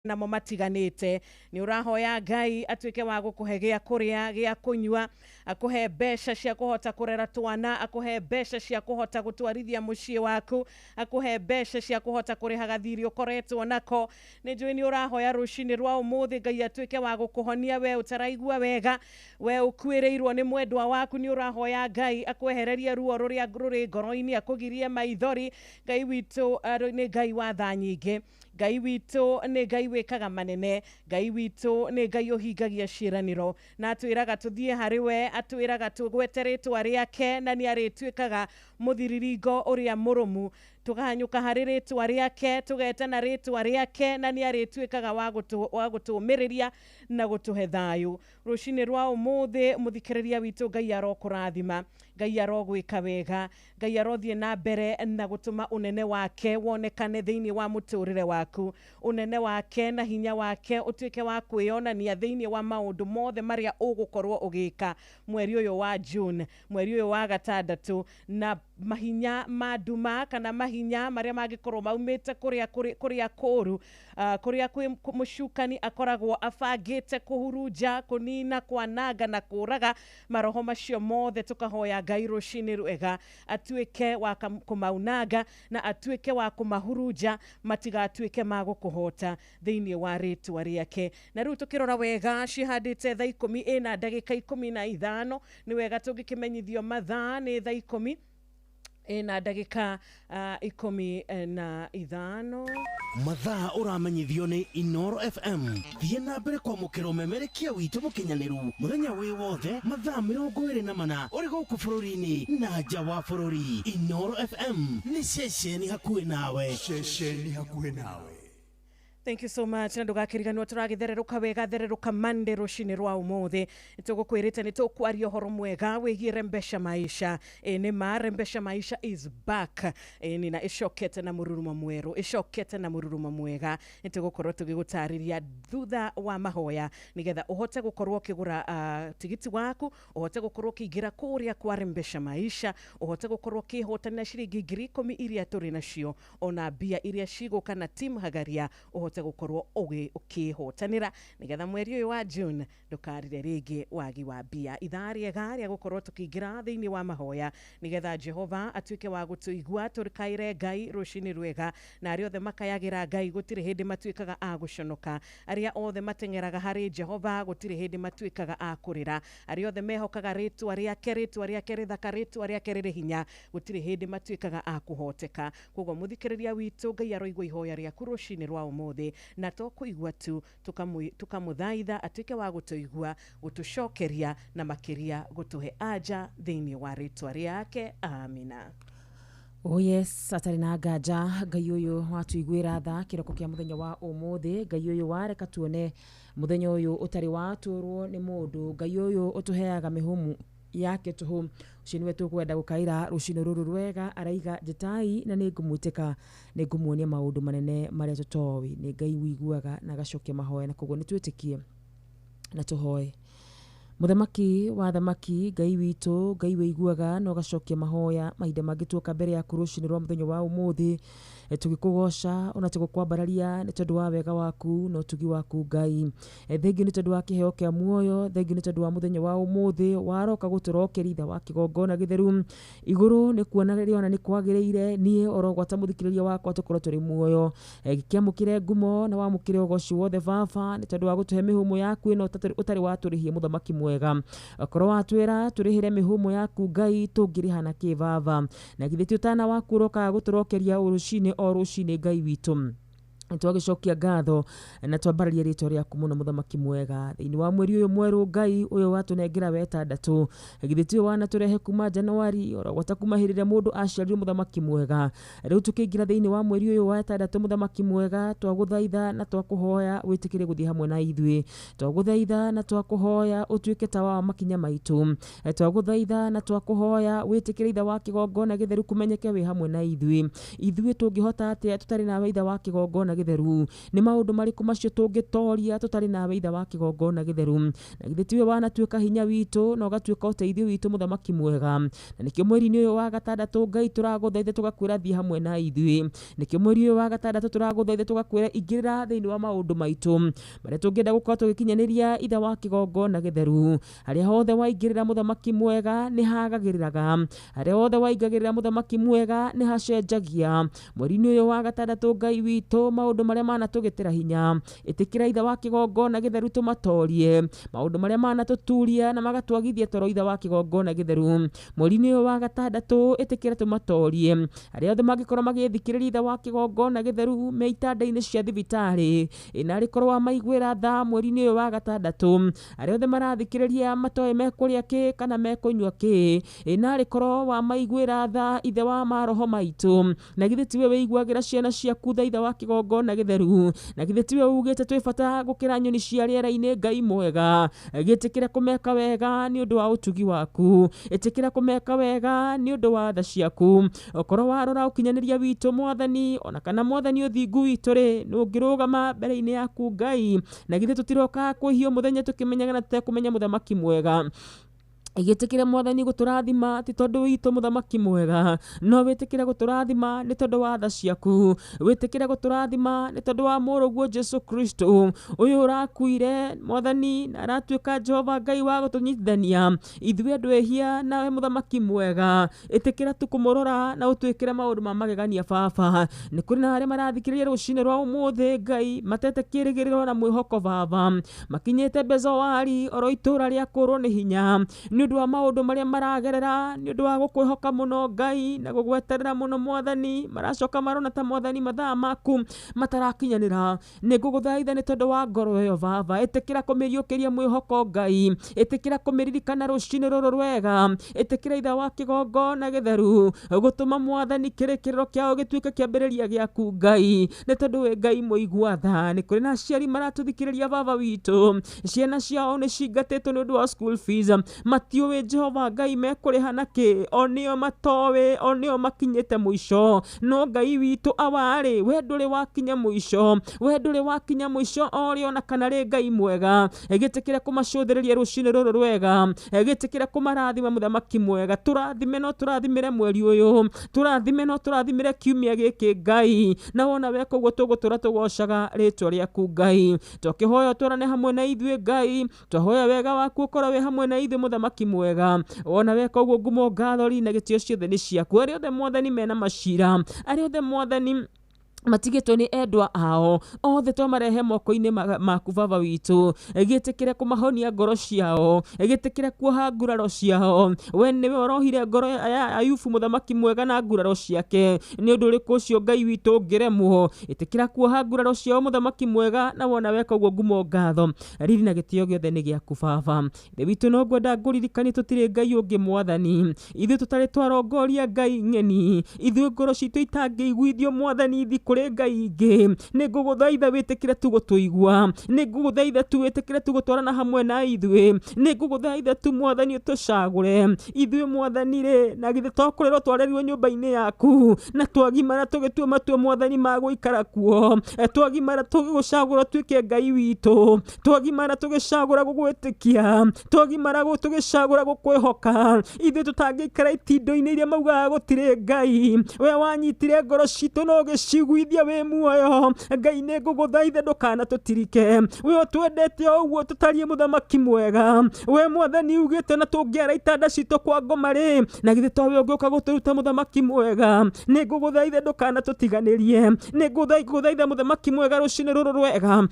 Namo matiganĩte. Nĩ ũrahoya Ngai atuĩke wa gũkũhe gĩa kũrĩa, gĩa kũnyua, akũhe mbeca cia kũhota kũrera twana, akũhe mbeca cia kũhota gũtwarithia mũciĩ waku, akũhe mbeca cia kũhota kũrĩha gathirĩ ũkoretwo nako. Nĩ njũĩ nĩ ũrahoya rũcinĩ rwa ũmũthĩ Ngai atuĩke wa gũkũhonia we ũtaraigua wega, we ũkuĩrĩirwo nĩ mwendwa waku. Nĩ ũrahoya Ngai akwehererie ruo rũrĩa rũrĩ ngoro-inĩ, akũgirie maithori. Ngai witũ nĩ Ngai wa tha nyingĩ. Ngai witũ nĩ Ngai wĩkaga manene. Ngai witũ nĩ Ngai ũhingagia ciĩranĩro, na atwĩraga tũthiĩ harĩ we, atwĩraga tũgwete rĩtwa rĩake na nĩ arĩtuĩkaga mũthiriringo ũrĩa mũrũmu. Tũkahanyũka harĩ rĩtwa rĩake, tũgetana rĩtwa rĩake na nĩ arĩtuĩkaga wa gũtũũmĩrĩria na gũtũhe thayũ. Rũcinĩ rwa ũmũthĩ, mũthikĩrĩria witũ, Ngai arokũrathima, Ngai arogwĩka wega, Ngai arothiĩ na mbere na gũtũma ũnene wake wonekane thĩinĩ wa mũtũrĩre waku, ũnene wake na hinya wake ũtuĩke wa kwĩyonania thĩinĩ wa maũndũ mothe marĩa ũgũkorwo ũgĩka mweri ũyũ wa June, mweri ũyũ wa gatandatũ. Na mahinya ma nduma kana mahinya marĩa mangĩkorwo maumĩte kũrĩa kũrĩa kũũru, kũrĩa kwĩ mũcukani akoragwo abangĩte kũhurunja, kũnina, kwananga na kũraga, maroho macio mothe tũkahoya Ngai rũcinĩ rwega atuĩke wa kũmaunanga na atuĩke wa kũmahurunja, matigatuĩke ma gũkũhota thĩinĩ wa rĩtwa rĩake. Na rĩu tũkĩrora wega, cihandĩte thaa 10 ĩna ndagĩka 15. Nĩ wega tũngĩkĩmenyithio mathaa nĩ thaa 10 ĩna ndagĩka 15. Mathaa ũramenyithio nĩ Inoro FM. Thiĩ na mbere kwamũkĩra ũmemerekia witũ mũkinyanĩru mũthenya wĩ wothe, mathaa 24, ũrĩ gũkũ bũrũri-inĩ na nja wa bũrũri. Inoro FM nĩ ceceni hakuhĩ nawe. Ceceni hakuhĩ nawe. Thank you so much. Na ndũgakĩriganĩrwo, tũragĩthererũka wega, thererũka Monday. Rũcinĩ rwa ũmũthĩ nĩtũgũkwĩrĩte nĩ tũkwaria ũhoro mwega wĩgiĩ Rembesha Maisha. Ĩ nĩ ma, Rembesha Maisha is back. Ĩ nĩ na ĩcokete na mũrurumo mwerũ, ĩcokete na mũrurumo mwega. Nĩ tũgũkorwo tũgĩgũtarĩria thutha wa mahoya, nĩgetha ũhote gũkorwo ũkĩgũra tigiti waku, ũhote gũkorwo ũkĩingĩra kũrĩa kwa Rembesha Maisha, ũhote gũkorwo ũkĩhotanĩra ciringi 10,000 iria tũrĩ nacio, ona mbia iria cigũka na team Hagaria, ũhote gũkorwo ũkĩhotanĩra, nĩgetha mweri ũyũ wa June ndũkarire rĩngĩ wagi wa mbia. Ithaa rĩega rĩa gũkorwo tũkĩingĩra thĩinĩ wa mahoya, nĩgetha Jehova atuĩke wa gũtũigua. Tũkaĩre Ngai rũcinĩ rwega, na arĩa othe makayagĩra Ngai gũtirĩ hĩndĩ matuĩkaga a gũconoka. Arĩa othe mateng'eraga harĩ Jehova gũtirĩ hĩndĩ matuĩkaga a kũrĩra. Arĩa othe mehokaga rĩtwa rĩake, rĩtwa rĩake rĩthaka, rĩtwa rĩake rĩrĩ hinya, gũtirĩ hĩndĩ matuĩkaga a kũhoteka. Koguo mũthikĩrĩria witũ, Ngai aroigua ihoya rĩaku rũcinĩ rwa ũmũthĩ, na to kũigua tu, tũkamũthaitha atuĩke wa gũtũigua, gũtũcokeria na makĩria gũtũhe anja thĩinĩ wa rĩtwa rĩake. Amina. Oh yes, atarĩ na nganja Ngai ũyũ watuiguĩra tha kĩroko kĩa mũthenya wa ũmũthĩ, Ngai ũyũ wareka tuone mũthenya ũyũ ũtarĩ watũrwo nĩ mũndũ, Ngai ũyũ ũtũheaga mĩhũmũ yake tũhũ, ũcio nĩwe tũkwenda gũkaĩra rũcinĩ rũrũ rwega. Araiga, "Njĩtai na nĩ ngũmwĩtĩka, nĩ ngũmuonia maũndũ manene marĩa tũtoĩ." Nĩ Ngai wiguaga na agacokia mahoya, na koguo nĩ twĩtĩkie na tũhoe. Mũthamaki wa thamaki, Ngai witũ, Ngai wĩiguaga na ũgacokia mahoya, mahinda mangĩ tuoka mbere yaku rũcinĩ rwa mũthenya wa ũmũthĩ, tũgĩkũgoca ona tũgũkwambararia nĩ tondũ wa wega waku na ũtugi waku. Ngai, thengiũ nĩ tondũ wa kĩheo kĩa muoyo, thengiũ nĩ tondũ wa mũthenya wa ũmũthĩ waroka gũtũrokeria itha wa kĩgongona gĩtheru igũrũ, nĩ kuona rĩona nĩ kwagĩrĩire niĩ oro gwata mũthikĩrĩria wakwa tũkorwo tũrĩ muoyo. Gĩkĩamũkĩre ngumo na wamũkĩre ũgoci wothe, Baba, nĩ tondũ wa gũtũhe mĩhũmũ yaku ĩno ũtarĩ watũrĩhia. Mũthamaki mwega, korwo watwĩra tũrĩhĩre mĩhũmũ yaku, Ngai, tũngĩrĩha na kĩ, Baba? Na githĩ ti ũtana waku ũrokaga gũtũrokeria o rũcinĩ o rũcinĩ? Ngai witũ, twagĩcokia ngatho na twambararia rĩtwa rĩaku mũno, mũthamaki mwega, thĩinĩ wa mweri ũyũ mwerũ Ngai ũyũ watũnengera wetandatũ. Githĩ tiwe wanatũrehe kuma Januari oro gwata kuma hĩndĩ ĩrĩa mũndũ aciarirwo? Mũthamaki mwega, rĩu tũkĩingĩra thĩinĩ wa mweri ũyũ wa ĩtandatũ, mũthamaki mwega, twagũthaitha na twakũhoya wĩtĩkĩre gũthiĩ hamwe na ithuĩ. Twagũthaitha na twakũhoya ũtuĩke tawa wa makinya maitũ. Twagũthaitha na twakũhoya wĩtĩkĩre, itha wa kĩgongona gĩtheru, kũmenyeke wĩ hamwe na ithuĩ. Ithuĩ tũngĩhota atĩa tũtarĩ nawe, itha wa kĩgongona? gĩtheru? Nĩ maũndũ marĩkũ macio tũngĩtoria tũtarĩ nawe ithe wa kĩgongona gĩtheru? Na githĩ tiwe wanatuĩka hinya witũ na ũgatuĩka ũteithio witũ mũthamaki mwega? Na nĩkĩo mweri-inĩ ũyũ wa gatandatũ Ngai tũragũthaitha tũgakwĩra thiĩ hamwe na ithuĩ. Nĩkĩo mweri ũyũ wa gatandatũ tũragũthaitha tũgakwĩra ingĩrĩra thĩinĩ wa maũndũ maitũ marĩa tũngĩenda gũkorwo tũgĩkinyanĩria ithe wa kĩgongona gĩtheru. Harĩa hothe waingĩrĩra mũthamaki mwega nĩ hagagĩrĩraga, harĩa hothe waingagĩrĩra mũthamaki mwega nĩ hacenjagia. Mweri-inĩ ũyũ wa gatandatũ Ngai witũ, maũndũ marĩa manatũgĩtĩra hinya, ĩtĩkĩra ithe wa kĩgongona gĩtheru tũmatorie. Maũndũ marĩa manatũturia na magatwagithia toro ithe wa kĩgongona gĩtheru, mweri-inĩ ũyũ wa gatandatũ ĩtĩkĩra tũmatorie. Arĩa othe mangĩkorwo magĩthikĩrĩria ithe wa kĩgongona gĩtheru me itanda-inĩ cia thibitarĩ, ĩ narĩ korwo wamaiguĩra tha mweri-inĩ ũyũ wa gatandatũ. Arĩa othe marathikĩrĩria matoĩ mekũrĩa kĩ kana mekũnyua kĩ, ĩ narĩ korwo wamaiguĩra tha ithe wa maroho maitũ. Na githĩ tiwe wĩiguagĩra ciana ciaku tha ithe wa kĩgongona gĩtheru? Na githĩ tiwe ugĩte twĩ bata gũkĩra nyoni cia rĩera-inĩ Ngai mwega? Gĩtĩkĩra kũmeka wega nĩ ũndũ wa ũtugi waku, ĩtĩkĩra kũmeka wega nĩ ũndũ wa tha ciaku. Okorwo warora ũkinyanĩria witũ mwathani, ona kana mwathani ũthingu witũ rĩ, nĩ ũngĩrũgama mbere-inĩ yaku Ngai? Na githĩ tũtirokaga kwĩhia mũthenya tũkĩmenyaga na tũtekũmenya mũthamaki mwega? Gĩtĩkĩre mwathani gũtũrathima ti tondũ witũ mũthamaki mwega, no wĩtĩkĩre gũtũrathima nĩ tondũ wa tha ciaku. Wĩtĩkĩre gũtũrathima nĩ tondũ wa mũrũguo Jesu Kristo ũyũ ũrakuire mwathani na aratuĩka Jehova Ngai wa gũtũnyitithania ithuĩ andũ ehia nawe mũthamaki mwega. Ĩtĩkĩra tu kũmũrora na ũtwĩkĩre maũndũ ma magegania baba. Nĩ kũrĩ na arĩa marathikĩrĩria rũcinĩ rwa ũmũthĩ Ngai matete kĩrĩgĩrĩro na mwĩhoko baba, makinyĩte Bezowari oro itũra rĩa kũrwo nĩ hinya nĩ ũndũ wa maũndũ marĩa maragerera, nĩ ũndũ wa gũkwĩhoka mũno Ngai na gũgweterera mũno mwathani, maracoka marona ta mwathani mathaa maku matarakinyanĩra. Nĩ ngũgũthaitha nĩ tondũ wa ngoro ĩyo baba, ĩtĩkĩra kũmĩriũkĩria mwĩhoko Ngai, ĩtĩkĩra kũmĩririkana rũcinĩ rũrũ rwega, ĩtĩkĩra ithe wa kĩgongona gĩtheru gũtũma mwathani kĩrĩkĩrĩro kĩao gĩtuĩke kĩambĩrĩria gĩaku Ngai, nĩ tondũ wĩ Ngai mũigua tha. Nĩ kũrĩ na aciari maratũthikĩrĩria baba witũ, ciana ciao nĩ cingatĩtwo nĩ ũndũ wa school fees, matiũĩ Jehova Ngai mekũrĩha na kĩ, o nĩo matoĩ, o nĩo makinyĩte mũico. No Ngai witũ awarĩ, we ndũrĩ wakinya mũico, we ndũrĩ wakinya mũico o rĩ ona kana rĩ Ngai mwega. Gĩtĩkĩre kũmacũthĩrĩria rũcinĩ rũrũ rwega, gĩtĩkĩre kũmarathima mũthamaki mwega. Tũrathime no tũrathimĩre mweri ũyũ, tũrathime no tũrathimĩre kiumia gĩkĩ Ngai, na wona weka ũguo tũgũtũra tũgocaga rĩtwa rĩaku Ngai. Twakĩhoya ũtwarane hamwe na ithuĩ Ngai, twahoya wega waku ũkorwo wĩ hamwe na ithuĩ mũthamaki mwega. Wona weka ũguo ngumo ngatho na gĩtĩo ciothe nĩ ciaku. Arĩa othe mwathani mena macira, arĩa othe mwathani matigĩtwo nĩ endwa ao, othe twamarehe moko-inĩ maku baba witũ. Gĩtĩkĩre kũmahonia ngoro ciao, gĩtĩkĩre kuoha nguraro ciao. We nĩwe ũrohire ngoro ya Ayubu mũthamaki mwega na nguraro ciake. Nĩ ũndũ ũrĩkũ ũcio Ngai witũ ũngĩremwo? Ĩtĩkĩra kuoha nguraro ciao mũthamaki mwega, na wona weka ũguo ngumo ngatho riri na gĩtĩo gĩothe nĩ gĩaku baba. Ithe witũ no ngwenda ngũririkanie tũtirĩ Ngai ũngĩ mwathani, ithuĩ tũtarĩ twarongoria Ngai ng'eni, ithuĩ ngoro citũ itangĩiguithio mwathani ithi kũrĩ Ngai ingĩ. Nĩ ngũgũthaitha wĩtĩkĩre tu gũtũigua, nĩ ngũgũthaitha tu wĩtĩkĩre tu gũtwarana hamwe na ithuĩ, nĩ ngũgũthaitha tu mwathani ũtũcagũre ithuĩ mwathani rĩ, na githĩ to kũrerwo twarerirwo nyũmba-inĩ yaku na twagimara tũgĩtua matua mwathani ma gũikara kuo, twagimara tũgĩgũcagũra ũtuĩke Ngai witũ, twagimara tũgĩcagũra gũgwĩtĩkia, twagimara tũgĩcagũra gũkwĩhoka, ithuĩ tũtangĩikara itindo-inĩ iria maugaga gũtirĩ Ngai. We wanyitire ngoro citũ na ũgĩciguithia wĩ muoyo Ngai, nĩ ngũgũthaitha ndũkanatũtirike. We ũtwendete o ũguo tũtariĩ mũthamaki mwega. We mwathani ugĩte na tũngĩara itanda citũ kwa ngoma rĩ, na githĩ to we ũngĩũka gũtũruta mũthamaki mwega? Nĩ ngũgũthaitha ndũkanatũtiganĩrie, nĩ ngũgũthaitha mũthamaki mwega rũcinĩ rũrũ rwega,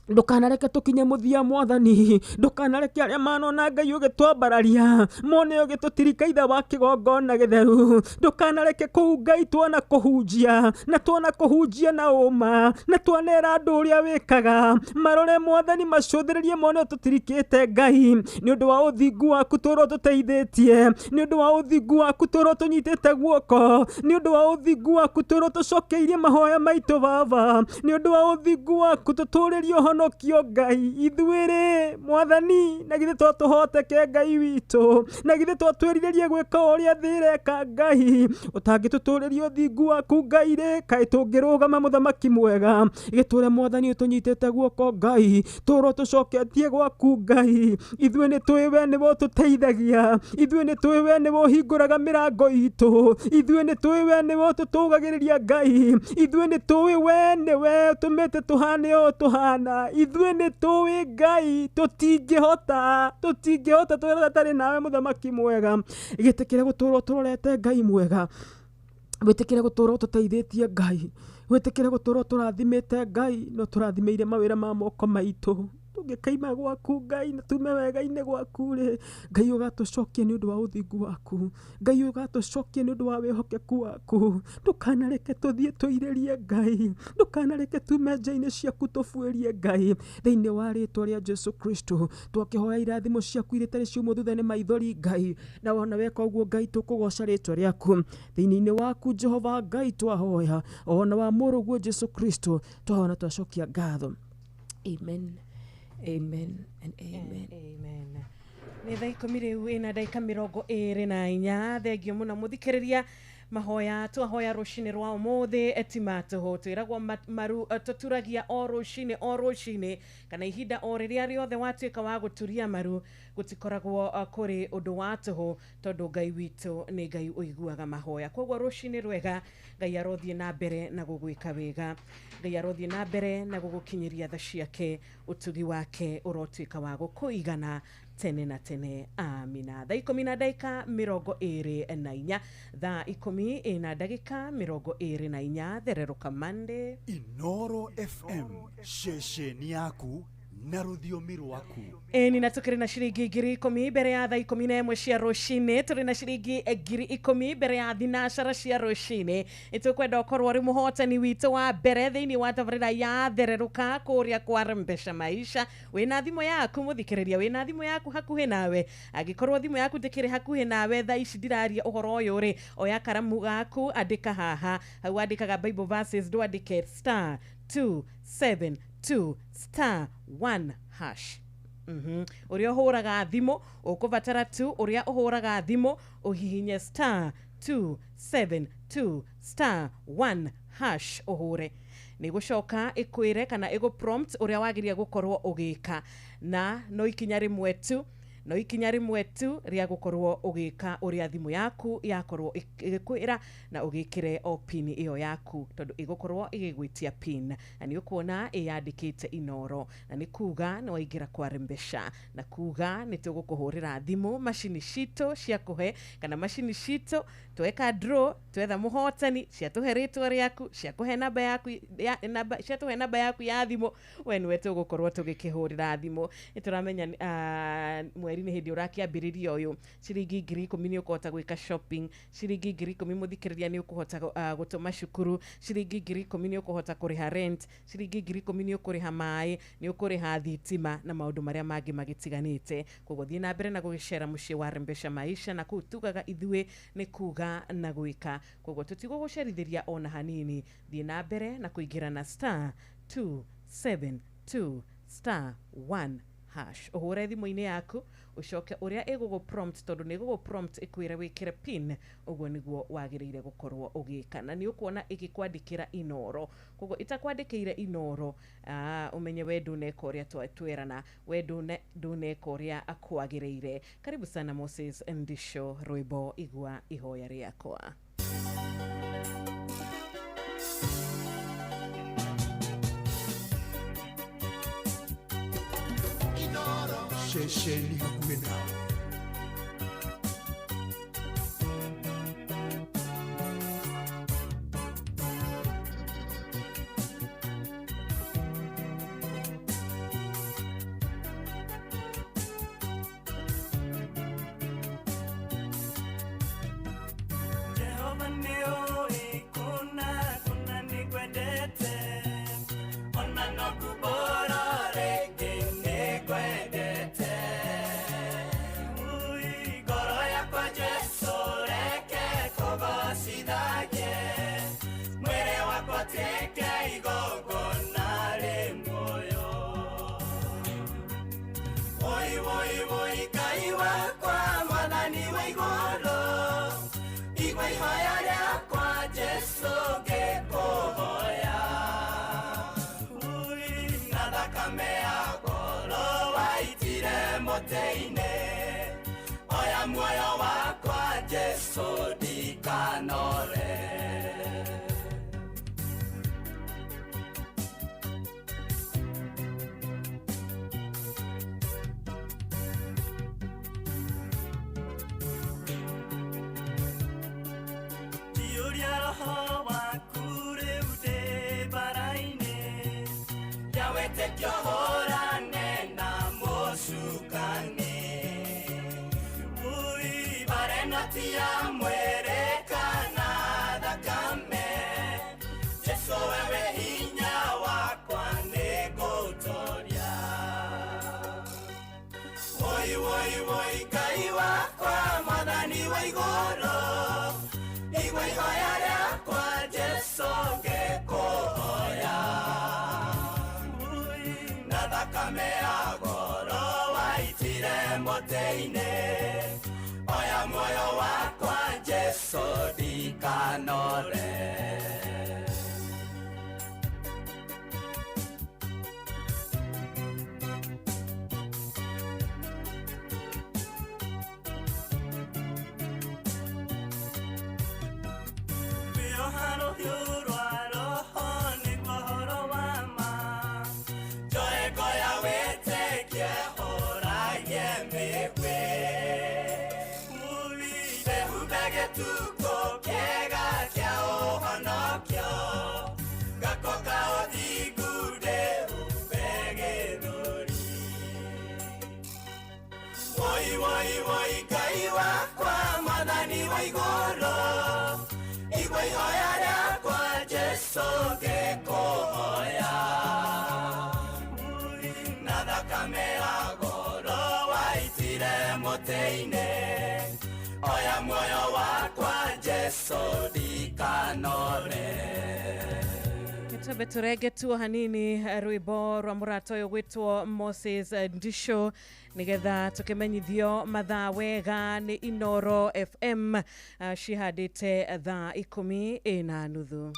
ndũkanareke tũkinye mũthia mwathani, ndũkanareke arĩa manona Ngai ũgĩtwambararia mone ũgĩtũtirika ithe wa kĩgongona gĩtheru. Ndũkanareke kũu Ngai tuona kũhunjia na tuona kũhunjia na ũma na twanera andũ ũrĩa wĩkaga, marore mwathani macũthĩrĩrie mone ũtũtirikĩte Ngai. Nĩ ũndũ wa ũthingu waku tũrwo tũteithĩtie, nĩ ũndũ wa ũthingu waku tũrwo tũnyitĩte guoko, nĩ ũndũ wa ũthingu waku tũrwo tũcokeirie mahoya maitũ baba, nĩ ũndũ wa ũthingu waku tũtũrĩrie ũhoro Tũngĩhonokio Ngai ithuĩ rĩ mwathani, na githĩ to tũhoteke Ngai witũ, na githĩ to twĩrirĩrie gwĩka ũrĩa thĩ ĩreka Ngai, ũtangĩtũtũrĩria ũthingu waku Ngai rĩ, kaĩ tũngĩrũgama mũthamaki mwega, gĩtũre mwathani ũtũnyitĩte guoko Ngai, tũrwo tũcoketie gwaku Ngai, ithuĩ nĩ tũĩ we nĩwe ũtũteithagia, ithuĩ nĩ tũĩ we nĩwe ũhingũraga mĩrango itũ, ithuĩ nĩ tũĩ we nĩwe ũtũtũgagĩrĩria Ngai, ithuĩ nĩ tũĩ we nĩwe ũtũmĩte tũhane ũũ tũhana, ithuĩ nĩ tũĩ Ngai tũtingĩhota, tũtingĩhota tũtarĩ nawe mũthamaki mwega, gĩtĩkĩre gũtũrwo tũrorete Ngai mwega, wĩtĩkĩre gũtũrwo tũteithĩtie Ngai, wĩtĩkĩre gũtũrwo tũrathimĩte Ngai, no tũrathimĩire mawĩra ma moko maitũ, tũngĩkaima gwaku Ngai na tume wega-inĩ gwaku rĩ, Ngai ũgatũcokia nĩ ũndũ wa ũthingu waku, Ngai ũgatũcokia nĩ ũndũ wa wĩhokeku waku, ndũkanareke tũthiĩ tũirĩrie Ngai, ndũkanareke tume nja-inĩ ciaku tũbuĩrie Ngai, thĩinĩ wa rĩtwa rĩa Jesu Kristo twakĩhoya irathimo ciaku iria itarĩ ciumwo thutha nĩ maithori Ngai, na wona weka ũguo Ngai tũkũgoca rĩtwa rĩaku, thĩinĩ-inĩ waku Jehova Ngai twahoya, ona wa mũrũguo Jesu Kristo twahoya na twacokia ngatho. Amen. Amen and amen. Amen. Nĩ thaa ikũmi rĩu ĩna ndagĩka mĩrongo ĩrĩ na inya. Thengio mũno mũthikĩrĩria mahoya twahoya rũcinĩ rwa ũmũthĩ ti ma tũhũ, twĩragwo maru tũturagia o rũcinĩ o rũcinĩ, kana ihinda o rĩrĩa rĩothe watuĩka wa gũturia maru gũtikoragwo kũrĩ ũndũ wa tũhũ, tondũ Ngai witũ nĩ Ngai ũiguaga mahoya. Koguo rũcinĩ rwega Ngai arothiĩ na mbere na gũgwĩka wega, Ngai arothiĩ na mbere na gũgũkinyĩria tha ciake, ũtugi wake ũrotuĩka wa gũkũigana tene na tene. Amina. Thaa ikũmi na ndagĩka mĩrongo ĩrĩ na inya, thaa ikũmi ĩna ndagĩka mĩrongo ĩrĩ na inya, thererũka Monday. Inoro FM, ceceni yaku na rũthiomi rwaku. Ĩni na tũkĩrĩ na ciringi 10,000 mbere ya thaa 11 cia rũcinĩ, tũrĩ na ciringi 10,000 mbere ya thinacara cia rũcinĩ. Nĩtũkwenda ũkorwo ũrĩ mũhotani witũ wa mbere thĩinĩ wa tabarĩra ya thererũka kũrĩa kwa Mbeca Maisha. Wĩna thimũ yaku mũthikĩrĩria, wĩna thimũ yaku hakuhĩ nawe, angĩkorwo thimũ yaku ndĩkĩrĩ hakuhĩ nawe thaa ici ndiraria ũhoro ũyũ rĩ, oya karamu gaku andĩka haha, hau andĩkaga Bible verses, ndwandĩke star 272 star 1 hash. Ũrĩa ũhũraga thimũ ũkũbatara tu, ũrĩa ũhũraga thimũ ũhihinye star 272 star 1 hash ũhũre, nĩ gũcoka ĩkwĩre kana ĩgũ prompt ũrĩa wagĩrĩire gũkorwo ũgĩka, na no ikinya rĩmwe tu, no ikinya rĩmwe tu rĩa gũkorwo ũgĩka ũrĩa thimũ yaku yakorwo ĩgĩkwĩra, na ũgĩkĩre o pin ĩyo yaku, tondũ ĩgũkorwo ĩgĩgwĩtia pin, na nĩ ũkuona ĩyandĩkĩte Inoro, na nĩ kuga nĩ waingĩra kwa Mbeca, na kuga nĩ tũgũkũhũrĩra thimũ macini citũ cia kũhe, kana macini citũ tweka draw, twetha mũhotani, ciatũhe rĩtwa rĩaku, ciakũhe namba yaku ya namba, ciatũhe namba yaku ya thimũ, we nĩwe tũgũkorwo tũgĩkĩhũrĩra thimũ. Nĩ tũramenya mweri nĩ hĩndĩ ũrakĩambĩrĩria ũyũ, ciringi 10,000 nĩ ũkũhota gwĩka shopping, ciringi 10,000 mũthikĩrĩria nĩ ũkũhota gũtũma cukuru, ciringi 10,000 nĩ ũkũhota kũrĩha rent, ciringi 10,000 nĩ ũkũrĩha maĩ, nĩ ũkũrĩha thitima na maũndũ marĩa mangĩ magĩtiganĩte. Koguo thiĩ na mbere na gũgĩcera mũciĩ wa Mbeca Maisha, na kũu tugaga ithuĩ nĩ kuga na gwĩka, koguo tũtigũgũcerithĩria ona hanini. Thiĩ na mbere na kũingĩra na star 272 star 1 hash, ũhũre thimũ-inĩ yaku, ũcoke ũrĩa ĩgũgũ prompt, tondũ nĩ ĩgũgũ prompt ĩkwĩre wĩkĩre pin, ũguo nĩguo wagĩrĩire gũkorwo ũgĩka, na nĩ ũkuona ĩgĩkwandĩkĩra Inoro. Koguo ĩtakwandĩkĩire Inoro, ũmenye we ndũneka ũrĩa twerana, we ndũneka ũrĩa kwagĩrĩire. Karibu sana Moses Ndisho, rwĩmbo igua ihoya rĩakwa. Ceceni hakuhĩ nawe. Jehova nĩũĩ kũna kũna nĩngwendete, ona no ngumbũra rĩngĩ nĩngwendete. Woi Ngai wakwa Mwathani wa igũrũ, igua ihoya rĩakwa Jesũ ngĩkũhoya. Na thakame ya goro waitire mũtĩ-inĩ, oya muoyo wakwa Jesũ ndikanore. Njiyũria roho waku rĩu ndĩ mbara-inĩ ya wĩtĩkio hũrane na mũcukani. Ui, mbara ĩno ti ya mwĩrĩ kana thakame, Jesũ wewe hinya wakwa nĩngũtoria. Woi woi woi Ngai wakwa Mwathani wa igũrũ, igua ihoya rĩakwa Jesũ ngĩkũhoya. Na thakame ya goro waitire mũtĩ-inĩ, oya muoyo wakwa Jesũ ndikanore. Wĩoha rũhiũ rwa roho nĩguo ũhoro wa ma, njoe ngo ya wĩtĩkie hũragie mĩguĩ. Ui, wĩhumbe gĩtukũ kĩega kĩa ũhonokio, gako ka ũthingu ndĩhumbe gĩthũri. Woi woi woi Ngai wakwa Mwathani wa igũrũ, igua ihoya rĩakwa Jesũ ngĩkũhoya. Na thakame ya goro waitire mũtĩ-inĩ, oya muoyo wakwa Jesũ ndikanore. Twambe tũrenge tuo hanini rwĩmbo rwa mũrata ũyũ gwĩtwo Moses Ndisho nĩgetha tũkĩmenyithio mathaa wega nĩ Inoro FM, cihandĩte thaa 10:30.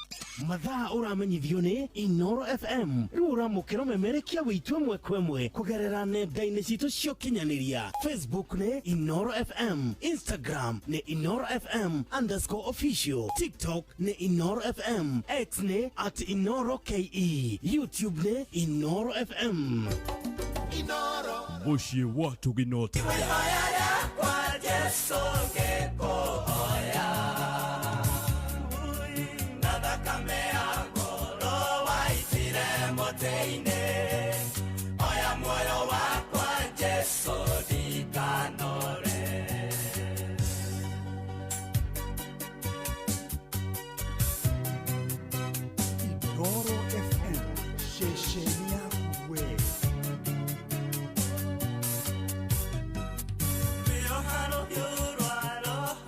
Mathaa ũramenyithio nĩ Inoro FM. Rĩu ũramũkĩra ũmemerekia witũ ĩmwe kwa ĩmwe kũgerera nenda-inĩ citũ cia ũkinyanĩria. Facebook nĩ Inoro FM, Instagram nĩ Inoro FM underscore official, TikTok nĩ Inoro FM, X nĩ at Inoro KE, YouTube nĩ Inoro FM. Mũciĩ wa Tũginota. Ihoya rĩakwa Jesũ ngĩkũhoya. Na thakame ya goro waitire mũtĩ-inĩ, oya muoyo wakwa Jesũ ndikanore. Inoro FM, ceceni yaku we. Wĩoha rũhiũ rwa roho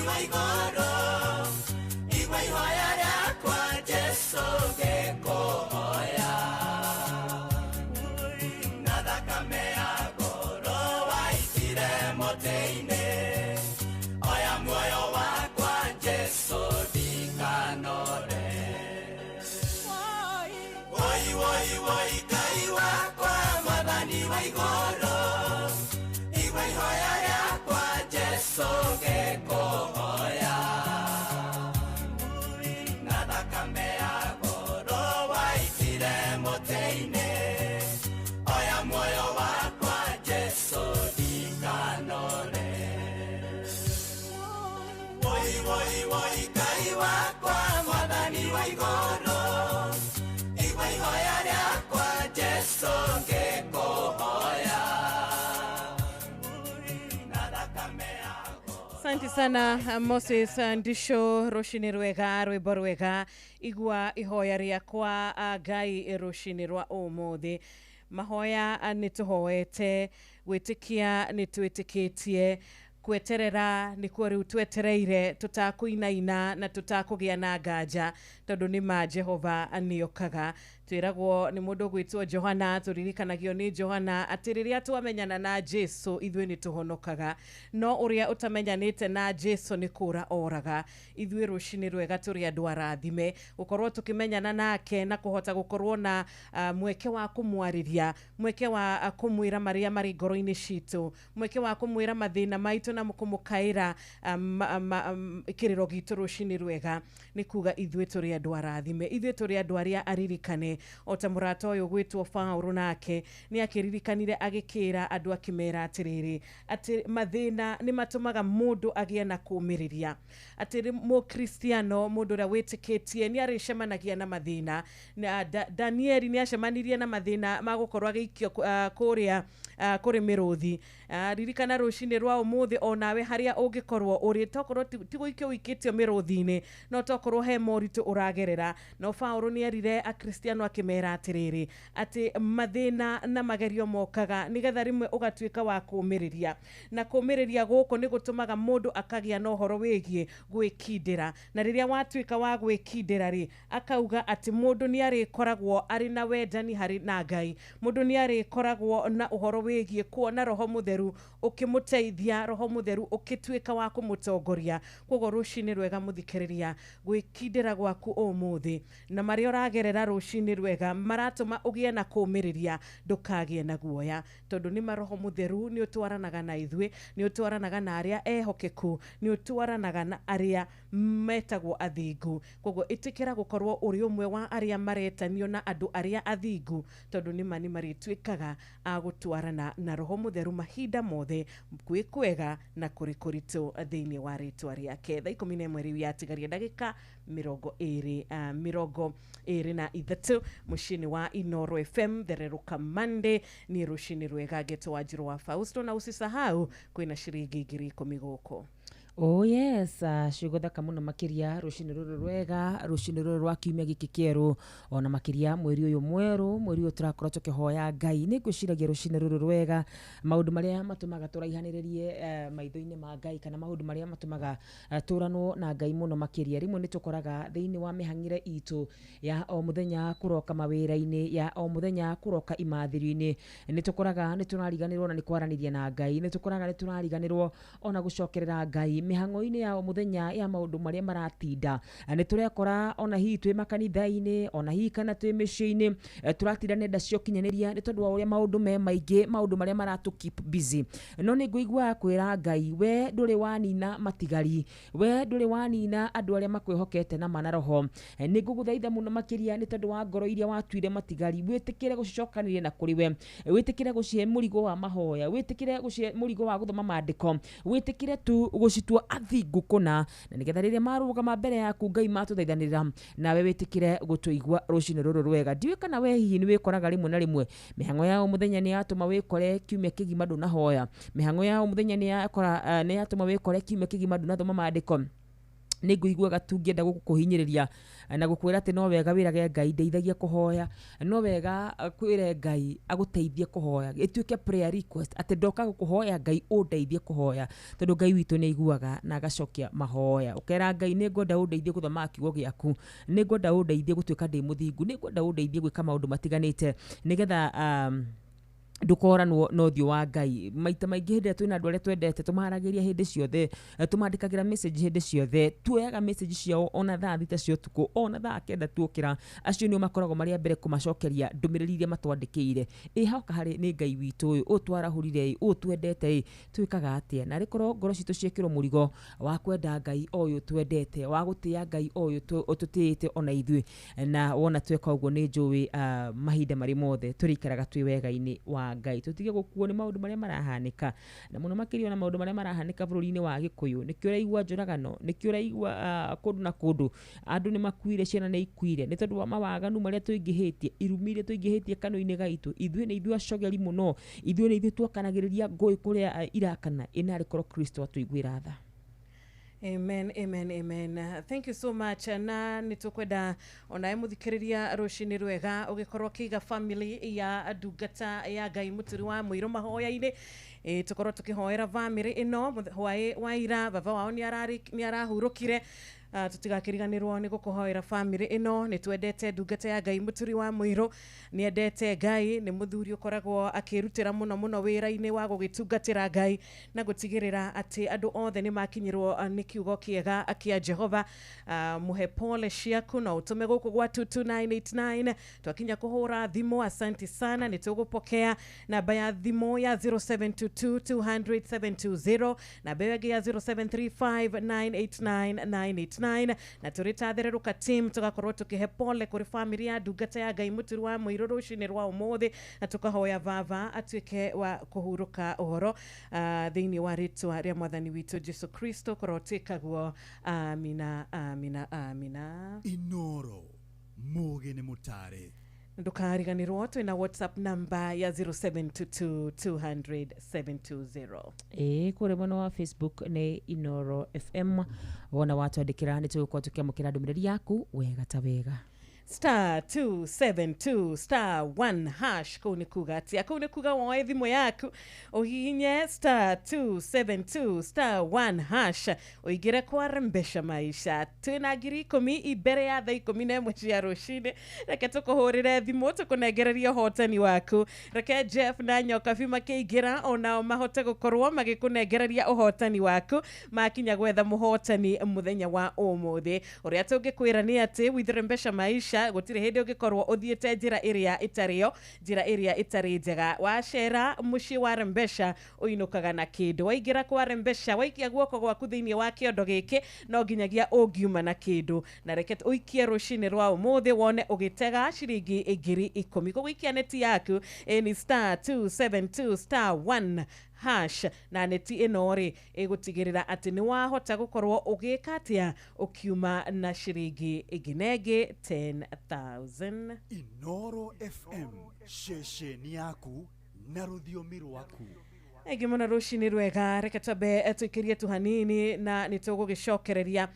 wa igũrũ, igua ihoya rĩakwa Jesũ ngĩkũhoya. Na thakame ya goro waitire mũtĩ-inĩ, oya muoyo wakwa Jesũ ndikanore. Woi woi woi Ngai wakwa Mwathani wa igũrũ, igua ihoya rĩakwa Jesũ ngĩkũhoya. Na thakame ya goro waitire mũtĩ-inĩ, oya muoyo wakwa Jesũ ndikanore. Woi woi woi Ngai wakwa Mwathani wa igũrũ, igua ihoya rĩakwa Jesũ ngĩkũhoya. Na thakame ya Asante sana Moses Ndisho, rũcinĩ rwega, rwĩmbo rwega, igua ihoya rĩakwa Ngai rũcinĩ rwa ũmũthĩ. Mahoya nĩ tũhoete, gwĩtĩkia nĩ twĩtĩkĩtie, kweterera nĩkuo rĩu twetereire, tũtakũinaina na tũtakũgĩa na nganja, tondũ nĩ ma Jehova nĩokaga. Twĩragwo nĩ mũndũ ũgwĩtwo Johana, tũririkanagio nĩ Johana atĩ rĩrĩa twamenyana na Jesu ithuĩ nĩ tũhonokaga, no ũrĩa ũtamenyanĩte na Jesu nĩ kũra oraga. Ithuĩ rũcinĩ rwega tũrĩ andũ arathime gũkorwo tũkĩmenyana nake na kũhota gũkorwo na mweke wa kũmwarĩria, mweke wa kũmwĩra marĩa marĩ ngoro-inĩ citũ, mweke wa kũmwĩra mathĩna maitũ na kũmũkaĩra kĩrĩro gitũ rũcinĩ rwega. Nĩ kuga ithuĩ tũrĩ andũ arathime, ithuĩ tũrĩ andũ arĩa aririkane. O ta mũrata ũyũ gwĩtwo Paũlũ nake nĩ akĩririkanire agĩkĩra andũ akĩmera atĩrĩrĩ, atĩ mathĩna nĩ matũmaga mũndũ agĩe na kũũmĩrĩria, atĩ mũkristiano mũndũ ũrĩa wĩtĩkĩtie nĩ arĩcemanagia na mathĩna. Na Danieli nĩ acemanirie na mathĩna ma gũkorwo agĩikio kũrĩa kũrĩ mĩrũthi. Ririkana rũcinĩ rwa ũmũthĩ onawe harĩa ũngĩkorwo ũrĩ, tokorwo ti gũikio ũikĩtio mĩrũthi-inĩ, no tokorwo he moritũ ũragerera. No Paũlũ nĩ erire akristiano akĩmera atĩrĩrĩ, atĩ mathĩna na magerio mokaga nĩgetha rĩmwe ũgatuĩka wa kũũmĩrĩria, na kũũmĩrĩria gũkũ nĩ gũtũmaga mũndũ akagĩa na ũhoro wĩgiĩ gwĩkindĩra, na rĩrĩa watuĩka wa gwĩkindĩra rĩ, akauga atĩ mũndũ nĩ arĩkoragwo arĩ na wendani harĩ na Ngai, mũndũ nĩ arĩkoragwo na ũhoro wĩgiĩ kuona Roho Mũtheru ũkĩmũteithia, Roho Mũtheru ũkĩtuĩka wa kũmũtongoria. Koguo rũcinĩ rwega mũthikĩrĩria, gwĩkindĩra gwaku ũmũthĩ na marĩa ũragerera rũcinĩ rwega maratũma ũgĩe na kũũmĩrĩria, ndũkagĩe na guoya, tondũ nĩ ma Roho Mũtheru nĩ ũtwaranaga na ithuĩ, nĩ ũtwaranaga na arĩa ehokeku, nĩ ũtwaranaga na arĩa metagwo athingu. Koguo ĩtĩkĩra gũkorwo ũrĩ ũmwe wa arĩa maretanio na andũ arĩa athingu, tondũ nĩ ma nĩ marĩtuĩkaga a gũtwarana na Roho Mũtheru mahinda mothe, kwĩ kwega na kũrĩ kũritũ thĩinĩ wa rĩtwa rĩake. Thaa 11 rĩu yatigaria ndagĩka 23 mũciĩ-inĩ wa Inooro FM thererũka Monday. Ni rũcinĩ rwega ngetwo Wanjiru wa Fausto, na usisahau kwĩna ciringi 10,000 gũkũ. Oh yes, ciugo thaka muno makiria rucini ruru rwega, rucini ruru rwa kiumia giki kieru, ona makiria mweri uyu mweru, mweri uyu turakorwo tukihoya Ngai. Ni ngwiciragia rucini ruru rwega maundu maria matumaga turaihaniririe maitho-ini ma Ngai, kana maundu maria matumaga turanwo na Ngai muno makiria. Rimwe ni tukoraga thiini wa mihang'ire itu ya o muthenya kuroka mawira-ini, ya o muthenya kuroka imathiri-ini, ni tukoraga ni turariganirwo na ni kwaraniria na Ngai, ni tukoraga ni turariganirwo ona gucokerera Ngai mihang'o-inĩ ya o muthenya ya maundu maria maratinda. Nĩ tũrekora ona hihi twĩ makanitha-inĩ, ona hihi kana twĩ mĩciĩ-inĩ, tũratinda nenda cia ũkinyanĩria nĩ tondũ wa ũrĩa maũndũ me maingĩ, maũndũ marĩa maratũ keep busy. No nĩ ngũigua kwĩra Ngai, we ndũrĩ wanina matigari, we ndũrĩ wanina andũ arĩa makwĩhokete na mana roho. Nĩ ngũgũthaitha mũno makĩria nĩ tondũ wa ngoro iria watuire matigari, wĩtĩkĩre gũcicokanĩria na kũrĩ we, wĩtĩkĩre gũcihe mũrigo wa mahoya, wĩtĩkĩre gũcihe mũrigo wa gũthoma maandĩko, wĩtĩkĩre tu gũcitua athingu kũna, na nĩgetha rĩrĩa marũgama mbere yaku Ngai matũthaithanĩrĩra, nawe wĩtĩkĩre gũtũigua rũcinĩ rũrũ rwega. Ndiũĩ kana we hihi nĩ wĩkoraga rĩmwe na rĩmwe mĩhang'o ya o mũthenya nĩ yatũma wĩkore kiumia kĩgima ndũnahoya, mĩhang'o ya o mũthenya nĩ yatũma wĩkore kiumia kĩgima ndũnathoma maandĩko. Nĩ ngũiguaga tu ngĩenda gũkũhinyĩrĩria na gũkwĩra atĩ no wega wĩrage Ngai ndeithagia kũhoya, no wega kwĩre Ngai agũteithie kũhoya, ĩtuĩke prayer request atĩ ndoka gũkũhoya Ngai ũndeithie kũhoya, tondũ Ngai witũ nĩ aiguaga na agacokia mahoya. Ũkera Ngai nĩ ngwenda ũndeithie gũthomaga kiugo gĩaku, nĩ ngwenda ũndeithie gũtuĩka ndĩ mũthingu, nĩ ngwenda ũndeithie gwĩka maũndũ matiganĩte nĩgetha ndũkoranwo na ũthiũ wa Ngai. Maita maingĩ hĩndĩ ĩrĩa twĩna andũ arĩa twendete tũmaragĩria hĩndĩ ciothe, tũmandĩkagĩra message hĩndĩ ciothe, tuoyaga message ciao ona thaa 6 cia ũtukũ, ona thaa 9 tuokĩra, acio nĩo makoragwo marĩ a mbere kũmacokeria ndũmĩrĩri iria matwandĩkĩire. Ĩ hoka harĩ nĩ Ngai witũ ũyũ, ũyũ twarahũrire ĩ, ũyũ twendete ĩ, twĩkaga atĩa? Na rĩkorwo ngoro citũ ciekĩrwo mũrigo wa kwenda Ngai o ũyũ twendete, wa gũtĩa Ngai o ũyũ ũtũtĩĩte ona ithuĩ, na wona tweka ũguo nĩ njũĩ mahinda marĩ mothe tũrĩikaraga twĩ wega-inĩ wa Ngai. Tũtige gũkuo nĩ maũndũ marĩa marahanĩka, na mũno makĩria ona maũndũ marĩa marahanĩka bũrũri-inĩ wa Gĩkũyũ. Nĩkĩo ũraigua njũragano, nĩkĩo ũraigua kũndũ na kũndũ andũ nĩ makuire, ciana nĩ ikuire, nĩ tondũ wa mawaganu marĩa tũingĩhĩtie, irumi iria tũingĩhĩtie kanua-inĩ gaitũ. Ithuĩ nĩ ithuĩ acogeri mũno, ithuĩ nĩ ithuĩ twakanagĩrĩria ngũĩ kũrĩa irakana. Ĩ narĩ korwo Kristo atũiguĩra tha. Amen, amen, amen. Thank you so much. Na nĩtũkwenda onawe mũthikĩrĩria rũcinĩ rwega ũgĩkorwo ũkĩiga family ya ndungata ya Ngai Mũturi wa Mũirũ mahoya-inĩ. Tũkorwo tũkĩhoera family ĩno hwaĩ wa ira baba wao nĩ arahurũkire. Tũtigakĩriganĩrwo nĩ gũkũhoera family ĩno. Nĩ twendete ndungata ya Ngai Mũturi wa Mũirũ, nĩ endete Ngai, nĩ mũthuri ũkoragwo akĩrutĩra mũno mũno wĩra-inĩ wa gũgĩtungatĩra Ngai na gũtigĩrĩra atĩ andũ othe nĩ makinyĩrwo nĩ kiugo kĩega kĩa Jehova. Mũhe pole ciaku na ũtũme gũkũ gwa 22989. Twakinya kũhũra thimũ, asanti sana, nĩ tũgũpokea namba ya thimũ ya 0722 200 720, namba ĩyo ĩngĩ ya 0735 989 989, na tũrĩ ta thererũka team tũgakorwo tũkĩhe pole kũrĩ family ya ndungata ya Ngai Mũturi wa Mũirũ rũcinĩ rwa ũmũthĩ, na tũkahoya baba atuĩke wa kũhurũka ũhoro thĩinĩ wa rĩtwa rĩa mwathani witũ Jesu Kristo. Kũrotĩkagwo amina, amina, amina. Inoro mũgĩ nĩ mũtare. Ndũkariganĩrwo twĩna WhatsApp namba ya 0722 200 720. Ĩĩ, kũrĩa mwena wa Facebook nĩ Inoro FM, wona watwandĩkĩra nĩ tũgũkorwo tũkĩamũkĩra ndũmĩrĩri yaku wega ta wega. *272*1# kũu nĩ kuga atĩa? Kũu nĩ kuga woe thimũ yaku ũhihinye *272*1# ũingĩre kwa Rembesha Maisha. Twĩna 10,000 mbere ya thaa 11 cia rũcinĩ. Reke tũkũhũrĩre thimũ tũkũnengererie ũhotani waku. Reke Jeff na Nyokabi makĩingĩra onao mahote gũkorwo magĩkũnengereria ũhotani waku makinya gwetha mũhotani mũthenya wa ũmũthĩ. Ũrĩa tũngĩkwĩra nĩ atĩ with Rembesha Maisha gũtirĩ hĩndĩ ũngĩkorwo ũthiĩte njĩra ĩrĩa ĩtarĩ yo, njĩra ĩrĩa ĩtarĩ njega. Wacera mũciĩ wa Rembesha ũinũkaga na kĩndũ, waingĩra kwa Rembesha waikia guoko gwaku thĩinĩ wa kĩondo gĩkĩ no nginyagia ũngiuma na kĩndũ. Na reke ũikie rũcinĩ rwa ũmũthĩ wone ũgĩtega ciringi 10,000. Kũgũikia neti yaku ĩ ni *272*1#, na neti ĩno rĩ ĩgũtigĩrĩra atĩ nĩ wahota gũkorwo ũgĩka atĩa ũkiuma na ciringi ĩngĩ na ĩngĩ 10,000. Inoro FM, ceceni yaku na rũthiomi rwaku. Aingĩ mũno rũcinĩ rwega. Reke twambe tũikĩrie tu hanini na nĩ tũgũgĩcokereria.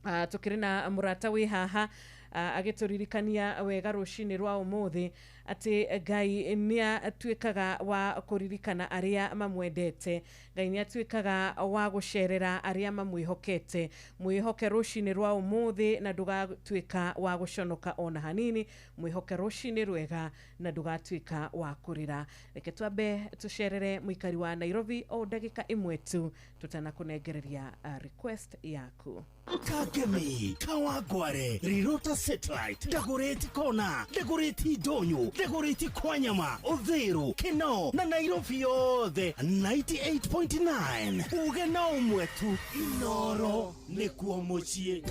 Tũkĩrĩ na mũrata wĩ haha agĩtũririkania wega rũcinĩ rwa ũmũthĩ atĩ Ngai nĩ atuĩkaga wa kũririkana arĩa mamwendete, Ngai nĩ atuĩkaga wa gũcerera arĩa mamwĩhokete. Mwĩhoke rũcinĩ rwa ũmũthĩ na ndũgatuĩka wa gũconoka ona hanini. Mwĩhoke rũcinĩ rwega na ndũgatuĩka wa kũrĩra. Reke twambe tũcerere mũikari wa Nairobi o ndagĩka ĩmwe tu tũtanakũnengereria request yaku. Kangemi, Kawangware, Rirota Satellite, Dagoretti Kona, Dagoretti Ndonyo, Dagoretti Kwanyama, Uthiru, Kinoo na Nairobi yothe 98.9. Uge na ũmwe tu, Inoro nĩkuo mũciĩ.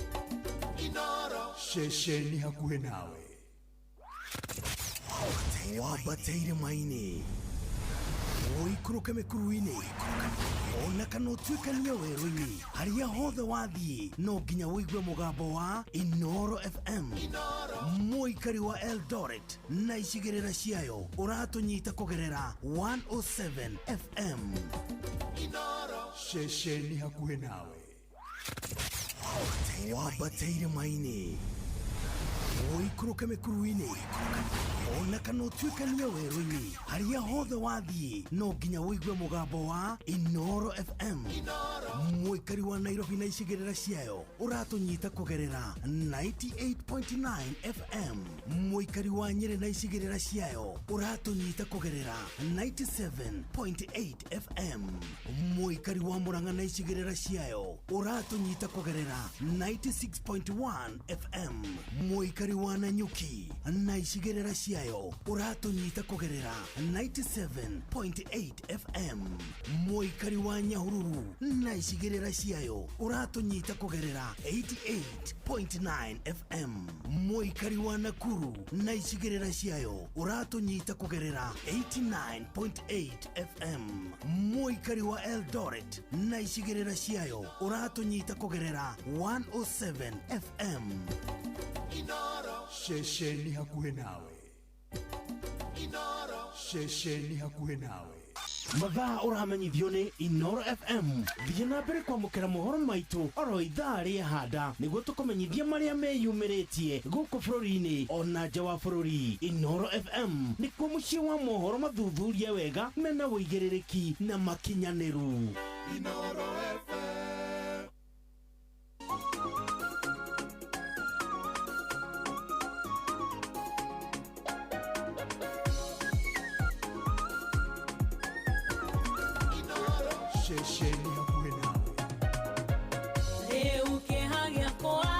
Ceceni hakuhĩ nawe. Wambate irĩma-inĩ, ũikũrũke mĩkuru-inĩ, ona kana ũtuĩkanie werũ-inĩ, harĩa hothe wathiĩ no nginya ũigue mũgambo wa Inoro FM. Mũikari wa Eldoret na icigĩrĩra ciayo ũratũnyita kũgerera 107 FM. Ceceni hakuhĩ nawe. Wambate irĩma-inĩ, ũikũrũke mĩkuru-inĩ, ona kana ũtuĩkanie werũ-inĩ, harĩa hothe wathiĩ no nginya ũigue mũgambo wa Inoro FM. Mũikari wa Nairobi na icigĩrĩra ciayo ũratũnyita kũgerera 98.9 FM. Mũikari wa Nyĩrĩ na icigĩrĩra ciayo ũratũnyita kũgerera 97.8 FM. Mũikari wa Murang'a na icigĩrĩra ciayo ũratũnyita kũgerera 96.1 FM. Mũikari wa Nanyuki na icigĩrĩra ciayo ũratũnyita kũgerera 97.8 FM. Mũikari wa Nyahururu na icigĩrĩra ciayo ũratũnyita kũgerera 88.9 FM. Mũikari wa Nakuru na icigĩrĩra ciayo ũratũnyita kũgerera 89.8 FM. Mũikari wa Eldoret na icigĩrĩra ciayo ũratũnyita kũgerera 107 FM. Ceceni hakuhĩ nawe. Ceceni hakuhĩ nawe. Mathaa ũramenyithio nĩ Inoro FM. Thiĩ na mbere kwamũkĩra mohoro maitũ oro ithaa rĩa handa nĩguo tũkũmenyithie marĩa meyumĩrĩtie gũkũ bũrũri-inĩ ona nja wa bũrũri. Inoro FM nĩkuo mũciĩ wa mohoro mathuthurie wega mena ũigĩrĩrĩki na makinyanĩru. Inoro FM. Ceceni hakuhĩ nawe. Rĩu kĩeha gĩakwa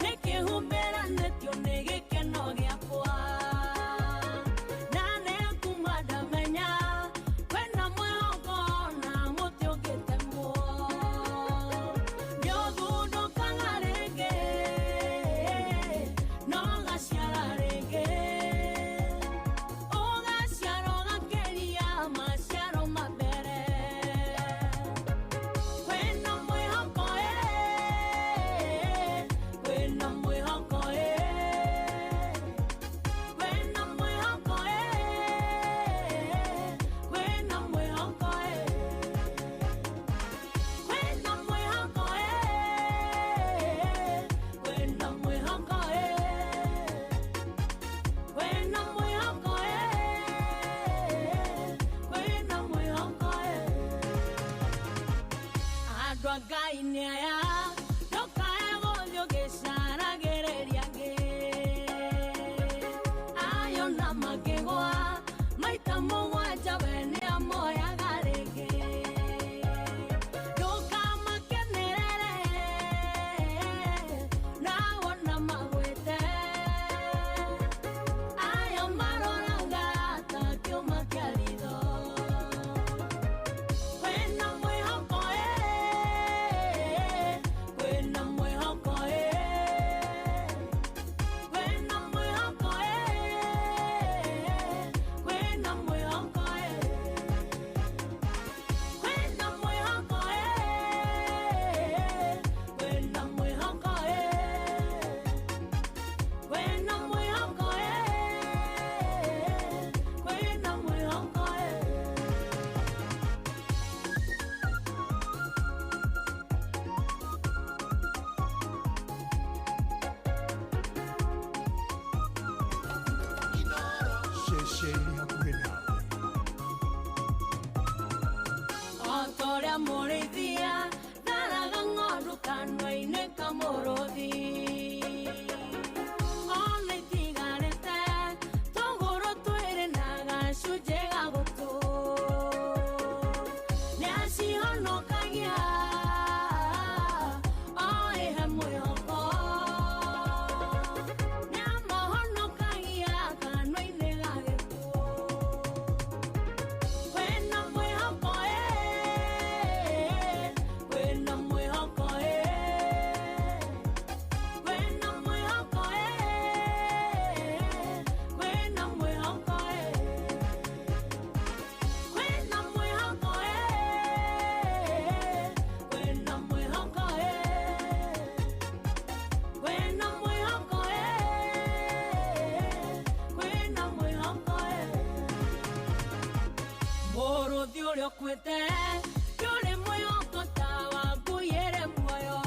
nĩkĩhumbĩranĩtio nĩ gĩkeno gĩakwa. Na nĩnguma ndamenya kwĩna mwĩhoko na mũtĩ ũngĩtemwo. Nĩũthundũkaga rĩngĩ, na ũgaciara rĩngĩ. Ũgaciara ũgakĩria maciaro ma mbere. Kwĩna mwĩhoko ĩ, kwĩna mwĩhoko ĩ, kwĩna mwĩhoko ĩ, kwĩna mwĩhoko ĩ, kwĩna mwĩhoko ĩ, kwĩna mwĩhoko ĩ, kwĩna mwĩhoko ĩ, kwĩna mwĩhoko ĩ. Andũ a Ngai nĩ aya, ndũkae gũthiĩ ũgĩcaragĩrĩria angĩ. Ayo na makĩgũa, maita mũgwanja we nĩamoyaga rĩngĩ. Ndũkamakenerere, na wona magwĩte. Ayo maroraga ta kĩũma kĩa ritho. Kwĩna mwĩhoko ĩ, kwĩna mwĩhoko ĩ, kwĩna mwĩhoko ĩ, kwĩna mwĩhoko ĩ, kwĩna mwĩhoko ĩ, kwĩna mwĩhoko ĩ, kwĩna mwĩhoko ĩ, kwĩna mwĩhoko ĩ. Ceceni hakuhĩ nawe. O ta ũrĩa mũrĩithia tharaga ng'ondu kanua-inĩ ka mũrũthi. Ona itigarĩte tũgũrũ twĩrĩ na gacunjĩ ga gũtũ. Nĩacihonokagia o ihe mwĩhoko. Nĩamahonokagia kanua-inĩ ga gĩkuũ. Kwĩna mwĩhoko ĩ, kwĩna mwĩhoko ĩ, kwĩna mwĩhoko ĩ, kwĩna mwĩhoko ĩ, kwĩna mwĩhoko ĩ, kwĩna mwĩhoko ĩ, kwĩna mwĩhoko ĩ, kwĩna mwĩhoko ĩ. Mũrũthi ũrĩa ũkuĩte ndũrĩ mwĩhoko ta wa ngui ĩrĩ muoyo.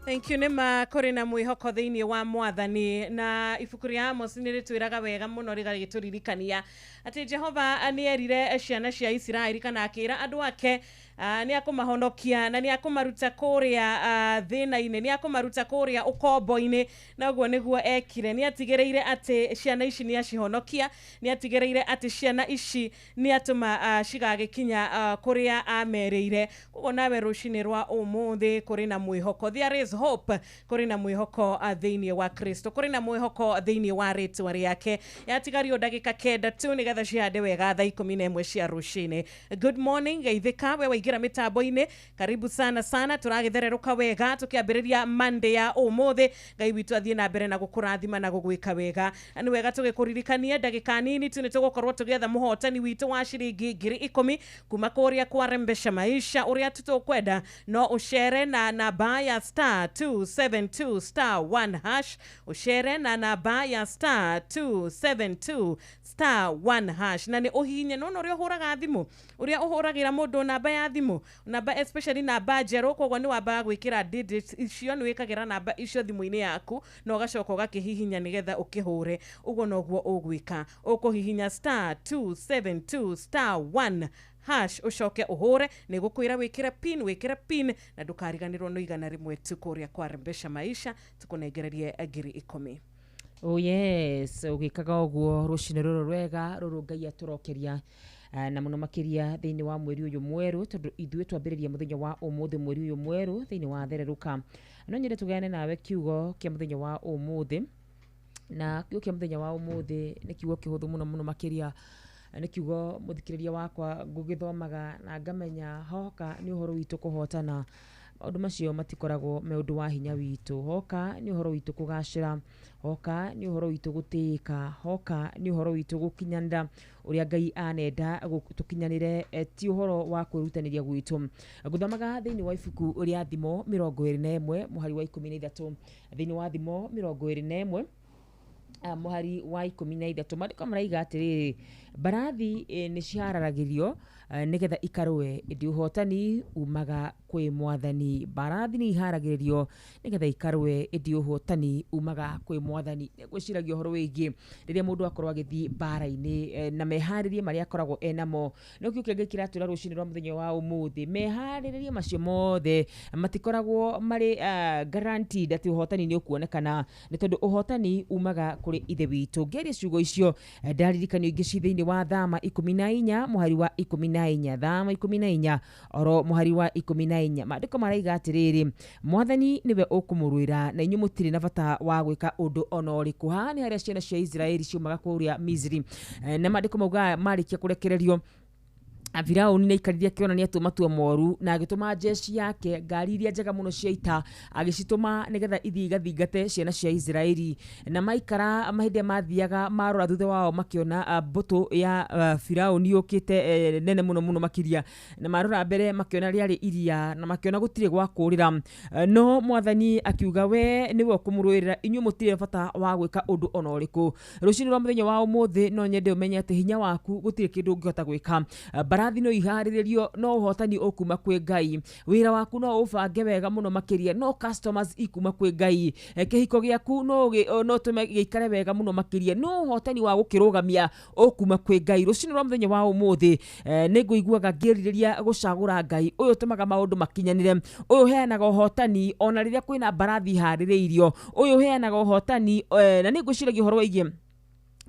Thank you. Nĩ ma kũrĩ na mwĩhoko thĩinĩ wa Mwathani, na ibuku rĩa Amos nĩ rĩtwĩraga wega mũno, rĩgagĩtũririkania atĩ Jehova nĩ erire ciana cia Isiraeli, kana akĩra andũ ake nĩ akũmahonokia na nĩ akũmaruta kũrĩa thĩna-inĩ, nĩ akũmaruta kũrĩa ũkombo-inĩ. Na ũguo nĩguo ekire. Nĩ atigĩrĩire atĩ ciana ici nĩ acihonokia, nĩ atigĩrĩire atĩ ciana ici nĩ atũma cigagĩkinya kũrĩa amerĩire. Koguo nawe rũcinĩ rwa ũmũthĩ kũrĩ na mwĩhoko. There is hope. Kũrĩ na mwĩhoko thĩinĩ wa Kristo, kũrĩ na mwĩhoko thĩinĩ wa rĩtwa rĩake. Yatigario ndagĩka 9 tu nĩgetha cihande wega thaa 11 cia rũcinĩ. Good morning, geithĩka we waingĩra mĩtambo-inĩ. Karibu sana sana. Tũragĩthererũka wega tũkĩambĩrĩria Monday ya ũmũthĩ. Ngai witũ athiĩ na mbere na gũkũrathima na gũgwĩka wega. Na nĩ wega tũgĩkũririkanie, ndagĩka nini tu nĩ tũgũkorwo tũgĩetha mũhotani witũ wa ciringi 10,000 kuma kũrĩa kwa Rembesha Maisha. Ũrĩa tu tũkwenda no ũcere na namba ya *272*1#, ũcere na namba ya *272*1# na nĩ ũhihinye. Nona ũrĩa ũhũraga thimũ, ũrĩa ũhũragĩra mũndũ namba ya thimũ, namba especially namba njerũ, koguo nĩ wambaga gwĩkĩra digits icio, nĩ wĩkagĩra namba icio thimũ-inĩ yaku na ũgacoka ũgakĩhihinya nĩgetha ũkĩhũre. Ũguo noguo ũgwĩka, ũkũhihinya *272*1# ũcoke ũhũre. Nĩ gũkwĩra wĩkĩre pin, wĩkĩre pin na ndũkariganĩrwo no 100 tu kũrĩa kwa Rembesha Maisha tũkũnengererie 10,000. Oh yes, ũgĩkaga ũguo rũcinĩ rũrũ rwega rũrũ Ngai atũrokeria, na mũno makĩria thĩinĩ wa mweri ũyũ mwerũ, tondũ ithuĩ twambĩrĩria mũthenya wa ũmũthĩ mweri ũyũ mwerũ thĩinĩ wa thererũka. No nyende tũgayane nawe kiugo kĩa mũthenya wa ũmũthĩ, na kiugo kĩa mũthenya wa ũmũthĩ nĩ kiugo kĩhũthũ mũno mũno makĩria. Nĩ kiugo, mũthikĩrĩria wakwa, ngũgĩthomaga na ngamenya hoka nĩ ũhoro witũ kũhotana, maũndũ macio matikoragwo me ũndũ wa hinya witũ. Hoka nĩ ũhoro witũ kũgacĩra, hoka nĩ ũhoro witũ gũtĩĩka, hoka nĩ ũhoro witũ gũkinyanĩra ũrĩa Ngai anenda tũkinyanĩre, ti ũhoro wa kwĩrutanĩria gwitũ. Ngũthomaga thĩinĩ wa ibuku rĩa Thimo 21 mũhari wa 13. Thĩinĩ wa Thimo 21 mũhari wa 13, maandĩko maraiga atĩrĩrĩ: "Mbarathi nĩ cihararagĩrio nĩgetha ikarũe, ĩndĩ ũhotani umaga kwĩ Mwathani." Mbarathi nĩ iharagĩrĩrio nĩgetha ikarũe, ĩndĩ ũhotani umaga kwĩ Mwathani. Ngwĩciragia ũhoro wĩgiĩ rĩrĩa mũndũ akorwo agĩthiĩ mbara-inĩ na meharĩrie marĩa akoragwo enamo. No kĩu kĩngĩ kĩratwĩra rũcinĩ rwa mũthenya wa ũmũthĩ, meharĩrĩria macio mothe matikoragwo marĩ guaranteed atĩ ũhotani nĩ ũkuonekana, nĩ tondũ ũhotani umaga kũrĩ Ithe witũ. Ngĩaria ciugo icio, ndaririkanio ingĩ ci thĩinĩ wa Thama 14 mũhari wa 14. Thama 14 oro mũhari wa 14, maandĩko maraiga atĩrĩrĩ: "Mwathani nĩwe ũkũmũrũĩra, na inyuĩ mũtirĩ na bata wa gwĩka ũndũ ona ũrĩkũ." Haha nĩ harĩa ciana cia Isiraeli ciumaga kũrĩa Misiri. Na maandĩko maugaga marĩkia kũrekererio, Firaũni nĩ aikarire akĩona nĩ atua matua moru, na agĩtũma jeshi yake, ngari iria njega mũno cia ita, agĩcitũma nĩgetha ithiĩ igathingate ciana cia Isiraeli. Na maikara mahinda mathiaga, marora thutha wao makĩona mbũtũ ya Firaũni yũkĩte nene mũno mũno makĩria, na marora mbere makĩona rĩarĩ iria, na makĩona gũtirĩ gwa kũrĩra. No Mwathani akiuga we nĩwe ũkũmũrũĩrĩra, inyuĩ mũtirĩ bata wa gwĩka ũndũ ona ũrĩkũ. Rũcinĩ rwa mũthenya wa ũmũthĩ no nyende ũmenye atĩ hinya waku gũtirĩ kĩndũ ũngĩhota gwĩka. Mbarathi no iharĩrĩrio, no ũhotani ũkuma kwĩ Ngai. Wĩra waku no ũbange wega mũno makĩria, no customers ikuma kwĩ Ngai. Kĩhiko gĩaku no ũtũme gĩikare wega mũno makĩria, no ũhotani wa gũkĩrũgamia ũkuma kwĩ Ngai. Rũcinĩ rwa mũthenya wa ũmũthĩ nĩ ngũiguaga ngĩrirĩria gũcagũra Ngai ũyũ ũtũmaga maũndũ makinyanĩre, ũyũ ũheanaga ũhotani ona rĩrĩa kwĩna mbarathi iharĩrĩirio, ũyũ ũheanaga ũhotani. Na nĩ ngwĩciragia ũhoro wĩgiĩ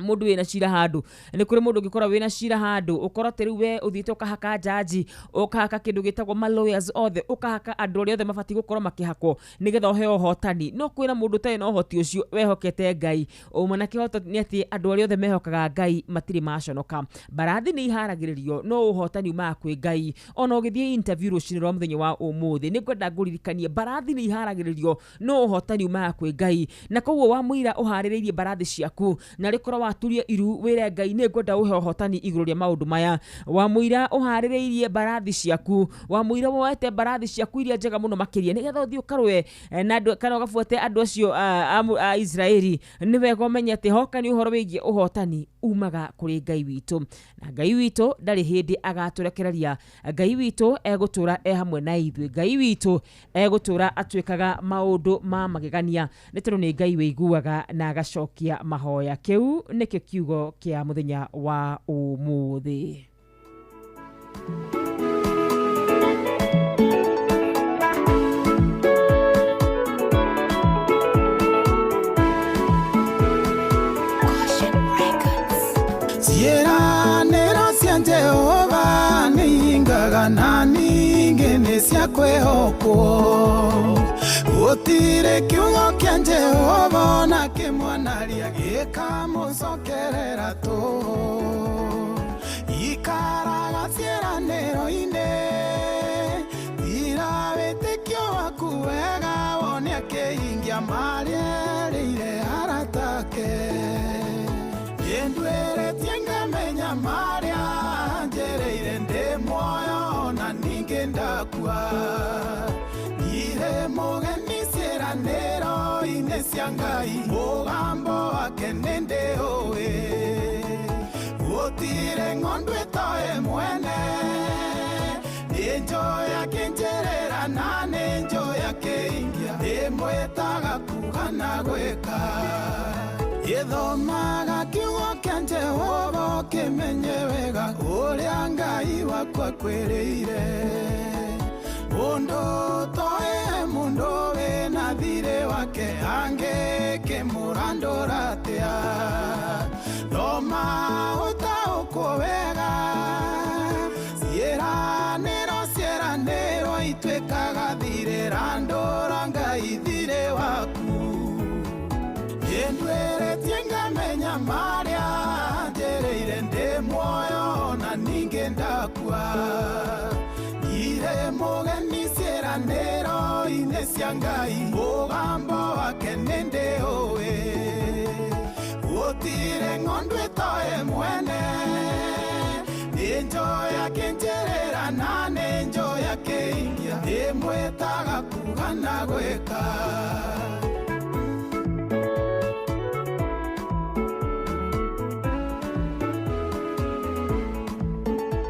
mũndũ wĩna cira handũ. Nĩ kũrĩ mũndũ ũngĩkorwo wĩna cira handũ, ũkorwo atĩ rĩu we ũthiĩte ũkahaka jaji, ũkahaka kĩndũ gĩtagwo ma lawyers othe, ũkahaka andũ arĩa othe mabatiĩ gũkorwo makĩhakwo nĩgetha ũheo ũhotani. No kwĩna mũndũ ũtarĩ na ũhoti ũcio, wehokete Ngai ũma na kĩhoto nĩ atĩ andũ arĩa othe mehokaga Ngai matirĩ maconoka. Mbarathi nĩ iharagĩrĩrio, no ũhotani umaga kwĩ Ngai. Ona ũgĩthiĩ interview rũcinĩ rwa mũthenya wa ũmũthĩ, nĩ ngwenda ngũririkanie, mbarathi nĩ iharagĩrĩrio, no ũhotani umaga kwĩ Ngai. Na koguo wa mũira ũharĩrĩirie mbarathi ciaku na rĩkorwo waturie iru wĩre Ngai nĩ ngwenda ũhe ũhotani igũrũ rĩa maũndũ maya. Wamũira ũharĩrĩirie mbarathi ciaku, wamũira woete mbarathi ciaku iria njega mũno makĩria nĩgetha ũthiĩ ũkarũe na andũ kana ũgabuate andũ acio a Israeli. Nĩ wega ũmenye atĩ hoka nĩ ũhoro wĩgiĩ ũhotani umaga kũrĩ Ngai witũ, na Ngai witũ ndarĩ hĩndĩ agatũrekereria. Ngai witũ egũtũra e hamwe na ithuĩ. Ngai witũ egũtũra atwĩkaga maũndũ ma magegania, nĩ tondũ nĩ Ngai wĩiguaga na agacokia mahoya. Kĩu nĩkĩo kiugo kĩa mũthenya wa ũmũthĩ. Ciĩranĩro cia Jehova nĩ hingaga na ningĩ nĩ cia kwĩhokwo. Gũtirĩ kiugo kĩa Jehova ona kĩmwe na gĩkamũcokerera tũhũ. Ikaraga ciĩranĩro-inĩ, tira wĩtĩkio waku wega wone akĩhingia marĩa erĩire arata ake. Nĩnduĩrĩtie ngamenya marĩa njereire ndĩ muoyo na ningĩ ndakua. Ndirĩ mũgeni ciĩranĩro-inĩ cia Ngai, mũgambo wake nĩndĩũĩ. Gũtirĩ ng'ondu ĩtoĩ mwene, nĩnjũĩ akĩnjĩrĩra na nĩnjũĩ akĩingia, ndĩmwĩtaga kuuga na gwĩka. Gĩthomaga kiugo kĩa Jehova ũkĩmenye wega ũrĩa Ngai waku akwĩrĩire. Mũndũ ũtoĩ mũndũ wĩna thirĩ wake angĩkĩmũrandũra atĩa? Thoma ũtaũkwo wega, ciĩranĩro ciĩranĩro ituĩkaga thirĩ, randũra Ngai thirĩ waku. Nĩnduĩrĩtie ngamenya marĩa njereire ndĩ muoyo na ningĩ ndakua. Ndirĩ mũgeni ciĩranĩro-inĩ cia Ngai, mũgambo wake nĩndĩũĩ. Gũtirĩ ng'ondu ĩtoĩ mwene, nĩnjũĩ akĩnjĩrĩra na nĩnjũĩ akĩingia, ndĩmwĩtaga kuuga na gwĩka.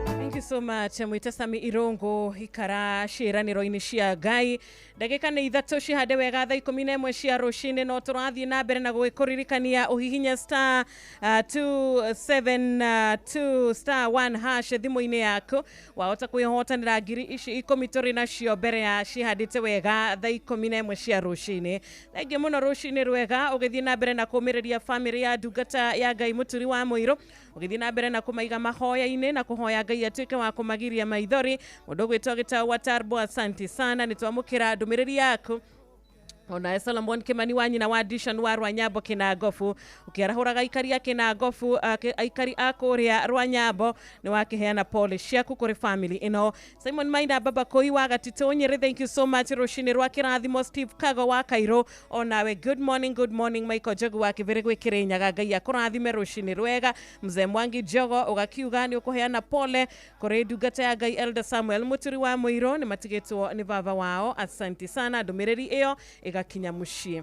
Thank you so much mwite Sami Irungu ikara ciĩranĩro-inĩ cia Ngai. Ndagĩka nĩ 3 cihande wega thaa 11 cia rũcinĩ, no tũrathiĩ na mbere na gũgĩkũririkania ũhihinye star 272 star 1 hash thimũ-inĩ yaku, wahota kwĩhotanĩra ngiri ici 10 tũrĩ nacio mbere ya cihandĩte wega thaa 11 cia rũcinĩ. Thengiũ mũno rũcinĩ rwega, ũgĩthiĩ na mbere na kũmĩrĩria bamĩrĩ ya ndungata ya Ngai Mũturi wa Mũirũ, ũgĩthiĩ na mbere na kũmaiga mahoya-inĩ na kũhoya Ngai atuĩke wa kũmagiria maithori. Mũndũ ũgwĩtwo gĩtau wa Tarbo, asante sana, nĩ twamũkĩra ndũmĩrĩri yaku. Ona Solomon Kimani wa nyina wa Dishon wa Rwanyambo Kinangobu, ũkĩarahũraga aikari a Kinangobu, aikari a kũrĩa Rwanyambo, nĩ wakĩheana pole ciaku kũrĩ family ĩno. Simon Maina Baba Koi wa Gatitũ Nyĩrĩ, thank you so much rũcinĩ rwa kĩrathimo. Steve Kago wa Kairũ, onawe good morning, good morning. Michael Njogu wa Kĩbĩrĩ gwĩ Kĩrĩnyaga, Ngai akũrathime rũcinĩ rwega. Mzee Mwangi Njogo ũgakiuga nĩ ũkũheana pole kũrĩ ndungata ya Ngai Elder Samuel Mũturi wa Mũirũ, nĩ matigĩtwo nĩ baba wao. Asante sana, ndũmĩrĩri ĩyo ĩgakinya mũciĩ.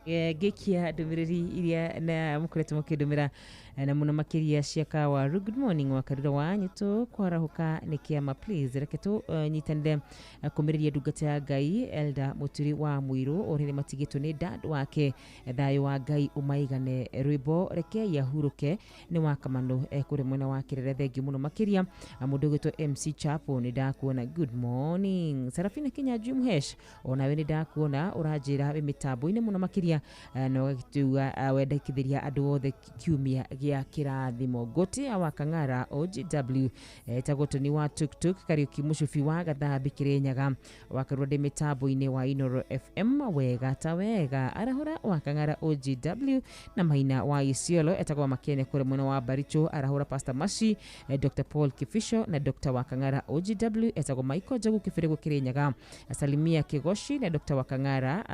Ngĩkia ndũmĩrĩri iria na mũkoretwo mũkĩndũmĩra na mũno makĩria cia kawaru. Good morning wakarura wa nyitũ kwarahũka nĩ kĩama, please reke tũnyitanĩre kũmĩrĩria ndungata ya Ngai Elder Mũturi wa Mũirũ ũrĩa matigĩtwo nĩ dad wake, thayũ wa Ngai ũmaigane. Rwĩmbo reke yahurũke nĩ wa Kamanũ kũrĩ mwena wa Kĩrere. Thengiũ mũno makĩria. Mũndũ ũgwĩtwo MC Chapo nĩ ndakuona, good morning. Sarafina Kinyanjui Mũhesh onawe nĩ ndakuona ũranjĩra wĩ mĩtambo-inĩ mũno makĩria, na ũgagĩtua wendekithĩria andũ othe kiumia gĩa Gĩa kĩrathimo. Ngũtia wa Kang'ara OGW, etagwo Toni wa Tuktuk Kariuki Mũcubi wa Gathambi Kĩrĩnyaga wakarua ndĩ mĩtambo-inĩ wa Inoro FM wega ta wega. Arahũra wa Kang'ara OGW na Maina wa Isiolo etagwo Makene kũrĩ mwena wa Baricho. Arahũra Pastor Mashi, Dr Paul Kifisho na Dr wa Kang'ara OGW etagwo Michael Njogu Kĩbĩrĩgũ Kĩrĩnyaga. Salimia Kigoshi na Dr wa Kang'ara,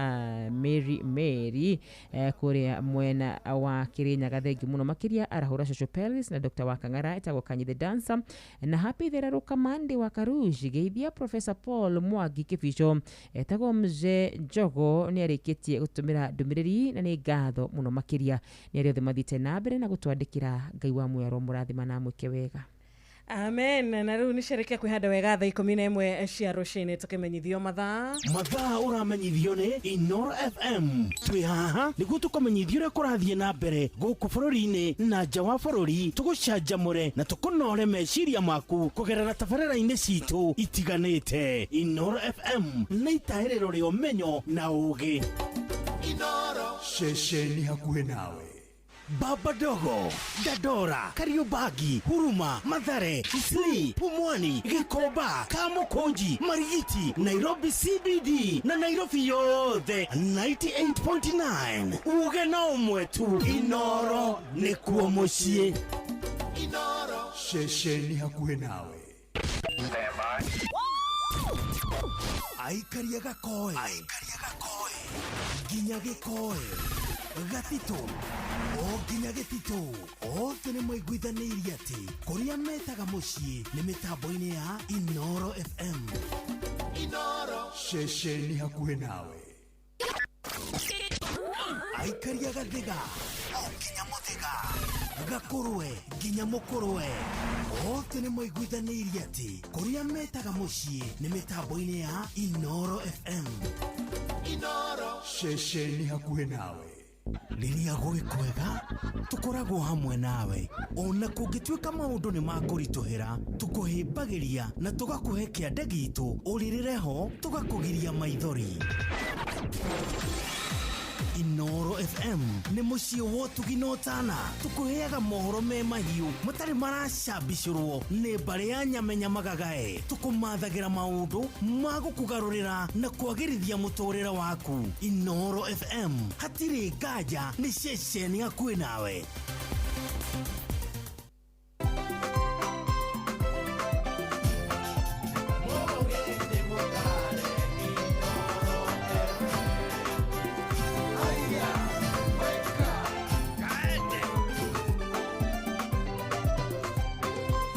Mary Mary, kũrĩa mwena wa Kĩrĩnyaga. Thengi mũno makĩria. Arahũra Shosho Pelis na Dr wa Kang'ara etagwo Kanyi the Dancer na Happy Theraruka Mande wa Karuji. Geithia Professor Paul Mwangi Kĩbico etagwo Mzee Njogo nĩ arĩkĩtie gũtũmĩra ndũmĩrĩri na nĩ ngatho mũno makĩria nĩ arĩa othe mathiĩte na mbere na gũtwandĩkĩra. Ngai wa muoyo mũrathima na amwĩke wega. Amen. Na rĩu nĩ cerekia kwĩhanda wega thaa 11 cia rũcinĩ tũkĩmenyithio mathaa. Mathaa ũramenyithio nĩ Inoro FM. Twĩ haha nĩguo tũkũmenyithio ũrĩa kũrathiĩ na mbere gũkũ bũrũri-inĩ na nja wa bũrũri, tũgũcanjamũre na tũkũnore meciria maku kũgerera tabarĩra-inĩ citũ itiganĩte. Inoro FM nĩ itahĩrĩro rĩa ũmenyo na ũũgĩ. Ceceni hakuhĩ nawe. Baba Dogo, Dandora, Kariobangi, Huruma, Mathare, Isli, Pumwani, Gikomba, Kamukunji, Marigiti, Nairobi CBD na Nairobi yothe 98.9. Uge na ũmwe tu, Inoro nĩkuo mũciĩ. Ceceni hakuhĩ nawe. Aikaria gakoe nginya gĩkoe gatitũ o nginya gĩtitũ, othe nĩ maiguithanĩirie atĩ kũrĩa metaga mũciĩ nĩ mĩtambo-inĩ ya Inoro FM. Ceceni hakuhĩ nawe. Aikaria gathiga o nginya mũthĩga, gakũrwe nginya mũkũrwe, othe nĩ maiguithanĩirie atĩ kũrĩa metaga mũciĩ nĩ mĩtambo-inĩ ya Inoro FM. Ceceni hakuhĩ nawe. Rĩrĩa gwĩ kwega tũkoragwo hamwe nawe, ona kũngĩtuĩka maũndũ nĩ makũritũhĩra, tũkũhĩmbagĩria na tũgakũhe kĩande gitũ ũrĩrĩre ho, tũgakũgiria maithori. Inoro FM nĩ mũciĩ wa ũtugi na ũtana, tũkũheaga mohoro me mahiũ matarĩ maracambicũrwo nĩ mbarĩ ya nyamenya magagae, tũkũmathagĩra maũndũ ma gũkũgarũrĩra na kwagĩrithia mũtũrĩre waku. Inoro FM hatirĩ nganja nĩ ceceni hakuhĩ nawe.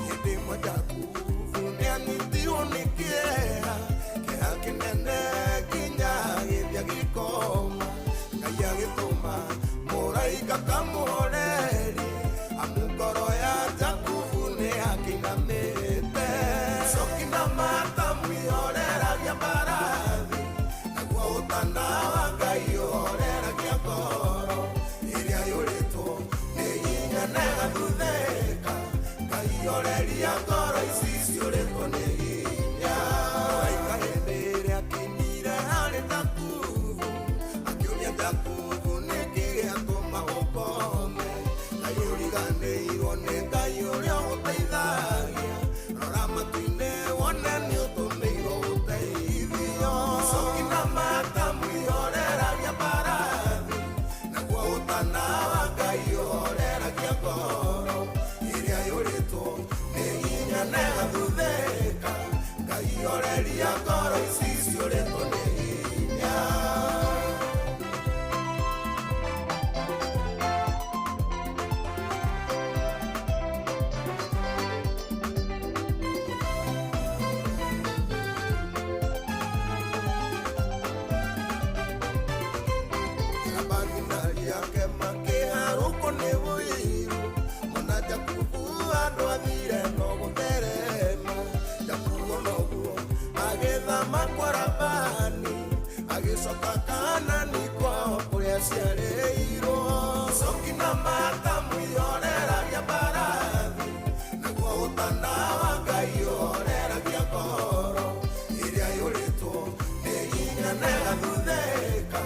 Hĩndĩ ĩmwe Jakubu nĩanyitirwo nĩ kĩeha, kĩeha kĩnene nginya agĩthiĩ agĩkoma. Ngai agĩtũma mũraika kamũhorerie, amu ngoro ya Jakubu nĩakĩinamĩte. Coki na matamu ihoreragia mbarathi, naguo ũtana wa Ngai ũhoreragia ngoro ĩrĩa yũrĩtwo nĩ hinya na ĩgathuthĩka. Ngai horeria ngoro ici ciũrĩtwo nĩ hinya. Mũraika hĩndĩ ĩrĩa akinyire harĩ Jakubu, akĩũria Jakubu nĩkĩ gĩatũma ũkome. Ngai ũriganĩirwo nĩ Ngai ũrĩa ũgũteithagia, rora matu-inĩ wone nĩũtũmĩirwo ũteithio. Coki na matamu ihoreragia mbarathi, naguo ũtana wa Ngai ũhoreragia ngoro ĩrĩa yũrĩtwo nĩ hinya na ĩgathuthĩka. Ngai horeria ngoro ici ciũrĩtwo nĩ hinya. Labani na ariake makĩharũkwo nĩ ũiru, mona Jakubu handũ athire no gũtherema. Jakubu noguo agĩthama kwa Labani, agĩcoka Kanani kwao kũrĩa aciarĩirwo. Coki na matamu ihoreragia mbarathi, naguo ũtana wa Ngai ũhoreragia ngoro ĩrĩa yũrĩtwo nĩ hinya na ĩgathuthĩka.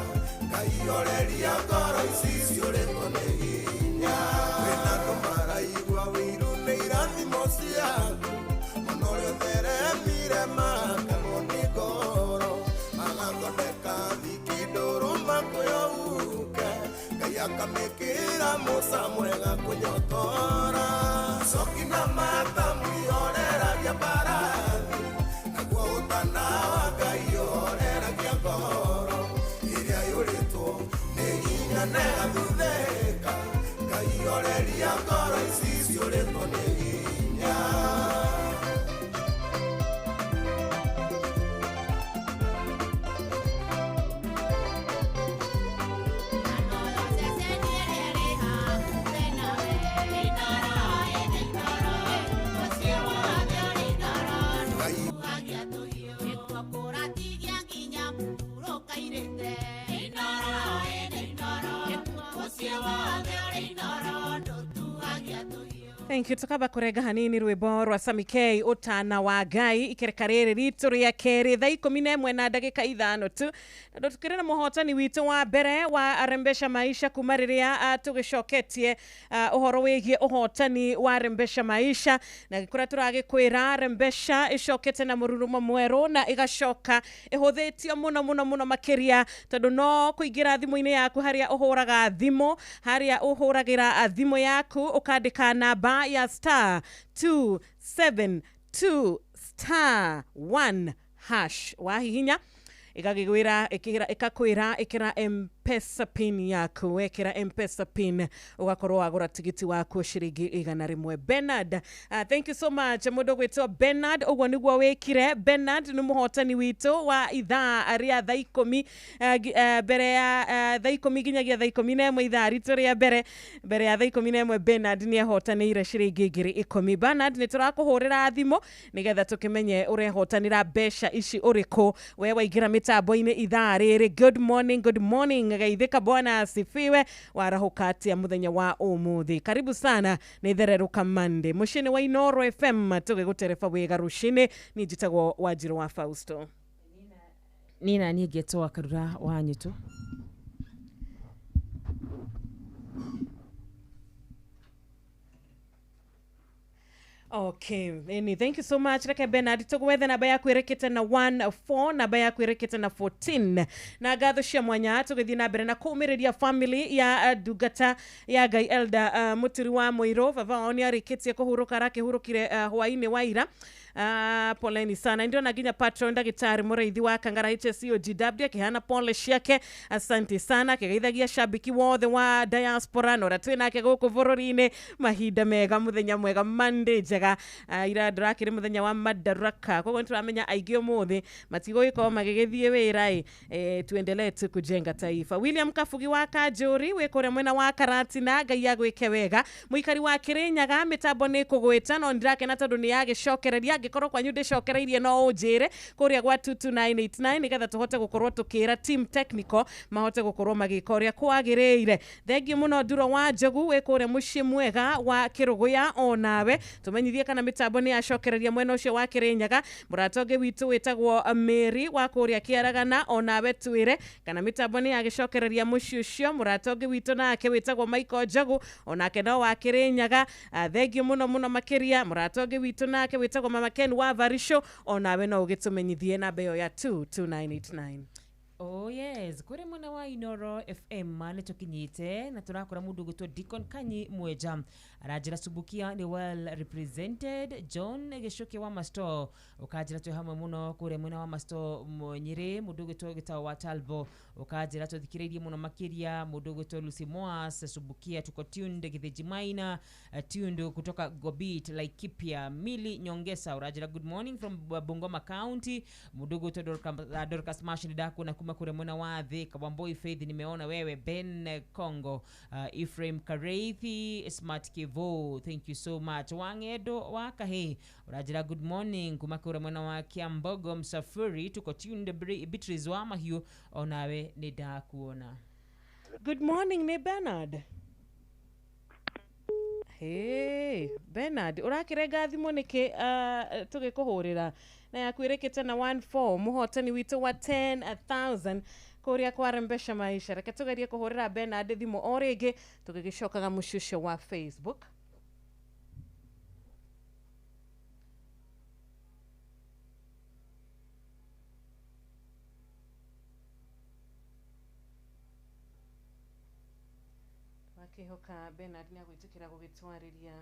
Ngai horeria ngoro ici ciũrĩtwo nĩ hinya. Kwĩna andũ athire makagwo nĩ ngoro magathondeka thiki ndũrũ makwĩyouke Ngai akamĩkĩra mũca mwega kũnyotora coki na matamu ihoreragia mbarathi naguo ũtana wa Ngai ũhoreragia ngoro ĩrĩa yũrĩtwo nĩ hinya na ĩgathuthĩka Ngai horeria ngoro ici ciũrĩtwo nĩ hinya. Thank you. Tukaba kurega hanini rwimbo rwa Sami K utana wa Ngai ikereka rĩrĩ ritũ rĩa kerĩ thaa 11 na ndagĩka 5 tu na tukĩrĩ na mũhotani witũ wa mbere wa Rembesha Maisha kuma rĩrĩa tũgĩcoketie ũhoro wĩgiĩ ũhotani wa Rembesha Maisha na gĩkũrĩa tũragĩkwĩra Rembesha ĩcokete na mũrurumo mwerũ na ĩgacoka ĩhũthĩtio mũno mũno mũno makĩria tondũ no kũingĩra thimũ-inĩ yaku harĩa ũhũraga thimũ harĩa ũhũragĩra thimũ yaku ũkandĩka namba ya star 272 star 1 hash wahihinya ikagigwira ikakwira ikira M-Pesa pin yaku wekira M-Pesa pin ugakorwo wagura tigiti waku ciringi 100. Bernard, thank you so much mundu gwitwo Bernard uguo niguo wikire. Bernard ni muhotani witu wa ithaa ria thaa 10 mbere ya thaa 10 nginyagia thaa 11 ithaa ritu ria mbere ya thaa 11 Bernard ni ehotanire ciringi 10,000. Bernard ni turakuhurira thimu nigetha tukimenye urehotanira mbeca ici uriku we waingira mitambo-inĩ ithaa rĩrĩ. Good morning, good morning geithĩka bwana asifiwe warahuka atia muthenya wa umuthi. Karibu sana nĩ thererũka Monday mũciĩ-inĩ wa Inoro FM tũgĩgũtereba wĩga rũcinĩ. Niĩ njĩtagwo Wanjirũ wa Fausto. Nina niĩ ngetwo Karura wa Nyutu. Okay, Eni, thank you so much. Reke Bernard tugwethe namba yaku ĩrĩkĩte na 14 namba yaku ĩrĩkĩte na 14 na ngatho cia mwanya tũgĩthiĩ na mbere na kũũmĩrĩria family ya ndungata ya Ngai Elder Mũturi wa Mũirũ. Baba wao nĩ arĩkĩtie kũhurũka arakĩhurũkire hwaĩ-inĩ wa ira. Poleni sana. Ndio nginya patron ndagĩtarĩ mũrĩithi wa Kangara HSCOGW akĩhana pole ciake. Asante sana akĩgeithagia shabiki wothe wa diaspora na ũrĩa twĩ nake gũkũ bũrũri-inĩ. Mahinda mega mũthenya mwega Monday njega. Ira ndĩrakĩrĩ mũthenya wa Madaraka koguo nĩtũramenya aingĩ ũmũthĩ matigũgĩkorwo magĩgĩthiĩ wĩra ĩ tuendelee tu kujenga taifa. William Kabugi wa Kanjũri wĩ kũrĩa mwena wa Karatina Ngai agwĩke wega. Mũikari wa Kĩrĩnyaga mĩtambo nĩ kũgwĩta no nĩndĩrakena tondũ nĩ yagĩcokereria angĩkorwo kwanyu ndĩcokereirie no ũnjĩre kũrĩa gwa 22989 nĩgetha tũhote gũkorwo tũkĩra team technical mahote gũkorwo magĩka ũrĩa kwagĩrĩire. Thengiũ mũno Nduro wa Njogu wĩ kũrĩa mũciĩ mwega wa Kĩrũgũya onawe tũmenyithie kana mĩtambo nĩ yacokereria mwena ũcio wa Kĩrĩnyaga. Mũrata ũngĩ witũ wĩtagwo Mary wa kũrĩa Kĩaragana onawe twĩre kana mĩtambo nĩ yagĩcokereria mũciĩ ũcio. Mũrata ũngĩ witũ nake wĩtagwo Michael Njogu onake no wa Kĩrĩnyaga. Thengiũ mũno mũno makĩria. Mũrata ũngĩ witũ nake wĩtagwo Mama Ken wa Varisho onawe no ũgĩtũmenyithie namba ĩyo ya 22989. Oh yes, kuri mwena wa Inoro FM nĩ tũkinyĩte na tũrakora mũndũ ũgwĩtwo Deacon Kanyi Mweja aranjĩra Subukia nĩ well represented. John Gĩcuki wa Masto ũkanjĩra twĩ hamwe mũno kũrĩa mwena wa Masto Nyĩrĩ. Mũndũ ũgwĩtwo Gĩtaũ wa Talbo ũkanjĩra tũthikĩrĩirie mũno makĩria. Mũndũ ũgwĩtwo Lucy Moas Subukia tuko tuned. Gĩthĩnji Maina tuned kutoka Gobit Laikipia. Mili Nyongesa ũranjĩra good morning from Bungoma County. Mũndũ ũgwĩtwo Dorcas Mash nĩndakuna kuma kure mwena wa Thika. Wamboi Faith nimeona wewe. Ben Congo, Ephraim Kareithi, Smart Kevo, thank you so much. Wangedo wa Kahe urajira good morning kuma kure mwena wa Kiambogo Msafiri tuko tuned. Beatrice wa Mahiu onawe nĩndakuona. Good morning nĩ Bernard. Hey, Bernard ũrakĩrenga thimũ nĩkĩ tũgĩkũhũrĩra na yaku ĩrĩkĩte na 14 mũhotani witũ wa 10,000 kũrĩa kwa Rembesha Maisha. Reke tũgerie kũhũrĩra Bernard thimũ o rĩngĩ tũgĩgĩcokaga mũciĩ ũcio wa Facebook. Tũrakĩhoka Bernard nĩ agwĩtĩkĩra gũgĩtwarĩria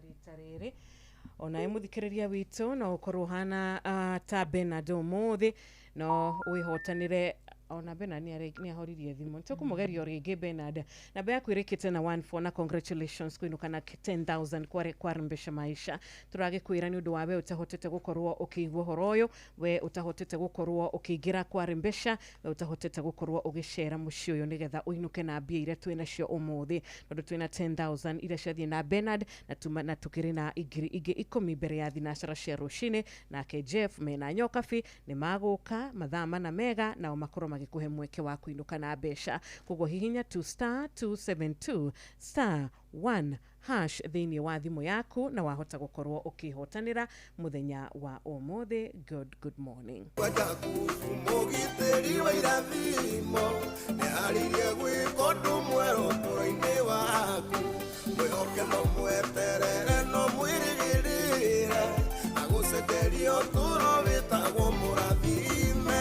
rita rĩrĩ. Onawe mũthikĩrĩria witũ no ũkorwo ũhana ta Bernard ũmũthĩ, no wĩhotanĩre. Ona Bernard nĩ ahoririe thimũ, nĩtũkũmũgeria o rĩngĩ. Bernard, namba yaku ĩrĩkĩte na 14, na congratulations kũinũka na 10,000 kwarembesha maisha. Tũragĩkwĩra nĩ ũndũ wa we ũtahotete gũkorwo ũkĩigua ũhoro ũyũ, we ũtahotete gũkorwo ũkĩingĩra kwarembesha, we ũtahotete gũkorwo ũgĩcera mũciĩ ũyũ nĩgetha ũinũke na mbia iria twĩ nacio ũmũthĩ, tondũ twĩna 10,000 iria ciathiĩ na Bernard na tuma, na tukĩrĩ na ngiri ingĩ 10 mbere ya thinacara cia rũcinĩ. Nake Jeff mena Nyokabi nĩ magũka mathaa 4 mega, nao makorwo magĩkũhe mweke wa kũinũka na mbeca. Koguo hihinya 2 star 272 star 1 hash thĩinĩ wa thimũ yaku na wahota gũkorwo ũkĩhotanĩra mũthenya wa ũmũthĩ. Good morning. Mũgitĩri wa irathimo nĩharĩirie gwĩka ũndũ mwerũ ũtũũro-inĩ waku. Mwĩhoke no mweterere no mwĩrĩgĩrĩre agũcenjerie ũtũũro wĩtagwo mũrathime.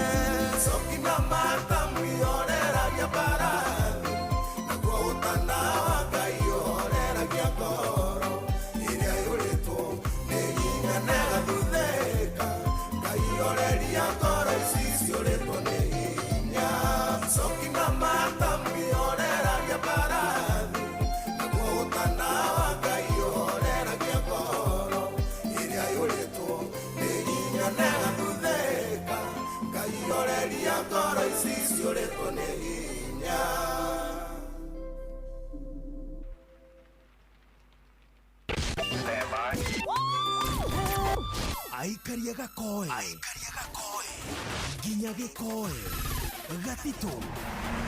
Coki na mata mwĩhoreragia mbarathi, naguo ũtana wa Ngai ũhoreragia ngoro ĩrĩa yũrĩtwo nĩ hinya na ĩgathuthĩka. Ngai horeria ngoro ici ciũrĩtwo nĩ hinya. Coki na mata mwĩhoreragia mbarathi, naguo ũtana wa Ngai ũhoreragia ngoro ĩrĩa yũrĩtwo nĩ hinya na ĩgathuthĩka. Ngai horeria ngoro ici ciũrĩtwo nĩ hinya. Aikaria gakoe nginya gĩkoe gatitũ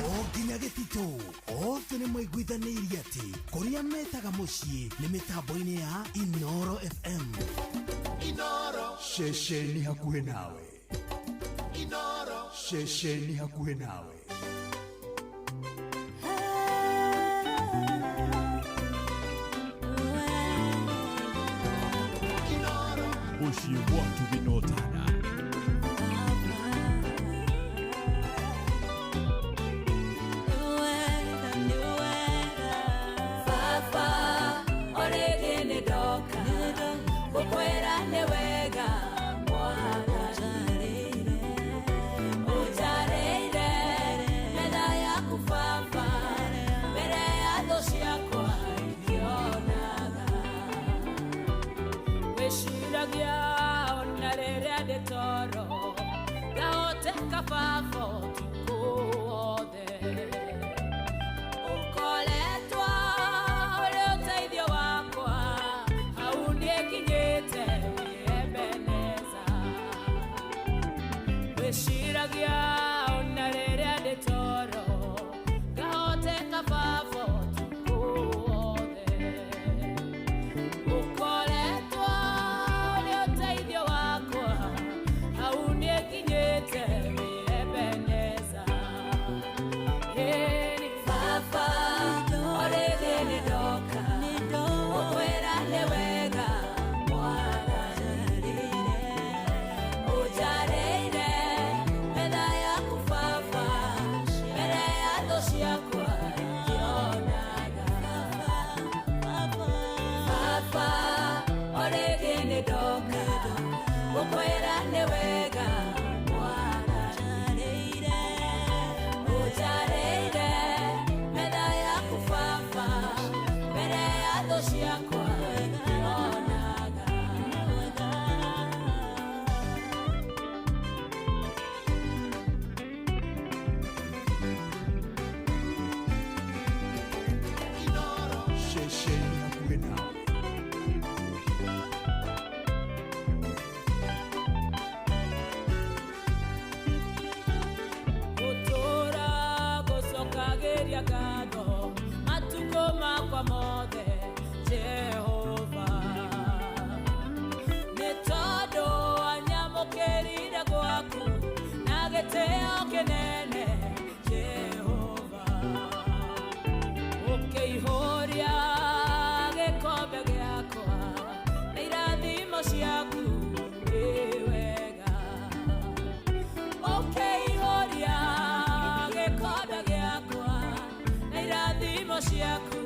o nginya gĩtitũ, othe nĩ maiguithanĩirie atĩ kũrĩa metaga mũciĩ nĩ mĩtambo-inĩ ya Inoro FM. Ceceni hakuhĩ nawe. Ceceni hakuhĩ nawe. Mũciĩ watu gĩnotana. Baba orĩngĩ nĩ ndoka gũkwĩra nĩ wega Mwathani, ũnjarĩire metha yaku baba, mbere ya thũ ciakwa ikĩonaga. Wĩciragia ona rĩrĩa ndĩ toro, ngahoteka baba ũtukũ wothe. Ũkoretwo ũrĩ ũteithio wakwa, hau niĩkinyĩte wĩ Ebeneza. Wĩciragia ona rĩrĩa ndĩ toro, ngahoteka baba ũtukũ wothe. Ũkoretwo ũrĩ ũteithio wakwa, hau niĩkinyĩte wĩ Ebeneza. Ĩni baba orĩngĩ nĩ ndoka gũkwĩra nĩ wega Mwathani, ũnjarĩire metha yaku baba, mbere ya thũ ciakwa ikĩonaga. Baba orĩngĩ nĩ ndoka gũkwĩra nĩ wega Mwathani, ũnjarĩire metha yaku baba, mbere ya thũ ciakwa ikĩonaga. Ceceni hakuhĩ nawe. Gũtũũra gũcokagĩria ngatho matukũ makwa mothe Jehova, nĩ tondũ anyamũkĩrire gwaku na gĩtĩo kĩnene Jehova, ũkĩihũria gĩkombe gĩakwa na irathimo ciaku wĩ wega. Ũkĩihũria gĩkombe gĩakwa na irathimo ciaku.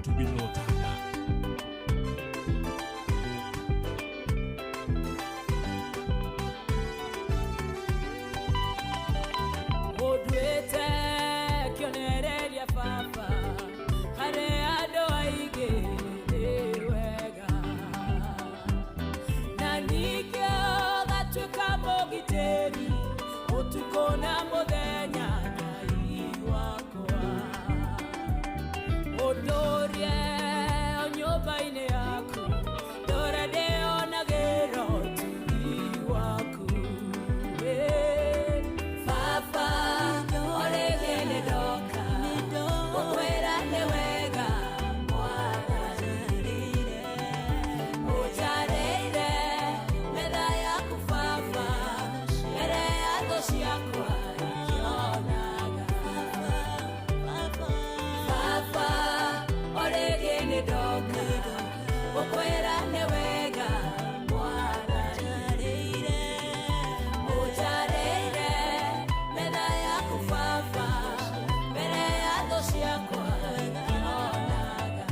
bwatu binotana. Ũnduĩte kĩonereria baba harĩ andũ aingĩ nĩ wega na ningĩ ũgatuĩka mũgitĩri ũtukũ na mũthenya Ngai wakwa ũndũrie o nyũmba-inĩ yaku ndũre ndĩonagĩra ũtugi waku. Baba orĩngĩ nĩ ndoka gũkwĩra nĩ wega Mwathani ũnjarĩire metha yaku baba mbere ya thũ ciakwa ikĩonaga. Baba orĩngĩ nĩ ndoka gũkwĩra nĩ wega Mwathani ũnjarĩire metha yaku baba mbere ya thũ ciakwa ikĩonaga.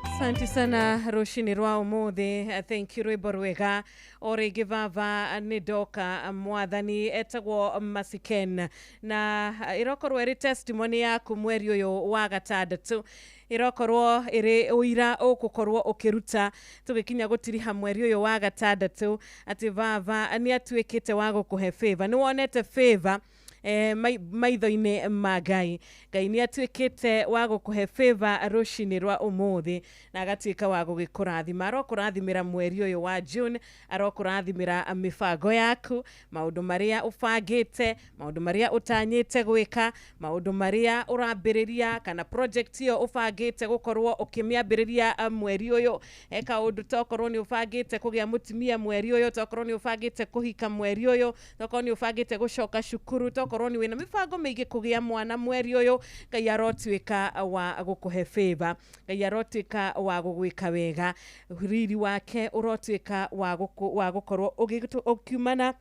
Asante sana rũcinĩ rwa ũmũthĩ. Thank you rwĩmbo rwega o rĩngĩ baba nĩ ndoka mwathani etagwo Masiken na ĩrokorwo ĩrĩ testimony yaku mweri ũyũ wa gatandatũ ĩrokorwo ĩrĩ ũira ũgũkorwo ũkĩruta tũgĩkinya gũtiriha mweri ũyũ wa gatandatũ atĩ baba nĩ atuĩkĩte wa gũkũhe favor nĩ wonete favor maitho-inĩ ma Ngai. Ngai nĩ atuĩkĩte wa gũkũhe favor rũcinĩ rwa ũmũthĩ na agatuĩka wa gũgĩkũrathima arokũrathimĩra mweri ũyũ wa June arokũrathimĩra mĩbango yaku maũndũ marĩa ũbangĩte maũndũ marĩa ũtanyĩte gwĩka maũndũ marĩa ũrambĩrĩria kana project ĩyo ũbangĩte gũkorwo ũkĩmĩambĩrĩria mweri ũyũ he kaũndũ tokorwo nĩ ũbangĩte kũgĩa mũtumia mweri ũyũ tokorwo nĩ ũbangĩte kũhika mweri ũyũ tokorwo nĩ ũbangĩte gũcoka cukuru tokorwo nĩ wĩna mĩbango mĩingĩ kũgĩa mwana mweri ũyũ Ngai arotuĩka wa gũkũhe favor Ngai arotuĩka wa gũgwĩka wega riri wake ũrotuĩka wa gũkorwo ũkiumana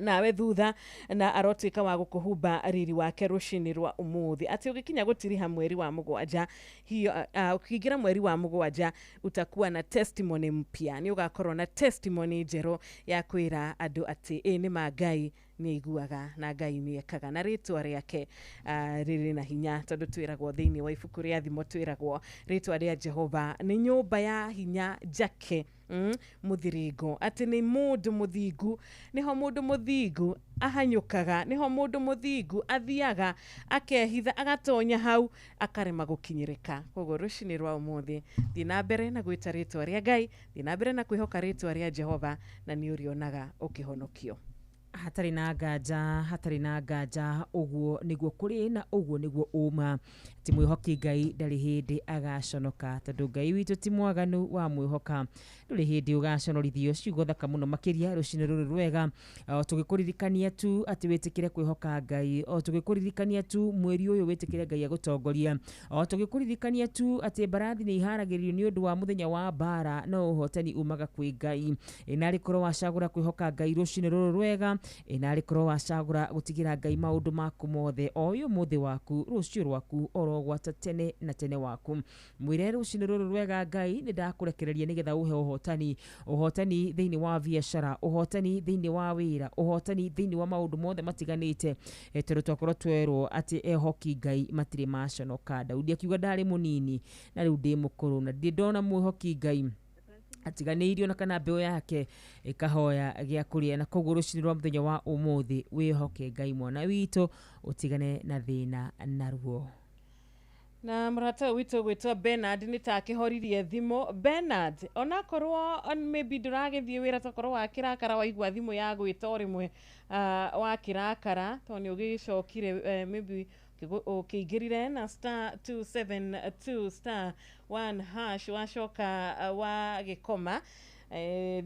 nawe thutha na arotuĩka wa gũkũhumba riri wake rũcinĩ rwa ũmũthĩ atĩ ũgĩkinya gũtiriha mweri wa mũgwanja hiyo ũkĩingĩra mweri wa mũgwanja utakuwa na testimony mpya nĩ ũgakorwo na testimony njerũ ya kwĩra andũ atĩ ĩ nĩ ma Ngai nĩ aiguaga na Ngai nĩ ekaga na rĩtwa rĩake rĩrĩ na hinya tondũ twĩragwo thĩinĩ wa ibuku rĩa thimo twĩragwo rĩtwa rĩa Jehova nĩ nyũmba ya hinya njake mũthiringo atĩ nĩ mũndũ mũthingu nĩho mũndũ mũthingu ahanyũkaga nĩho mũndũ mũthingu athiaga akehitha agatonya hau akarema gũkinyĩrĩka koguo rũcinĩ rwa ũmũthĩ thiĩ na mbere na gwĩta rĩtwa rĩa Ngai thiĩ na mbere na kwĩhoka rĩtwa rĩa Jehova na nĩ ũrĩonaga ũkĩhonokio. Hatarĩ na nganja hatarĩ na nganja ũguo nĩguo kũrĩ na ũguo nĩguo ũma ti mwĩhoki Ngai ndarĩ hĩndĩ agaconoka tondũ Ngai witũ ti mwaganu wa mwĩhoka ndũrĩ hĩndĩ ũgaconorithio ciugo thaka mũno makĩria rũcinĩ rũrũ rwega o tũgĩkũririkania tu atĩ wĩtĩkĩre kwĩhoka Ngai o tũgĩkũririkania tu mweri ũyũ wĩtĩkĩre Ngai agũtongoria o tũgĩkũririkania tu atĩ mbarathi nĩ iharagĩrĩrio nĩ ũndũ wa mũthenya wa mbara no ũhotani umaga kwĩ Ngai ĩnarĩ korwo wacagũra kwĩhoka Ngai rũcinĩ rũrũ rwega ĩnarĩ korwo wacagũra gũtigĩra Ngai maũndũ maku mothe o ũyũ mũthĩ waku rũciũ rwaku orogwata tene na tene waku mwĩre rũcinĩ rũrũ rwega Ngai nĩ ndakũrekereria nĩgetha ũhe ũhotani ũhotani thĩinĩ wa biacara ũhotani thĩinĩ wa wĩra ũhotani thĩinĩ wa maũndũ mothe matiganĩte tondũ twakorwo twerwo atĩ ehoki Ngai matirĩ maconoka Daudi akiuga ndarĩ mũnini na rĩu ndĩ mũkũrũ na ndirĩ ndona mwĩhoki Ngai atiganĩirio na kana mbeũ yake ĩkahoya gĩa kũrĩa na koguo rũcinĩ rwa mũthenya wa ũmũthĩ wĩhoke Ngai mwana witũ ũtigane na thĩna na ruo. Na mũrata ũyũ witũ gwĩtwo Bernard nĩ ta akĩhoririe thimũ Bernard onakorwo maybe ndũragĩthiĩ wĩra tokorwo wakĩrakara waigua thimũ ya gwĩta o rĩmwe wakĩrakara tondũ nĩ ũgĩcokire maybe ũkĩingĩrire na star 272 star 1 hash wacoka wagĩkoma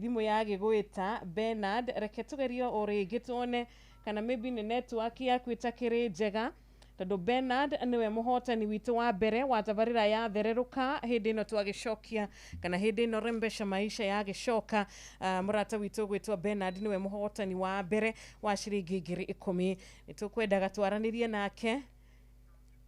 thimũ yagĩgwĩta Bernard reke tũgerie o rĩngĩ tuone kana maybe nĩ network yaku ĩtakĩrĩ njega Tondu Bernard niwe muhotani witũ wa mbere wa tabarĩra ya Thererũka hĩndĩ ĩno twagĩcokia kana hĩndĩ ĩno Rembesha Maisha yagĩcoka. Mũrata witũ gwĩtwo Bernard niwe mũhotani wa mbere wa ciringi 10,000. Nĩtũkwendaga twaranĩrie nake,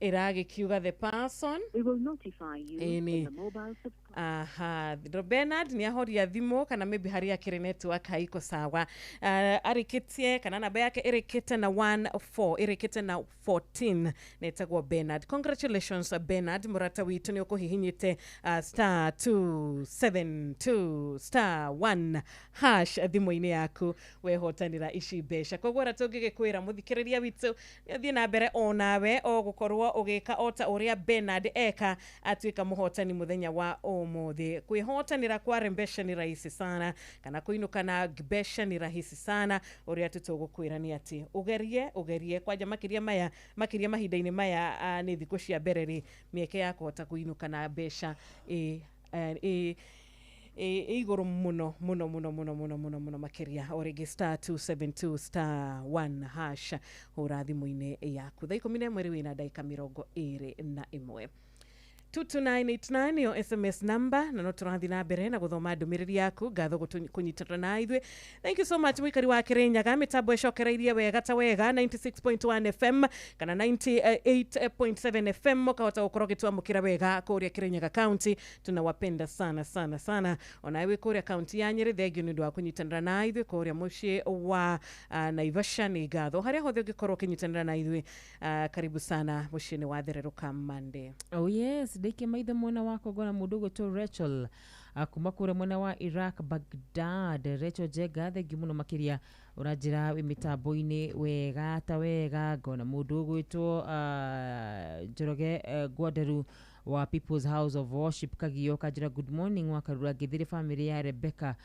ĩragĩkiuga the person. We will notify you Ĩni. in the mobile Aha, ndo Bernard nĩ ahoria thimũ kana maybe harĩa akĩrĩ network haiko sawa. Arĩkĩtie kana namba yake ĩrĩkĩte na 14, ĩrĩkĩte na 14, netagwo Bernard. Congratulations, Bernard, mũrata witũ, nĩ ũkũhihinyĩte star 272 star 1 hash thimũ-inĩ yaku wehotanĩra ici mbeca. Koguo ũrĩa tũngĩgĩkwĩra mũthikĩrĩria witũ nĩ ũthiĩ na mbere onawe o gũkorwo ũgĩka o ta ũrĩa Bernard eka atuĩka mũhotani mũthenya wa ũmũthĩ. Kwĩhotanĩra kwa Rembesha ni rahisi sana, kana kũinũka na mbeca ni rahisi sana. Ũrĩa tu tũgũkwĩra nĩ atĩ ũgerie, ũgerie kwanja makĩria maya, makĩria mahinda-inĩ maya, nĩ thikũ cia mbere rĩ, mĩeke ya kũhota kũinũka na mbeca ĩ ĩ igũrũ mũno mũno mũno mũno mũno mũno mũno makĩria. O rĩngĩ, star 272 star 1 hash, hũra thimũ-inĩ yaku. Thaa 11 rĩu ĩna ndagĩka 21. 22989 nĩyo SMS number, na no tũrathiĩ na mbere na gũthoma ndũmĩrĩri yaku. Ngatho kũnyitana na ithuĩ, thank you so much. Mũikari wa Kĩrĩnyaga, mĩtambo ĩcokereirie wega ta wega 96.1 FM kana 98.7 FM, ũkahota gũkorwo ũgĩtwamũkĩra wega kũrĩa Kĩrĩnyaga County. Tunawapenda sana sana sana. Ona wĩ kũrĩa kaunti ya Nyĩrĩ, thengio nĩ ũndũ wa kũnyitanĩra na ithuĩ. Kũrĩa mũciĩ wa Naivasha nĩ ngatho. Harĩa hothe ũngĩkorwo ũkĩnyitanĩra na ithuĩ, karibu sana mũciĩ-inĩ wa Thererũka Monday. Oh yes, ndaikia maitho mwena wakwa ngona mũndũ ũgwĩtwo Rachel, kuma kũrĩa mwena wa Iraq, Baghdad. Rachel Jenga, thengiũ mũno makĩria, ũranjĩra wĩ mĩtambo-inĩ wega ta wega. Ngona mũndũ ũgwĩtwo Njoroge Gwandaru wa People's House of Worship Kagio, kanjĩra good morning wakarura ngĩthire family ya Rebecca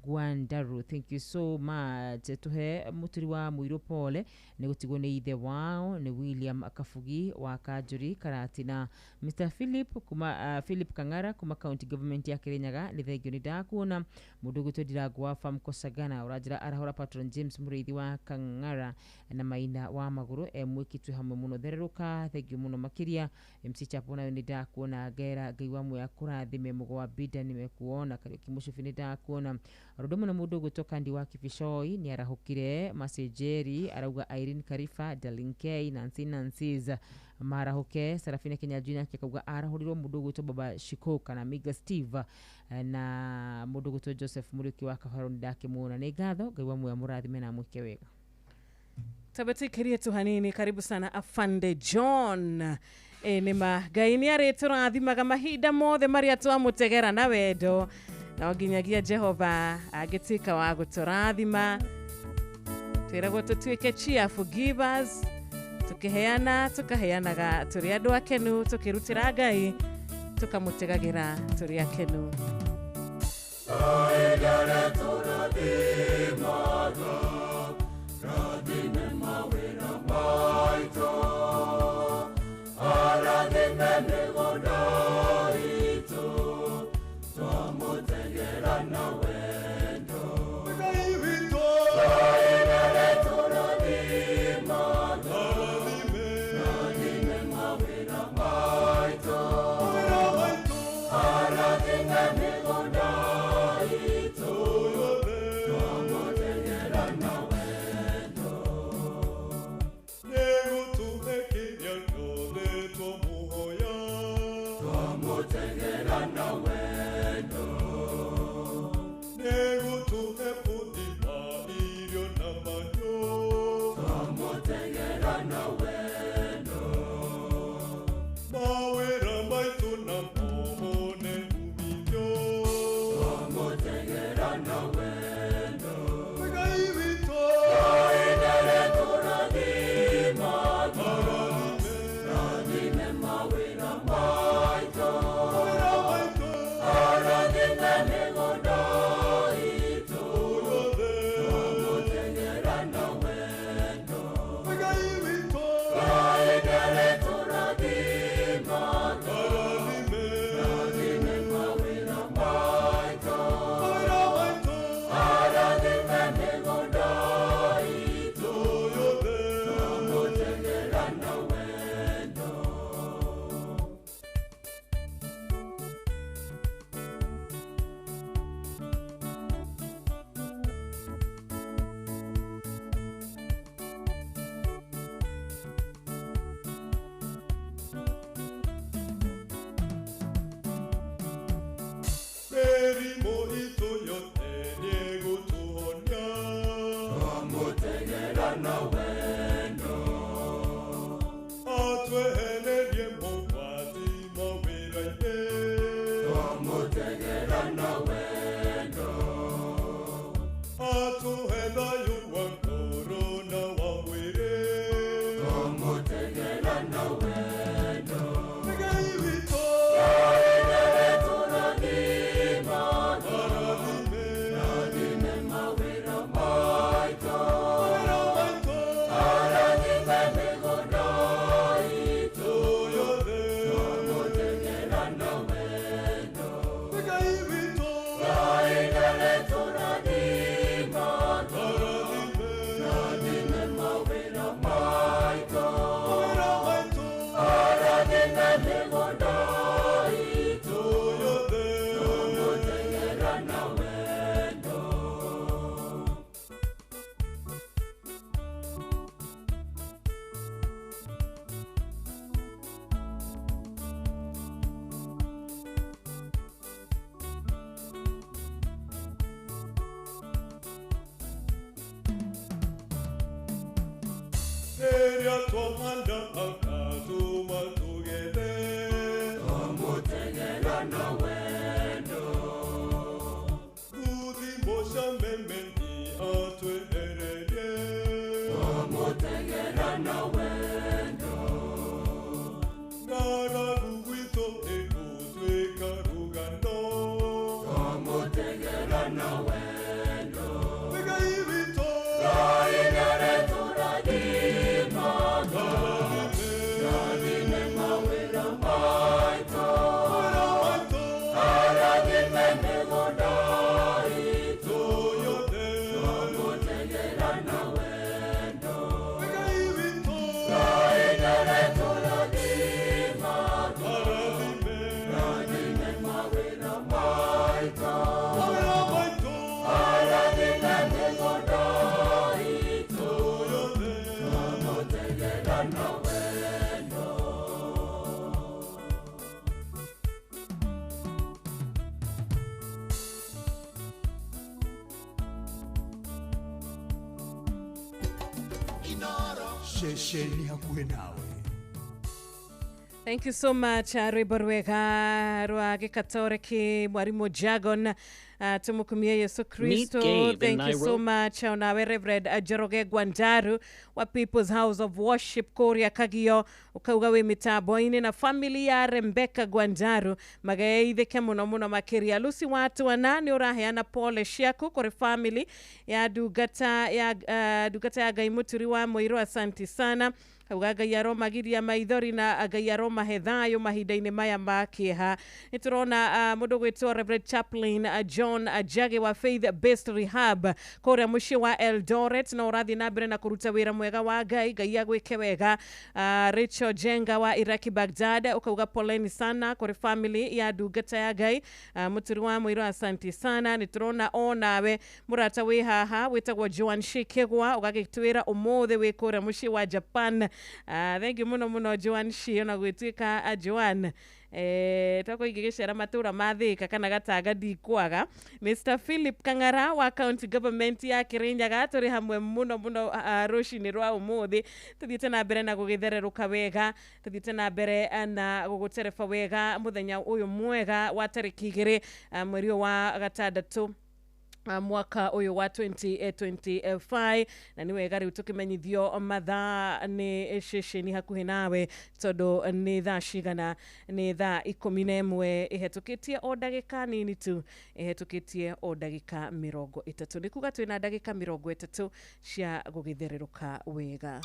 Gwandaru, thank you so much. Tuhe mũturi wa mũirũ pole nĩ gũtigwo nĩ ithe wao nĩ William Kabugi wa Kanjũri Karatina. Mr Philip kuma Philip Kang'ara kuma county government ya Kirinyaga, nĩ thengio, nĩ ndakuona. Mũndũ ũgwĩtwo Ndirango wa Farm Kosagana, ũranjĩra arahũra patron James Mũrĩithi wa Kang'ara na Maina wa Magũrũ e mwĩkitwe hamwe mũno. Thererũka, thengio mũno makĩria. MC Chapo nayo nĩ ndakuona, ngera Ngai wa muoya kũrathime. Mũgo wa Bida nimekuona. Kariũki Mũcubi nĩ ndakuona. Ũndũ ũmwe na mũndũ ũgwĩtwo Kandi wa Kibicoi nĩ arahũkire. Masejeri arauga Irene Karifa, Darlene K, Nancy Nancy's marahũke. Serafina Kinyanjui nake akauga arahũrirwo mũndũ ũgwĩtwo Baba Shikoka na Miga Steve, na mũndũ ũgwĩtwo Joseph Mũrĩki wa Kabaro nĩ ndakĩmuona. Nĩ ngatho, Ngai wa muoya mũrathime na mwĩke wega. Tabatikirie tu hanini. Karibu sana Afande John. Nĩma Ngai nĩ arĩtũrathimaga mahinda mothe marĩa twamũtegera na wendo, no nginyagia Jehova angĩtuĩka wa gũtũrathima. Twĩragwo tũtuĩke cheerful givers, tũkĩheana tũkaheanaga tũrĩ andũ akenu, tũkĩrutĩra Ngai tũkamũtegagĩra tũrĩ akenu. Mawera maitũ. Atwehererie mogwati mawĩra-inĩ. Twamũtegera na wendo. Atũhe thayũ wa ngoro na wa mwĩrĩ. Twamũtegera na wendo. Ngai witũ. Ngai nĩatũrathima. Arathime. Rathime mawĩra maitũ. Mawĩra maitũ. Arathime mĩgũnda itũ yothe. Twamũtegera na wendo. Ngai witũ. Ngai nĩatũrathima. Arathime. Rathime mawĩra maitũ. Mawĩra maitũ. Arathime mĩgũnda itũ yothe. Twamũtegera na wendo. Rĩrĩa twahanda akatũma tũgethe. Twamũtegera na wendo. Nguthi mũcameme nĩ atwehererie. Twamũtegera na wendo. Ng'aragu gwitũ ĩgũtuĩka rũgano. Twamũtegera na wendo. Ngai witũ. Ngai nĩarĩtũrathima. Rathime mawĩra maitũ. Mawĩra maitũ. Arathime mĩgũnda itũ yothe. Twamũtegera na wendo. Ngai witũ. Ngai nĩarĩtũrathima. Arathime. Rathime mawĩra maitũ. Mawĩra maitũ. Arathime mĩgũnda itũ yothe. Twamũtegera na wendo. Ceceni hakuhĩ nawe. Thank you so much, rwĩmbo rwega rwa gĩkatoreki mwarimũ Jagon, tumukumie Yesu Kristo. Gabe in Thank you so Nairobi. much onawe Reverend Njoroge Gwandaru wa People's House of Worship kũrĩa Kagio, ukauga wĩ mĩtambo-inĩ na family ya Rebecca Gwandaru mageithĩke mũno mũno makĩria. Lucy Watwana nĩ ũraheana pole ciaku kũrĩ family ya ndungata ya ndungata ya Ngai Mũturi wa Mũirũ, asanti sana. Auga Ngai aromagiria maithori na Ngai aromahe thayũ mahinda-inĩ maya ma kĩeha. Nĩ tũrona mũndũ gwĩtwo Reverend Chaplain John Njagi wa Faith Based Rehab kũrĩa mũciĩ wa Eldoret, na ũrathiĩ na mbere na kũruta wĩra mwega wa Ngai. Ngai agwĩke wega. Rachel Jenga wa Iraki Baghdad ukauga poleni sana kũrĩ family ya ndungata ya Ngai, Mũturi wa Mũirũ, asanti sana. Nĩ tũrona onawe mũrata wĩ haha wĩtagwo Joan Shikegwa, ũgagĩtwĩra ũmũthĩ wĩ kũrĩa mũciĩ wa Japan. Thank you mũno mũno Joan Shi, ona gwĩtuĩka Joan toko ingĩgĩcera matũra ma Thĩka kana Gatanga ndikwaga. Mr Philip Kang'ara wa county government ya Kirinyaga, tũrĩ hamwe mũno mũno rũcinĩ rwa ũmũthĩ, tũthiĩte na mbere na gũgĩthererũka wega, tũthiĩte na mbere na gũgũtereba wega mũthenya ũyũ mwega wa tarĩki 2 mweri ũyũ wa gatandatũ, mwaka ũyũ wa 2025. Na nĩ wega rĩu tũkĩmenyithio mathaa nĩ ceceni hakuhĩ nawe, tondũ nĩ thaa cigana? Nĩ thaa 11 ĩhetũkĩtie o ndagĩka nini tu, ĩhetũkĩtie o ndagĩka 30, nĩ kuga twĩna ndagĩka 30 cia gũgĩthererũka wega.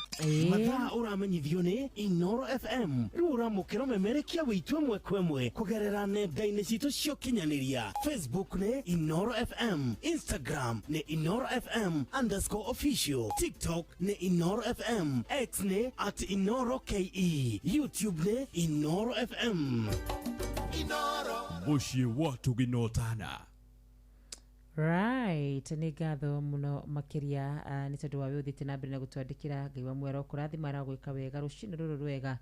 Mathaa ũramenyithio nĩ Inoro FM. Rĩu ũramũkĩra ũmemerekia wĩitũ ĩmwe kwa ĩmwe kũgerera nenda-inĩ citũ cia ũkinyanĩria. Facebook nĩ Inoro FM, Instagram nĩ Inoro FM underscore official, TikTok nĩ Inoro FM, X nĩ at Inoro KE, YouTube nĩ Inoro FM. Mũciĩ wa Tuginotana. Right, nĩ ngatho mũno makĩria, nĩ tondũ wa wĩ ũthiĩte na mbere na gũtwandĩkĩra. Ngai wa mwero kũrathima, aragwĩka wega rũcinĩ rũrũ rwega.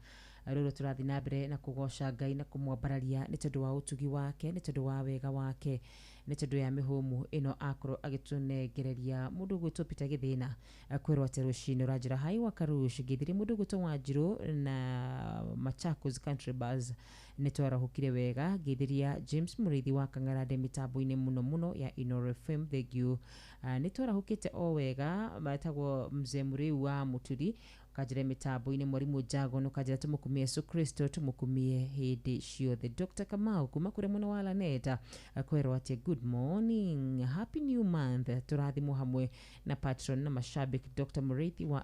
Rũrũ tũrathiĩ na mbere na kũgoca Ngai na kũmwambararia nĩ tondũ wa ũtugi wake, nĩ tondũ wa wega wake, nĩ tondũ ya mĩhũmũ ĩno akorwo agĩtũnengereria. Mũndũ ũgwĩtwo Peter Gĩthĩna kwĩrwo atĩ rũcinĩ ũranjĩra hai wa Karush ngĩthirie mũndũ ũgwĩtwo Wanjirũ na Machakos Country Bus nĩ twarahũkire wega. Ngĩthiria James Mũrĩithi wa Kang'arande mĩtambo-inĩ mũno mũno ya Inoro FM, thank you. Nĩ twarahũkĩte o wega. Metagwo Mzee Mũrĩu wa Mũturi kanjĩra mĩtambo-inĩ, Mwarimũ Jagon ũkanjĩra tũmũkumie Yesu Kristo, tũmũkumie hĩndĩ ciothe. Dr. Kamau kuma kũrĩa mwena wa Laneta kwĩrwo atĩ good morning, happy new month, tũrathimwo hamwe na patron na mashabik Dr. Mũrĩithi wa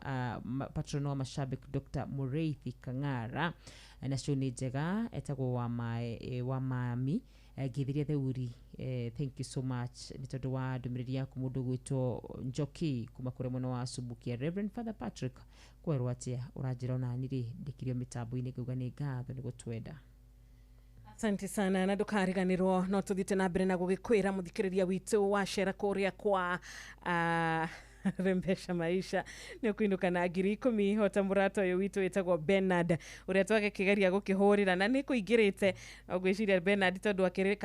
patron wa mashabik Dr. Mũrĩithi Kang'ara nacio nĩ njega, etagwo wa, wa mami ngĩthiria theuri. Thank you so much nĩ tondũ wa ndũmĩrĩri yaku. Mũndũ ũgwĩtwo Njoki kuma kũrĩa mwena wa Subukia, Reverend Father Patrick kwerwo atĩa ũranjĩra onani rĩ ndĩkirio mĩtambo-inĩ, ngauga nĩ ngatho nĩ gũtwenda. Asante sana na ndukariganirwo no tuthiĩte na mbere na gũgĩkwĩra mũthikĩrĩria witũ wacera kũrĩa kwa Rembesha Maisha nĩ ũkũinũka na 10,000 hota mũrata ũyũ witũ wĩtagwo Bernard ũrĩa twagĩkĩgeria gũkĩhũrĩra na nĩ kũingĩrĩte. Ngwĩciria Bernard tondũ akĩrĩ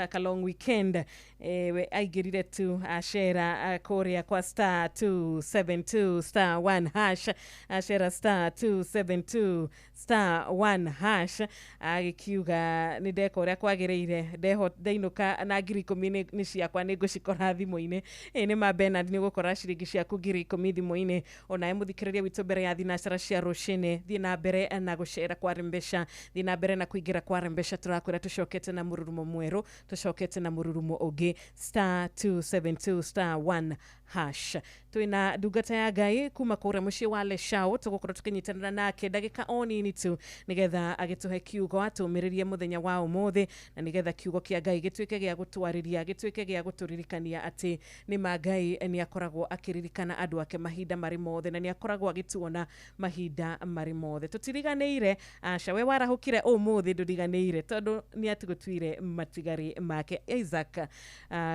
ka long weekend, we aingĩrire tu acera kũrĩa kwa star 272 star 1 hash, acera star 272 star 1 hash, agĩkiuga nĩ ndeka ũrĩa kwagĩrĩire, ndeinũka na 10,000 nĩ ciakwa, nĩ ngũcikora thimũ-inĩ. Ĩ nĩ ma Bernard, nĩ ũgũkora ciringi ciaku 10,000 thimũ-inĩ. Onawe mũthikĩrĩria witũ mbere ya thinacara cia rũcinĩ, thiĩ na mbere na gũcera kwa Rembesha, thiĩ na mbere na kũingĩra kwa Rembesha. Tũrakwĩra tũcokete na mũrurumo mwerũ, tũcokete na mũrurumo ũngĩ, star 272 star 1 hash. Twĩna ndungata ya Ngai kuma kũrĩa mũciĩ wa Leshau, tũgũkorwo tũkĩnyitanĩra nake ndagĩka o nini tu nĩgetha agĩtũhe kiugo atũmĩrĩrie mũthenya wa ũmũthĩ, na nĩgetha kiugo kĩa Ngai gĩtuĩke gĩa gũtwarĩria, gĩtuĩke gĩa gũtũririkania atĩ nĩ ma Ngai nĩ akoragwo akĩririkana andũ ake mahinda marĩ mothe, na nĩ akoragwo agĩtuona mahinda marĩ mothe. Tũtiriganĩire, aca, we warahũkire ũmũthĩ ndũriganĩire tondũ nĩ atũgũtuire matigari make. Isaac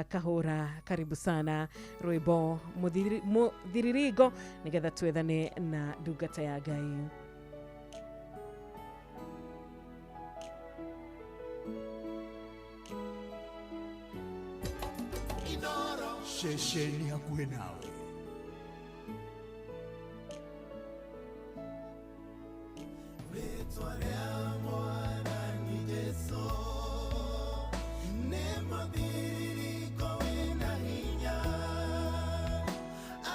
Kahũra, karibu sana, rwĩmbo mũthiriringo nĩgetha twethane na ndungata ya Ngai. Ceceni hakuhĩ nawe. Rĩtwa rĩa Mwathani Jesũ nĩ mũthiririko wĩna hinya,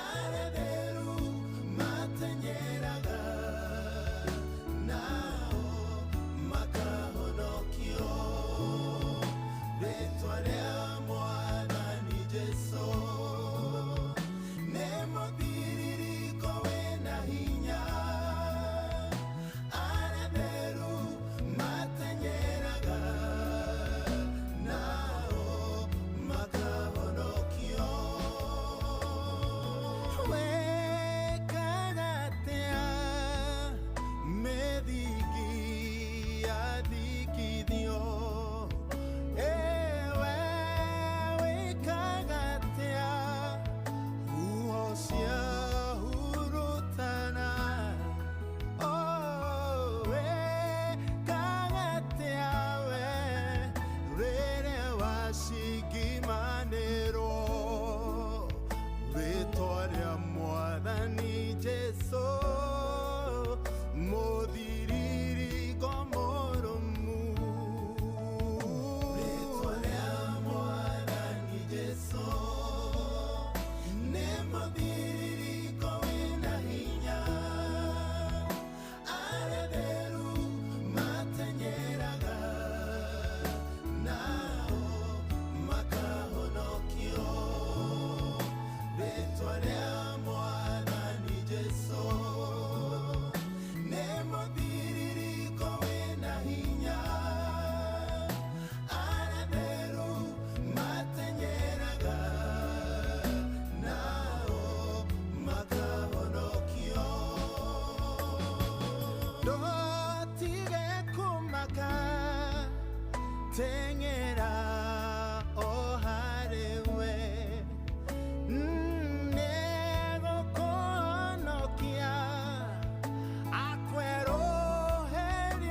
arĩa atheru matenyeraga nao makahonokio. Rĩtwa rĩa Mwathani Jesũ nĩ mũthiririko wĩna hinya, arĩa atheru matenyeraga nao makahonokio. Wekaga atĩa mĩthingi yathikithio? Ewe wĩkaga atĩa huho ciahurutana? Oh, wĩkaga atĩa we rĩrĩa wacingimanĩrwo? Rĩtwa rĩa Mwathani Jesũ mũthiririko mũrũmu. Rĩtwa rĩa Mwathani Jesũ nĩ mũthiririko wĩna hinya, arĩa atheru matenyeraga nao makahonokio. Rĩtwa rĩa Mwathani Jesũ nĩ mũthiririko wĩna hinya, arĩa atheru matenyeraga nao makahonokio. Ndũtige kũmaka, teng'era o harĩ we, nĩegũkũhonokia akwerũherie.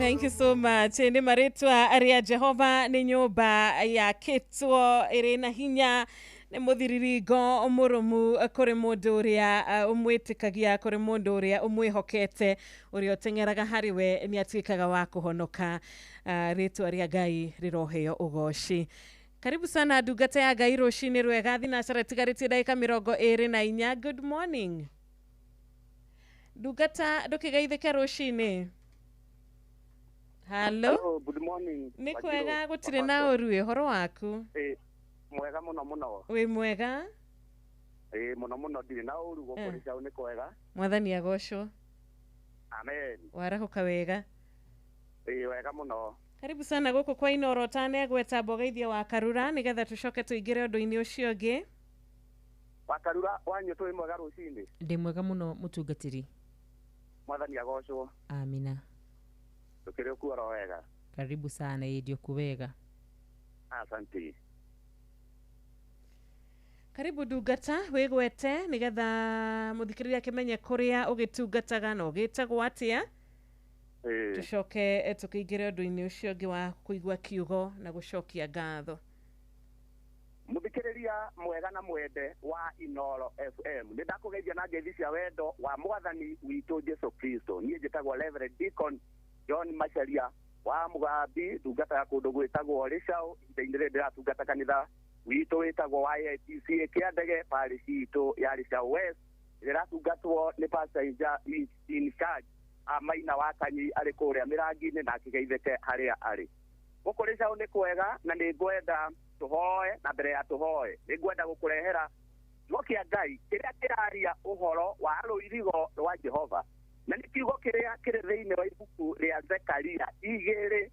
Thank you so much. Nĩ marĩtwa rĩa Jehova nĩ nyũmba yakĩtwo ĩrĩ na hinya, nĩ mũthiriringo mũrũmu kũrĩ mũndũ ũrĩa ũmwĩtĩkagia, kũrĩ mũndũ ũrĩa ũmwĩhokete, ũrĩa ũteng'eraga harĩ we nĩ atuĩkaga wa kũhonoka. Rĩtwa rĩa Ngai rĩroheo ũgoci. Karibu sana ndungata ya Ngai, rũcinĩ rwega. Thinacara tigarĩtie ndagĩka 24. Good morning, ndungata, ndũkĩgeithĩke rũcinĩ. Halo. Hello, good morning. Nĩ Wanjiru. kwega, gũtirĩ na ũru. Ũhoro waku? Mwega mũno mũno. Wĩ mwega? Mũno mũno, ndirĩ na ũru gũkũ. Rĩcau nĩ kwega. Mwathani agocwo. Amen. Warahũka wega? Wega mũno. Karibu sana gũkũ kwa Inoro. Ũtanegweta mbogeithia wa Karura nĩgetha tũcoke tũingĩre ũndũ-inĩ ũcio ũngĩ. Wakarura wanyu, twĩ mwega rũcinĩ. Ndĩ mwega mũno, mũtungatĩri. Mwathani agocwo. Amina. Tũkĩrĩ okuo oro wega. Karibu sana, ĩ ndioku wega. Asante. Karibu ndungata, wĩgwete nĩgetha mũthikĩrĩria akĩmenye kũrĩa ũgĩtungataga na ũgĩtagwo atĩa. Tũcoke tũkĩingĩre ũndũ-inĩ ũcio ũngĩ wa kũigua kiugo na gũcokia ngatho. Mũthikĩrĩria mwega na mwende wa Inoro FM, nĩ ndakũgeithia na ngeithi cia wendo wa mwathani witũ Jesu Kristo. Niĩ njĩtagwo Reverend Deacon John Macharia wa Mũgambi, ndungata ya kũndũ gwĩtagwo Rĩcaũ. Ihinda-inĩ rĩrĩ ndĩratungata kanitha witũ wĩtagwo wa AIPCA Kĩandege, parish itũ ya Rĩcaũ West, ĩrĩa ĩratungatwo nĩ pastor in charge Maina wa Kanyi, arĩ kũrĩa Mĩrangi-inĩ, na akĩgeithĩke harĩa arĩ. Gũkũ Rĩcaũ nĩ kwega, na nĩ ngwenda tũhoe, na mbere ya tũhoe nĩ ngwenda gũkũrehera kiugo kĩa Ngai kĩrĩa kĩraria ũhoro wa rũirigo rwa Jehova, na nĩ kiugo kĩrĩa kĩrĩ thĩinĩ wa ibuku rĩa Zekaria 2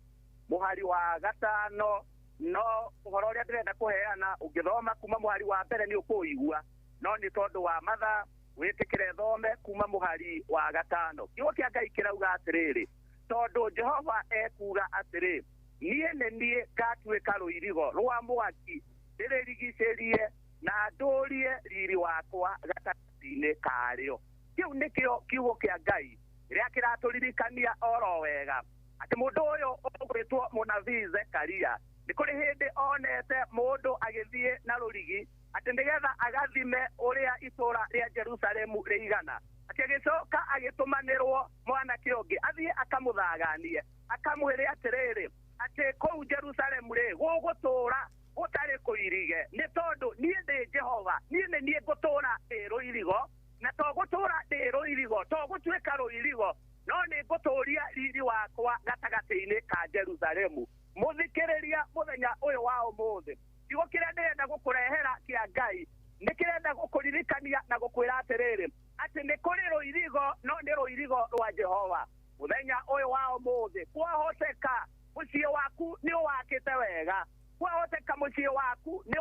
mũhari wa 5. No ũhoro ũrĩa ndĩrenda kũheana, ũngĩthoma kuma mũhari wa mbere nĩ ũkũigua, no nĩ tondũ wa mathaa wĩtĩkĩre thome kuma mũhari wa 5. Kiugo kĩa Ngai kĩrauga atĩrĩrĩ, tondũ Jehova ekuga atĩrĩ, niĩ nĩ niĩ ngatuĩka rũirigo rwa mwaki ndĩrĩrigicĩrie na ndũrie riri wakwa gatagatĩ-inĩ karĩo. Kĩu nĩkĩo kiugo kĩa Ngai kĩrĩa kĩratũririkania oro wega atĩ mũndũ ũyũ ũgwĩtwo mũnabii Zekaria nĩ kũrĩ hĩndĩ onete mũndũ agĩthiĩ na rũrigi atĩ nĩgetha agathime ũrĩa itũũra rĩa Jerusalemu rĩigana. Atĩ agĩcoka agĩtũmanĩrwo mwanake ũngĩ athiĩ akamũthaganie, akamwĩre atĩrĩrĩ, atĩ kũu Jerusalemu rĩ, gũgũtũũra gũtarĩ kũirige, nĩ tondũ niĩ ndĩ Jehova, niĩ nĩ niĩ ngũtũũra ndĩ rũirigo, na to gũtũũra ndĩ rũirigo, to gũtuĩka rũirigo, no nĩ ngũtũũria riri wakwa gatagatĩ-inĩ ka Jerusalemu. Mũthikĩrĩria, mũthenya ũyũ wa ũmũthĩ, kiugo kĩrĩa ndĩrenda gũkũrehera kĩa Ngai nĩ kĩrenda gũkũririkania na gũkwĩra atĩrĩrĩ, atĩ nĩ kũrĩ rũirigo, no nĩ rũirigo rwa Jehova. Mũthenya ũyũ wa ũmũthĩ, kwahoteka mũciĩ waku nĩ ũwakĩte wega, kwahoteka mũciĩ waku nĩ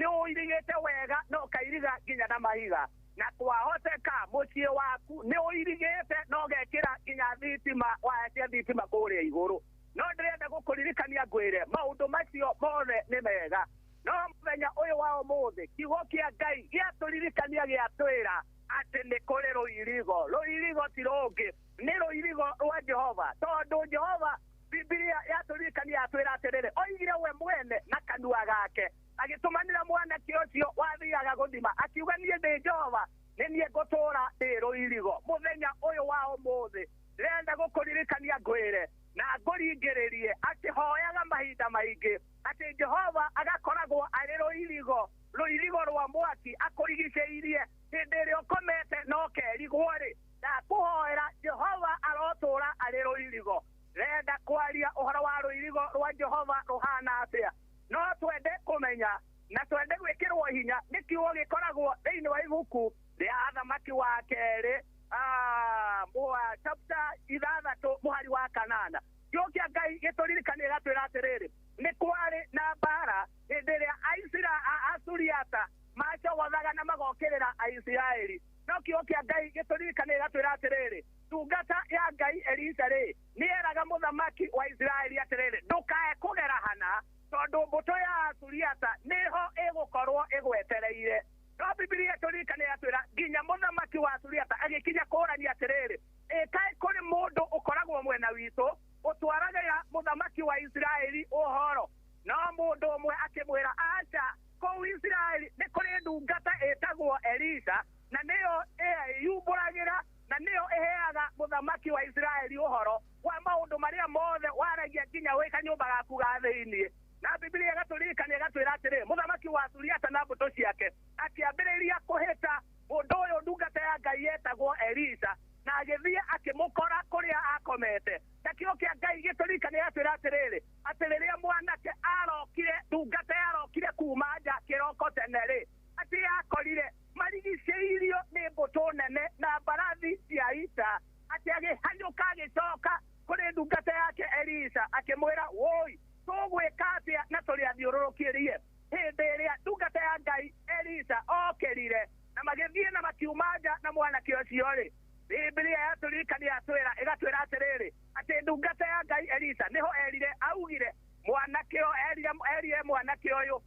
ũirigĩte wega na ũkairiga nginya na mahiga, na kwahoteka mũciĩ waku nĩ ũirigĩte na ũgekĩra nginya thitima, waya cia thitima kũrĩa igũrũ. No ndĩrenda gũkũririkania ngwĩre maũndũ macio mothe nĩ mega, no mũthenya ũyũ wa ũmũthĩ kiugo kĩa Ngai gĩatũririkania, gĩatwĩra atĩ nĩ kũrĩ rũirigo. Rũirigo ti rũngĩ, nĩ rũirigo rwa Jehova, tondũ Jehova, Bibilia yatũririkania, yatwĩra atĩrĩrĩ, oigire we mwene na kanua gake agĩtũmanĩra mwanake ũcio wathiaga gũthima, akiuga, niĩ ndĩ Jehova, nĩ niĩ ngũtũũra ndĩ rũirigo. Mũthenya ũyũ wa ũmũthĩ ndĩrenda gũkũririkania ngwĩre na ngũringĩrĩrie atĩ hoyaga mahinda maingĩ atĩ Jehova agakoragwo arĩ rũirigo, rũirigo rwa mwaki akũrigicĩirie hĩndĩ ĩrĩa ũkomete no kerigwo rĩ. Ndakũhoera Jehova arotũũra arĩ rũirigo. Renda kwaria ũhoro wa rũirigo rwa Jehova rũhana atĩa, no twende kũmenya na twende gwĩkĩrwo hinya nĩ kiugo gĩkoragwo thĩinĩ wa ibuku rĩa Athamaki wa Kerĩ chapter 6 mũhari wa 8. Kiugo kĩa Ngai gĩtũririkania, gĩgatwĩra atĩrĩrĩ, nĩ kwarĩ na mbara hĩndĩ ĩrĩa Aisira Asuriata macogothaga na magokĩrĩra Aisiraeli. No kiugo kĩa Ngai gĩtũririkania, gĩgatwĩra atĩrĩrĩ, ndungata ya Ngai Elisa rĩ, nĩ eraga mũthamaki wa Isiraeli atĩrĩrĩ, ndũkae kũgera hana, tondũ mbũtũ ya Asuriata nĩho ĩgũkorwo ĩgwetereire. No Bibilia ĩtũririkania, yatwĩra nginya mũthamaki wa Asuriata agĩkinya kũrania atĩrĩrĩ, ĩkaĩ kũrĩ mũndũ ũkoragwo mwena witũ. thĩinĩ. Na Biblia ĩgatũririkania ĩgatwĩra atĩrĩ, mũthamaki wa Suriata na mbũtũ ciake akĩambĩrĩria kũhĩta mũndũ ũyũ ndungata ya Ngai yetagwo Elisa, na agĩthiĩ akĩmũkora kũrĩa akomete. Na kiugo kĩa Ngai gĩtũririkania gĩgatwĩra atĩrĩrĩ, atĩ rĩrĩa mwanake arokire, ndungata yarokire kuma nja kĩroko tene rĩ, atĩ yakorire marigicĩirio nĩ mbũtũ nene na mbarathi cia ita. Atĩ agĩhanyũka agĩcoka kũrĩ ndungata yake Elisa akĩmwĩra, woi, tũgwĩka atĩa na tũrĩ athiũrũrũkĩrie? Hĩndĩ ĩrĩa ndungata ya Ngai Elisa okĩrire na magĩthiĩ na makiuma nja na mwanake ũcio rĩ, Biblia yatũririkania yatwĩra ĩgatwĩra atĩrĩrĩ, atĩ ndungata ya Ngai Elisa nĩho erire, augire mwanake ũyũ, erire mwanake ũyũ,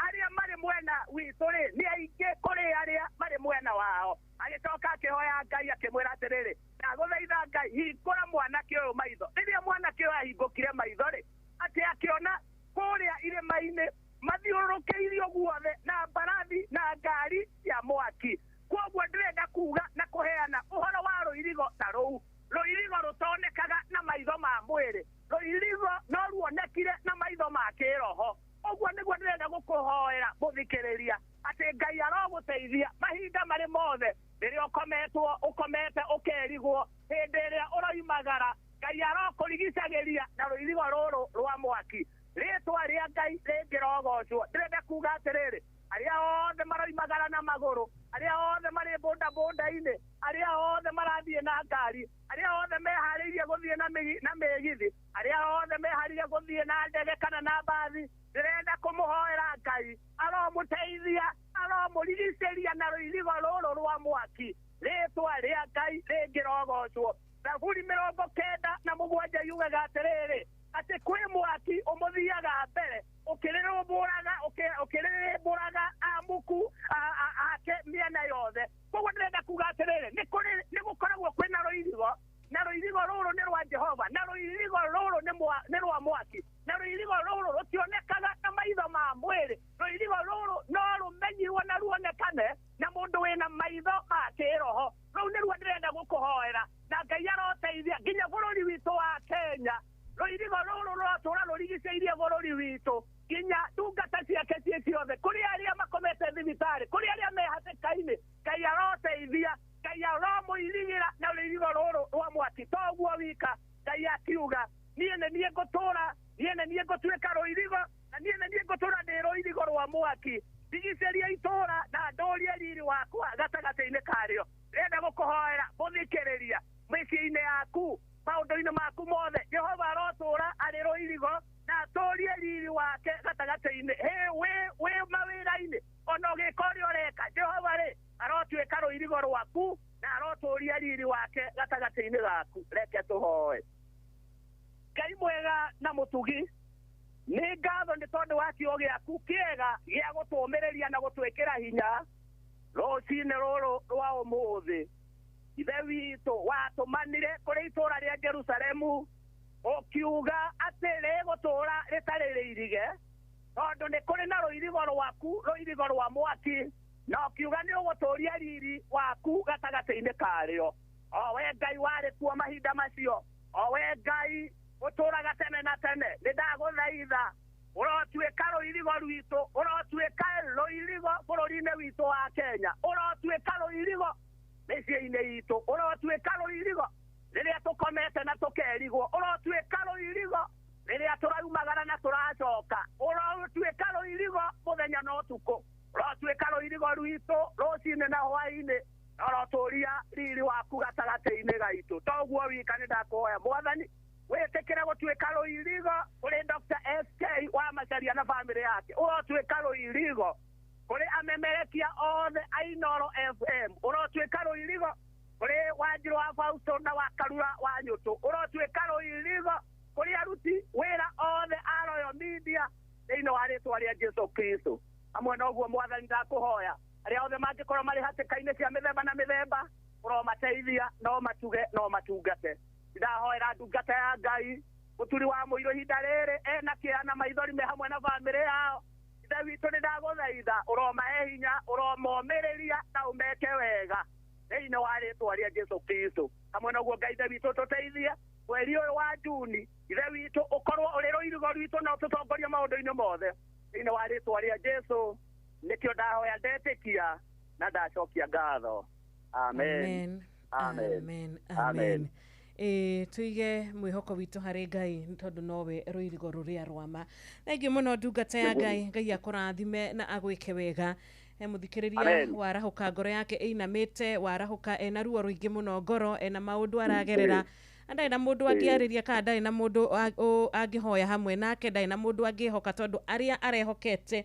arĩa marĩ mwena witũ rĩ nĩ aingĩ kũrĩ arĩa marĩ mwena wao. Agĩcoka akĩhoya Ngai akĩmwĩra atĩrĩrĩ, ndagũthaitha Ngai, hingũra mwanake ũyũ maitho. Rĩrĩa mwanake ũyũ ahingũkire maitho rĩ, atĩ akĩona kũrĩa irĩma-inĩ mathiũrũrũkĩirio guothe na mbarathi na ngari cia mwaki. Kwoguo ndĩrenda kuga na kũheana ũhoro wa rũirigo ta rũu, rũirigo rũtonekaga na maitho ma mwĩrĩ, rũirigo no ruonekire na maitho ma kĩroho. Ũguo nĩguo ndĩrenda gũkũhoera mũthikĩrĩria, atĩ Ngai arogũteithia mahinda marĩ mothe, rĩrĩa ũkometwo ũkomete ũkerigwo, hĩndĩ ĩrĩa ũroimagara, Ngai arokũrigicagĩria na rũirigo rũrũ rwa mwaki. Rĩtwa rĩa Ngai rĩngĩrogocwo. Ndĩrenda kuga atĩrĩrĩ, arĩa othe maroimagara na magũrũ, arĩa othe marĩ bodaboda-inĩ, arĩa othe marathiĩ na ngari, arĩa othe meharĩirie gũthiĩ na mĩgithi, arĩa othe meharĩirie gũthiĩ na ndege kana na mbathi, ndĩrenda kũmũhoera Ngai aromũteithia, aromũrigicĩria na rũirigo rũrũ rwa mwaki. Rĩtwa rĩa Ngai rĩngĩrogocwo. Thaburi 97 yugaga atĩrĩrĩ, atĩ kwĩ mwaki ũmũthiaga mbere ũkĩrĩrĩmbũraga amuku ake mĩena yothe. Koguo ndĩrenda kuga atĩrĩrĩ, nĩ gũkoragwo kwĩna rũirigo, na rũirigo rũrũ nĩ rwa Jehova, na rũirigo rũrũ nĩ rwa mwaki, na rũirigo rũrũ rũtionekaga na maitho ma mwĩrĩ. Rũirigo rũrũ no rũmenyirwo na ruonekane na mũndũ wĩna maitho ma kĩroho. Rũu nĩruo ndĩrenda gũkũhoera, na Ngai aroteithia nginya bũrũri witũ wa Kenya. Rũirigo rũrũ rũratũra rũrigicĩirie bũrũri witũ nginya ndungata ciake ciĩ ciothe, kũrĩ arĩa makomete thibitarĩ, kũrĩ arĩa me hatĩka-inĩ, Ngai aroteithia, Ngai aromũirigĩra na rũirigo rũrũ rwa mwaki. Toguo wika, Ngai akiuga, niĩ nĩ niĩ ngũtũra, niĩ nĩ niĩ ngũtuĩka rũirigo, na niĩ nĩ niĩ ngũtũra ndĩ rũirigo rwa mwaki, ndigicĩrie itũra na ndũrie riri wakwa gatagatĩ-inĩ karĩo. Ndĩrenda gũkũhoera mũthikĩrĩria, mĩciĩ-inĩ yaku, maũndũ-inĩ maku mothe, Jehova arotũra arĩ rũirigo na atũrie riri wake gatagatĩ-inĩ. Hĩ, wĩ mawĩra-inĩ, ona ũgĩka ũrĩa ũreka, Jehova rĩ arotuĩka rũirigo rwaku na arotũria riri wake gatagatĩ-inĩ gaku. Reke tũhoe. Ngai mwega na mũtugi, nĩ ngatho nĩ tondũ wa kiugo gĩaku kĩega gĩa gũtũũmĩrĩria na gũtwĩkĩra hinya rũcinĩ rũrũ rwa ũmũthĩ. Ithe witũ watũmanire kũrĩ itũũra rĩa Jerusalemu ũkiuga atĩ rĩgũtũũra rĩtarĩ rĩirige, tondũ nĩ kũrĩ na rũirigo rwaku, rũirigo rwa mwaki, na ũkiuga nĩ ũgũtũũria riri waku gatagatĩ-inĩ karĩo. O we Ngai warĩ kuo mahinda macio, o we Ngai ũtũũraga tene na tene, nĩ ndagũthaitha ũrotuĩka rũirigo rwitũ, ũrotuĩka rũirigo bũrũri-inĩ witũ wa Kenya, ũrotuĩka rũirigo mĩciĩ-inĩ itũ, ũrotuĩka rũirigo rĩrĩa tũkomete na tũkerigwo, ũrotuĩka rũirigo rĩrĩa tũraumagara na tũracoka, ũrotuĩka rũirigo mũthenya na ũtukũ, ũrotuĩka rũirigo rwitũ rũcinĩ na hwaĩ-inĩ, na ũrotũria riri waku gatagatĩ-inĩ gaitũ. Toguo wika nĩ ndakũhoya Mwathani wĩtĩkĩre gũtuĩka rũirigo kũrĩ Dr. SK wa Macharia na bamĩrĩ yake, ũrotuĩka rũirigo kũrĩ amemerekia othe a Inooro FM, ũrotuĩka rũirigo kũrĩ Wanjirũ wa Fausto na wa Karura wa Nyũtũ, ũrotuĩka rũirigo kũrĩ aruti wĩra othe a Royal Media thĩinĩ wa rĩtwa rĩa Jesu Kristo. Hamwe na ũguo Mwathani ndakũhoya arĩa othe mangĩkorwo marĩ hatĩka-inĩ cia mĩthemba na mĩthemba, ũromateithia, no matuge, no matungate. Ndahoera ndungata ya Ngai mũturi wa mũirũ ihinda rĩrĩ ena kĩeha na maithori me hamwe na bamĩrĩ yao. Ithe witũ nĩ ndagũthaitha ũromahe hinya, ũromomĩrĩria na ũmeke wega thĩinĩ wa rĩtwa rĩa Jesu Kristo. Hamwe na ũguo Ngai ithe witũ tũteithie Mweri ũyũ wa Juni ithe witũ ũkorwo ũrĩ rũirigo rwitũ na ũtũtongorie maũndũ-inĩ mothe thĩinĩ wa rĩtwa rĩa Jesu nĩkĩo ndahoya ndetĩkia na ndacokia ngatho. Amen. Amen. Amen. Amen. Tuige mwĩhoko witũ harĩ Ngai nĩ tondũ nowe rũirigo rũrĩa rwama. Thengiũ mũno ndungata ya Ngai, Ngai akũrathime na agwĩke wega. Mũthikĩrĩria warahũka ngoro yake ĩinamĩte, warahũka ena ruo rũingĩ mũno ngoro, ena maũndũ aragerera, ndarĩ na mũndũ angĩarĩria kana ndarĩ na mũndũ angĩhoya hamwe nake, ndarĩ na mũndũ angĩhoka tondũ arĩa arehokete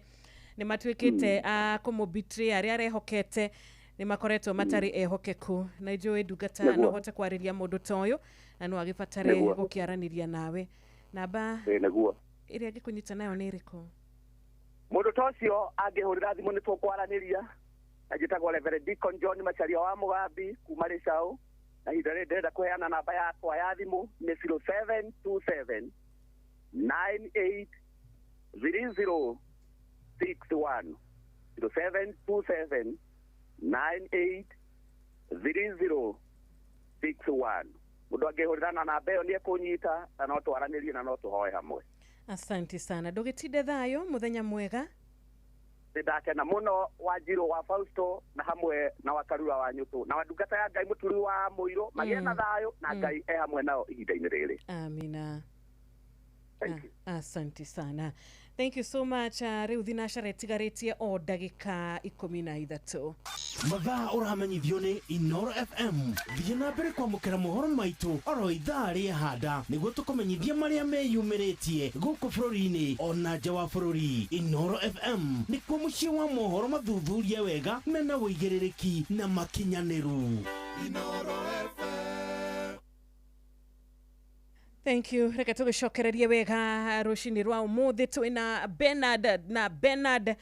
nĩ matuĩkĩte a kũmũbetray, arĩa arehokete nĩ makoretwo matarĩ ehokeku. Na njũĩ ndungata no ũhote kwarĩria mũndũ ta ũyũ na no agĩbatare gũkĩaranĩria nawe. Namba ĩrĩa angĩkũnyita nayo nĩ ĩrĩkũ? Mũndũ ta ũcio angĩhũrĩra thimũ nĩ tũkwaranĩria. Na njĩtagwo Reverend Deacon John Macharia wa Mũgambi kuma Rĩcaũ, na ihinda rĩrĩ ndĩrenda kũheana namba yakwa ya thimũ nĩ 0727 9830 61 0727 9830 61. Mũndũ angĩhũrĩra na namba ĩyo nĩ ekũnyita na no twaranĩrie na no tũhoe hamwe. Asante sana. Ndũgĩtinde thayũ, mũthenya mwega. Ndakena mũno Wanjirũ wa Fausto na hamwe na Wakarura wa Nyũtũ na ndungata ya Ngai Mũturi wa Mũirũ magĩe na thayũ na Ngai e hamwe nao ihinda-inĩ rĩrĩ. Amina. Asante sana. Thank you so much. Rĩu thinacara ĩtigarĩtie o ndagĩka 13. Mathaa ũramenyithio nĩ Inoro FM. Thiĩ na mbere kwamũkĩra mohoro maitũ oro ithaa rĩa handa nĩguo tũkũmenyithia marĩa meyumĩrĩtie gũkũ bũrũri-inĩ ona nja wa bũrũri. Inoro FM nĩkuo mũciĩ wa mohoro mathuthurie wega mena ũigĩrĩrĩki na makinyanĩru. Inoro FM. Thank you. Reke tũgĩcokererie wega rũcinĩ rwa ũmũthĩ twĩna Bernard na Bernard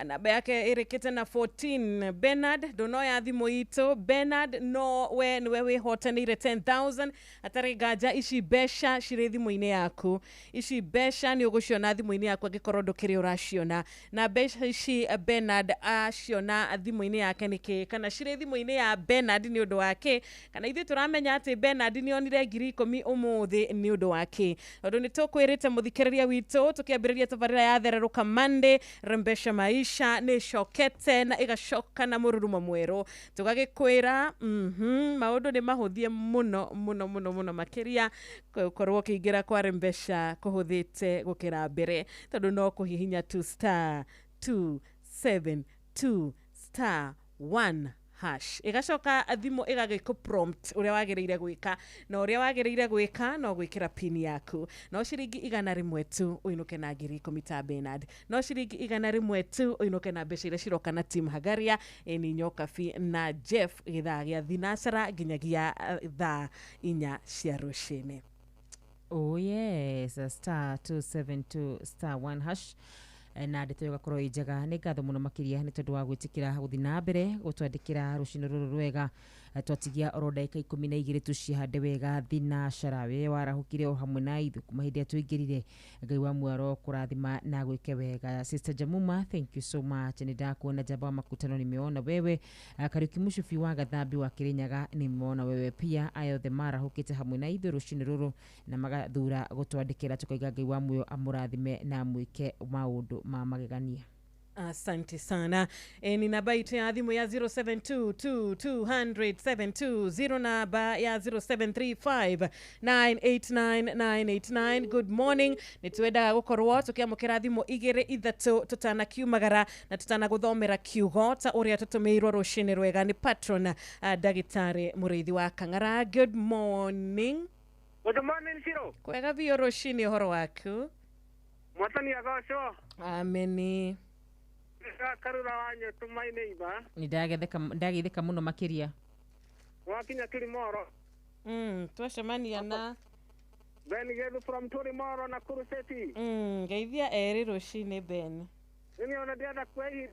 namba yake ĩrĩkĩte na 14. Bernard ndũnoya thimũ itũ. Bernard no we nĩwe wĩhotanĩire 10,000 atarĩ nganja. Ici mbeca cirĩ thimũ-inĩ yaku, ici mbeca nĩ ũgũciona thimũ-inĩ yaku angĩkorwo ndũkĩrĩ ũraciona. Na mbeca ici Bernard aciona thimũ-inĩ yake nĩkĩ, kana cirĩ thimũ-inĩ ya Bernard nĩ ũndũ wake, kana ithuĩ tũramenya atĩ Bernard nĩonire 10,000 ũmũthĩ nĩ ũndũ wake. Tondũ nĩ tũkwĩrĩte mũthikĩrĩria witũ tũkĩambĩrĩria tabarĩra ya Thererũka Monday, Rembesha Maisha nĩ ĩcokete na ĩgacoka na mũrurumo mwerũ. Tũgagĩkwĩra maũndũ nĩ mahũthie mũno mũno mũno mũno makĩria gũkorwo ũkĩingĩra kwa Rembesha kũhũthĩte gũkĩra mbere, tondũ no kũhihinya 2 star 272 star 1 hash igacoka thimũ ĩgagĩkũ prompt ũrĩa wagĩrĩire gwĩka, na ũrĩa wagĩrĩire gwĩka no gwĩkĩra pin yaku. No ciringi 100 tu ũinũke na 10,000 ta Bernard, no ciringi 100 tu ũinũke na mbeca iria ciroka na Tim Hagaria, Eni Nyokabi na Jeff gĩthaa gĩa thinacara nginyagia thaa 4 cia rũcinĩ. Oh yes, star 272 star 1 hash na ndeto ĩyo ĩgakorwo ĩ njega. Nĩ ngatho mũno makĩria nĩ tondũ wa gwĩtĩkĩra gũthiĩ na mbere gũtwandĩkĩra rũcinĩ rũrũ rwega. Twatigia oro ndagĩka 12 tũcihande wega thinacara. We warahũkire o hamwe na ithuĩ kuma hĩndĩ ĩrĩa tũingĩrire. Ngai wa muoyo kũrathima na gwĩke wega. Sister Jamuma, thank you so much. Nĩ ndakuona. Jamba wa Makutano nimeona wewe. Kariuki Mũcubi wa Gathambi wa Kĩrĩnyaga nimeona wewe pia. Aya othe marahũkĩte hamwe na ithuĩ rũcinĩ rũrũ na magathura gũtwandĩkĩra, tũkaiga Ngai wa muoyo amũrathime na amwĩke maũndũ ma magegania. Asante sana. Ni namba itu ya thimu ya 0722200720, namba ya 0735989989. Good morning. Nĩ twendaga gũkorwo tũkĩamũkĩra thimũ 2 3 tũtanakiumagara na tũtanaguthomera kiugo ta ũrĩa tũtũmĩirwo rũcinĩ rwega nĩ patron ndagĩtarĩ Mũrĩithi wa Kang'ara. Good morning. Good morning, Shiro. Kwega biũ rũcinĩ, ũhoro waku? Mwathani agocwo. Ameni. Karura wa Nyũtũ my neighbor. Nĩ ndageithĩka mũno makĩria. Wakinya Kilimoro. Twacemania na Ben Gethu from Turimoro na Kuru City. Ngeithia erĩ rũcinĩ Ben. Nĩ ona ndĩrenda kwĩhi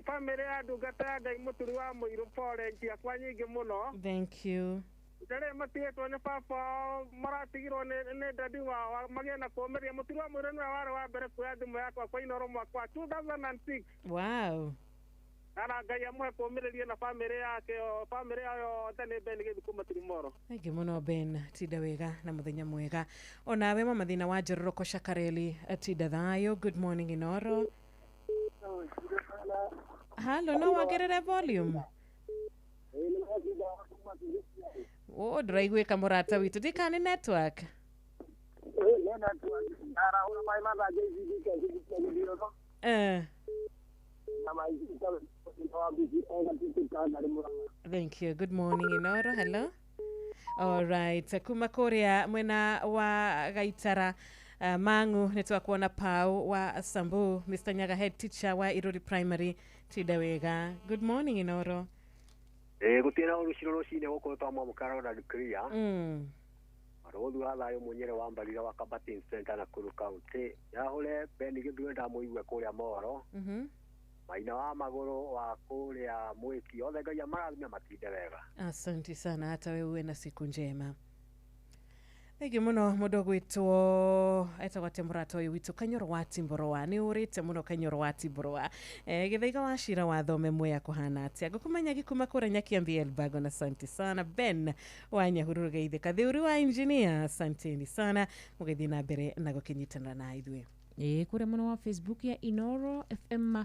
family ya ndungata ya Ngai Mũturi wa Mũirũ pole ciakwa nyingĩ mũno. Thank you. Rĩrĩa matigĩtwo nĩ baba maratigirwo nĩ dadi wao magĩe na kũũmĩrĩria. Mũturi wa Mũirũ nĩwe warĩ wa mbere kuoya thimũ yakwa kwa Inoro mwaka wa 2006. Wow. Ana Ngai amũhe kũũmĩrĩria na bamĩrĩ yake, bamĩrĩ yao yothe. Nĩ Ben gĩthiĩ kuma Tirimoro. Thengi mũno Ben, tinda wega na mũthenya mwega. Onawe mama thĩna wa njororoko Shakareli, tinda thayũ. Good morning Inoro. Halo, no wongerere volume? O ndũraiguĩka mũrata witũ, ndikana nĩ network. Eh. Thank you. Good morning, Inoro. Hello. All right. Kuma kuria mwena wa Gaitara Mangu nĩ twakuona Pau wa Sambu, Mr. Nyaga head teacher wa Iruri Primary, tinda wega. Good morning, Inoro. Gũtirĩ na ũruciro rũcinĩ gũkũ twamwamũkĩra Ronald Clear. Barũthi wa thayũ mũnyere wa Mbarira wa Kabatin Center Nakuru County. Yahũre Ben Gĩthuĩ ndamũigue kũrĩa Moro. Maina wa magũrũ wa kũrĩa Mwĩki, othe Ngai amarathime matinde wega. Asante sana, hata wewe uwe na siku njema. Thengi muno mundu gwitwo etagwo atia mũrata ũyũ witũ Kanyoro wa Timboroa, nĩ ũrĩte mũno Kanyoro wa Timboroa. Gĩthaiga wa cira wa thome mwea kũhana atĩa ngũkũmenya gĩkuma kũrĩa Nyakiambi Elbago, na asante sana Ben wa Nyahururu geithĩka thiũri wa engineer, asanteni sana mũgĩthiĩ na mbere na gũkĩnyitanĩra na ithuĩ. Ĩĩ kũrĩa mwena wa Facebook ya Inoro FM,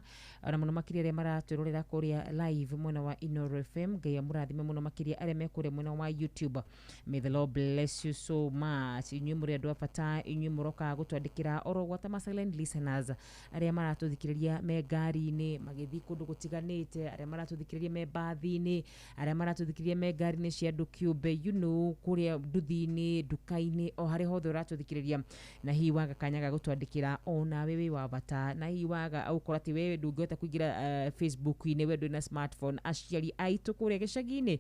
ona mũno makĩria arĩa maratwĩrorera kũrĩa live mwena wa Inoro FM, Ngai amũrathime mũno makĩria arĩa me kũrĩa mwena wa YouTube. May the Lord bless you so much. Inyuĩ mũrĩ andũ a bata, inyuĩ mũrokaga gũtwandĩkĩra oro gwata ma silent listeners, arĩa maratũthikĩrĩria me ngari-inĩ magĩthiĩ kũndũ gũtiganĩte, arĩa maratũthikĩrĩria me mbathi-inĩ, arĩa maratũthikĩrĩria me ngari-inĩ cia andũ kĩũmbe, you know, kũrĩa nduthi-inĩ, nduka-inĩ, o harĩa hothe ũratũthikĩrĩria, na hihi waga kanya ga gũtwandĩkĩra ona wewe wa bata, na hihi waga ũkora atĩ wewe ndũngĩhota kũingĩra Facebook-inĩ, we ndũrĩ na smartphone. Aciari aitũ kũrĩa gĩcagi-inĩ,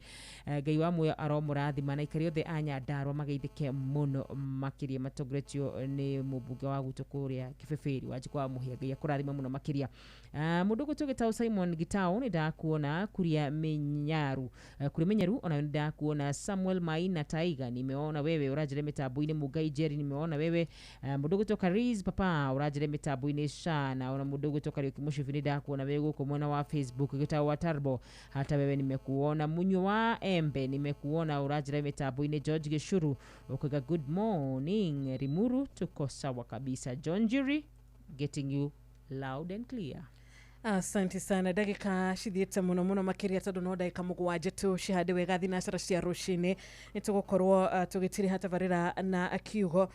Ngai wa muoyo aromũrathima, na aikari othe a Nyandarua mageithĩke mũno makĩria, matongoretio nĩ mũmbunge wa gwitũ kũrĩa Kĩbĩbĩri Wanjikũ wa Mũhĩa, Ngai akũrathime mũno makĩria. Mũndũ ũgwĩtwo Gĩtaũ Simon Gitau nĩ ndakuona kuria Minyaru, kuria Minyaru ona nĩ ndakuona. Samuel Maina Taiga nimeona wewe ũranjĩra mĩtambo-inĩ. Mũngai Jerry nimeona wewe. Mũndũ ũgwĩtwo Kariz Papa ũranjĩra mĩtambo-inĩ shana. Ona mũndũ ũgwĩtwo Kariũki Mũcibi nĩ ndakuona wewe gũkũ mwena wa Facebook. Gĩtaũ wa Tarbo hata wewe nimekuona. Munywa wa Embe nimekuona ũranjĩra mĩtambo-inĩ. George Gĩcuru ukiga good morning Rimuru, tuko sawa kabisa. John Jiri getting you loud and clear. Asante sana, ndagĩka cithiĩte mũno mũno makĩria tondũ no ndagĩka mũgwanja tu cihande wega thinacara cia rũcinĩ, nĩ tũgũkorwo tũgĩtiriha tabarĩra na kiugo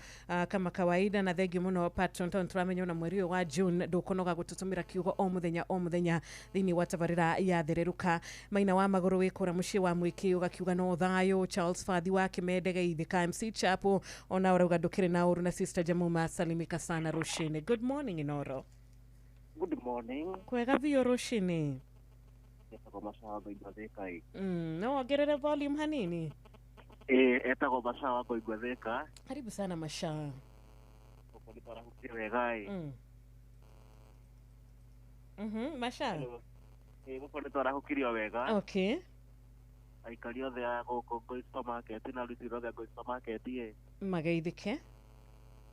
kama kawaida, na thengiũ mũno patron tondũ tũramenya ona mweri ũyũ wa June ndũkũnoga gũtũtũmĩra kiugo o mũthenya o mũthenya thĩinĩ wa tabarĩra ya thererũka. Maina wa magũrũ wĩ kũrĩa mũciĩ wa Mwĩkĩ ũgakiuga no thayũ. Charles Fathi wa Kĩmende geithĩka. MC Chapo ona ũrauga ndũkĩrĩ na ũru, na Sister Jamuma salimika sana rũcinĩ. Good morning Inoro. Good morning. Kwega biũ rũcinĩ. Etagwo Macawa Ngoigua Thika. No wongerere volume hanini? Ĩĩ, etagwo Macawa Ngoigua Thika. Karibu sana Macawa. Gũkũ nĩ twarahũkire wega ĩ. Macawa. Ĩĩ, gũkũ nĩ twarahũkirio wega. Okay. Aikari othe a gũkũ Ngoi supermarket na aruti othe a Ngoi supermarket ĩ. Mageithĩke.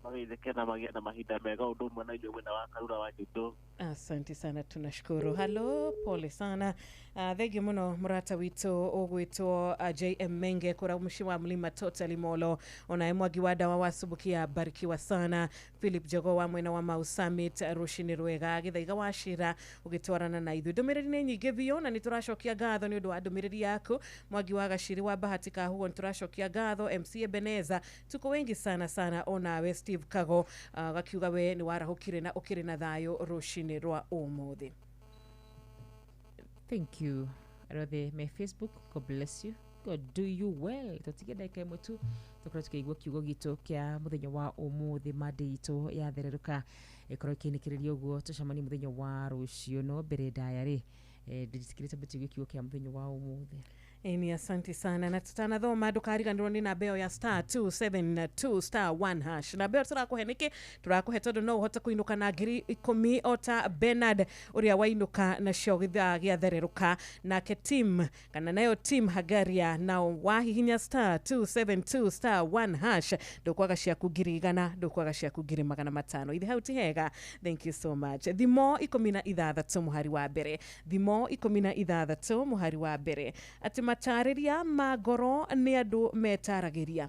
Mageithĩke na magĩe na mahinda mega ũndũ ũmwe na inyuĩ mwena wa Karura wa Nyundo. Asante sana, tunashukuru. Halo, pole sana. Thengiũ mũno mũrata witũ ũgwĩtwo JM Menge kũrĩa mũciĩ wa Mlima Totally Molo, onaye Mwangi wa Ndawa wa Subukia barikiwa sana. Philip Jogo wa mwena wa Mau Summit rũcinĩ rwega. Gĩthaiga wa Cira ũgĩtwarana na ithuĩ. Ndũmĩrĩri nĩ nyingĩ biũ na nĩ tũracokia ngatho nĩ ũndũ wa ndũmĩrĩri yaku. Mwangi wa Gaciri wa Bahati Kahuo nĩ tũracokia ngatho. MC Ebeneza tuko wengi sana sana, onawe Steve Kago gakiuga we nĩ warahũkire na ũkĩrĩ na thayũ rũcinĩ rwa ũmũthĩ. Thank you arĩa othe me Facebook, God bless you, God do you well. Tũtige ndagĩka ĩmwe tu tũkorwo tũkĩigua kiugo gitũ kĩa mũthenya wa ũmũthĩ, mande itũ ya thererũka ĩkorwo ĩkĩinĩkĩrĩria ũguo, tũcemanie mũthenya wa rũciũ. No mbere ndaya rĩ, ndĩjĩtĩkĩrĩte mbere tũigue kiugo kĩa mũthenya wa ũmũthĩ. Ĩni, asante sana, na tutanathoma ndũkariganĩrwo nĩ namba ĩyo ya *272 *1#. Namba ĩyo tũrakũhe nĩkĩ? Tũrakũhe tondũ no ũhote kũinũka na 10,000 o ta Bernard ũrĩa wainũka nacio gĩthaa gĩathererũka. Nake team kana nayo team Hagaria nao wahihinya *272 *1# ndũkwaga ciaku 100,000, ndũkwaga ciaku 500,000. Ithe hau ti hega? Thank you so much. Thimo 16 mũhari wa mbere, Thimo 16 mũhari wa mbere, atĩ matarĩria ma ngoro nĩ andũ metaragĩria,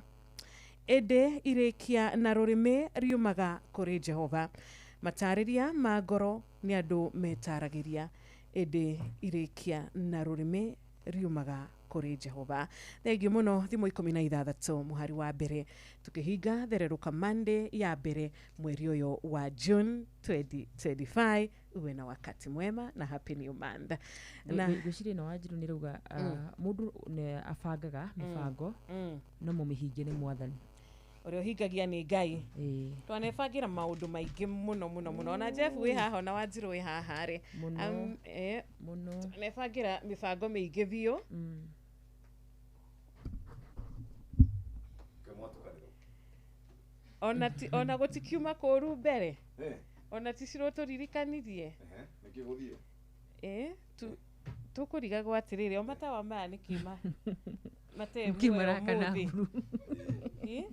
ĩndĩ irĩkia na rũrĩmĩ riumaga kũrĩ Jehova. Matarĩria ma ngoro nĩ andũ metaragĩria, ĩndĩ irĩkia na rũrĩmĩ riumaga kũrĩ Jehova. Thengiũ mũno. Thimo 16 mũhari wa mbere, tukĩhinga thererũka Monday ya mbere mweri ũyũ wa June 2025. Uwe na wakati mwema na happy new month. Na Ngwĩciria ĩno Wanjiru nĩ rauga mũndũ nĩ abangaga mĩbango no mũmĩhingie nĩ Mwathani. Ũrĩa ũhingagia nĩ Ngai. Ĩĩ. Twanebangĩra maũndũ maingĩ mũno mũno mũno, ona Jeff wĩ haha, ona Wanjiru wĩ haha rĩ. Mũno. Mũno. Twanebangĩra mĩbango mĩingĩ biũ. Ona ti, ona gũtikiuma kũru mbere, ona ticirwo tũririkanirie. Nĩkĩ gũthiĩ? Ĩ tũkũrigagwo atĩrĩrĩ, o matawa maya nĩkĩ mate Nĩkĩ muoyo marakana ũmũthĩ? blue? Ĩ?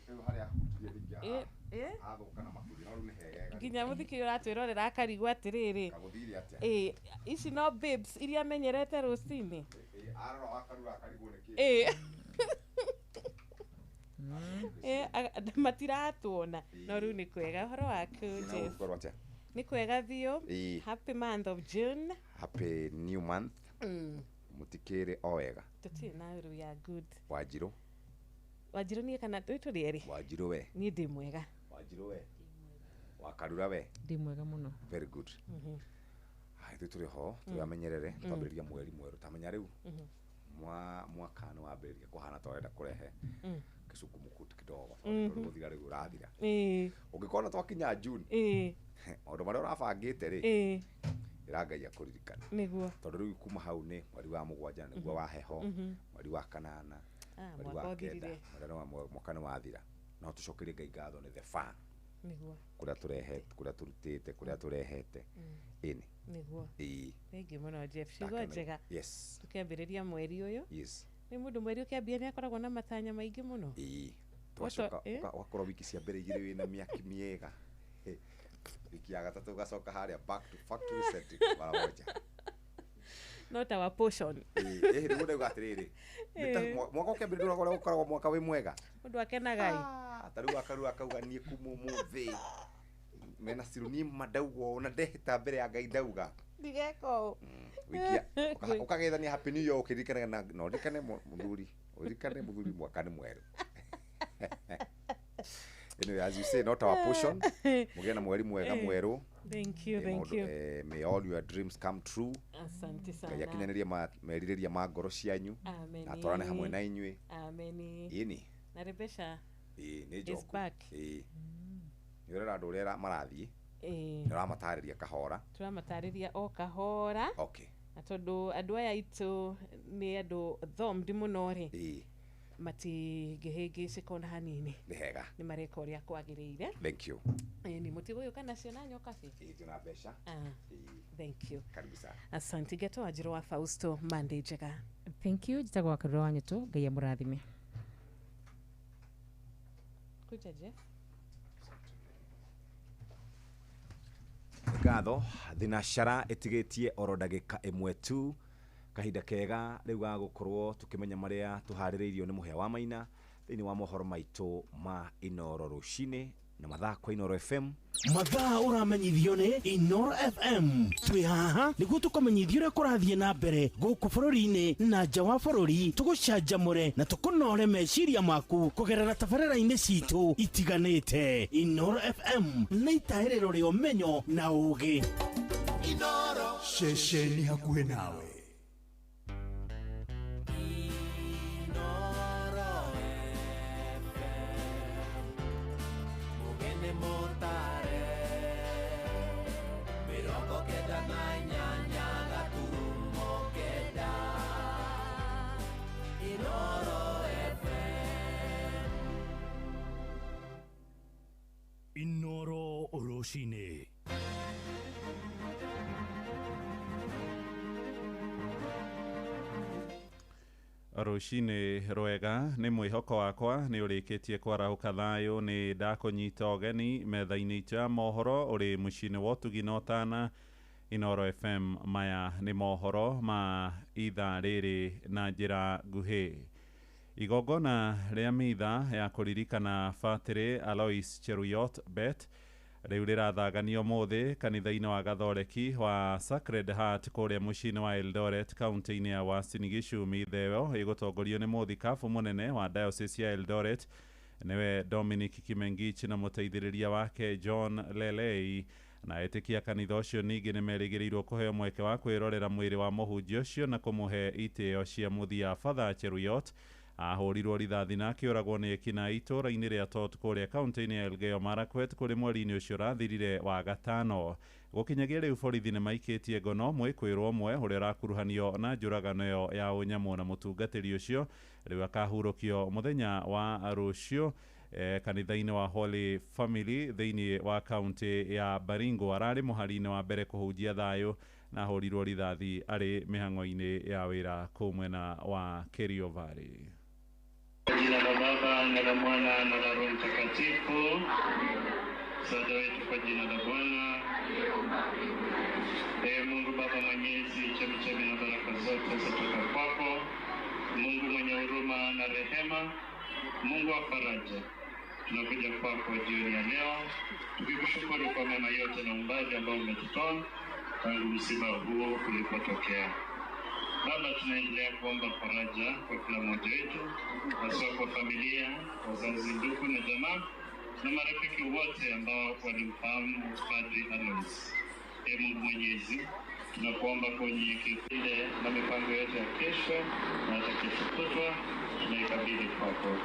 Rĩu harĩa ahutirie rĩngĩ Ĩ, ĩ? athũka na makĩria, no rĩu nĩ hegega. Nginya mũthikĩrĩria ũratwĩrorera akarigwo atĩrĩrĩ, Kagũthire atĩa? Ĩ ici no babes iria amenyerete rũcinĩ. Ĩ, arora wakarura akarigwo nĩkĩ. Ĩ ĩ matiratuona, no rĩu nĩ kwega. Ũhoro waku, Jeff? Gũkorwo atĩa? Nĩ kwega biũ. Ĩ. Happy month of June. Happy new month. Mũtikĩrĩ o wega? Tũtirĩ na ũru ya good. Wanjirũ. Wanjirũ niĩ kana tũrĩ erĩ? Wanjirũ we. Niĩ ndĩ mwega. Wanjirũ we, wakarura we. Ndĩ mwega mũno. Very good. Hai, ithuĩ tũrĩ ho, tũramenyerere twambĩrĩria mweri mwerũ, tamenya rĩu mwaka nĩ wambĩrĩria kũhana ta ũrenda kũrehe kĩcungumukuti kidogo, tondũ gũthira rĩu ũrathira. Ũngĩkorwo twakinya June, maũndũ marĩa ũrabangĩte rĩ, ĩra Ngai akũririkane. Nĩguo. Tondũ rĩu kuma hau nĩ mweri wa mũgwanja, na nĩguo wa heho, mweri wa kanana, mweri mwaka wa kenda, ũthirire. mweri wa mwaka nĩ wathira. No tũcokerie Ngai ngatho nĩ the far kũrĩa tũrehete, kũrĩa tũrutĩte, kũrĩa tũrehete. Ĩni. Nĩguo. Ĩĩ. Thengiũ mũno, Jeff, ciugo Ndakena. njega. Yes. Tũkĩambĩrĩria mweri ũyũ, Yes. nĩ mũndũ mweri ũkĩambia nĩ akoragwo na matanya maingĩ mũno. Ĩĩ. Twacoka ĩ? ũgakorwo wiki cia mbere igĩrĩ wĩna mĩaki mĩega. Ĩ, wiki ya gatatũ ũgacoka harĩa back to factory setting mara moja. Not our portion. Ĩĩ, ĩ, nĩguo ndauga atĩrĩrĩ, nĩ ta mwaka ũkĩambĩrĩria ũrĩa ũkoragwo mwaka wĩ mwega. Mũndũ akenaga ĩ. Ta rĩu akarua akauga niĩ kuma ũmũthĩ mena ciru niĩ ma ndauga ũũ na ndehĩta mbere ya Ngai ndauga. Ndigeka ũũ. Wiki ũkagethania happy new year ũkĩririkanaga na ũririkane mũthuri, ũririkane mũthuri mwaka nĩ mwerũ. Anyway, as you say, not our portion. Mũgĩe na mweri mwega mwerũ. Thank you, thank you. May all your dreams come true. Asante Ngai sana. akinyanĩrie merirĩria ma ngoro cianyu. Amen. Na atwarane hamwe na inyuĩ. Amen. Ĩni. Na Rebecca Ĩĩ, nĩ is njoku. back. Ĩĩ. Nĩ ũrera andũ ũrĩa marathiĩ. Ĩĩ. Nĩ ũramatarĩria kahora. Tũramatarĩria o kahora. Okay. Na tondũ andũ aya aitũ nĩ andũ thomdi mũno rĩ, Ĩĩ. matingĩhĩngĩcĩka ona hanini. Nĩ hega. Nĩ mareka ũrĩa kwagĩrĩire. Thank you. Ĩĩ, nĩ mũtigũyũka nacio na nyoka bi. Ĩĩ, twĩna mbeca. Thank you. Karibu sana. Asante. Geto Wanjiru wa Fausto, Monday njega. Thank you. Njĩtagwo Wakarura wa Nyũtũ, Ngai amũrathime. Kuja Jeff. Ngatho thinacara ĩtigĩtie oro ndagĩka ĩmwe tu, kahinda kega rĩu ga gũkorwo tũkĩmenya marĩa tũharĩrĩirio nĩ Mũhĩa wa Maina thĩinĩ wa mohoro maitũ ma Inoro rũcinĩ na mathaa kwa Inoro FM. Mathaa ũramenyithio nĩ Inoro FM. Twĩ haha nĩguo tũkũmenyithia ũrĩa kũrathiĩ na mbere gũkũ bũrũri-inĩ na nja wa bũrũri, tũgũcanjamũre na tũkũnore meciria maku kũgerera tabarĩra-inĩ citũ itiganĩte. Inoro FM nĩ itaĩrĩro rĩa ũmenyo na ũũgĩ. Inoro ceceni hakuhĩ nawe. Rũcinĩ. Rũcinĩ rwega nĩ mwĩhoko wakwa nĩ ũrĩkĩtie kwarahũka thayũ nĩ ndakũnyita ũgeni metha-inĩ itũ ya mohoro ũrĩ mũciĩ-inĩ wa ũtugi na ũtana Inoro FM. Maya nĩ mohoro ma ithaa rĩrĩ na njĩra nguhĩ. Igongona rĩa mitha ya kũririkana Batĩrĩ Alois Cheruiyot Bet rĩu rĩrathaganio ũmũthĩ kanitha-inĩ wa Gathoreki wa Sacred Heart kũrĩa mũciĩ-inĩ wa Eldoret kaunti-inĩ ya Uasin Gishu. Mitha ĩyo ĩgũtongorio nĩ mũthikabu mũnene wa Diocese ya Eldoret nĩwe Dominic Kimengich na mũteithĩrĩria wake John Lelei, na etĩkia kanitha ũcio ningĩ nĩ merĩgĩrĩirwo kũheo mweke wa kwĩrorera mwĩrĩ wa mũhunjia ũcio na kũmũhe itĩo cia mũthia. Father Cheruiyot ahũrirwo rithathi na akĩũragwo nĩ ekinaĩ itũũra-inĩ rĩa Tot kũrĩa kaunti-inĩ ya Elgeyo Marakwet kũrĩ mweri-inĩ ũcio ũrathirire wa gatano. Gũkinyagia rĩu borithi nĩ maikĩtie ngono mwĩkwĩrwo ũmwe ũrĩa ũrakuruhanio na njũragano ĩyo ya ũnyamũ, na mũtungatĩri ũcio rĩu akahurũkio mũthenya wa rũciũ kanitha-inĩ wa Holy Family thĩinĩ wa kaunti ya Baringo. Ararĩ mũhari-inĩ wa mbere kũhunjia thayũ na ahũrirwo rithathi arĩ mĩhang'o-inĩ ya wĩra kũu mwena wa Kerio Valley. Kwa jina la Baba na la Mwana na la Roho Mtakatifu. Msaada wetu kwa jina la Bwana. Ee Mungu Baba Mwenyezi, chemichemi na baraka zote zatoka kwako. Mungu mwenye huruma na rehema, Mungu wa faraja, tunakuja kwako jioni ya leo tukikushukuru kwa mema yote na umbali ambao umetutoa tangu msiba huo ulipotokea. Baba, tunaendelea kuomba faraja kwa kila mmoja wetu, hasa kwa familia, wazazi, ndugu na jamaa na marafiki wote ambao walimfahamu Padri Alois. Ee Mungu Mwenyezi, tunakuomba kwa unyenyekevu na mipango yote ya kesho na hata kesho kutwa tunaikabidhi kwako.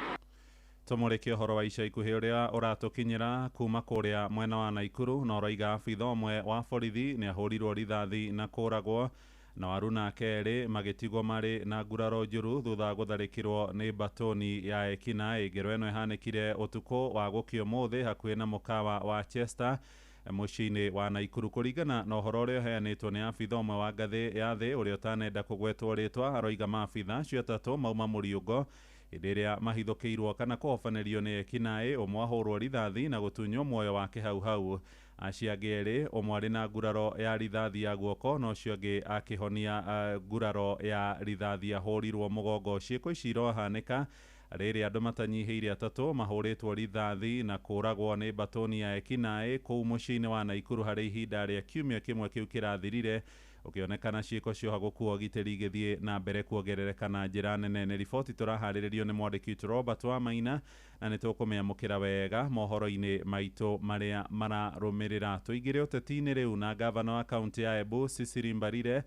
Tũmũrĩke ũhoro wa ica ikuhĩ ũrĩa ũratũkinyĩra kuma kũrĩa mwena wa Naikuru na ũraiga abitha ũmwe wa borithi nĩ ahũrirwo rithathi na kũragwo, na aruna kerĩ magĩtigwo marĩ na nguraro njũru thutha wa gũtharĩkĩrwo nĩ batoni ya ekinaĩ. Ngero ĩno ĩhanĩkire ũtukũ wa gũkĩa ũmũthĩ hakuhĩ na mũkawa wa Chester mũciĩ-inĩ wa Naikuru. Kũringana na ũhoro ũrĩa ũheanĩtwo nĩ abitha ũmwe wa ngathĩ ya thĩ ũrĩa ũtanenda kũgwetwo rĩtwa, aroiga maabitha acio atatũ mauma mũriũngo hĩndĩ ĩrĩa mahithũkĩirwo kana kũhobanĩrio nĩ ekinaĩ, ũmwe ahũrwo rithathi na gũtunywo muoyo wake hau hau. Acio angĩ erĩ, ũmwe arĩ na nguraro ya rithathi ya guoko na ũcio ũngĩ akĩhonia nguraro ya rithathi ahũrirwo mũgongo. Ciĩko ici irohanĩka rĩrĩa andũ matanyihĩire atatũ mahũrĩtwo rithathi na kũragwo nĩ batoni ya ekinaĩ kũu mũciĩ-inĩ wa Naikuru harĩ ihinda rĩa kiumia kĩmwe kĩu kĩrathirire, ũkĩonekana ciĩko cioha gũkua ũgitĩri igĩthiĩ na mbere kuongerereka na njĩra nene. Nĩ riboti tũraharĩrĩrio nĩ mwandĩki witũ Robert Wamaina na nĩ tũkũmĩamũkĩra wega mohoro-inĩ maitũ marĩa mararũmĩrĩra. Tũingĩre ũteti-inĩ rĩu na gavana wa kaunti ya Embu Cecily Mbarire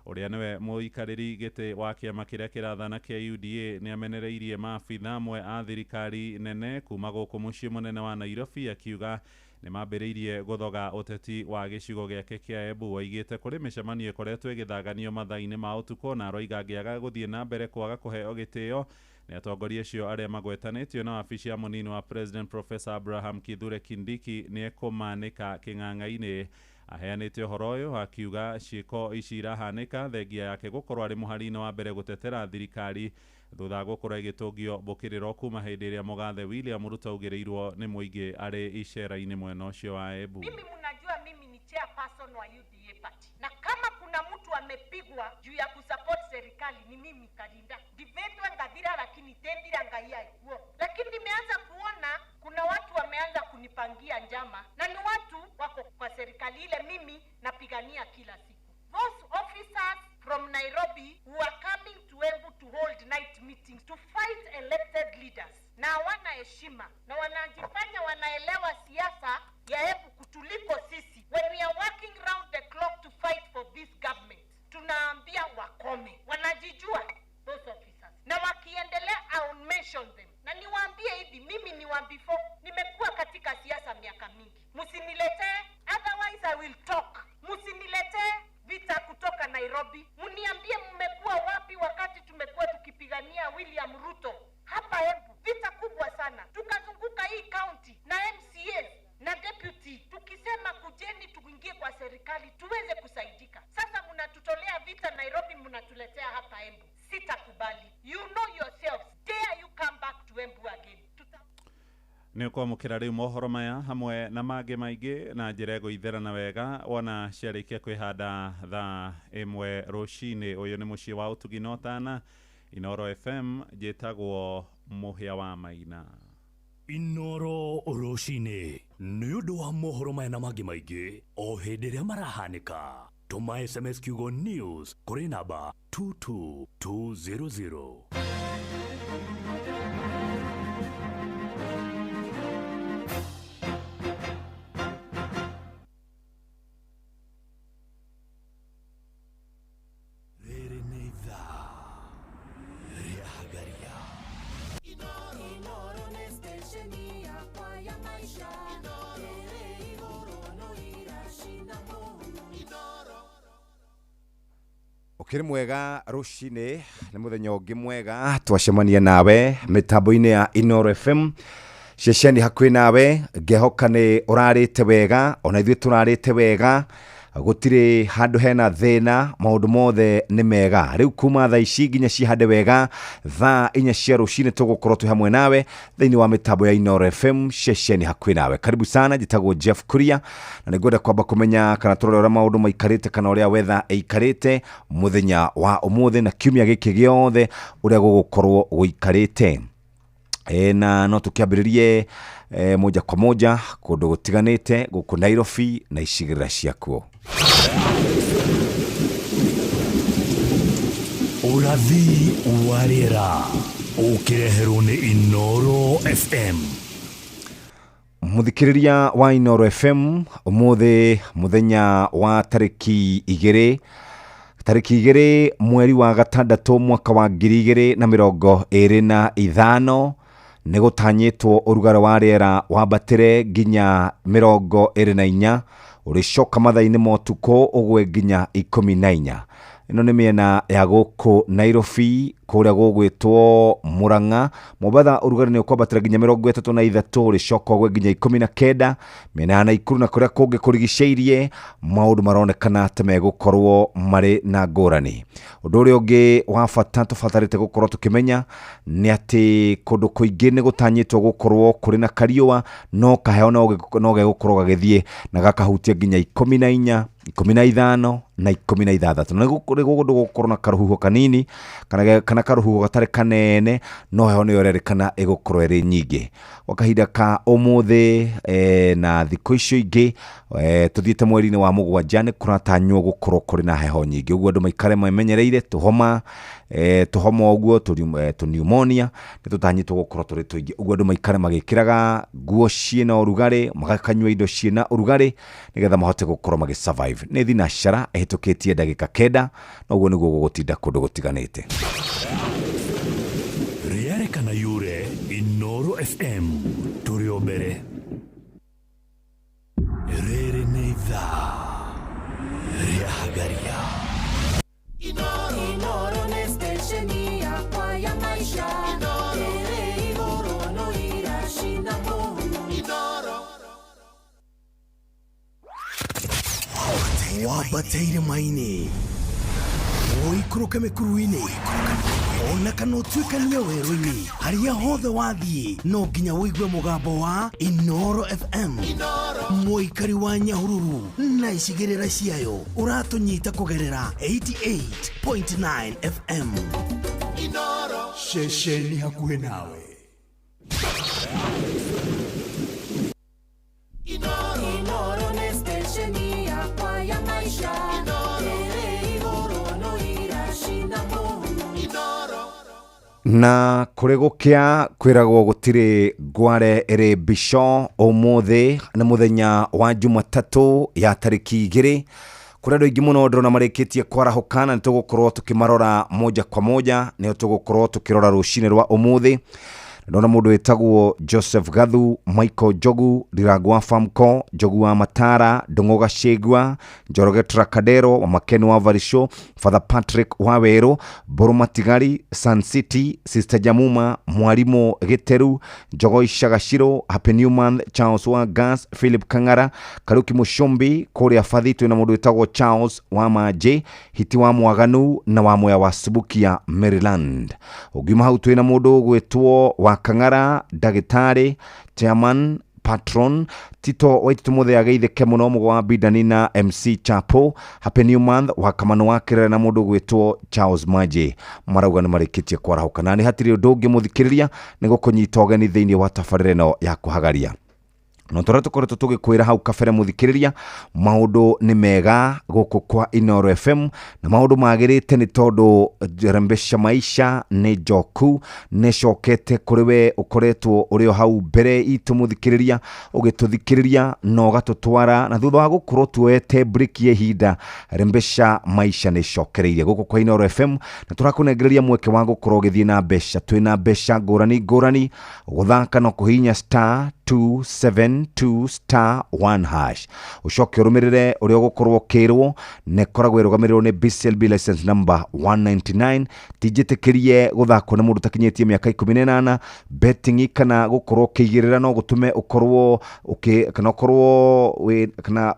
ũrĩa nĩwe mũikarĩri gĩtĩ wa kĩama kĩrĩa kĩrathana kĩa UDA nĩ amenereirie maabitha amwe a thirikari nene kuma gũkũ mũciĩ mũnene wa Nairobi, akiuga nĩ mambĩrĩirie gũthoga ũteti wa gĩcigo gĩake kĩa Embu. Oigĩte kũrĩ mĩcemanio ĩkoretwo ĩgĩthaganio mathaa-inĩ ma ũtukũ, na aroiga angĩaga gũthiĩ na mbere kwaga kũheo gĩtĩo nĩ atongoria acio arĩa magwetanĩtio na wabici ya mũnini wa President Professor Abraham Kithure Kindiki nĩ ekũmanĩka kĩng'ang'a-inĩ. Aheanĩte ũhoro ũyũ akiuga ciĩko ici irahanĩka thengia yake gũkorwo arĩ mũhari-inĩ wa mbere gũtetera thirikari thutha wa gũkorwo ĩgĩtũngio mbũkĩrĩro kuma hĩndĩ ĩrĩa mũgathe William Ruto augĩrĩirwo nĩ mũingĩ arĩ icera-inĩ mwena ũcio wa Embu. Mimi mnajua mimi ni chairperson wa UDA party, na kama kuna mtu amepigwa juu ya kusupport serikali ni mimi Karinda ndivetwe ngathira, lakini tendira ngai aikuo. Lakini nimeanza kuona kuna watu wameanza kunipangia njama, na ni watu wako kwa serikali ile mimi napigania kila siku. Those officers from Nairobi who are coming to Embu to hold night meetings to fight elected leaders, na hawana heshima na wanajifanya wanaelewa siasa ya Embu kutuliko sisi. When we are working round the clock to fight for this government, tunaambia wakome, wanajijua those officers, na wakiendelea I'll mention them. Na niwaambie hivi, mimi ni wa before, nimekuwa katika siasa miaka mingi, msiniletee, otherwise I will talk. Msiniletee vita kutoka Nairobi, mniambie mmekuwa wapi wakati tumekuwa tukipigania William Ruto hapa Embu, vita kubwa sana, tukazunguka hii county na MCAs na deputy tukisema Nĩ ũkwamũkĩra rĩu mohoro maya hamwe na mangĩ maingĩ na njĩra ĩgũitherana wega wona ciarĩkia kwĩhanda thaa 1 rũcinĩ. Ũyũ nĩ mũciĩ wa ũtugi na ũtana, Inoro FM, njĩtagwo Mũhĩa wa Maina. Inoro rũcinĩ nĩ ũndũ wa mohoro maya na mangĩ maingĩ o hĩndĩ ĩrĩa marahanĩka. Tũma SMS kiugo news kũrĩ namba 22200. Rĩrĩ nĩ ithaa rĩa Hagaria. Inoro nĩ stesheni yakwa ya maisha. Ĩrĩ igũrũ no iracina mũhu. Ũkĩrĩ mwega rũcinĩ, nĩ mũthenya ũngĩ mwega twacemania nawe mĩtambo-inĩ ya Inoro FM ceceni hakuhĩ nawe. Ngehoka nĩ ũrarĩte wega, ona ithuĩ tũrarĩte wega, gũtirĩ handũ hena thĩna, maũndũ mothe nĩ mega. Rĩu kuma thaa ici nginya cihande wega thaa 4 cia rũcinĩ tũgũkorwo twĩ hamwe nawe thĩinĩ wa mĩtambo ya Inoro FM ceceni hakuhĩ nawe. Karibu sana, njĩtagwo Jeff Kuria na nĩngwenda kwamba kũmenya kana tũrore ũrĩa maũndũ maikarĩte kana ũrĩa weather ĩikarĩte mũthenya wa ũmũthĩ na kiumia gĩkĩ gĩothe ũrĩa gũgũkorwo gũikarĩte. Na no tũkĩambĩrĩrie moja kwa moja kũndũ gũtiganĩte gũkũ Nairobi na icigĩrĩra ciakuo. Ũrathi wa rĩera ũkĩreherwo nĩ Inoro FM. Mũthikĩrĩria wa Inoro FM, ũmũthĩ mũthenya wa tarĩki 2 tarĩki 2 mweri wa 6 mwaka wa 2025 nĩ gũtanyĩtwo ũrugarĩ wa rĩera wambatĩre nginya 24, ũrĩcoka mathaa-inĩ ma ũtukũ ũgwe nginya 14. Ĩno nĩ mĩena ya gũkũ Nairobi kũrĩa gũgwĩtwo Murang'a. Mombatha ũrugarĩ nĩ ũkwambatĩra nginya 33, ũrĩcoka ũgwe nginya 19. Mĩena ya Naikuru na kũrĩa kũngĩ kũrigicĩirie maũndũ maronekana ta megũkorwo marĩ na ngũrani. Ũndũ ũrĩa ũngĩ wa bata tũbatarĩte gũkorwo tũkĩmenya nĩ atĩ kũndũ kũingĩ nĩ gũtanyĩtwo gũkorwo kũrĩ na kariũa, no kaheo no gegũkorwo gagĩthiĩ na gakahutia nginya 14, 15 na 16. Na nĩ kũndũ gũkorwo na karũhuho kanini kana karũhuho gatarĩ kanene, no heho nĩyo ĩrerĩkana ĩgũkorwo ĩrĩ nyingĩ. Gwa kahinda ka ũmũthĩ na thikũ icio ingĩ tũthiĩte mweri-inĩ wa 7 nĩ kũratanywo gũkorwo kũrĩ na heho nyingĩ, ũguo andũ maikare memenyereire tũhoma ũguo tũpneumonia nĩ tũtanyĩtwo gũkorwo tũrĩ tũingĩ, ũguo andũ maikare magĩkĩraga nguo ciĩna ũrugarĩ, magakanyua indo ciĩna ũrugarĩ nĩgetha mahote gũkorwo magĩ survive. Nĩ thinacara ĩhĩtũkĩtie ndagĩka 9, na ũguo nĩguo gũgũtinda kũndũ gũtiganĩte. Rĩarĩ kana yure, Inoro FM tũrĩ o mbere. Rĩrĩ nĩ ithaa rĩa Hagaria. Inoro nĩ stesheni yakwa ya maisha. Ĩrĩ igũrũ no iracina mũhu. Wambatĩire maĩ-inĩ, ũikũrũke mĩkuru-inĩ, ona kana ũtuĩkanie werũ-inĩ, harĩa hothe wathiĩ no nginya ũigue mũgambo wa Inoro FM. Mũikari wa Nyahururu na icigĩrĩra ciayo ũratũnyita kũgerera 88.9 FM. Ceceni hakuhĩ nawe. Inoro nĩ stesheni yakwa ya maisha. Ĩrĩ igũrũ no iracina mũhu. Na kũrĩ gũkĩa kwĩragwo gũtirĩ ngware ĩrĩ mbico. Ũmũthĩ nĩ mũthenya wa Jumatatũ ya tarĩki 2, kũrĩ andũ aingĩ mũno ndĩrona marĩkĩtie kwarahũka na nĩtũgũkorwo tũkĩmarora moja kwa moja, nĩo tũgũkorwo tũkĩrora rũcinĩ rwa ũmũthĩ. Ndona mũndũ wĩtagwo Joseph Gathu, Michael Njogu, Ndirango wa Famco, Njogu wa Matara, Ndung'u Gacĩgua, Njoroge Trakadero, Makeni wa Varisho, Father Patrick wa Werũ, Mbũrũ Matigari, Sun City, Sister Jamuma, Mwarimũ Gĩteru, Njogoi Shagashiro, Happy New Month, Charles wa Gas, Philip Kang'ara, Karuki Mũcumbi, kũrĩa Bathi twĩna mũndũ wĩtagwo Charles wa Manjĩ, Hiti wa Mwaganu na wa Mwea wa Subukia, Maryland. Ũngiuma hau twĩna mũndũ ũgwĩtwo wa Wa Kang'ara ndagĩtarĩ chairman patron Tito Waititu Mũthee ageithĩke mũno mũgo wa Bidani na MC Chapo. Happy new month wa Kamano wa Kĩrere na mũndũ ũgwĩtwo Charles Maje marauga nĩ marĩkĩtie kwarahũka na nĩ hatirĩ ũndũ ũngĩ mũthikĩrĩria nĩ gũkũnyita ũgeni thĩinĩ wa tabarĩra ĩno ya kũhagaria. No tũrĩa tũkoretwo tũgĩkwĩra hau kabere mũthikĩrĩria, maũndũ nĩ mega gũkũ kwa Inooro FM na maũndũ magĩrĩte nĩ tondũ Rembesha Maisha nĩ njoku, nĩ cokete kũrĩ we ũkoretwo ũrĩ o hau mbere itũ mũthikĩrĩria, ũgĩtũthikĩrĩria na ũgatũtwara, na thutha wa gũkorwo tuoete break ya ihinda, Rembesha Maisha nĩ cokereirie gũkũ kwa Inooro FM na tũrakũnengereria mweke wa gũkorwo ũgĩthiĩ na mbeca. Twĩna mbeca ngũrani ngũrani, gũthaka no kũhihinya star 272 star 1 hash, ũcoke ũrũmĩrĩre ũrĩa ũgũkorwo ũkĩrwo, na ĩkoragwo ĩrũgamĩrĩrwo nĩ BCLB license number 199. Tinjĩtĩkĩrie gũthakwo nĩ mũndũ ũtakinyĩtie mĩaka 18. Betting kana gũkorwo ũkĩigĩrĩra no gũtũme ũkorwo ũkĩ kana ũkorwo wĩ kana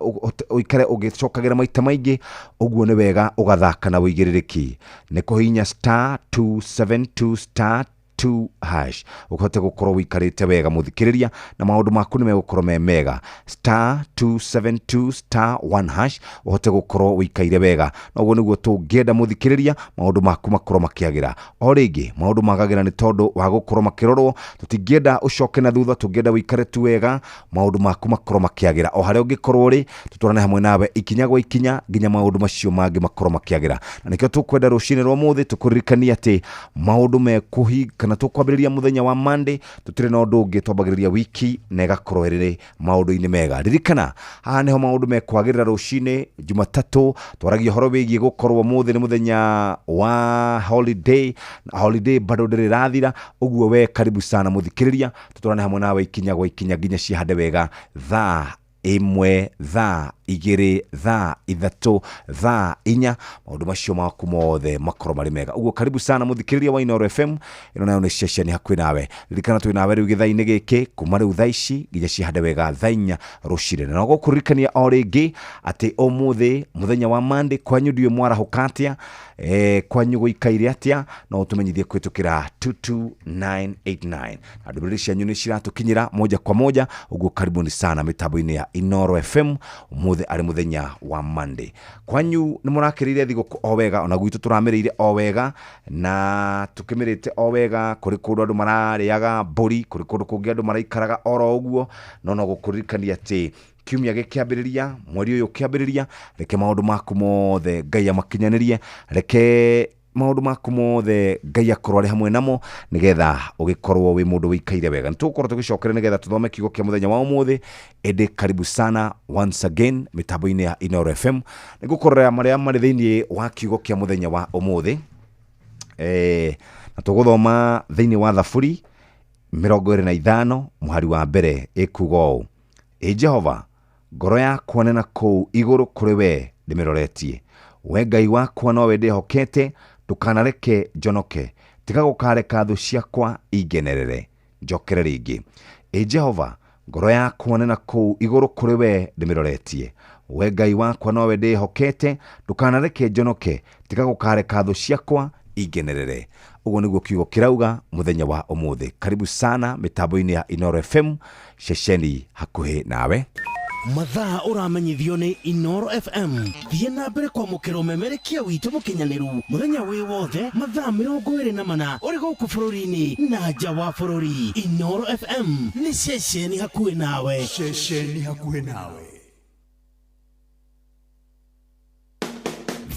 ũikare ũgĩcokagĩra maita maingĩ. Ũguo nĩ wega ũgathaka na ũigĩrĩrĩki, nĩ kũhihinya star 272 star 2 hash ũhote gũkorwo ũikarĩte wega mũthikĩrĩria, na maũndũ maku nĩ megũkorwo me mega. Star 272 star 1 hash ũhote gũkorwo ũikaire wega, na ũguo nĩguo tũngĩenda mũthikĩrĩria, maũndũ maku makorwo makĩagĩra. O rĩngĩ maũndũ magagĩra nĩ tondũ wa gũkorwo makĩrorwo. Tũtingĩenda ũcoke na thutha, tũngĩenda ũikare tu wega, maũndũ maku makorwo makĩagĩra o harĩa ũngĩkorwo ũrĩ. Tũtwarane hamwe nawe ikinya gwa ikinya nginya maũndũ macio mangĩ makorwo makĩagĩra, na nĩkĩo tũkwenda rũcinĩ rwa ũmũthĩ tũkũririkania atĩ maũndũ mekũhi kana tũkwambĩrĩria mũthenya wa Monday, tũtirĩ na ũndũ ũngĩ, twambagĩrĩria wiki na ĩgakorwo ĩrĩ maũndũ-inĩ mega. Ririkana haha nĩho maũndũ mekwagĩrĩra rũcinĩ Jumatatũ. Twaragia ũhoro wĩgiĩ gũkorwo ũmũthĩ nĩ mũthenya wa holiday, na holiday bado ndĩrĩ ĩrathira. Ũguo we karibu sana mũthikĩrĩria, tũtwarane hamwe nawe ikinya gwa ikinya nginya cihande wega thaa 1, thaa 2, thaa 3, thaa 4, maũndũ macio maku mothe makorwo marĩ mega. Ũguo karibu sana mũthikĩrĩria wa Inooro FM, ĩno nayo nĩ ceceni hakuhĩ nawe. Ririkana twĩ nawe rĩu gĩthaa-inĩ gĩkĩ kuma rĩu thaa ici nginya cihande wega thaa 4 rũcinĩ. Na gũkũririkania o rĩngĩ atĩ ũmũthĩ mũthenya wa Monday, kwanyu ndiũĩ mwarahũka atĩa, kwanyu gũikaire atĩa, no ũtũmenyithie kũhĩtũkĩra 22989, na ndũmĩrĩri cianyu nĩ ciratũkinyĩra moja kwa moja. Ũguo karibuni sana mĩtambo-inĩ ya Inooro FM ũmũthĩ arĩ mũthenya wa Monday. Kwanyu nĩ mũrakĩrĩire thigũkũ o wega, ona gwitũ tũramĩrĩire o wega na tũkĩmĩrĩte o wega. Kũrĩ kũndũ andũ mararĩaga mbũri, kũrĩ kũndũ kũngĩ andũ maraikaraga oro ũguo, no no gũkũririkania atĩ kiumia gĩkĩambĩrĩria, mweri ũyũ ũkĩambĩrĩria, reke maũndũ maku mothe Ngai amakinyanĩrie, reke maũndũ maku mothe Ngai akorwo arĩ hamwe namo, nĩgetha ũgĩkorwo wĩ mũndũ wĩikaire wega. Nĩ tũgũkorwo tũgĩcokera nĩgetha tũthome kiugo kĩa mũthenya wa ũmũthĩ. Ĩndĩ karibu sana once again mĩtambo-inĩ ya Inooro FM, nĩ ngũkũrora marĩa marĩ thĩinĩ wa kiugo kĩa mũthenya wa ũmũthĩ, na tũgũthoma thĩinĩ wa Thaburi 25 mũhari wa mbere, ĩkuga ũũ: Ĩ Jehova, ngoro yakwa nĩ na kũu igũrũ kũrĩ we ndĩmĩroretie, we Ngai wakwa nowe ndĩhokete, ndũkanareke njonoke, tiga gũkareka thũ ciakwa ingenerere. Njokere rĩngĩ. Ĩ Jehova, ngoro yakwa nĩ na kũu igũrũ kũrĩ we ndĩmĩroretie, we Ngai wakwa nowe ndĩhokete, ndũkanareke njonoke, tiga gũkareka thũ ciakwa ingenerere. Ũguo nĩguo kiugo kĩrauga mũthenya wa ũmũthĩ. Karibu sana mĩtambo-inĩ ya Inooro FM, ceceni hakuhĩ nawe. Mathaa ũramenyithio nĩ Inooro FM. Thiĩ na mbere kwamũkĩra ũmemerekia witũ mũkinyanĩru mũthenya wĩ wothe mathaa 24 ũrĩ gũkũ bũrũri-inĩ na nja wa bũrũri. Inooro FM nĩ ceceni hakuhĩ nawe. Ceceni hakuhĩ nawe.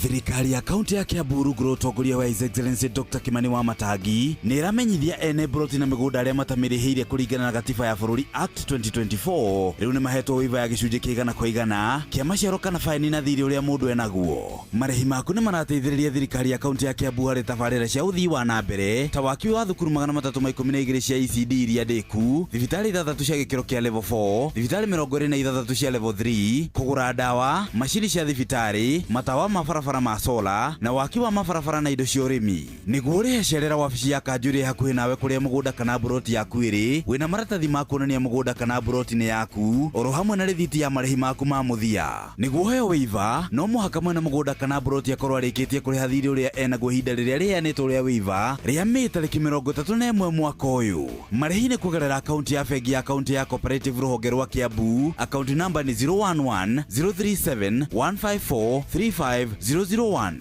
Thirikari ya kaunti ya Kiambu rungu rwa ũtongoria wa His Excellency Dr. Kimani wa Matangi nĩ ĩramenyithia ene mburoti na mĩgũnda arĩa matamĩrĩhĩire kũringana na gatiba ya bũrũri Act 2024 rĩu nĩ mahetwo waiver ya gĩcunjĩ kĩa 100% kĩa maciaro kana baĩni na thirĩ ũrĩa mũndũ enaguo. Marĩhi maku nĩ marateithĩrĩria thirikari ya kaunti ya Kiambu harĩ tabarĩra cia ũthii wa na mbere ta waki wa thukuru 312 cia ECD iria ndĩku, thibitarĩ 6 cia gĩkĩro kĩa level 4, thibitarĩ 26 cia level 3, kũgũra ndawa, macini cia thibitarĩ, matawa ma barabara mabarabara ma sola na waki wa mabarabara na indo cia ũrĩmi. Nĩguo ũrĩhe cerera wabici ya kanjũ ĩrĩa hakuhĩ nawe kũrĩa mũgũnda kana mburoti yaku ĩrĩ, wĩna maratathi ma kuonania mũgũnda kana mburoti nĩ yaku, oro hamwe na rĩthiti ya marĩhi maku ma mũthia. Nĩguo ũheo waiver, no mũhaka mwene mũgũnda kana mburoti akorwo arĩkĩtie kũrĩha thirĩ ũrĩa enaguo ihinda rĩrĩa rĩheanĩtwo rĩa waiver rĩa Mĩĩ tarĩki 31 mwaka ũyũ. Marĩhi nĩ kũgerera akaunti ya bengi ya kaunti ya Cooperative rũhonge rwa Kiambu. Akaunti namba nĩ 011 037 154 35001.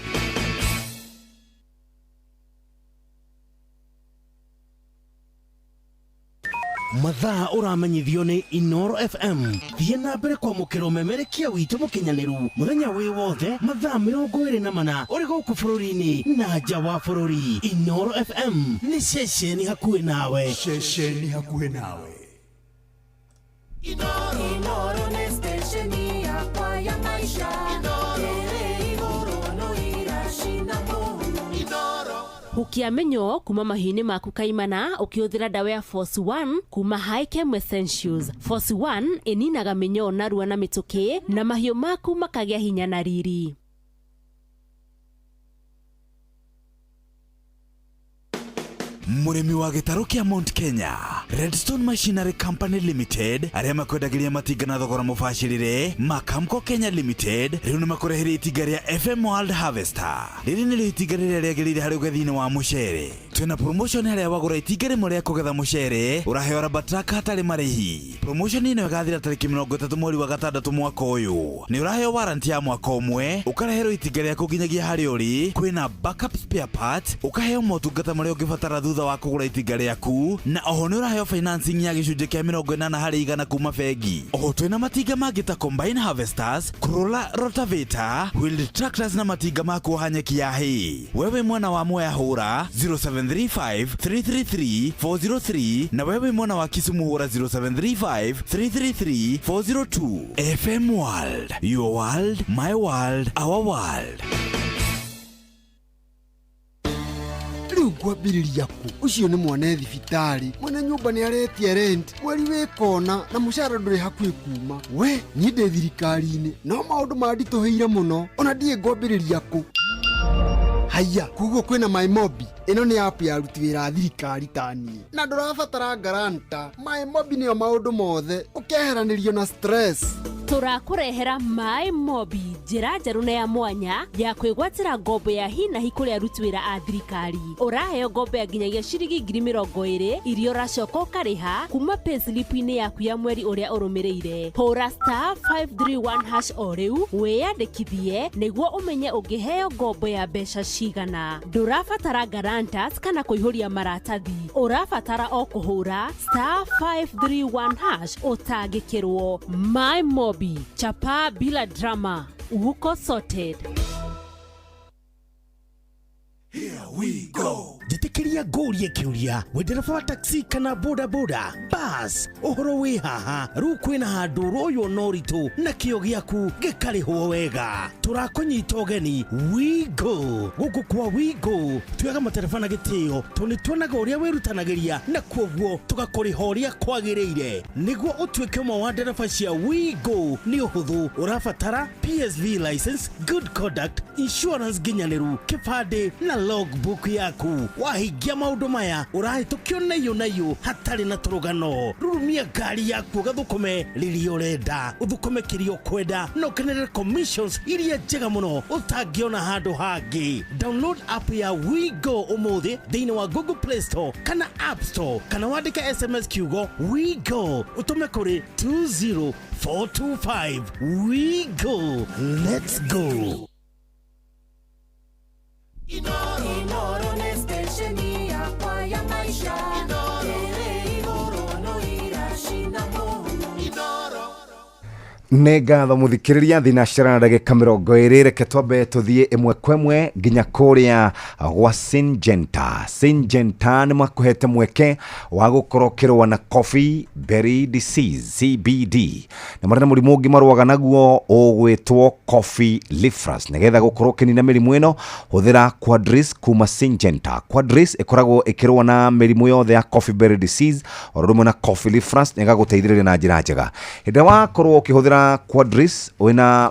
Mathaa ũramenyithio nĩ Inoro FM. Thiĩ na mbere kwamũkĩra ũmemerekia witũ mũkinyanĩru mũthenya wĩ wothe mathaa 24 ũrĩ gũkũ bũrũri-inĩ na nja wa bũrũri. Inoro FM nĩ ceceni hakuhĩ nawe. Ceceni hakuhĩ nawe. Inoro nĩ stesheni yakwa ya maisha. Ĩrĩ igũrũ no iracina mũhu. Hukia mĩnyoo kuma mahiũ-inĩ maku kaimana ũkĩhũthĩra ndawa ya Force 1 kuma Hikem Essentials. Force 1 ĩninaga mĩnyoo narua na mĩtũkĩ na mahiũ maku makagĩa hinya na riri. Mũrĩmi wa gĩtarũ kĩa Mount Kenya, Redstone Machinery Company Limited, arĩa makwendagĩria matinga na thogora mũbacĩrĩre, Makamco Kenya Limited, rĩu nĩ makũreheire itinga rĩa FM World Harvester. Rĩrĩ nĩrĩo itinga rĩrĩa rĩagĩrĩire harĩ ũgethi-inĩ wa mũcere. Twĩna promotion harĩa wagũra itinga rĩmwe rĩa kũgetha mũcere, ũraheo raba track hatarĩ marĩhi. Promotion ĩno ĩgathira tarĩki 30 mweri wa gatandatũ mwaka ũyũ. Nĩ ũraheo warranty ya mwaka ũmwe, ũkareherwo itinga rĩaku nginyagia harĩa ũrĩ, kwĩna backup spare parts, ũkaheo motungata marĩa ũngĩbatara thutha wa kũgũra itinga rĩaku, na oho nĩ ũraheo financing ya gĩcunjĩ kĩa 80% kuma bengi. Oho twĩna matinga mangĩ ta combine harvesters, crawler rotavator, wheeled tractors na matinga ma kuoha nyeki ya hay. Wewe mwena wa Mwea hũra 0735 333 403 na wewe mwena wa Kisumu hũra 0735 333 402. FM World, your world, my world, our world. Rĩu ngwambĩrĩria kũ? Ũcio nĩ mwana thibitarĩ, mwene nyũmba nĩ aretia rent mweri wĩ kona na mũcara ndũrĩ hakuhĩ kuma. We niĩ ndĩ thirikari-inĩ no maũndũ manditũhĩire mũno, ona ndiĩ ngwambĩrĩria kũ. Haiya, koguo kwĩna MyMobi. Ĩno nĩ app ya aruti wĩra a thirikari ta niĩ, na ndũrabatara guarantor. MyMobi nĩyo maũndũ mothe, ũkeheranĩrio na stress. Tũrakũrehera Maĩ Mobi, njĩra njerũ na ya mwanya ya kwĩgwatĩra ngombo ya hi na hi kũrĩ aruti wĩra a thirikari. Ũraheo ngombo ya nginyagia ciringi 20,000 iria ũracoka ũkarĩha kuma payslip-inĩ yaku ya mweri ũrĩa ũrũmĩrĩire. Hũra star 531 hash o rĩu wĩyandĩkithie nĩguo ũmenye ũngĩheo ngombo ya mbeca cigana. Ndũrabatara guarantors kana kũihũria maratathi, ũrabatara o kũhũra star 531 hash ũtangĩkĩrwo. My Mobi, chapa bila drama, uko sorted. Njĩtĩkĩria ngũrie kĩũria, wĩ ndereba wa taxi kana boda boda bas, ũhoro wĩ haha. Rĩu kwĩna handũ ũroywo na ũritũ na kĩo gĩaku gĩkarĩhwo wega. Tũrakũnyita ũgeni Wigo. Gũkũ kwa Wigo tuoyaga matereba na gĩtĩo tondũ nĩ tuonaga ũrĩa wĩrutanagĩria na kuoguo tũgakũrĩha ũrĩa kwagĩrĩire. Nĩguo ũtuĩke ũmwe wa ndereba cia Wigo nĩ ũhũthũ, ũrabatara PSV license, good conduct, insurance nginyanĩru, kĩbandĩ na logbook yaku. Wahingia maũndũ maya ũrahĩtũkio naiyũ naiyũ hatarĩ na tũrũgano. Rurumia ngari yaku ũgathũkũme rĩrĩa ũrenda, ũthũkũme kĩrĩa ũkwenda na ũkenerere commissions iria njega mũno ũtangĩona handũ hangĩ. Download app ya WeGo ũmũthĩ thĩinĩ wa Google Play Store kana App Store, kana wandĩke SMS kiugo WeGo ũtũme kũrĩ 20425. WeGo, let's go. Inoro nĩ stesheni yakwa ya maisha. Ĩrĩ igũrũ no iracina mũhu. Nĩ ngatho mũthikĩrĩria, thinacara na ndagĩka 20. Reke twambe tũthiĩ ĩmwe kwa ĩmwe nginya kũrĩa gwa Syngenta. Syngenta nĩ makũhete mweke wa gũkorwo ũkĩrũa na coffee berry disease CBD, na marĩ na mũrimũ ũngĩ marũaga naguo ũgwĩtwo coffee leaf rust. Nĩgetha gũkorwo ũkĩnina mĩrimũ ĩno, hũthĩra Quadris kuma Syngenta. Quadris ĩkoragwo ĩkĩrũa na mĩrimũ yothe ya coffee berry disease oro rĩmwe na coffee leaf rust, na ĩgagũteithĩrĩria na njĩra njega. Hĩndĩ ĩrĩa wakorwo ũkĩhũthĩra Ũngĩhũthĩra Quadris wĩna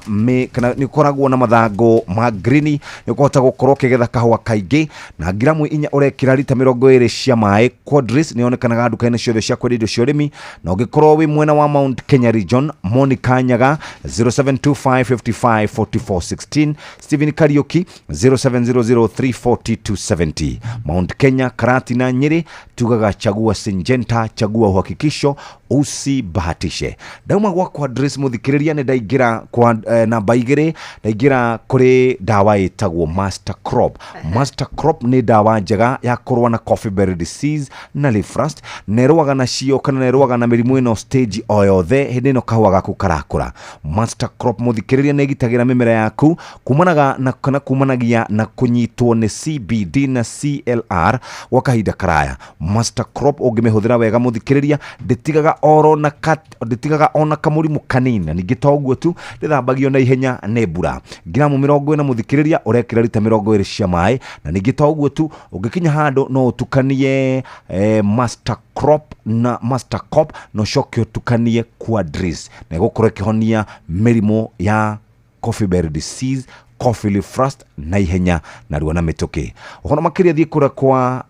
kana nĩ ũkoragwo na mathangũ ma green, nĩ ũkũhota gũkorwo ũkĩgetha kahũa kaingĩ na ngiramu 4 ũrekĩra rita 20 cia maĩ. Quadris nĩ yonekanaga nduka-inĩ ciothe cia kwendia indo cia ũrĩmi, na ũngĩkorwo wĩ mwena wa Mount Kenya region, Monica Nyaga 0725554416, Stephen Kariuki 0700340270. Mount Kenya, Karatina, Nyeri, tugaga chagua Syngenta, chagua uhakikisho, usibahatishe. Ndauma gwa Quadris muthikiriria nĩ ndaingĩra kwa namba 2, ndaingĩra kũrĩ ndawa ĩtagwo Master Crop. Master Crop nĩ ndawa njega ya kũrũa na coffee berry disease na leaf rust, na ĩrũaga nacio kana na ĩrũaga na mĩrimũ ĩno stage o yothe hĩndĩ ĩno kahũa gaku karakũra. Master Crop muthikiriria nĩ ĩgitagĩra mĩmera yaku kumanaga na kana kumanagia na kũnyitwo nĩ CBD na CLR gwa kahinda karaya. Master Crop ũngĩmĩhũthĩra wega mũthikĩrĩria ndĩtigaga oro na ndĩtigaga ona kamũrimũ kanini, na ningĩ to ũguo tu ndĩthambagio na ihenya nĩ mbura. Ngiramu 40 mũthikĩrĩria ũrekĩra rita 20 cia maĩ, na ningĩ to ũguo tu ũngĩkinya handũ no ũtukanie Master Crop na Master Crop na ũcoke ũtukanie Quadris, na ĩgũkorwo ĩkĩhonia mĩrimũ ya coffee berry disease, coffee leaf rust na ihenya narua na mĩtũkĩ. Ũhoro makĩria thiĩ kũrĩa kwa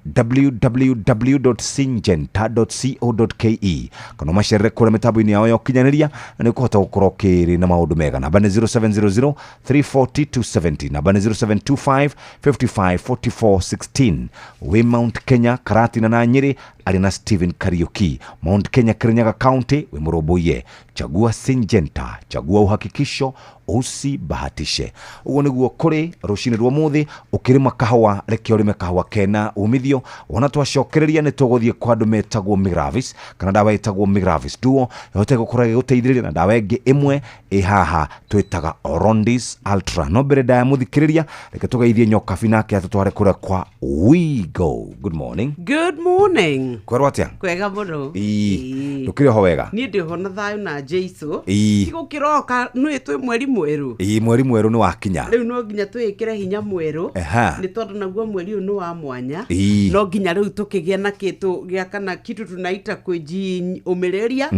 www.syngenta.co.ke kana ũmacerere kũrĩa mĩtambo-inĩ yao ya ũkinyanĩria, na nĩ ũkũhota gũkorwo ũkĩrĩ na maũndũ mega. Namba nĩ 0700 340 270, namba nĩ 0725 55 44 16. Wĩ Mount Kenya, Karatina na Nyeri, arĩ na Stephen Kariuki. Mount Kenya, Kirinyaga County, wĩ mũrũmbũiye. Chagua Syngenta, chagua uhakikisho, usibahatishe. Ũguo nĩguo kũrĩ rũcinĩ rwa ũmũthĩ. Ũkĩrĩma kahũa, reke ũrĩme kahũa kena umithio. Wona twacokereria nĩ tũgũthiĩ kwa andũ metagwo Miravis, kana ndawa ĩtagwo Miravis Duo ĩhote gũkorwo ĩgĩgũteithĩrĩria, na ndawa ĩngĩ ĩmwe ĩ haha twĩtaga Orondis Ultra. No mbere ndaya mũthikĩrĩria, reke tũgeithie Nyokabi nake atũtware kũrĩa kwa Wigo. Good morning. Good morning. Kwerwo atĩa? Kwega mũno. Ĩĩ. Ndũkĩrĩ ho wega? Niĩ ndĩ ho na thayũ na Jesu. Ĩĩ. Gũkĩroka nĩ twĩ mweri mwerũ. Ĩĩ, mweri mwerũ nĩ wakinya. Rĩu no nginya twĩkĩre hinya mwerũ. Aha. Nĩ tondũ naguo mweri ũyũ nĩ wa mwanya. Ĩĩ. No nginya rĩu tũkĩgĩa na kĩtũ gĩa kana kitu tunaita kwĩjiũmĩrĩria.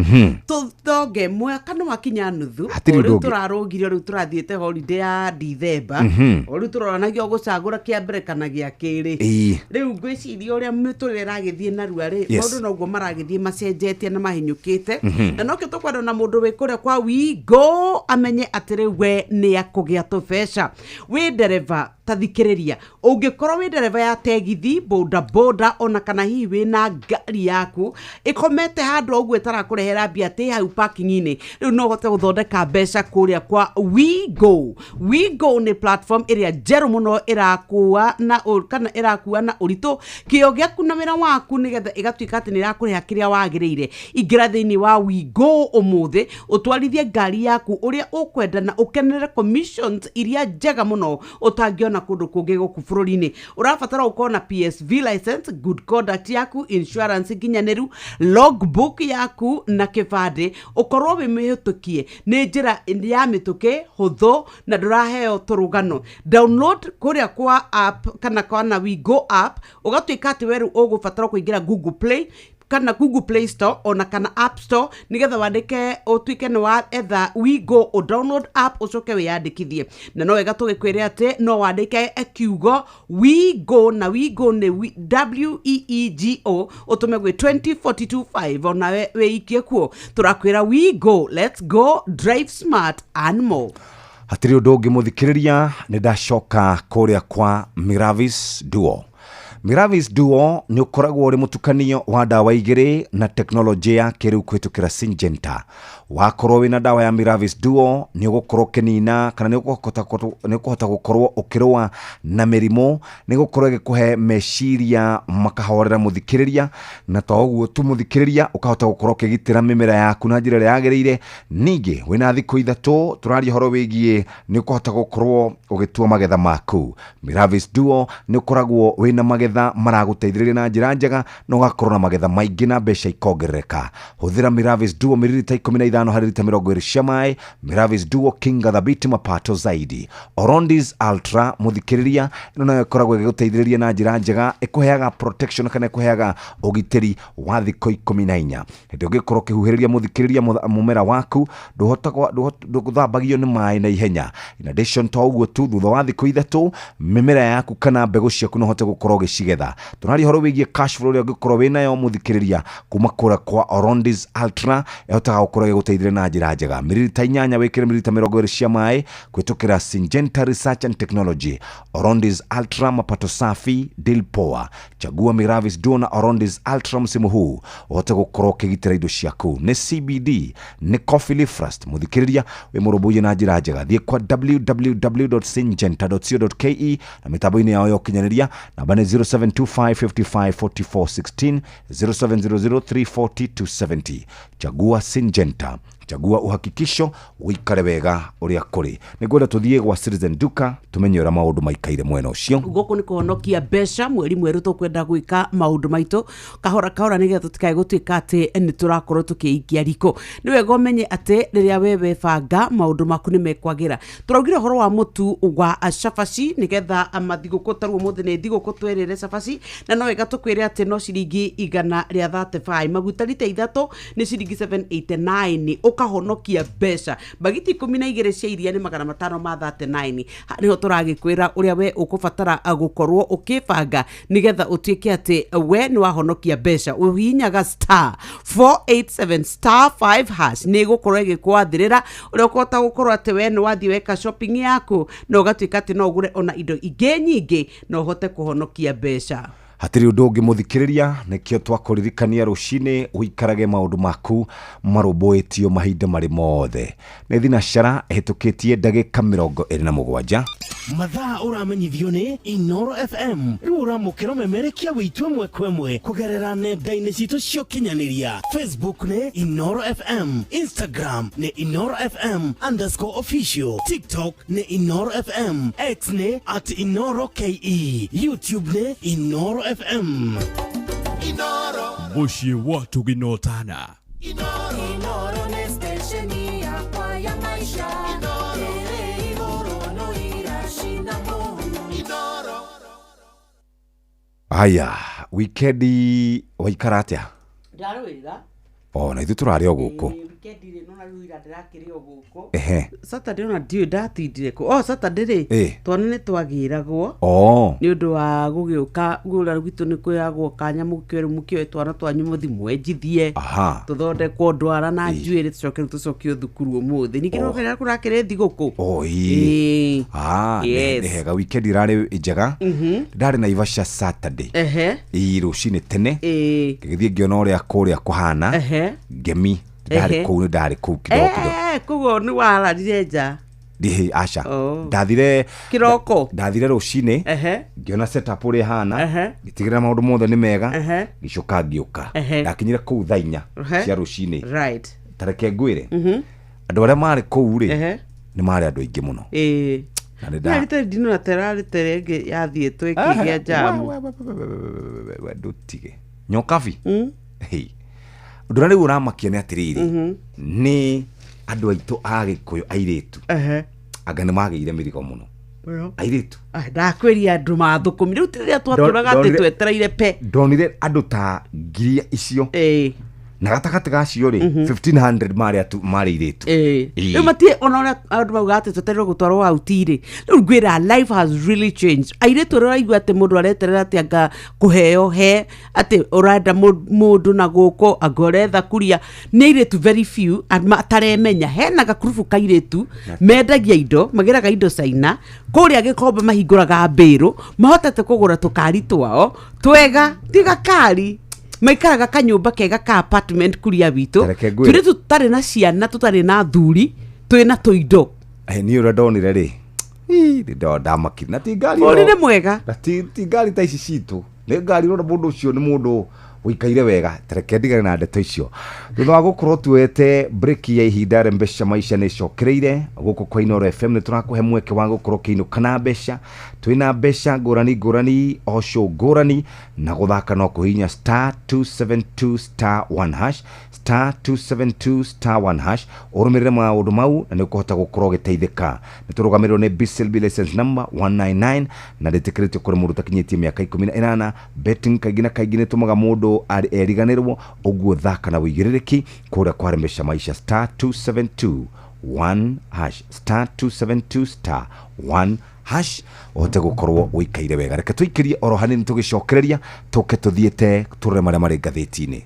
Tũthonge mwaka nĩ wakinya nuthu. Hatirĩ O ũndũ rĩu ũngĩ. tũrarũgire, rĩu tũrathiĩte holiday ya Dithemba. O rĩu tũroranagio gũcagũra kĩa mbere kana gĩa kerĩ. Ĩĩ. Rĩu ngwĩciria ũrĩa mĩtũrĩre ĩragĩthiĩ narua rĩ, Yes. maũndũ noguo maragĩthiĩ macenjetie na mahinyũkĩte. Na nokĩo tũkwenda na mũndũ wĩ kũrĩa kwa Wigo amenye atĩ rĩu we nĩ akũgĩa tũbeca. Wĩ ndereba, ta thikĩrĩria, ũngĩkorwo wĩ ndereba ya tegithi, boda boda, ona kana hihi wĩna ngari yaku ĩkomete handũ o ũguo ĩtarakũrehera mbia atĩ hau parking-inĩ, rĩu no ũhote gũthondeka mbeca kũrĩa kwa Wigo. Wigo nĩ platform ĩrĩa njerũ mũno ĩrakua na kana ĩrakua na ũritũ kĩo gĩaku na wĩra waku, nĩgetha ĩgatuĩka atĩ nĩ ĩrakũrĩha kĩrĩa wagĩrĩire. Ingĩra thĩinĩ wa Wigo ũmũthĩ ũtwarithie ngari yaku ũrĩa ũkwenda na ũkenere commissions iria njega mũno ũtangĩona kũndũ kũngĩ gũkũ bũrũri-inĩ. Ũrabatara gũkorwo na PSV license, good conduct yaku, insurance nginyanĩru, logbook yaku na kĩbandĩ, ũkorwo wĩ mĩhĩtũkie. Nĩ njĩra ya mĩtũkĩ hũthũ na ndũraheo tũrũgano. Download kũrĩa kwa app kana kwa na Wigo app, ũgatuĩka atĩ we rĩu ũgũbatara kũingĩra Google Play kana Google Play Store ona kana App Store, nigetha wandĩke ũtuĩke nĩ wa etha Wigo, ũ download app, ũcoke wĩyandĩkithie. Na no wega tũgĩkwĩre atĩ no wandĩke kiugo Wigo, na Wigo nĩ WEEGO, ũtũme gwĩ 20425, onawe wĩikie kuo. Tũrakwĩra Wigo, let's go drive smart and more. Hatirĩ ũndũ ũngĩ mũthikĩrĩria, nĩ ndacoka kũrĩa kwa Miravis Duo. Miravis Duo nĩ ũkoragwo ũrĩ mũtukanio wa ndawa igĩrĩ na teknolojĩ ya kĩrĩu kũhĩtũkĩra Syngenta. Wakorwo wĩna ndawa ya Miravis Duo nĩ ũgũkorwo ũkĩnina kana nĩ ũkũhota gũkorwo ũkĩrũa na mĩrimũ, nĩ gũkorwo ĩgĩkũhe meciria makahorera mũthikĩrĩria, na to ũguo tu mũthikĩrĩria, ũkahota gũkorwo ũkĩgitĩra mĩmera yaku na njĩra ĩrĩa yagĩrĩire. Ningĩ wĩna thikũ 3 tũraria ũhoro wĩgiĩ nĩ ũkũhota gũkorwo ũgĩtua magetha maku. Miravis Duo nĩ ũkoragwo wĩna magetha magetha maragũteithĩrĩria na njĩra njega na ũgakorwo na magetha maingĩ na mbeca ikongerereka. Hũthĩra Miravis Duo mililita 15 harĩ lita 20 cia maĩ. Miravis Duo, kinga thabiti mapato zaidi. Orondis Ultra, mũthikĩrĩria, ĩno nayo ĩkoragwo ĩgĩgũteithĩrĩria na njĩra njega, ĩkũheaga protection kana ĩkũheaga ũgitĩri wa thikũ 14. Hĩndĩ ũngĩkorwo ũkĩhuhĩrĩria, mũthikĩrĩria, mũmera waku ndũthambagio nĩ maĩ na ihenya. In addition to ũguo tu, thutha wa thikũ 3 mĩmera yaku kana mbegũ ciaku no ũhote gũkorwo ũgĩcigetha. Tũraria ũhoro wĩgiĩ cash flow ũrĩa ũngĩkorwo wĩnayo, mũthikĩrĩria, kuma kũrĩa kwa Orondis Ultra. Ĩhotaga gũkorwo ĩgĩgũteithĩrĩria na njĩra njega. Mililita 8 wĩkĩre mililita 20 cia maĩ kũhĩtũkĩra Syngenta Research and Technology. Orondis Ultra, mapato safi, deal poa. Chagua Miravis Duo na Orondis Ultra msimu huu ũhote gũkorwo ũkĩgitĩra indo ciaku. Nĩ CBD, nĩ coffee leaf rust. Mũthikĩrĩria, wĩ mũrũmbũiye na njĩra njega. Thiĩ kwa www.syngenta.co.ke na mĩtambo-inĩ yao ya ũkinyanĩria. Namba nĩ 0725554416, 0700340270. Chagua Syngenta, chagua uhakikisho, wikare wega ũrĩa kũrĩ. Nĩngwenda tũthiĩ gwa Citizen Duka tũmenye ũrĩa maũndũ maikaire mwena ũcio. Gũkũ nĩ kũhonokia mbeca. Mweri mwerũ tũkwenda gwĩka maũndũ maitũ kahora kahora nĩgetha tũtikae gũtuĩka atĩ nĩ tũrakorwo tũkĩikia riko. Nĩ wega ũmenye atĩ rĩrĩa we webanga, maũndũ maku nĩ mekwagĩra. Tũraugire ũhoro wa mũtu wa cabaci nĩgetha mathigũkũ tarĩu ũmũthĩ nĩ thigũkũ twerĩre cabaci, na no wega tũkwĩre atĩ no ciringi 135. Maguta rita 3 nĩ ciringi 789, ũkahonokia mbeca. Mbagiti 12 cia iria nĩ 539. Nĩho tũragĩkwĩra ũrĩa we ũkũbatara gũkorwo ũkĩbanga nĩgetha ũtuĩke atĩ we nĩ wahonokia mbeca. Ũhihinyaga *487*5#, nĩ ĩgũkorwo ĩgĩkwathĩrĩra ũrĩa ũkũhota gũkorwo atĩ we nĩ wathiĩ weka shopping yaku na ũgatuĩka atĩ no ũgũre ona indo ingĩ nyingĩ na ũhote kũhonokia mbeca. Hatirĩ ũndũ ũngĩ, mũthikĩrĩria, nĩkĩo twakũririkania rũcinĩ ũikarage maũndũ maku marũmbũĩtio mahinda marĩ mothe. Nĩ thinacara ĩhĩtũkĩtie ndagĩka 27. Mathaa ũramenyithio nĩ Inoro FM. Rĩu ũramũkĩra ũmemerekia witũ ĩmwe kwa ĩmwe kũgerera nenda-inĩ citũ cia ũkinyanĩria. Facebook nĩ Inoro FM, Instagram nĩ Inoro FM_official, TikTok nĩ Inoro FM, X nĩ @InoroKE, YouTube nĩ Inoro FM. Mũciĩ wa tũginotana. Inoro nĩ stesheni yakwa ya maisha. Ĩrĩ igũrũ no iracina mũhu. Haya, wikendi waikara atĩa? Ndarĩ wĩra. O na ithuĩ tũrarĩ o gũkũ. Wikendi rĩ, nona rĩu ira ndĩrakĩrĩ o gũkũ. Saturday ona ndiũĩ ndatindire kũ. Oh, Saturday rĩ, twana nĩ twagĩragwo nĩ ũndũ wa gũgĩũka gũra gwitũ nĩ kwĩyagwo kanyamũ kĩo mũkĩoe twana twanyu mũthi mwenjithie, tũthondekwo ndwara na njuĩrĩ, tũcoke rĩu tũcokio thukuru ũmũthĩ. Ningĩ no kĩrĩa kũrakĩrĩ thigũkũ. O ĩĩ. Ah, nĩ hega, wikendi irarĩ njega. Ndarĩ Naivasha Saturday. Ĩĩ, rũcinĩ tene ngĩgĩthiĩ ngĩona ũrĩa kũrĩa kũhana. Ngemi ndarĩ kũu, nĩ ndarĩ kũu kidogo kidogo. Koguo nĩ wararire nja? Ndihi, aca. Oh. Ndathire Kĩroko? Ndathire rũcinĩ, ngĩona setup ũrĩa ĩhana, ngĩtigĩrĩra maũndũ mothe nĩ mega, ngĩcoka ngĩũka. Ndakinyire kũu thaa 4 cia rũcinĩ. Tareke ngwĩre, andũ arĩa marĩ kũu rĩ, nĩ marĩ andũ aingĩ mũno. Na nĩ Narĩte ndino na terarĩte rĩngĩ yathiĩtwo ĩkĩgĩa jamu. We ndũtige nyokabi. Hey. Ũndũ ũrĩa rĩu ũramakia nĩ atĩrĩrĩ, nĩ andũ aitũ a Gĩkũyũ airĩtu, anga nĩ magĩire mĩrigo mũno airĩtu. Ndakwĩria andũ mathũkũmi rĩu ti rĩrĩa twatũraga atĩ twetereire pe. Ndonire andũ ta ngiri icio, na gatagatĩ gacio rĩ, 1500 marĩ marĩ airĩtu. Rĩu matirĩ ona ũrĩa andũ maugaga atĩ twetereirwo gũtwarwo auti rĩ. Rĩu ngwĩra, life has really changed. Airĩtu ũrĩa ũraigua atĩ mũndũ areterera atĩ anga kũheo he atĩ ũrenda mũndũ na gũkũ anga ũretha kuria nĩ airĩtu very few and mataremenya. Hena gakurubu ka airĩtu mendagia indo, magĩraga indo China kũrĩa Gĩkomba, mahingũraga mbĩrũ, mahotete kũgũra tũkari twao twega, ti gakari, maikaraga kanyũmba kega ka apartment kuria witũ. Tareke ngwĩre. Tũirĩtu tũtarĩ na ciana, tũtarĩ na thuri, twĩna tũindo. Niĩ ũrĩa ndonire rĩ, ii, nĩ ndamakire na ti ngari Bũrũri nĩ mwega. Na ti ngari ta ici citũ, nĩ ngari ũrona mũndũ ũcio nĩ mũndũ Ũikaire wega, tareke ndigane na ndeto icio. Thutha wa gũkorwo tuoete break ya ihinda rĩa mbeca maisha nĩ icokereire gũkũ kwa Inooro FM, nĩ tũrakũhe mweke wa gũkorwo ũkĩinũka na mbeca. Twĩna mbeca ngũrani ngũrani, o show ngũrani, na gũthaka no kũhihinya star 272 star 1 hash, star 272 star 1 hash, ũrũmĩrĩre maũndũ mau na nĩ ũkũhota gũkorwo ũgĩteithĩka. Nĩ tũrũgamĩrĩrwo nĩ BCLB license number 199 na ndĩtĩkĩrĩtio kũrĩ mũndũ ũtakinyĩtie mĩaka 18. Betting kaingĩ na kaingĩ nĩ ĩtũmaga mũndũ eriganĩrwo, ũguo thaka na wĩigĩrĩrĩki kũrĩa kwa mbeca maisha, star 272 1 hash, star 272 star 1 hash, ũhote gũkorwo ũikaire wega. Reke tũikĩrie oro hanini, tũgĩcokereria tũke tũthiĩte tũrore marĩa marĩ ngathĩti-inĩ.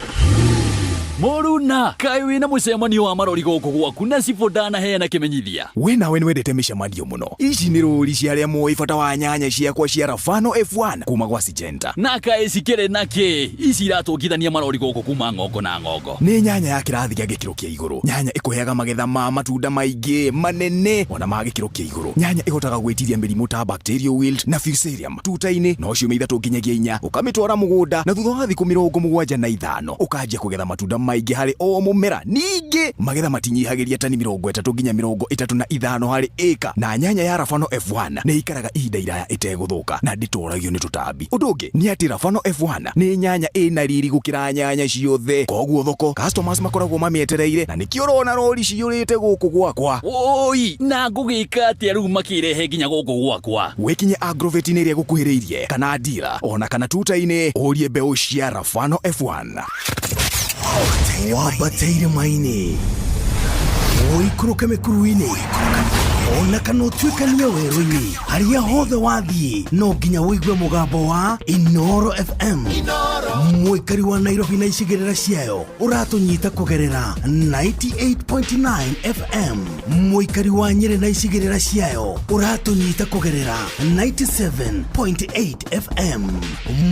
Mũruna, kaĩ wĩna mũcemanio wa marori gũkũ gwaku na cibũ ndanaheana kĩmenyithia? We nawe nĩwendete mĩcemanio mũno. Ici nĩ rũri cia arĩa moĩ bata wa nyanya ciakwa cia Rafano F1 kuma gwa Syngenta. Na kaĩ cikĩrĩ na kĩ ici iratũngithania marori gũkũ kuma ng'ongo na ng'ongo? Nĩ nyanya ya kĩrathi gĩa gĩkĩro kĩa igũrũ, nyanya ĩkũheaga magetha ma matunda maingĩ manene ona ma gĩkĩro kĩa igũrũ, nyanya ĩhotaga gwĩtiria mĩrimũ ta bacterial wilt na fusarium tuta-inĩ no ciumia 3 nginyagia 4 ũkamĩtwara mũgũnda, na thutha wa thikũ 75 ũkanjia kũgetha matunda maingĩ harĩ o mũmera. Ningĩ magetha matinyihagĩria tani 30 nginya 35 harĩ ĩka, na nyanya ya Rafano F1 nĩ ikaraga ihinda iraya ĩtegũthũka na ndĩtoragio nĩ tũtambi. Ũndũ ũngĩ nĩ atĩ Rafano F1 nĩ nyanya ĩna riri gũkĩra nyanya ciothe, koguo thoko customers makoragwo mamĩetereire, na nĩkĩo ũrona rori ciyũrĩte gũkũ gwakwa. Woi, na ngũgĩka atĩa rĩu makĩrehe nginya gũkũ gwakwa? Wĩkinye agrovet-inĩ ĩrĩa gũkuhĩrĩirie kana dealer ona kana tuta-inĩ ũrie mbeũ cia Rafano F1. Wambate irĩma-inĩ, ũikũrũke mĩkuru-inĩ, ona kana ũtuĩkanie werũ-inĩ, harĩa hothe wathiĩ no nginya ũigue mũgambo wa Inoro FM. Mũikari wa Nairobi na icigĩrĩra ciayo ũratũnyita kũgerera 98.9 FM. Mũikari wa Nyĩrĩ na icigĩrĩra ciayo ũratũnyita kũgerera 97.8 FM.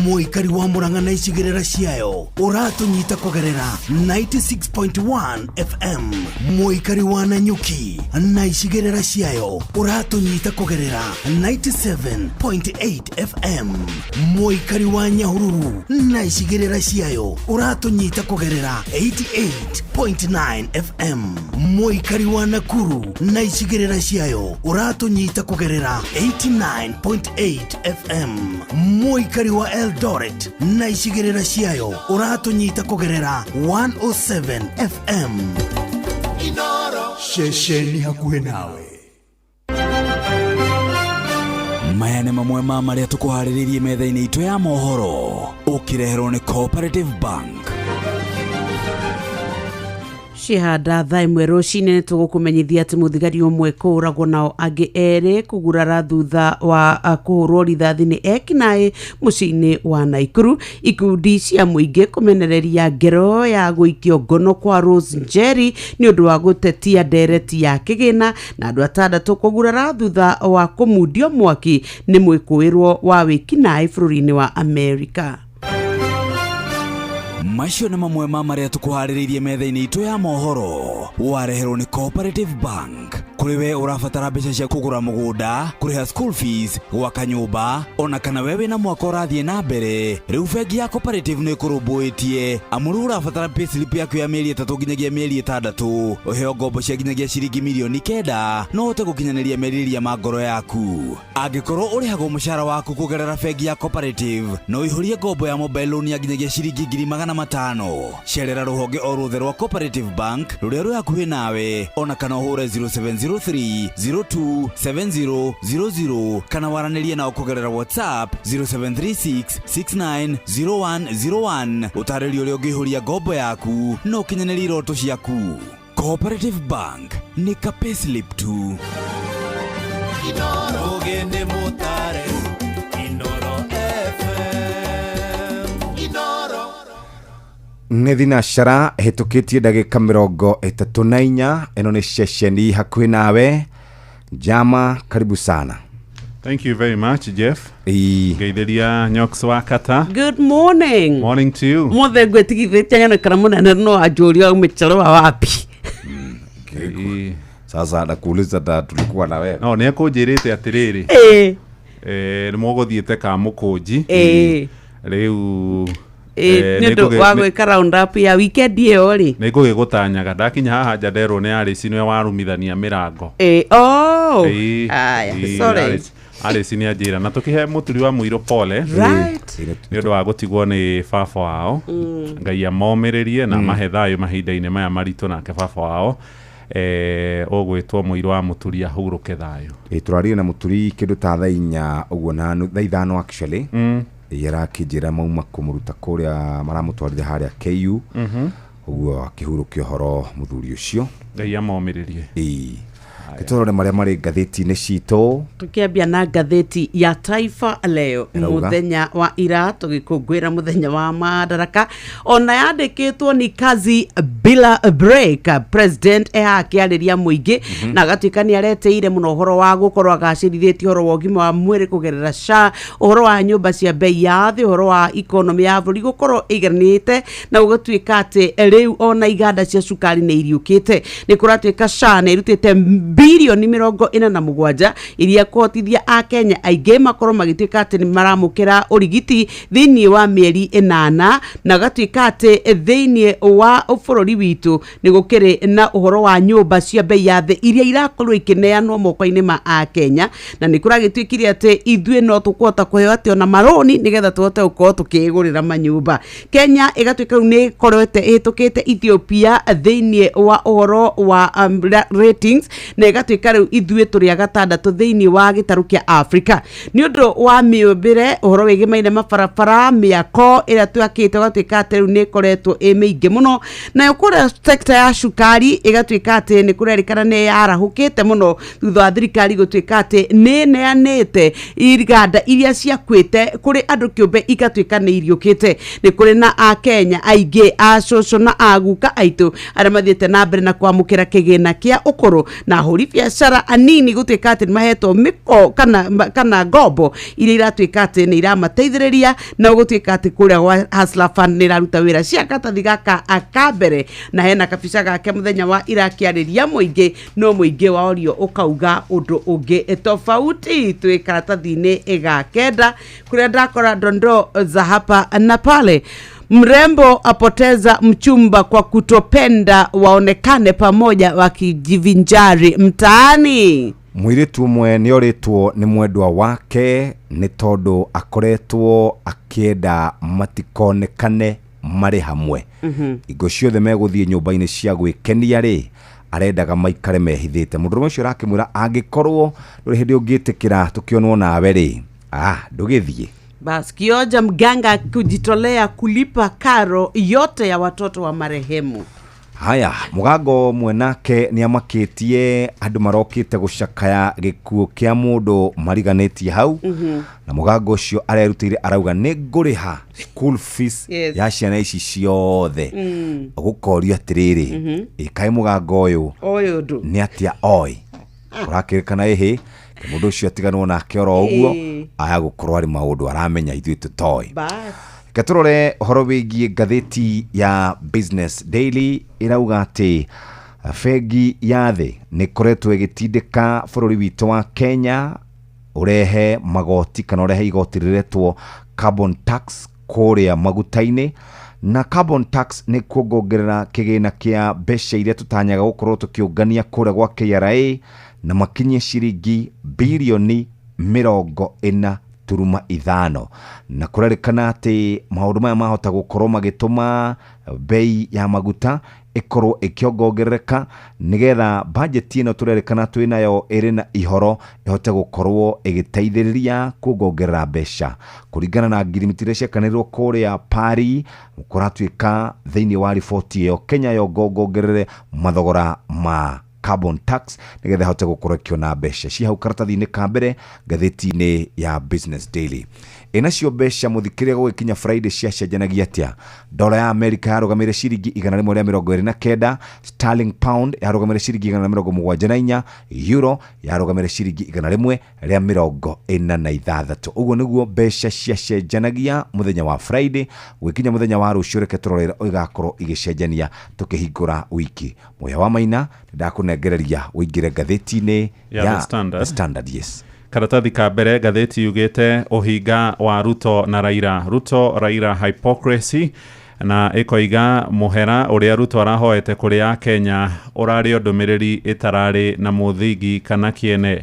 Mũikari wa Mũrang'a na icigĩrĩra ciayo ũratũnyita kũgerera 96.1 FM. Mũikari wa Nanyuki na icigĩrĩra ciayo ũratũnyita kũgerera 97.8 FM. Mũikari wa Nyahururu na icigĩrĩra ciayo ũratũnyita kũgerera 88.9 FM. Mũikari wa Nakuru na icigĩrĩra ciayo ũratũnyita kũgerera 89.8 FM. Mũikari wa Eldoret na icigĩrĩra ciayo ũratũnyita kũgerera 107 FM. Ceceni hakuhĩ nawe. Maya nĩ mamwe ma marĩa tũkũharĩrĩirie metha-inĩ itũ ya mohoro, ũkĩreherwo nĩ Cooperative Bank. Cihanda thaa 1 rũcinĩ nĩ tũgũkũmenyithia atĩ mũthigari ũmwe kũũragwo nao angĩ erĩ kũgurara thutha wa kũhũrwo rithathi nĩ ekinaĩ mũciĩ-inĩ wa Naikuru. Ikundi cia mũingĩ kũmenereria ngero ya gũikio ngono kwa Rose Njeri nĩ ũndũ wa gũtetia ndereti ya kĩgĩna, na andũ atandatũ kũgurara thutha wa kũmundio mwaki nĩ mwĩkũĩrwo wa wĩkinaĩ bũrũri-inĩ wa Amerika. Macio nĩ mamwe ma marĩa tũkũharĩrĩirie metha-inĩ itũ ya mohoro, wareherwo nĩ Cooperative Bank. Kũrĩ we ũrabatara mbeca cia kũgũra mũgũnda, kũrĩha school fees, gwaka nyũmba, ona kana we wĩna mwaka ũrathiĩ na mbere, rĩu bengi ya Cooperative nĩ ĩkũrũmbũĩtie, amu rĩu ũrabatara payslip yaku ya mĩeri 3 nginyagia mĩeri 6, ũheo ngombo cia nginyagia ciringi mirioni 9 no ũhote gũkinyanĩria merirĩria ma ngoro yaku. Angĩkorwo ũrĩhagwo mũcara waku kũgerera bengi ya Cooperative, no ũihũrie ngombo ya mobile loan ya nginyagia ciringi 500,000. Cerera rũhonge o ruothe rwa Cooperative Bank rũrĩa rwĩ hakuhĩ nawe, ona kana ũhũre 0703 027000 kana waranĩrie nao kũgerera WhatsApp 0736 690101, ũtarĩrio ũrĩa ũngĩihũria ngombo yaku na ũkinyanĩrie iroto ciaku. Cooperative Bank nĩ ka payslip tu. Inooro. Mutare Inooro FM Inooro. Nĩ thinacara ĩhĩtũkĩtie ndagĩka 34. Ĩno nĩ ceceni hakuhĩ nawe. Jama, karibu sana. Thank you very much, Jeff. Ngeithĩria Nyox wa Kata. Good morning. Morning to you. Mothe ngwĩtigithĩtie nyonekana mũnene no anjũria umechelewa wapi. Sasa nakuuliza ta tulikuwa na wewe. No, nĩ ekũnjĩrĩte atĩrĩrĩ. Nĩ mũgũthiĩte ka mũkũnji. Rĩu Nĩ ũndũ wa gwĩka round up ya weekend ĩyo rĩ. Nĩ ngũgĩgũtanyaga ndakinya haha nja nderwo nĩ Alice nĩwe warumithania mĩrango. Oh. Ĩĩ, Aya, ĩĩ, sorry. Alice nĩ anjĩra na tũkĩhe mũturi wa mũirũ pole Right. nĩ ũndũ wa gũtigwo nĩ baba wao. Ngai amomĩrĩrie na amahe thayũ mahinda-inĩ maya maritũ, nake baba wao ũgwĩtwo mũirũ wa mũturi ahurũke thayũ. Ĩ tũrarire na mũturi kĩndũ ta thaa 4 ũguo na thaa 5 actually. Ĩ arakĩnjĩra mauma kũmũruta kũrĩa maramũtwarire harĩa KU. Ũguo akĩhurũkia ũhoro mũthuri ũcio. Ngai amomĩrĩrie. Ĩ tũrore marĩa marĩ ngathĩti-inĩ citũ. Tukiambia na ngathĩti ya Taifa Leo Ĩrauga. Mũthenya wa ira tũgĩkũngũĩra mũthenya wa Madaraka, ona yandĩkĩtwo ni kazi bila break. President akĩarĩria mũingĩ na agatuĩka nĩ aretĩire mũno ũhoro wa gũkorwo agacĩrithĩtie ũhoro wa ũgima wa mwĩrĩ kũgerera SHA, ũhoro wa nyũmba cia bei ya thĩ, ũhoro wa economy ya bũrũri gũkorwo ĩiganĩte, na gũgatuĩka atĩ rĩu ona iganda cia cukari nĩ iriũkĩte. Nĩ kũratuĩka SHA nĩ ĩrutĩte birioni 47 iria kũhotithia akenya aingĩ makorwo magĩtuĩka atĩ nĩ maramũkĩra ũrigiti thĩinĩ wa mĩeri 8, na gatuĩka atĩ thĩinĩ wa bũrũri witũ nĩ gũkĩrĩ na ũhoro wa nyũmba cia bei ya thĩ iria irakorwo ikĩneanwo moko-inĩ ma akenya, na nĩ kũragĩtuĩkire atĩ ithuĩ no tũkũhota kũheo atĩ ona marũni nĩgetha tũhote gũkorwo tũkĩgũrĩra manyũmba. Kenya ĩgatuĩka rĩu nĩ ĩkorete ĩhĩtũkĩte Ethiopia thĩinĩ wa ũhoro wa ratings, na ĩgatuĩka rĩu ithuĩ tũrĩ a gatandatũ thĩinĩ wa gĩtarũ kĩa Africa nĩ ũndũ wa mĩũmbĩre ũhoro wĩgĩmaine mabarabara, mĩako ĩrĩa twakĩte ũgatuĩka atĩ rĩu nĩ ĩkoretwo ĩ mĩingĩ mũno. Nayo kũrĩa sekta ya cukari ĩgatuĩka atĩ nĩ kũrerĩkana nĩ yarahũkĩte mũno thutha wa thirikari gũtuĩka atĩ nĩ ĩneanĩte iganda iria ciakuĩte kũrĩ andũ kĩũmbe igatuĩka nĩ iriũkĩte. Nĩ kũrĩ na akenya aingĩ a cũcũ na aguka aitũ arĩa mathiĩte na mbere na kwamũkĩra kĩgĩna kĩa ũkũrũ, na ahũri biacara anini gũtuĩka atĩ nĩ mahetwo mĩko kana ngombo iria iratuĩka atĩ nĩ iramateithĩrĩria, na gũtuĩka atĩ kũrĩa gwa Hustler Fund nĩ iraruta wĩra cia karatathi gaka ka mbere, na hena kabica gake mũthenya wa irakĩarĩria mũingĩ, no mũingĩ waorio ũkauga ũndũ ũngĩ tofauti. Twĩ karatathi-inĩ ga 9 kũrĩa ndakora dondoo za hapa na pale. Mrembo apoteza mchumba kwa kutopenda waonekane pamoja wakijivinjari mtaani. Mũirĩtu ũmwe nĩ orĩtwo nĩ mwendwa wake nĩ tondũ akoretwo akĩenda matikonekane marĩ hamwe. Hingo ciothe megũthiĩ nyũmba-inĩ cia gwĩkenia rĩ, arendaga maikare mehithĩte. Mũndũrũme ũcio arakĩmwĩra angĩkorwo ndũrĩ hĩndĩ ũngĩtĩkĩra tũkĩonwo nawe rĩ, ndũgĩthiĩ. Bas, kioja mganga kujitolea kulipa karo yote ya watoto wa marehemu. Haya, mũgango ũmwe nake nĩ amakĩtie andũ marokĩte gũcakaya gĩkuũ kĩa mũndũ mariganĩtie hau. Na mũgango ũcio arerutĩire arauga nĩ ngũrĩha school fees ya ciana ici ciothe. Gũkorio atĩrĩrĩ, ĩ kaĩ mũgango ũyũ Ũyũ ndũ nĩ atĩa oĩ? Kũrakĩrĩkana ĩhĩ mũndũ ũcio atiganwo nake oro ũguo, aya gũkorwo arĩ maũndũ aramenya ithuĩ tũtoĩ. Bas. Reke tũrore ũhoro wĩgiĩ ngathĩti ya Business Daily ĩrauga atĩ bengi ya thĩ nĩ ĩkoretwo ĩgĩtindĩka bũrũri witũ wa Kenya ũrehe magoti kana ũrehe igoti rĩretwo carbon tax kũrĩa maguta-inĩ, na carbon tax nĩ kuongongerera kĩgĩna kĩa mbeca iria tũtanyaga gũkorwo tũkĩũngania kũrĩa gwa KRA na makinyie ciringi birioni 40.5, na kũrerĩkana atĩ maũndũ maya mahota gũkorwo magĩtũma bei ya maguta ĩkorwo ĩkĩongongerereka nĩgetha bajeti ĩno tũrerĩkana twĩ nayo ĩrĩ na ihoro ĩhote gũkorwo ĩgĩteithĩrĩria kuongongerera mbeca kũringana na ngirimiti iria ciakanĩrwo kũrĩa Paris. Kũratuĩka thĩinĩ wa riboti ĩyo Kenya yongongongerere mathogora ma carbon tax nĩgetha ĩhote gũkorwo ĩkĩona mbeca ci hau karatathi-inĩ ka mbere ngathĩti-inĩ ya Business Daily. Ĩnacio mbeca mũthikĩrĩria gũgĩkinya Friday ciacenjanagia atĩa? Dola ya America yarũgamĩire ciringi 129, sterling pound yarũgamĩire ciringi 174, euro yarũgamĩire ciringi 146. Ũguo nĩguo mbeca ciacenjanagia mũthenya wa Friday gũgĩkinya mũthenya wa rũciũ. Reke tũrore igakorwo igĩcenjania tũkĩhingũra wiki. Mũhĩa wa Maina ndakũnengereria ũingĩre ngathĩti-inĩ ya The Standard. The Standard, yes. Karatathi ka mbere ngathĩti yugĩte ũhinga wa Ruto na Raila, Ruto Raila hypocrisy, na ĩkoiga mũhera ũrĩa Ruto arahoete kũrĩ a Kenya ũrarĩ o ndũmĩrĩri ĩtararĩ na mũthingi kana kĩene.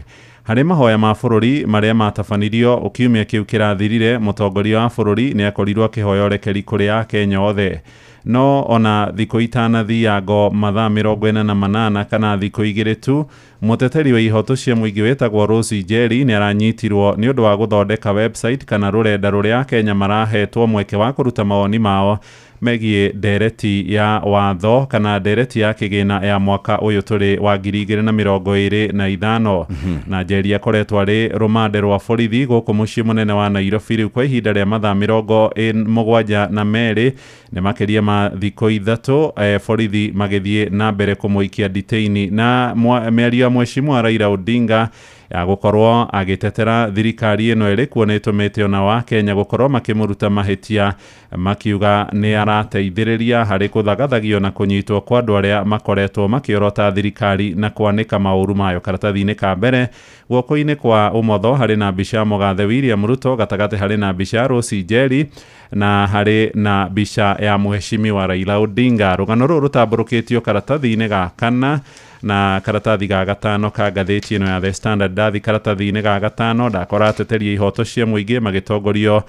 Harĩ mahoya ma bũrũri marĩa matabanirio kiumia kĩu kĩrathirire, mũtongoria wa bũrũri nĩ akorirwo akĩhoya ũrekeri kũrĩ a Kenya othe. No ona thikũ itanathiango mathaa 48 kana thikũ 2 tu, mũteteri wa ihoto cia mũingĩ wĩtagwo Rose Njeri nĩ aranyitirwo nĩ ũndũ wa gũthondeka website kana rũrenda rũrĩa Akenya marahetwo mweke wa kũruta mawoni mao megiĩ ndereti ya watho kana ndereti ya kĩgĩna ya mwaka ũyũ tũrĩ wa 2025. Na Njeri akoretwo arĩ rũmande rwa borithi gũkũ mũciĩ mũnene wa Nairobi rĩu kwa ihinda rĩa mathaa 72, nĩ makĩria ma thikũ 3 borithi magĩthiĩ na mbere kũmũikia nditĩini. Na mĩario ya Mheshimiwa Raila Odinga ya gũkorwo agĩtetera thirikari ĩno ĩrĩ kuo nĩ ĩtũmĩte ona wa Kenya gũkorwo makĩmũruta mahĩtia, makiuga nĩ arateithĩrĩria harĩ kũthagathagio na kũnyitwo kwa andũ arĩa makoretwo makĩorota thirikari na kwanĩka maũru mayo. Karatathi-inĩ ka mbere guoko-inĩ kwa ũmotho harĩ na mbica ya mũgathe William Ruto, gatagatĩ harĩ na mbica ya Rose Njeri na harĩ na mbica ya Mheshimiwa Raila Odinga. Rũgano rũrũ rũtambũrũkĩtio karatathi-inĩ ga kana na karatathi ga gatano ka ngathĩti ĩno ya The Standard. Ndathi karatathi-inĩ ga gatano ndakora ateteri a ihoto cia mũingĩ magĩtongorio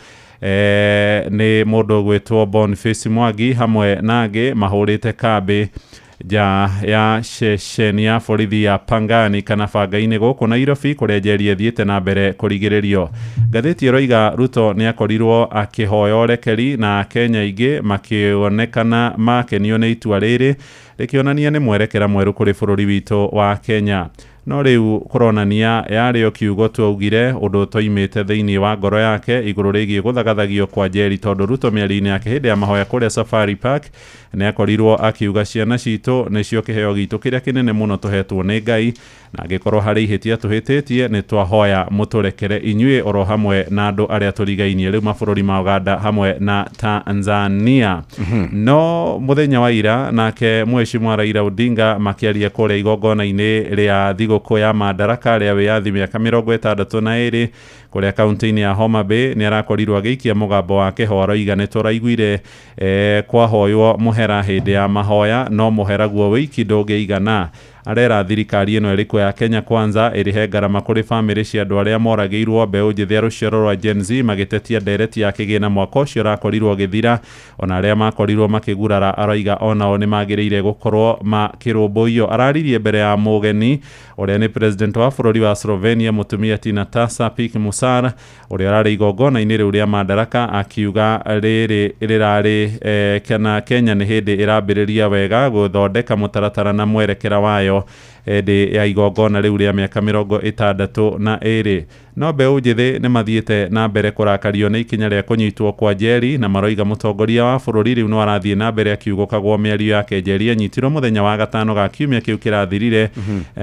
nĩ mũndũ ũgwĩtwo Boniface Mwangi hamwe na angĩ mahũrĩte kambĩ nja ya ceceni ya borithi ya Pangani kana Bangainĩ gũkũ Nairobi kũrĩa Njeri ĩthiĩte na mbere kũrigĩrĩrio. Ngathĩti ĩroiga Ruto nĩ akorirwo akĩhoya ũrekeri na Akenya aingĩ makĩonekana makenio nĩ itua rĩrĩ rĩkĩonania nĩ mwerekera mwerũ kũrĩ bũrũri witũ wa Kenya. No rĩu kũronania yarĩ o kiugo twaugire ũndũ ũtoimĩte thĩinĩ wa ngoro yake igũrũ rĩgiĩ gũthagathagio kwa Njeri, tondũ Ruto mĩario-inĩ yake hĩndĩ ya mahoya kũrĩa Safari Park nĩ akorirwo akiuga ciana citũ nĩcio kĩheo gitũ kĩrĩa kĩnene mũno tũhetwo nĩ Ngai, na angĩkorwo harĩ ihĩtia tũhĩtĩtie nĩ twahoya mũtũrekere inyuĩ oro hamwe na andũ arĩa tũrigainie rĩu mabũrũri ma Uganda hamwe na Tanzania. No mũthenya wa ira nake Mheshimiwa Raila Odinga makĩaria kũrĩa igongona-inĩ rĩa thigũkũ ya Madaraka rĩa wĩyathi mĩaka 62 kũrĩa kaunti-inĩ ya Homa Bay nĩ arakorirwo agĩikia mũgambo wake ho aroiga nĩ tũraiguire kwahoywo mũhera hĩndĩ ya mahoya no mũhera guo wiki ndũngĩigana. Arera thirikari ĩno ĩrĩkuo ya Kenya Kwanza ĩrĩhe ngarama kũrĩ bamĩrĩ cia andũ arĩa moragĩirwo mbeũ njĩthĩ a rũciaro rwa Gen Z magĩtetia ndereti ya kĩgĩna mwaka ũcio ũrakorirwo ũgĩthira. Ona arĩa makorirwo makĩgurara aroiga onao nĩ magĩrĩire gũkorwo makĩrũmbũiyo. Araririe mbere ya mũgeni ũrĩa nĩ president wa bũrũri wa Slovenia mũtumia Tina Tasa-Pik Musar ũrĩa ũrarĩ igongona-inĩ rĩu rĩa Madaraka akiuga rĩrĩ rĩrarĩ kana Kenya nĩ hĩndĩ ĩrambĩrĩria wega gũthondeka mũtaratara na mwerekera wayo hĩndĩ ya igongona rĩu rĩa mĩaka 62. No mbeũ njĩthĩ nĩ mathiĩte na mbere kũrakario nĩ ikinya rĩa kũnyitwo kwa Njeri na maroiga mũtongoria wa bũrũri rĩu no arathiĩ na mbere akiugũkagwo mĩario yake. Njeri anyitirwo mũthenya wa gatano ga kiumia kĩu kĩrathirire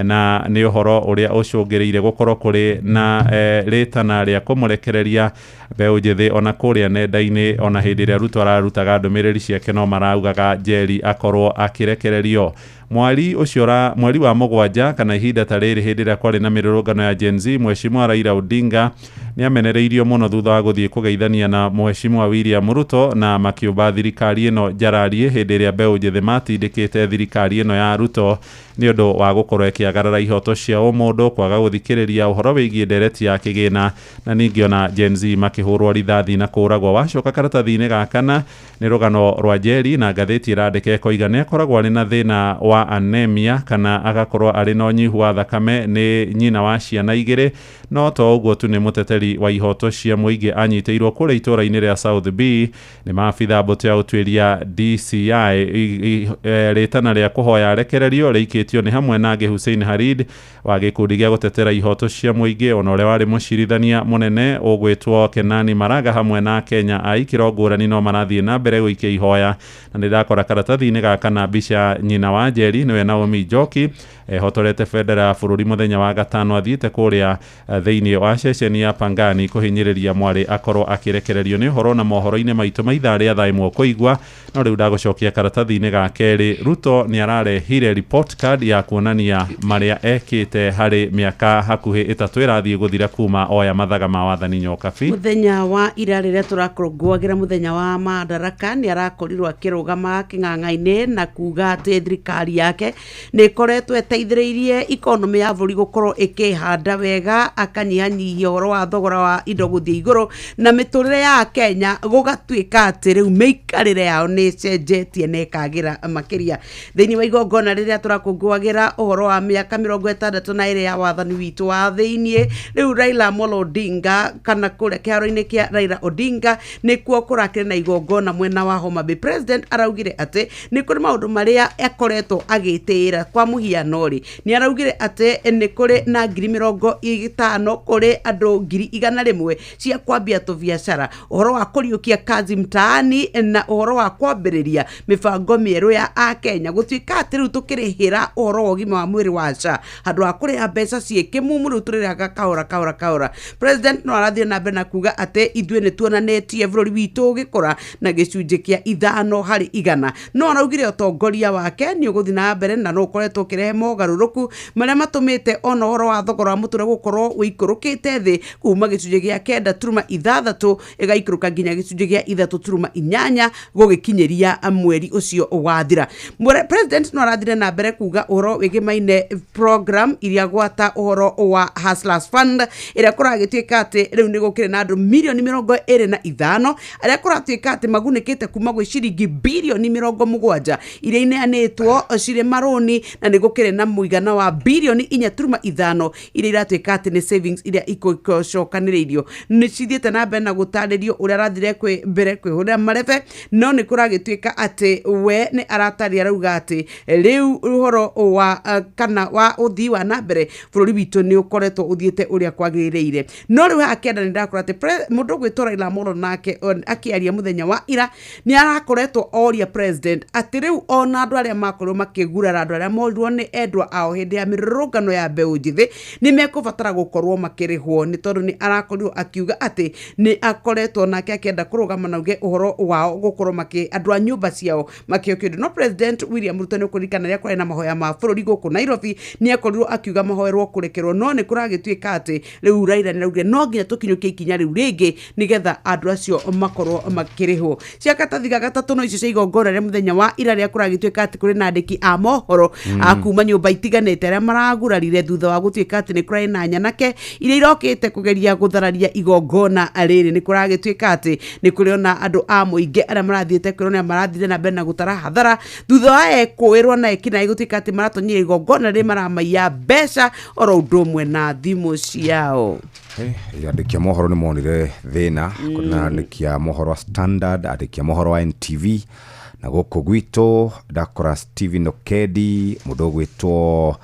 na nĩ ũhoro ũrĩa ũcũngĩrĩire gũkorwo kũrĩ na rĩtana rĩa kũmũrekereria mbeũ njĩthĩ ona kũrĩa nenda-inĩ. Ona hĩndĩ ĩrĩa Ruto ararutaga ndũmĩrĩri ciake no maraugaga Njeri akorwo akĩrekererio. Mweri ũcio mweri wa mũgwanja kana ihinda ta rĩrĩ hĩndĩ ĩrĩa kwarĩ na mĩrũrũngano ya Gen Z, Mheshimiwa Raila Odinga nĩ amenereirio mũno thutha wa gũthiĩ kũgeithania na Mheshimiwa William Ruto na makiũmba thirikari ĩno njararie hĩndĩ ĩrĩa mbeũ njĩthĩ matindĩkĩte thirikari ĩno ya Ruto nĩ ũndũ wa gũkorwo ĩkĩagarara ihoto cia ũmũndũ, kwaga gũthikĩrĩria ũhoro wĩgiĩ ndereti ya kĩgĩna na ningĩ ona Gen Z makĩhũrwo rithathi na kũũragwo. Wacoka karatathi-inĩ ga kana nĩ rũgano rwa Njeri na ngathĩti ĩrandĩka ĩkoiga nĩ akoragwo arĩ na thĩna wa anemia kana agakorwo arĩ na ũnyihu wa thakame, nĩ nyina wa ciana 2, no to ũguo tu nĩ mũteteri wa ihoto cia mũingĩ anyitĩirwo kũrĩa itũũra-inĩ rĩa South B nĩ maabitha mbũtũ ya ũtuĩria DCI. Rĩtana rĩa kũhoya arekererio rĩikĩtio nĩ hamwe na angĩ Hussein Harid wa gĩkundi gĩa gũtetera ihoto cia mũingĩ, ona ũrĩa warĩ mũcirithania mũnene ũgwĩtwo Kenani Maraga hamwe na Kenya a ikĩro ngũrani no marathiĩ na mbere gũikia ihoya. Na nĩ ndakora karatathi-inĩ gaka na mbica nyina wa Njeri Njeri nĩwe Naomi Njoki ehotorete bendera ya bũrũri mũthenya wa gatano athiĩte kũrĩa thĩinĩ wa ceceni ya Pangani kũhinyĩrĩria mwarĩ akorwo akĩrekererio. Nĩ ũhoro na mohoro-inĩ maitũ ma ithaa rĩa thaa ĩmwe kũigua, no rĩu ndagũcokia karatathi-inĩ ga kerĩ. Ruto nĩ ararehire report card ya kuonania marĩa ekĩte harĩ mĩaka hakuhĩ 3 ĩrathiĩ gũthira kuma oya mathaga ma wathani Nyokabi. Mũthenya wa ira rĩrĩa tũrakũngũagĩra mũthenya wa Madaraka nĩ arakorirwo akĩrũgama kĩng'ang'a-inĩ na kuga atĩ thirikari yake nĩ ĩkoretwo ĩteithĩrĩirie ikonomĩ ya bũrũri gũkorwo ĩkĩhanda wega, akanyihanyihia ũhoro wa thogora wa indo gũthiĩ igũrũ na mĩtũrĩre ya Kenya gũgatuĩka atĩ rĩu mĩikarĩre yao nĩ ĩcenjetie na ĩkagĩra makĩria. Thĩinĩ wa igongona rĩrĩa tũrakũngũagĩra ũhoro wa mĩaka 62 ya wathani witũ wa thĩiniĩ, rĩu Raila Amolo Odinga kana kũrĩa kĩharo-inĩ kĩa Raila Odinga nĩkuo kũrakĩrĩ na igongona mwena wa Homa Bay. President araugire atĩ nĩ kũrĩ maũndũ marĩa akoretwo agĩtĩĩra. Kwa mũhiano rĩ, nĩ araugire atĩ nĩ kũrĩ na 50,000 kũrĩ andũ 100,000 cia kwambia tũbiacara, ũhoro wa kũriũkia kazi mtaani na ũhoro wa kwambĩrĩria mĩbango mĩerũ ya akenya gũtuĩka atĩ rĩu tũkĩrĩhĩra ũhoro wa ũgima wa mwĩrĩ wa SHA handũ ha kũrĩha mbeca ciĩ kĩmumu rĩu tũrĩrĩhaga kahora kahora kahora. President no arathiĩ na mbere na kuga atĩ ithuĩ nĩ tuonanĩtie bũrũri witũ ũgĩkũra na gĩcunjĩ kĩa 5 harĩ 100. No araugire ũtongoria wake nĩ ũgũthiĩ na mbere na no ũkoretwo ũkĩrehe mogarũrũku marĩa matũmĩte ona ũhoro wa thogora wa mũtũrĩre gũkorwo ũikũrũkĩte thĩ kuma gĩcunjĩ gĩa 9.6 ĩgaikũrũka nginya gĩcunjĩ gĩa 3.8 gũgĩkinyĩria mweri ũcio wathira. President no arathire na mbere kuga ũhoro wĩgĩmaine program iria gwata ũhoro wa Hustlers Fund ĩrĩa kũragĩtuĩka atĩ rĩu nĩ gũkĩrĩ na andũ mirioni 25 arĩa kũratuĩka atĩ magunĩkĩte kuma gwĩ ciringi birioni 70 iria ineanĩtwo cirĩ marũni, na nĩ gũkĩrĩ na mũigana wa birioni 4.5 iria iratuĩka atĩ nĩ savings iria ikũcokanĩrĩirio. Nĩ cithiĩte na mbere na gũtarĩrio ũrĩa arathire mbere kwĩhũrĩra marebe, no nĩ kũragĩtuĩka atĩ we nĩ aratarĩria arauga atĩ rĩu ũhoro wa kana wa ũthii wa na mbere bũrũri witũ nĩ ũkoretwo ũthiĩte ũrĩa kwagĩrĩire. No rĩu haha kĩanda nĩ ndakora atĩ mũndũ ũgwĩtwo Raila Amolo nake akĩaria mũthenya wa ira nĩ arakoretwo oria president atĩ rĩu ona andũ arĩa makorirwo makĩgurara andũ arĩa morirwo nĩ endwa ao hĩndĩ ya mĩrũrũngano ya mbeũ njĩthĩ nĩ mekũbatara gũkorwo makĩrĩhwo, nĩ tondũ nĩ arakorirwo akiuga atĩ nĩ akoretwo nake akĩenda kũrũgama na uge ũhoro wao gũkorwo makĩ andũ a nyũmba ciao makĩo kĩndũ. No President William Ruto nĩ ũkũririkana rĩrĩa kwarĩ na mahoya ma bũrũri gũkũ Nairobi nĩ akorirwo akiuga mahoerwo kũrekerwo, no nĩ kũragĩtuĩka atĩ rĩu Raila nĩ araugire no nginya tũkinyũkie ikinya rĩu rĩngĩ nĩgetha andũ acio makorwo makĩrĩhwo. Cia karatathi ga gatatũ no icio cia igongona rĩa mũthenya wa ira rĩrĩa kũragĩtuĩka atĩ kũrĩ na andĩki a mohoro a kuma nyũmba itiganĩte arĩa maragurarire thutha wa gũtuĩka atĩ nĩ kũrarĩ na nyanake iria irokĩte kũgeria gũthararia igongona rĩrĩ. Nĩ kũragĩtuĩka atĩ nĩ kũrĩ ona andũ a mũingĩ arĩa marathiĩte kwĩronera marathire na mbere na gũtara hathara thutha wa ekũĩrwo na ekinaĩ gũtuĩka atĩ maratonyire igongona rĩrĩ maramaiya mbeca oro ũndũ ũmwe na thimũ ciao. Andĩki a mohoro nĩ monire thĩna. Kũrĩ na andĩki a mohoro wa Standard, andĩki a mohoro wa NTV, na gũkũ gwitũ ndakora Steven Okedi, mũndũ ũgwĩtwo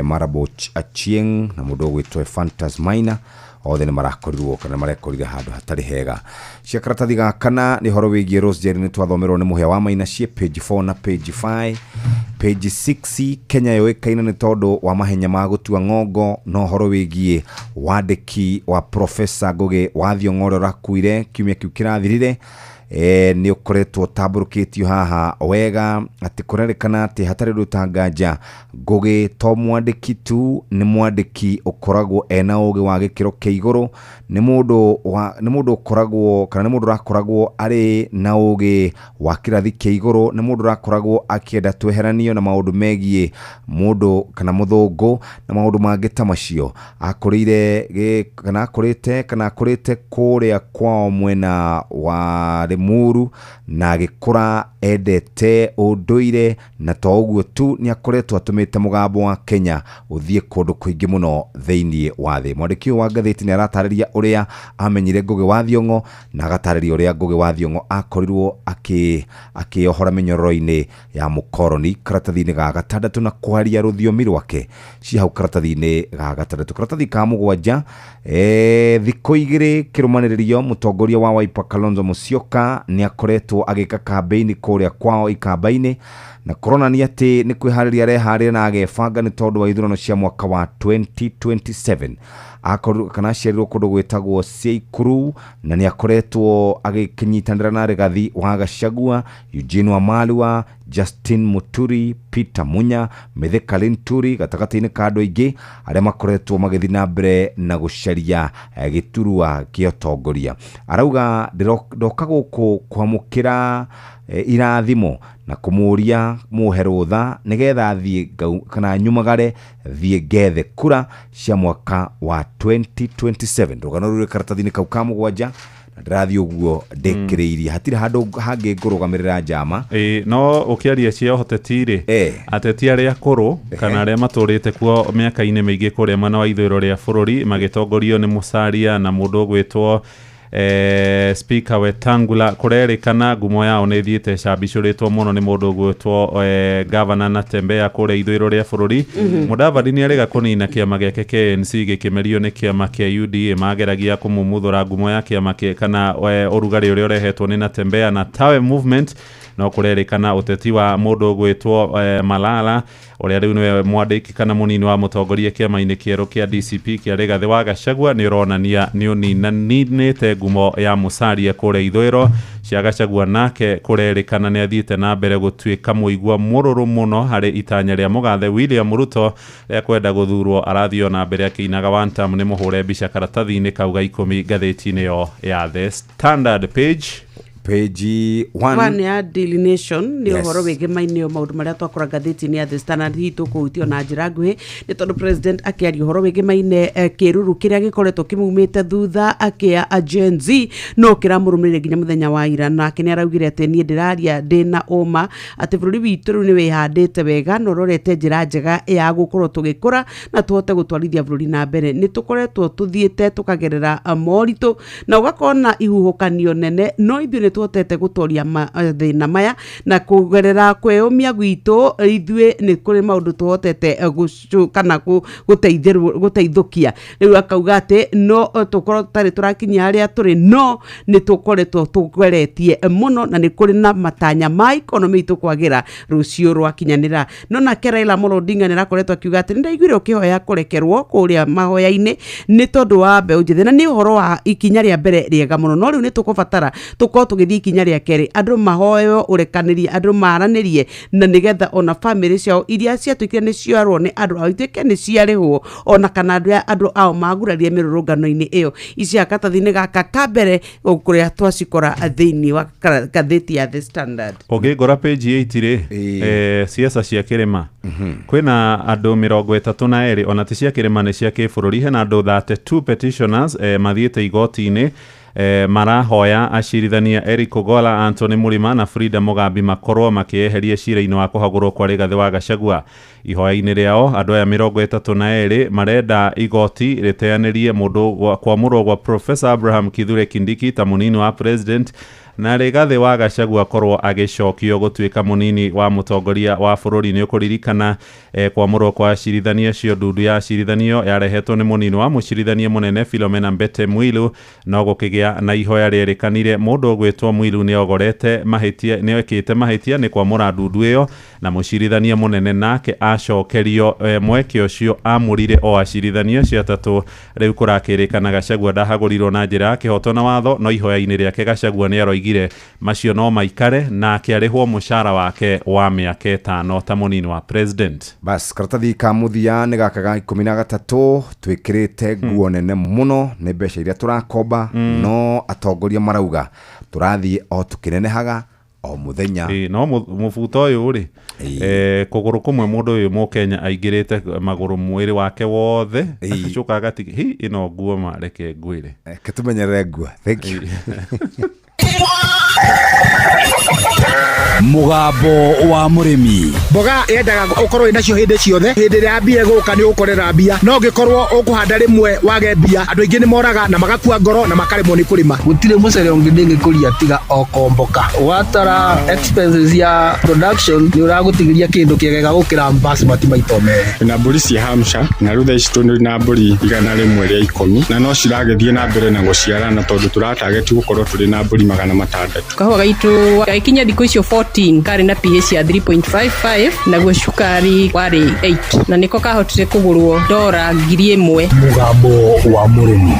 Marabo Achieng na mũndũ ũgwĩtwo Fantas Maina, othe nĩ marakorirwo kana marekorire handũ hatarĩ hega. Cia karatathi ga kana nĩ ũhoro wĩgiĩ Rose Njeri nĩ twathomerwo nĩ Mũhĩa wa Maina ciĩ page 4 na page 5. Page 6 Kenya yũĩkaine nĩ tondũ wa mahenya ma gũtua ng'ongo, no ũhoro wĩgiĩ wandĩki wa Professor Ngũgĩ wa Thiong'o ũrĩa ũrakuire kiumia kĩu kĩrathirire nĩ ũkoretwo ũtambũrũkĩtio haha wega atĩ kũrerĩkana atĩ hatarĩ ũndũ ta nganja Ngũgĩ to mwandĩki tu, nĩ mwandĩki ũkoragwo ena ũgĩ wa gĩkĩro kĩa igũrũ, nĩ mũndũ ũkoragwo kana nĩ mũndũ ũrakoragwo arĩ na ũgĩ wa kĩrathi kĩa igũrũ, nĩ mũndũ ũrakoragwo akĩenda tweheranio na maũndũ megiĩ mũndũ kana mũthũngũ na maũndũ mangĩ ta macio. Akũrĩire kana akũrĩte kũrĩa kwao mwena wa Limuru na agĩkũra endete ũndũire, na to ũguo tu nĩ akoretwo atũmĩte mũgambo wa Kenya ũthiĩ kũndũ kũingĩ mũno thĩinĩ wa thĩ. Mwandĩki ũyũ wa ngathĩti nĩ aratarĩria ũrĩa amenyire Ngũgĩ wa Thiong'o na agatarĩria ũrĩa Ngũgĩ wa Thiong'o akorirwo akĩohora mĩnyororo-inĩ ya mũkoroni karatathi-inĩ ga gatandatũ na kwaria rũthiomi rwake ci hau karatathi-inĩ ga gatandatũ. Karatathi ka mũgwanja, thikũ igĩrĩ kĩrũmanĩrĩrio mũtongoria wa Wiper Kalonzo Musyoka Kenyatta nĩ akoretwo agĩka kambĩini kũrĩa kwao Ikamba-inĩ, na kũronania atĩ nĩ kwĩharĩria areharĩria na agebanga nĩ tondũ wa ithurano cia mwaka wa 2027. Akorirwo kana aciarirwo kũndũ gwĩtagwo Seikuru, na nĩ akoretwo agĩkĩnyitanĩra na Rigathi wa Gachagua, Eugene Wamalwa, Justin Muturi, Peter Munya, Mithika Linturi, gatagatĩ-inĩ ka andũ aingĩ arĩa makoretwo magĩthiĩ na mbere na gũcaria gĩturwa kĩa ũtongoria. Arauga ndoka gũkũ kwamũkĩra irathimo na kũmũria mũhe rũtha nĩgetha thiĩ kana nyumagare thiĩ ngethe kura cia mwaka wa 2027. Rũgano rũrĩ karatathi-inĩ kau ka mũgwanja, na ndĩrathiĩ ũguo ndĩkĩrĩirie, hatirĩ handũ hangĩ ngũrũgamĩrĩra njama. Ĩĩ, no ũkĩaria cia ũteti rĩ, ateti arĩa akũrũ kana arĩa matũrĩte kuo mĩaka-inĩ mĩingĩ kũrĩa mwena wa ithũĩro rĩa bũrũri magĩtongorio nĩ Musalia na mũndũ ũgwĩtwo Speaker Wetangula, kũrerĩkana ngumo yao nĩ ĩthiĩte ĩcambicũrĩtwo mũno nĩ mũndũ ũgwĩtwo Governor Natembeya kũrĩa ithũĩro rĩa bũrũri. Mudavadi nĩ arega kũnina kĩama gĩake KNC gĩkĩmerio nĩ kĩama kĩa UDA, mageragia kũmumuthũra ngumo ya kĩama kĩa kana ũrugarĩ ũrĩa ũrehetwo nĩ Natembeya na Tawe Movement. No kũrerĩkana ũteti wa mũndũ ũgwĩtwo Malala ũrĩa rĩu nĩwe mwandĩki kana mũnini wa mũtongoria kĩama-inĩ kĩerũ kĩa DCP kĩa Rigathĩ wa Gachagua nĩ ũronania nĩ ũninanĩte ngumo ya Musalia kũrĩa ithũĩro cia Gachagua. Nake kũrerĩkana nĩ athiĩte na mbere gũtuĩka mũigua mũrũrũ mũno harĩ itanya rĩa mũgathe William Ruto rĩa kwenda gũthurwo. Arathiĩ ona mbere akĩinaga one term. Nĩ mũhũre mbica karatathi-inĩ kau ga 10 ngathĩti-inĩ ĩyo ya The Standard. Page Page 1 One ya Daily Nation nĩ ũhoro wĩgemaine maũndũ marĩa twakora ngathĩti-inĩ ya The Standard. Hihi tũkũhutio na njĩra nguhĩ nĩ tondũ president akĩaria ũhoro wĩgemaine kĩruru kĩrĩa gĩkoretwo kĩmumĩte thutha akĩa Gen Z no kĩramũrũmĩrĩire nginya mũthenya wa ira. Nake nĩ araugire atĩ niĩ ndĩraria ndĩna ũma atĩ bũrũri witũ rĩu nĩ wĩhandĩte wega na ũrorete njĩra njega ya gũkorwo tũgĩkũra na tũhote gũtwarithia bũrũri na mbere. Nĩ tũkoretwo tũthiĩte tũkagerera moritũ na ũgakorwo na ihuhũkanio nene, no ithuĩ nĩ tũhotete gũtoria mathĩna maya na kũgerera kwĩyũmia gwitũ ithuĩ nĩ kũrĩ maũndũ tũhotete kana gũteithũkia. Rĩu akauga atĩ no tũkorwo tũtarĩ tũrakinyia harĩa tũrĩ, no nĩ tũkoretwo tũgeretie mũno na nĩ kũrĩ na matanya ma ikonomĩ itũ kwagĩra rũciũ rwakinyanĩra. No nake Raila Amolo Odinga nĩ arakoretwo akiuga atĩ nĩ ndaiguire ũkĩhoya kũrekerwo kũrĩa mahoya-inĩ nĩ tondũ wa mbeũ njĩthĩ, na nĩ ũhoro wa ikinya rĩa mbere rĩega mũno, no rĩu nĩ tũkũbatara tũkorwo tũgĩthiĩ ikinya rĩa kerĩ, andũ mahoywo ũrekanĩrie, andũ maranĩrie, na nĩgetha ona bamĩrĩ ciao iria ciatuĩkire nĩ ciarwo nĩ andũ ao ituĩke nĩ ciarĩhwo, ona kana andũ ao magurarie mĩrũrũngano-inĩ ĩyo. Ici karatathi-inĩ gaka ka mbere kũrĩa twacikora thĩinĩ wa ngathĩti ya The Standard. Ũngĩngora page 8 rĩ, ciaca cia kĩrĩma kwĩna andũ 32, ona ti cia kĩrĩma nĩ cia kĩbũrũri. Hena andũ 32 petitioners mathiĩte igoti-inĩ, marahoya acirithania Eric Ogola, Anthony Murima na Frida Mugambi makorwo makĩeheria cira-inĩ wa kũhagũrwo kwa Rigathĩ wa Gachagua. Ihoya-inĩ rĩao andũ aya 32 marenda igoti rĩteanĩrie mũndũ kwamũrwo gwa Professor Abraham Kithure Kindiki ta mũnini wa president, na Rigathĩ wa Gachagua akorwo agĩcokio gũtuĩka mũnini wa mũtongoria wa bũrũri. Nĩ ũkũririkana kwamũrwo kwa acirithania acio, ndundu ya acirithanio yarehetwo nĩ mũnini wa mũcirithania mũnene Philomena Mbete Mwilu, no gũkĩgĩa na ihoya rĩerĩkanire mũndũ ũgwĩtwo Mwilu nĩ ogorete mahĩtia, nĩ ekĩte mahĩtia nĩ kwamũra ndundu ĩyo, na mũcirithania mũnene nake acokerio mweke ũcio amũrire o acirithania acio atatũ. Rĩu kũrakĩrĩkana Gachagua ndahagũrirwo na njĩra ya kĩhoto na watho, no ihoya-inĩ rĩake Gachagua nĩ aroigire macio no maikare nake arĩhwo mũcara wake wa mĩaka 5 ta mũnini wa president. Bas karatathi ka mũthia nĩ gaka ga 13, twĩkĩrĩte nguo nene mũno nĩ mbeca iria tũrakomba, no atongoria marauga tũrathiĩ o tũkĩnenehaga o mũthenya. No mũbuto ũyũ rĩ, kũgũrũ kũmwe mũndũ ũyũ mũkenya aingĩrĩte magũrũ mwĩrĩ wake wothe agacoka agatiga hi ĩno nguo ma reke ngwĩre. Reke tũmenyerere nguo. Thank you. Mũgambo wa mũrĩmi. Mboga yendaga ũkorwo wĩ nacio hĩndĩ ciothe. Hĩndĩ ĩrĩa mbia ĩgũka nĩ ũgũkorera mbia, no ũngĩkorwo ũkũhanda rĩmwe wage mbia, andũ aingĩ nĩ moraga na magakua ngoro na makaremwo nĩ kũrĩma. Gũtirĩ mũcere ũngĩ ndĩngĩkũria tiga o komboka. Watara expenses ya production nĩ ũragũtigĩria kĩndũ kĩega gũkĩra basmati maita merĩ. Na mbũri cia Hampshire na rĩu thaa ici tũrĩ na mbũri 110 na no ciragĩthiĩ na mbere na gũciarana tondũ tũratageti gũkorwo tũrĩ na mbũri 600. Kahũa gaitũ gagĩkinya thikũ icio 14 karĩ na pH ya 3.55 naguo cukari warĩ 8 na nĩko kahotire kũgũrwo dora 1000. Mũgambo wa mũrĩmi.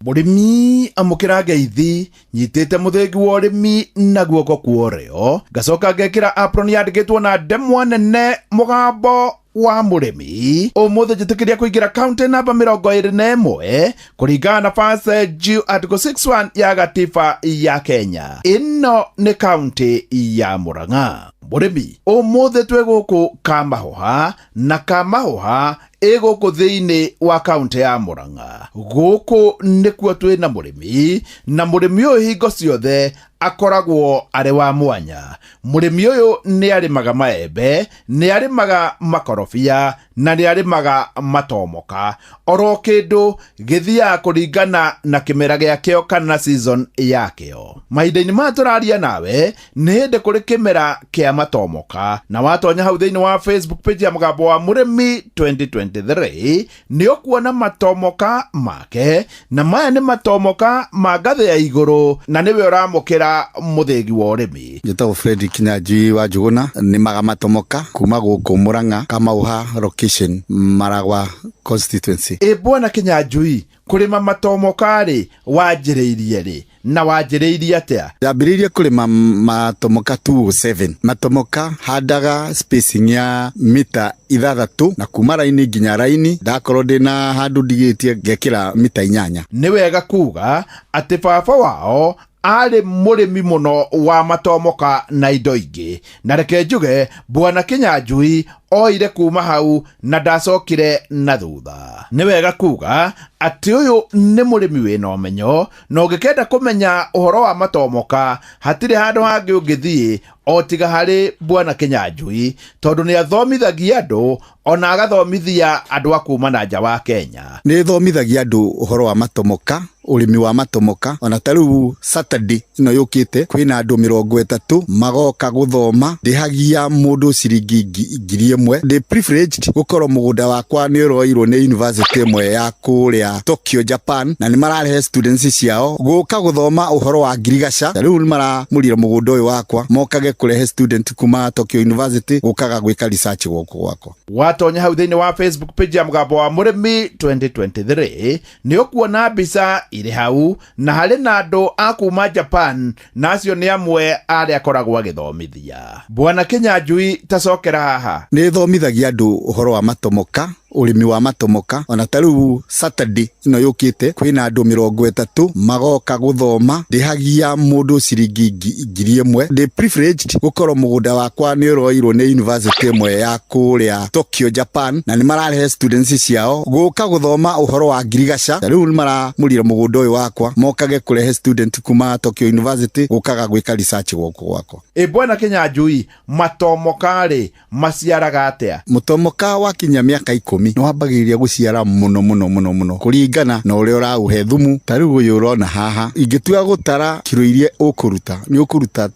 Mũrĩmi amũkĩra ngeithi nyitĩte mũthĩgi wa ũrĩmi na guoko kwa ũrĩo, ngacoka ngekĩra apron yandĩkĩtwo na ndemwa nene mũgambo wa mũrĩmi. Ũmũthĩ njĩtĩkĩria kũingĩra kaunti namba 21 kũringana na First G Article 61 ya gatiba ya Kenya. Ĩno nĩ kaunti ya Murang'a. Mũrĩmi, ũmũthĩ twĩ gũkũ Kamahuha na Kamahuha ĩ gũkũ thĩinĩ wa kaunti ya Murang'a. Gũkũ nĩkuo twĩ na mũrĩmi, na mũrĩmi ũyũ hingo ciothe akoragwo arĩ wa mwanya. Mũrĩmi ũyũ nĩ arĩmaga maembe, nĩ arĩmaga makorobia na nĩ arĩmaga matomoka. Oro kĩndũ gĩthiaga kũringana na kĩmera gĩakĩo kana season yakĩo. Mahinda-inĩ maya tũraria nawe nĩ hĩndĩ kũrĩ kĩmera kĩa matomoka, na watonya hau thĩinĩ wa Facebook page ya mũgambo wa mũrĩmi 2023 nĩ ũkuona matomoka make, na maya nĩ matomoka ma ngathĩ ya igũrũ na nĩwe ũramũkĩra mũthĩgi wa ũrĩmi. Njĩtagwo Fred Kinyanjui wa Njuguna, nĩmaga matomoka kuma gũkũ Murang'a, Kamauha location, Maragwa constituency. Ĩ bwana Kinyanjui, kũrĩma matomoka rĩ wanjĩrĩirie rĩ na wanjĩrĩirie atĩa? Ndambĩrĩirie kũrĩma matomoka 207. Matomoka handaga spacing ya mita 6 na kuma raini nginya raini ndakorwo ndĩna handũ ndigĩtie ngekĩra mita 8. Nĩ wega kuga atĩ baba wao arĩ mũrĩmi mũno wa matomoka na indo ingĩ, na reke njuge bwana Kinyanjui oire kuma hau na ndacokire na thutha. Nĩ wega kuga atĩ ũyũ nĩ mũrĩmi wĩna ũmenyo, na ũngĩkenda kũmenya ũhoro wa matomoka hatirĩ handũ hangĩ ũngĩthiĩ o tiga harĩ bwana Kinyanjui, tondũ nĩ athomithagia andũ ona agathomithia andũ a kuma na nja wa Kenya. Nĩ thomithagia andũ ũhoro wa matomoka, ũrĩmi wa matomoka. Ona ta rĩu Saturday ĩno yũkĩte kwĩna andũ 30 magoka gũthoma. Ndĩhagia mũndũ ciringi 1000. Ndĩ privileged gũkorwo mũgũnda wakwa nĩ ũroirwo nĩ university ĩmwe ya kũrĩa Tokyo, Japan, na nĩ mararehe students ciao gũka gũthoma ũhoro wa ngirigaca. Rĩu nĩ maramũrire mũgũnda ũyũ wakwa mokage kũrehe student kuma Tokyo University gũkaga gwĩka research gũkũ gwakwa. Watonya hau thĩinĩ wa Facebook page ya mũgambo wa mũrĩmi 2023 nĩ ũkuona mbica irĩ hau, na harĩ na andũ a kuma Japan, na acio nĩ amwe arĩa akoragwo agĩthomithia. Bwana Kinyanjui, tacokera haha. Nĩ thomithagia andũ ũhoro wa matomoka, ũrĩmi wa matomoka. Ona ta rĩu Saturday ĩno yũkĩte kwĩna andũ 30 magoka gũthoma. Ndĩhagia mũndũ ciringi 1000. Ndĩ privileged gũkorwo mũgũnda wakwa nĩ ũroirwo nĩ university ĩmwe ya kũrĩa Tokyo, Japan, na nĩ mararehe students ciao gũka gũthoma ũhoro wa ngirigaca. Rĩu nĩ maramũrire mũgũnda ũyũ wakwa mokage kũrehe student kuma Tokyo University gũkaga gwĩka research gũkũ gwakwa. Ĩ bwana Kinyanjui, matomoka rĩ maciaraga atĩa? Mũtomoka wakinya mĩaka 10 nĩ wambagĩrĩria gũciara mũno mũno mũno mũno kũringana na ũrĩa ũraũhe thumu. Ta rĩu ũyũ ũrona haha, ingĩtua gũtara kiro iria ũkũruta nĩ ũkũruta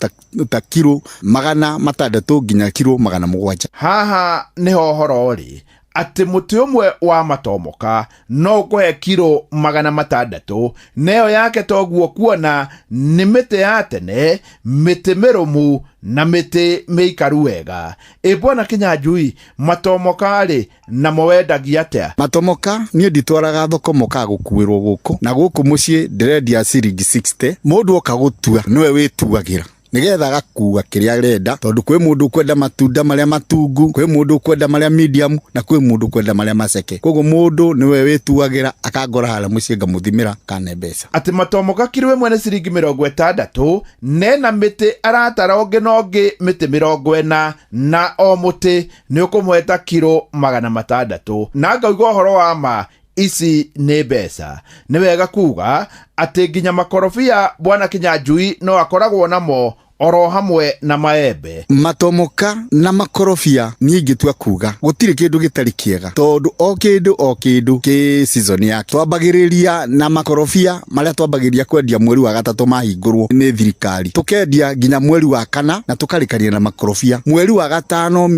ta kiro 600 nginya kiro 700. Haha nĩho ũhoro ũrĩ atĩ mũtĩ ũmwe wa matomoka no ũkũhe kiro 600, neyo yake toguo kuona nĩ mĩtĩ ya tene, mĩtĩ mĩrũmu na mĩtĩ mĩikaru wega. Ĩ bwana Kinyanjui, matomoka rĩ namo wendagia atĩa? Matomoka niĩ nditwaraga thoko, mokaga gũkuĩrwo gũkũ na gũkũ mũciĩ ndĩrendia ciringi 60. Mũndũ oka gũtua nĩwe wĩtuagĩra nigetha agakua kĩrĩa arenda, tondũ kwĩ mũndũ ũkwenda matunda marĩa matungu, kwĩ mũndũ ũkwenda marĩa medium, na kwĩ mũndũ ũkwenda marĩa maceke. Koguo mũndũ nĩwe wĩtuagĩra, akangora harĩa mũciĩ ngamũthimĩra kane mbeca. Atĩ matomoka kiro ĩmwe nĩ ciringi 60, nena mĩtĩ aratara ũngĩ na ũngĩ mĩtĩ 40, na o mũtĩ nĩ ũkũmũhe ta kiro 600. Na ngauga ũhoro wa ma, ici nĩ mbeca. Nĩ wega kuga atĩ nginya makorobia bwana Kinyanjui no akoragwo namo oro hamwe na maembe. Matomoka na makorobia niĩ ingĩtua kuga gũtirĩ kĩndũ gĩtarĩ kĩega tondũ o kĩndũ kĩ season yake. Twambagĩrĩria na makorobia marĩa twambagĩrĩria kwendia mweri wa gatatũ mahingũrwo nĩ thirikari, tũkendia nginya mweri wa kana na tũkarĩkania na makorobia. Mweri wa gatano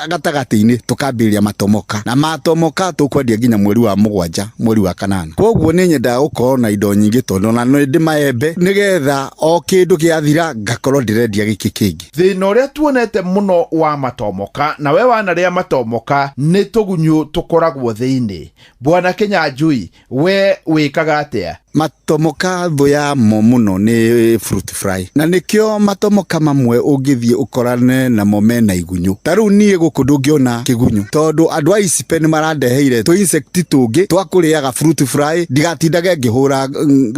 gatagatĩ-inĩ tũkambĩrĩria matomoka, na matomoka tũkwendia nginya mweri wa mũgwanja mweri wa kanana. Koguo nĩ nyendaga gũkorwo na indo nyingĩ tondũ ona nĩ ndĩ maembe nĩgetha o kĩndũ gĩathira ngakorwo ndĩrendia gĩkĩ kĩngĩ. Thĩna ũrĩa tuonete mũno wa matomoka na we wanarĩa matomoka nĩ tũgunyũ tũkoragwo thĩinĩ. Bwana Kinyanjui, we wĩkaga atĩa? Matomoka thũ yamo mũno nĩ fruit fly, na nĩkĩo matomoka mamwe ũngĩthiĩ ũkorane namo mena igunyũ. Ta rĩu niĩ gũkũ ndũngĩona kĩgunyũ tondũ andũ a icipe nĩ marandeheire tũ insect tũngĩ twa kũrĩaga fruit fly, ndigatindage ngĩhũra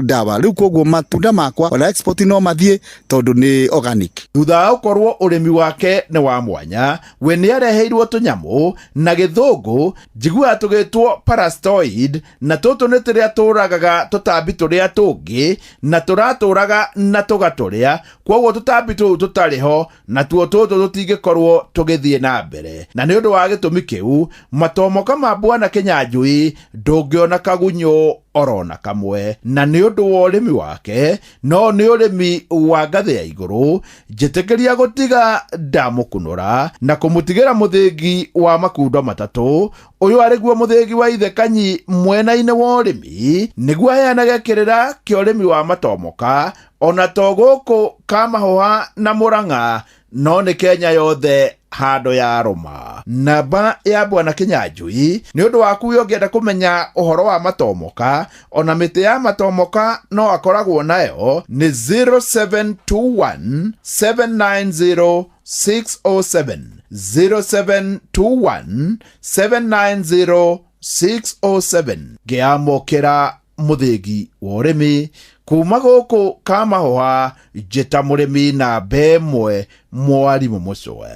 ndawa. Rĩu koguo matunda makwa ona export no mathiĩ tondũ nĩ organic. Thutha wa gũkorwo ũrĩmi wake nĩ wa mwanya, we nĩ areheirwo tũnyamũ na gĩthũngũ njiguaga tũgĩtwo parasitoid, na tũtũ nĩ tũrĩa tũragaga tũtambi tũrĩa tũngĩ na tũratũraga na tũgatũrĩa, kwoguo tũtambi tũu tũtarĩ ho na tuo tũtũ tũtingĩkorwo tũgĩthiĩ na mbere. Na nĩ ũndũ wa gĩtũmi kĩu matomoka ma Bwana Kinyanjui ndũngĩona kagunyũ orona kamwe. Na nĩ ũndũ wa ũrĩmi wake, no nĩ ũrĩmi wa ngathĩ ya igũrũ, njĩtĩkĩria gũtiga ndamũkunũra na kũmũtigĩra mũthĩgi wa makundo matatũ. Ũyũ arĩ guo mũthĩgi wa ithe Kanyi mwena-inĩ wa ũrĩmi, nĩguo aheanage kĩrĩra kĩa ũrĩmi wa matomoka ona to gũkũ Kamahũha na Mũrang'a, no nĩ Kenya yothe handũ ya rũma. Namba ya Bwana Kinyanjui nĩ ũndũ waku we ũngĩenda kũmenya ũhoro wa matomoka ona mĩtĩ ya matomoka no akoragwo nayo nĩ 0721 790 607, 0721 790 607. Ngĩamũkĩra mũthĩgi wa ũrĩmi kuma gũkũ Kamahũha, njĩta mũrĩmi namba ĩmwe mwarimũ mũcwe.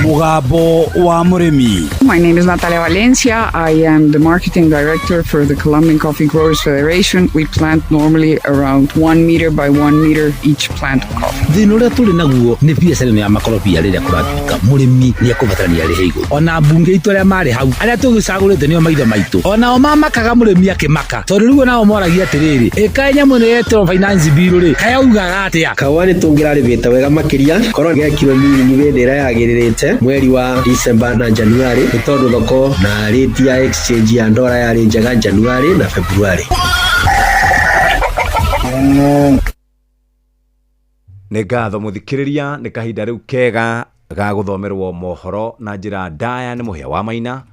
Mugambo wa mũrĩmi. My name is Natalia Valencia. I am the marketing director for the Colombian Coffee Growers Federation. We plant normally around 1 meter by 1 meter each plant of coffee. Thĩna ũrĩa tũrĩ naguo nĩ biacara ĩno ya makorobia rĩrĩa kũratuĩka mũrĩmi nĩ ekũbatarania arĩhe igũrũ. Ona mbunge itũ arĩa marĩ hau arĩa tũgĩcagũrĩte nĩo maitho maitũ, onao mamakaga mũrĩmi akĩmaka, tondũ rĩu onao moragia atĩrĩrĩ, ĩkaĩ nyamũ ĩno yetĩrwo finance bill rĩ, kaĩ augaga atĩa? Kahũa nĩ tũngĩrarĩmĩte wega makĩria korwo gekirwo mini hĩndĩ ĩrĩa yagĩrĩrĩte mweri wa December na January, nĩ tondũ thoko na rate ya exchange ya ndora yarĩ njega January na February. Nĩ ngatho mũthikĩrĩria, nĩ kahinda rĩu kega ga gũthomerwo mohoro na njĩra ndaya nĩ Mũhĩa wa Maina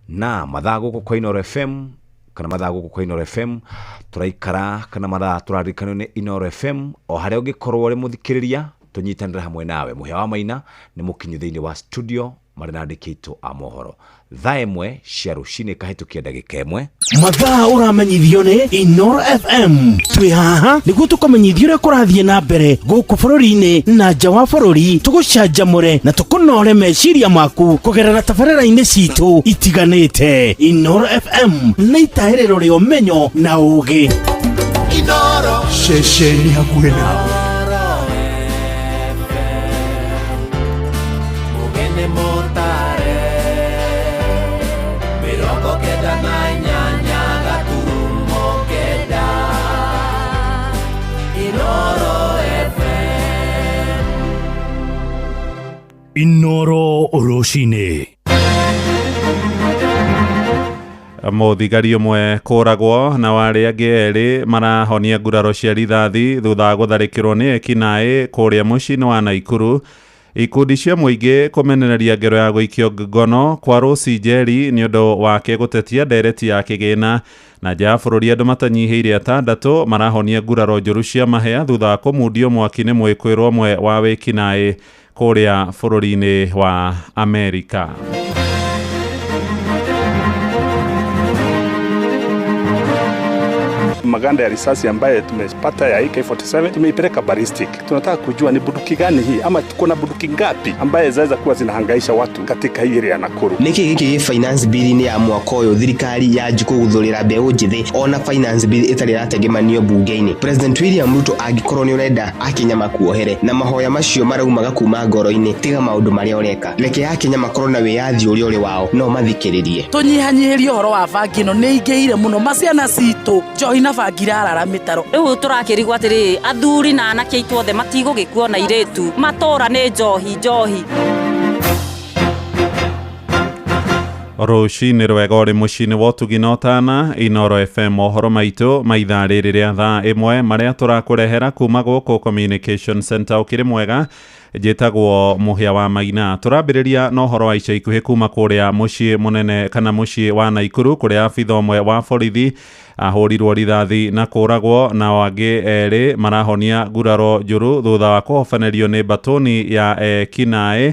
na mathaa gũkũ kwa Inooro FM kana mathaa gũkũ kwa Inooro FM tũraikara kana mathaa tũraririkanio nĩ Inooro FM o harĩa ũngĩkorwo ũrĩ mũthikĩrĩria tũnyitanĩre hamwe nawe. Mũhĩa wa Maina nĩ mũkinyu thĩinĩ wa studio marĩ na andĩki aitũ a mohoro thaa ĩmwe cia rũcinĩ kahĩtũkia ndagĩka ĩmwe. Mathaa ũramenyithio nĩ Inooro FM. Twĩ haha nĩguo tũkũmenyithie ũrĩa kũrathiĩ na mbere gũkũ bũrũri-inĩ na nja wa bũrũri, tũgũcanjamũre na tũkũnore meciria maku kũgerera tabarĩra-inĩ citũ itiganĩte. Inooro FM nĩ itahĩrĩro rĩa ũmenyo na ũũgĩ. Inooro ceceni hakuhĩ nawe. Inooro rũcinĩ. Mũthigari ũmwe kũragwo na warĩa angĩ erĩ marahonia nguraro cia rithathi thutha wa gũtharĩkĩrwo nĩ ekinaĩ kũrĩa mũciĩ-inĩ wa Naikuru. Ikundi cia mũingĩ kũmenereria ngero ya gũikio ngono kwa Rose Njeri nĩ ũndũ wake gũtetia ndereti ya kĩgĩna. Na nja ya bũrũri andũ matanyihĩire atandatũ marahonia nguraro njũru cia mahĩa thutha wa kũmundio mwaki nĩ mwĩkũĩrwo ũmwe wa wĩkinaĩ kũrĩa bũrũri-inĩ wa Amerika. Maganda ya risasi ambaye tumepata ya AK47 tumeipeleka ballistic. Tunataka kujua ni bunduki gani hii ama kuna bunduki ngapi ambaye zaweza kuwa zinahangaisha watu katika hii area ya Nakuru. Niki giki finance bill ni ya mwaka uyu thirikari ya kuguthurira mbeu njithi ona finance bill itari irategemanio bunge-ini. President William Ruto angikorwo ni urenda akenya makuohere na mahoya macio maraumaga kuma ngoro-ini, tiga maundu maria ureka, reke akenya makorwo na wiyathi uria uri wao no mathikiririe. Tunyihanyihirie uhoro wa bangi ino ni ingihire muno maciana citu njohi na bangi irarara mitaro. Riu turakirigwo atiri athuri na anake aitu othe matigũgĩkua na irĩtu matũra nĩ njohi njohi. Rũcinĩ rwega ũrĩ mũciĩ-inĩ wa ũtugi na ũtana Inoro FM mohoro maitũ ma ithaa rĩrĩ rĩa thaa ĩmwe marĩa tũrakũrehera kuma gũkũ Communication Center. Ũkĩrĩ mwega, njĩtagwo Mũhĩa wa Maina. Tũrambĩrĩria na ũhoro wa ica ikuhĩ kuma kũrĩa mũciĩ mũnene kana mũciĩ wa Naikuru kũrĩa abitha ũmwe wa borithi ahũrirwo rithathi na kũragwo na angĩ erĩ marahonia nguraro njũru thutha wa kũhobanĩrio nĩ mbatũni ya ekinaĩ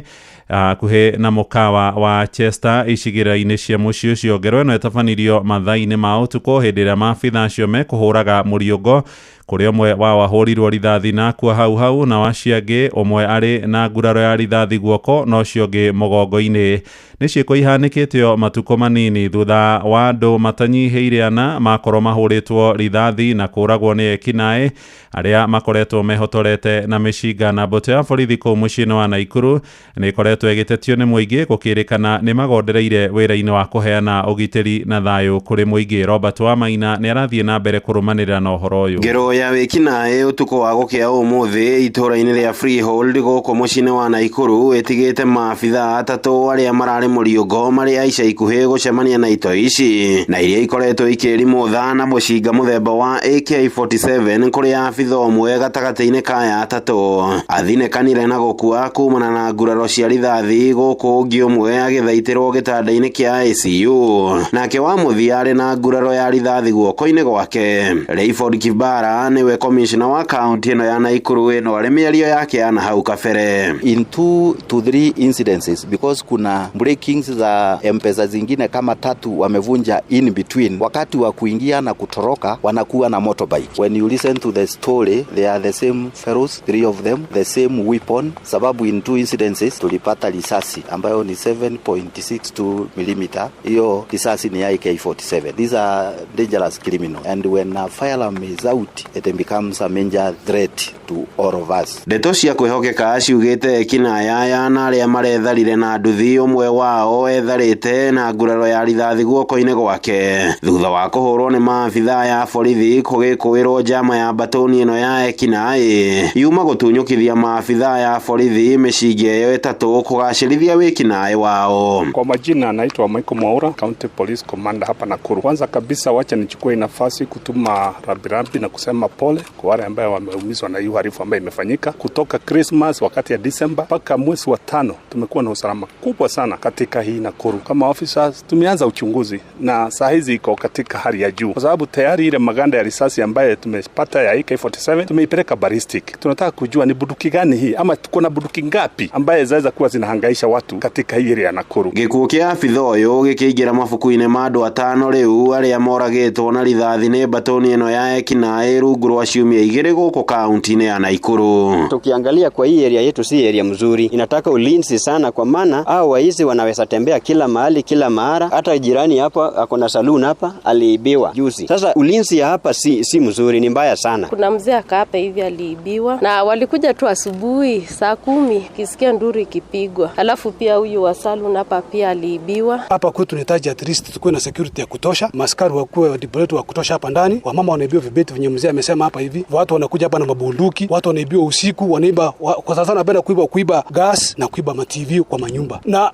hakuhĩ na mũkawa wa Chester icigĩrĩra-inĩ cia mũciĩ ũcio. Ngero ĩno ĩtabanirio mathaa-inĩ ma ũtukũ hĩndĩ ĩrĩa maabitha acio mekũhũraga mũriũngo kũrĩa ũmwe wao ahũrirwo rithathi na akua hau hau na wacio angĩ ũmwe arĩ na nguraro ya rithathi guoko na ũcio ũngĩ mũgongo-inĩ. Nĩ ciĩko ihanĩkĩte matukũ manini thutha wa andũ matanyihĩire ana makorwo mahũrĩtwo rithathi na kũragwo nĩ ekinaĩ arĩa makoretwo mehotorete na mĩcinga. Na mbũtũ ya borithi kũu mũciĩ-inĩ wa Naikuru nĩ ĩkoretwo ĩgĩtetio nĩ mũingĩ gũkĩrĩkana nĩ magondereire wĩra-inĩ wa kũheana ũgitĩri na thayũ kũrĩ mũingĩ. Robert Wamaina nĩ arathiĩ na mbere kũrũmanĩrĩra na ũhoro ũyũ. Ngero ya wĩkinaĩ ũtukũ wa gũkĩa ũmũthĩ itũũra-inĩ rĩa Freehold gũkũ mũciĩ-inĩ wa Naikuru ĩtigĩte maabitha atatũ arĩa mararĩ mũriũngo marĩ a ica ikuhĩ gũcemania na itoi ici na iria ikoretwo ikĩrimũtha na mũcinga mũthemba wa AK47 kũrĩ abitha ũmwe gatagatĩ-inĩ kaya atatũ athinekanire na gũkua kumana na nguraro cia rithathi gũkũ ũngĩ ũmwe agĩthaitĩrwo gĩtanda-inĩ kĩa ICU nake wa mũthia arĩ na nguraro ya rithathi guoko-inĩ gwake. Rayford Kibara niwe commissioner wa county ĩno ya Naikuru ĩno arĩ mĩario yake ya na hau kabere. In 2 to 3 incidences because kuna breakings za M-Pesa zingine kama tatu wamevunja in between wakati wa kuingia na kutoroka wanakuwa na motorbike. When you listen to the story they are the same fellows, 3 of them, the same weapon, sababu in 2 incidences tulipata risasi ambayo ni 7.62 mm. Hiyo risasi ni AK47. These are dangerous criminals and when a firearm is out it becomes a major threat to all of us. Ndeto cia kwĩhokeka ciugĩte ekinaya na arĩa maretharire na nduthi ũmwe wao etharĩte na nguraro ya rithathi guoko-inĩ gwake thutha wa kũhũrwo nĩ maabitha ya borithi kũgĩkũĩrwo njama ya mbatũni ĩno ya ekinaĩ yuma gũtunyũkithia maabitha ya borithi mĩcinga ĩyo ĩtatũ kũgacĩrithia wĩkinaĩ wao. Kwa majina naitwa Michael Mwaura, County Police Commander hapa Nakuru. Kwanza kabisa wacha nichukue nafasi kutuma rambirambi na kusema pole kwa wale ambao wameumizwa na hiyo uhalifu ambayo imefanyika kutoka Christmas wakati ya December mpaka mwezi wa 5. Tumekuwa na usalama kubwa sana katika hii Nakuru. Kama officers tumeanza uchunguzi na saa hizi iko katika hali ya juu kwa sababu tayari ile maganda ya risasi ambaye tumepata ya AK47 tumeipeleka ballistic. Tunataka kujua ni bunduki gani hii ama kuna bunduki ngapi ambaye zaweza kuwa zinahangaisha watu katika hii area ya Nakuru. Gĩkuũ kĩa abitha ũyũ gĩkĩingĩra mabuku-inĩ ma andũ atano rĩu arĩa moragĩtwo na rithathi nĩ mbatũni ĩno ya ekinaĩ rungu rwa ciumia igĩrĩ gũkũ kaunti-inĩ ya Nakuru. Tukiangalia kwa hii area yetu si area mzuri, inataka ulinzi sana kwa maana hao waizi wanaweza tembea kila mahali kila mara. Hata jirani hapa akona saloon hapa aliibiwa juzi. Sasa ulinzi ya hapa si mzuri, ni mbaya sana. Kuna mzee akaapa hivi aliibiwa na walikuja tu asubuhi saa 10 kisikia nduru ikipigwa. Alafu pia huyu wa saloon hapa pia aliibiwa. Hapa kwetu tunahitaji at least tukuwe na security ya kutosha, maskari wakuwe deployed wa kutosha hapa ndani. Wamama wanaibiwa vibeti venye mzee amesema hapa hivi, watu wanakuja hapa na mabunduki, watu wanaibiwa usiku, wanaiba kwa sasa wanapenda kuiba gas na kuiba ma TV kwa manyumba, na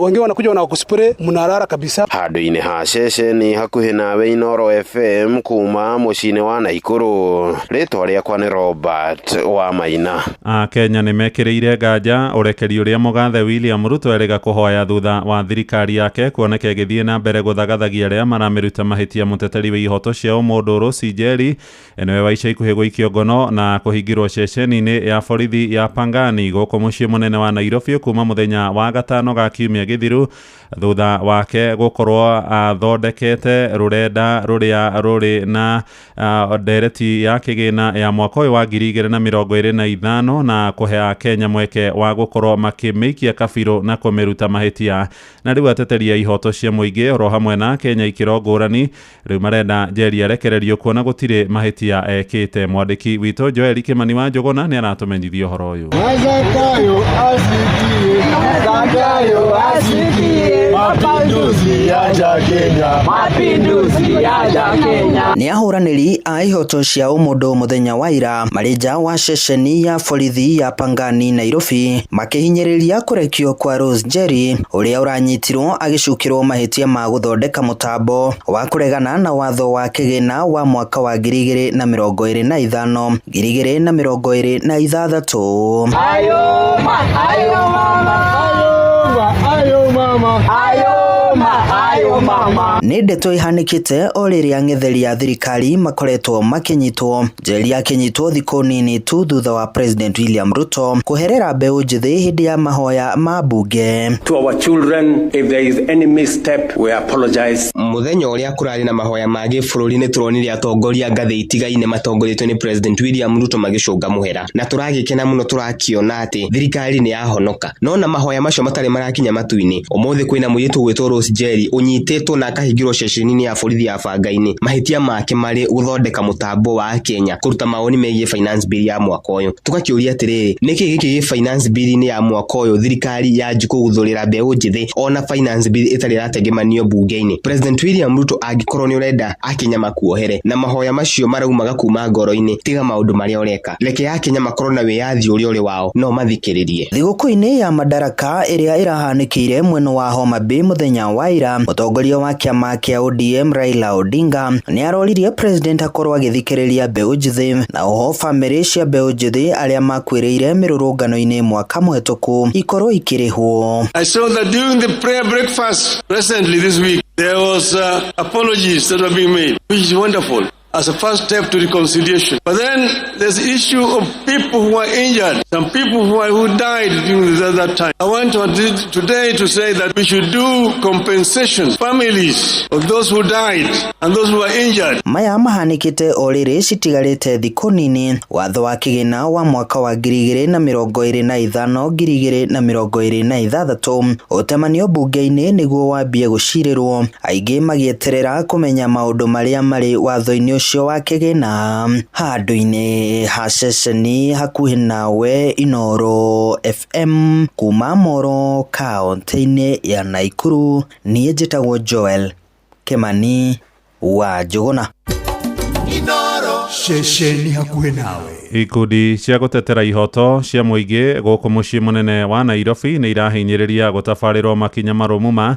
wengine wanakuja wanakuspray mnarara kabisa. Handũ-inĩ ha ceceni hakuhĩ nawe Inoro FM kuma mũciĩ-inĩ wa Nakuru, rĩtwa rĩakwa nĩ Robert wa Maina. Kenya nĩ mekĩrĩire nganja ũrekeri ũrĩa mũgathe William Ruto erĩga kũhoya thutha wa thirikari yake kuoneka ĩgĩthiĩ na mbere gũthagathagia arĩa maramĩruta mahĩtia. Mũteteri wa ihoto cia ũmũndũ Rosi Njeri nĩwe wa ica ikuhĩ gũikio ngono na kũhinga kũhingĩrwo ceceni-inĩ ya borithi ya Pangani gũkũ mũciĩ mũnene wa Nairobi kuma mũthenya wa gatano ga kiumia gĩthiru thutha wake gũkorwo athondekete rũrenda rũrĩa rũrĩ na ndereti ya kĩgĩna ya mwaka ũyũ wa 2025 na kũhe Akenya mweke wa gũkorwo makĩmĩikia kabirũ na kũmĩruta mahĩtia. Na rĩu ateteri a ihoto cia mũingĩ oro hamwe na Kenya ikĩro ngũrani rĩu marenda Njeri arekererio kuona gũtirĩ mahĩtia ekĩte. Mwandĩki witũ Joel Kimani wa Njũgũna nĩ aratũmenyithia ũhoro ũyũ. Nĩ ahũranĩri a ihoto cia ũmũndũ mũthenya wa ira marĩ nja wa ceceni ya borithi ya Pangani Nairobi makĩhinyĩrĩria kũrekio kwa Rose Njeri ũrĩa ũranyitirwo agĩcukĩrwo mahĩtia ma gũthondeka mũtambo wa kũregana na watho wa kĩgĩna wa mwaka wa 2025 2026. Ayo mama, ayo mama, ayo mama, ayo mama. Nĩ ndeto ihanĩkĩte o rĩrĩa ang'etheri a thirikari makoretwo makĩnyitwo. Njeri akĩnyitwo thikũ nini tu thutha wa President William Ruto kũherera mbeũ njĩthĩ hĩndĩ ya mahoya ma mbunge. To our children, if there is any misstep, we apologize. Mũthenya ũrĩa kũrarĩ na mahoya ma gĩbũrũri nĩ tũronire atongoria ngathĩ itigaine matongoretio nĩ President William Ruto magĩcũnga mũhera, na tũragĩkena mũno tũrakiona atĩ thirikari nĩ yahonoka. No na mahoya macio matarĩ marakinya matu-inĩ, ũmũthĩ kwĩna mũirĩtu ũgwĩtwo Rose Njeri ũnyitĩtwo na akahingĩrwo ceceni-inĩ ya borithi ya Bangainĩ, mahĩtia make marĩ gũthondeka mũtambo wa Kenya kũruta mawoni megiĩ finance bill ya mwaka ũyũ. Tũgakĩũria atĩrĩrĩ, nĩkĩ gĩkĩ gĩ finance bill-inĩ ya mwaka ũyũ thirikari yanji kũguthũrĩra mbeũ njĩthĩ ona finance bill ĩtarĩ ĩratengemanio mbunge-inĩ? President William Ruto angĩkorwo nĩ ũrenda Akenya makuohere na mahoya macio maraumaga kuma ngoro-inĩ, tiga maũndũ marĩa ũreka, reke Akenya makorwo na wĩyathi ũrĩa ũrĩ wao no mathikĩrĩrie. Thigũkũ-inĩ ya Madaraka ĩrĩa ĩrahanĩkĩire mwena wa Homa Bay mũthenya wa ira, mũtongoria wa kĩama kĩa ODM Raila Odinga nĩ aroririe president akorwo agĩthikĩrĩria mbeũ njĩthĩ na oho bamĩrĩ cia mbeũ njĩthĩ arĩa makuĩrĩire mĩrũrũngano-inĩ mwaka mũhetũku ikorwo ikĩrĩhwo. I saw that during the prayer breakfast recently this week, there was apologies that were being made, which is wonderful as a first step to reconciliation. But then there's the issue of people who are injured, some people who died during that time. I want to today to say that we should do compensation families of those who died and those who are injured. Maya mahanĩkĩte o rĩrĩ citigarĩte thikũ nini watho wa kĩgĩna wa mwaka wa 2025 2026 ũtemanio mbunge-inĩ nĩguo wambie gũcirĩrwo, aingĩ magĩeterera kũmenya maũndũ marĩa marĩ watho-inĩ ũcio wa kĩgĩna. Handũ-inĩ ha ceceni hakuhĩ nawe Inooro FM kuma Moro kaũntĩ-inĩ ya Naikuru, niĩ njĩtagwo Joel Kimani wa Njũgũna. Ceceni hakuhĩ nawe. Ikundi cia gũtetera ihoto cia mũingĩ gũkũ mũciĩ mũnene wa Nairobi nĩ irahinyĩrĩria gũtabarĩrwo makinya marũmu ma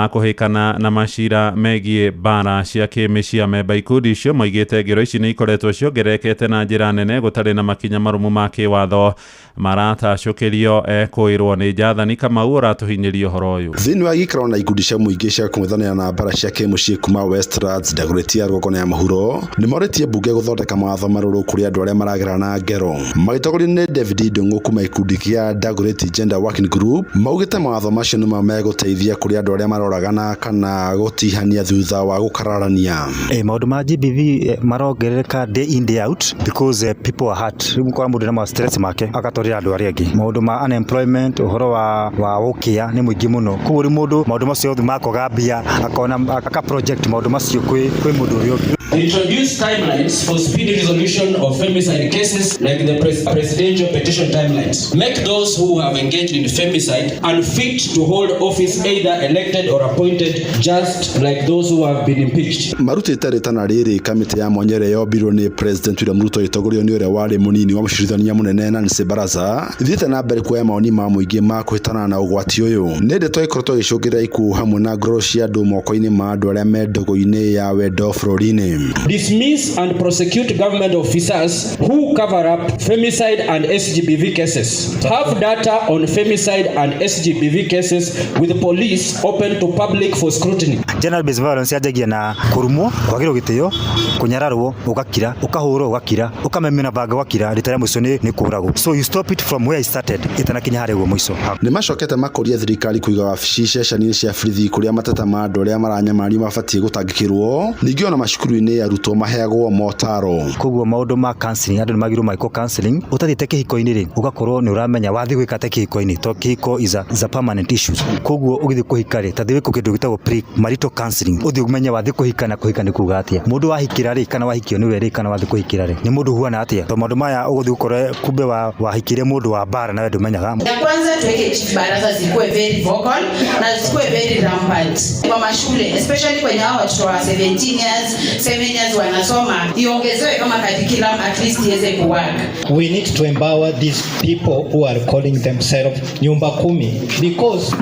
kũhĩkana na macira megiĩ mbara cia kĩmĩciĩ. Amemba ikundi icio moigĩte ngero ici nĩ ikoretwo ciongererekete na njĩra nene gũtarĩ na makinya marũmu ma kĩwatho maratacũkĩrio ekũĩrwo nĩ Jathani Kamau ũratũhinyĩria ũhoro ũyũ. Thĩinĩ wa gĩikaro na ikundi cia mũingĩ cia kũng'ethanĩra na mbara cia kĩmũciĩ kuma Westlands, Dagoretti ya rũgongo na ya mũhuro nĩ morĩtie mbunge gũthondeka mawatho marũrũ kũrĩ andũ arĩa maragerana ngero. Magĩtongorio nĩ David Ndung'u kuma ikundi kĩa Dagoretti Gender Working Group maugĩte mawatho macio nĩmo megũteithia kũrĩ andũ arĩa maroragana kana gũtihania thutha wa gũkararania. Maũndũ ma GBV marongerereka day in day out because people are hurt. Rĩu ũkora mũndũ na stress make agatwarĩra andũ arĩa angĩ. Maũndũ ma unemployment, ũhoro wa ũkĩa nĩ mũingĩ mũno. Koguo rĩu mũndũ maũndũ macio othe makwaga mbia akona aka project maũndũ macio kwĩ mũndũ ũrĩa ũngĩ. Introduce timelines for speedy resolution of femicide cases like the presidential petition timelines. Make those who have engaged in femicide unfit to hold office either elected or appointed, just like those who have been impeached. Marutĩte rĩtana rĩrĩ kamĩtĩ ya mwanya ĩrĩa yombirwo nĩ President William Ruto ĩtongorio nĩ ũrĩa warĩ mũnini wa mũcirithania mũnene Nancy Baraza ithiĩte na mbere kuoya mawoni ma mũingĩ ma kũhĩtana na ũgwati ũyũ. Nĩ ndeto ĩkoretwo ĩgĩcũngĩrĩra ikuũ hamwe na ngoro cia andũ moko-inĩ ma andũ arĩa me ndũgũ-inĩ ya wendo bũrũri-inĩ. mbunge-inĩ. Dismiss and prosecute government officers who cover up femicide and SGBV cases. Have data on femicide and SGBV cases with police open to public for scrutiny. Gender based violence yanjagia na kurumwo, kwagĩrwo gĩtĩo, kũnyararwo, ũgakira, ũkahũrwo ũgakira, ũkamemena banga ũgakira, rita rĩa mũico nĩ kũragwo. So you stop it from where it started ĩtanakinya harĩa ũguo mũico. Nĩ macokete makũria thirikari kũiga wabici ceceni-inĩ cia borithi kũrĩa mateta ma andũ arĩa maranyamario mabatiĩ gũtangĩkĩrwo, ningĩ ona macukuru-inĩ arutwo maheagwo motaro. Koguo maũndũ ma counseling, andũ nĩ magĩrĩirwo magĩkwo counseling ũtathiĩte kĩhiko-inĩ rĩ, ũgakorwo nĩ ũramenya wathiĩ gwĩka atĩa kĩhiko-inĩ, tondũ kĩhiko is a permanent issue. Koguo ũgĩthiĩ kũhika rĩ, ta thiĩ wĩkwo kĩndũ gĩtagwo pre marital counseling, ũthiĩ ũmenye wathiĩ kũhika na kũhika nĩ kuga atĩa, mũndũ wahikĩra rĩ, kana wahikio nĩwe rĩ, kana wathiĩ kũhikĩra rĩ, nĩ mũndũ ũhuana atĩa, tondũ maũndũ maya ũgũthiĩ ũkore kumbe wahikĩire mũndũ wa mbara nawe ndũmenyaga. Ya kwanza tuweke chief baraza zikuwe very vocal na zikuwe very rampant kwa mashule, especially kwenye hao watoto wa 17 years, 7 years wanasoma, iongezewe kama curriculum at least iweze kuwork. We need to empower these people who are calling themselves nyumba kumi because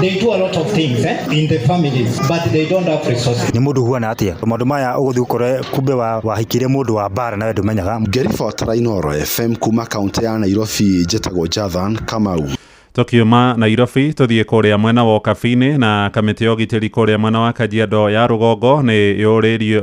they do a lot of things in the families but they don't have resources. Nĩ mũndũ ũhuana atĩa, maũndũ maya ũgũthiĩ ũkore kumbe wahikĩire mũndũ wa mbara nawe ndũmenyaga. Ngĩribotera Inooro FM kuma kaunti ya Nairobi, njĩtagwo Jathan Kamau. Tukiuma Nairobi tuthie kuria mwena wa Ukabini na kamĩtĩ ya ũgitĩri kuria mwena wa Kajiado ya rũgongo nĩ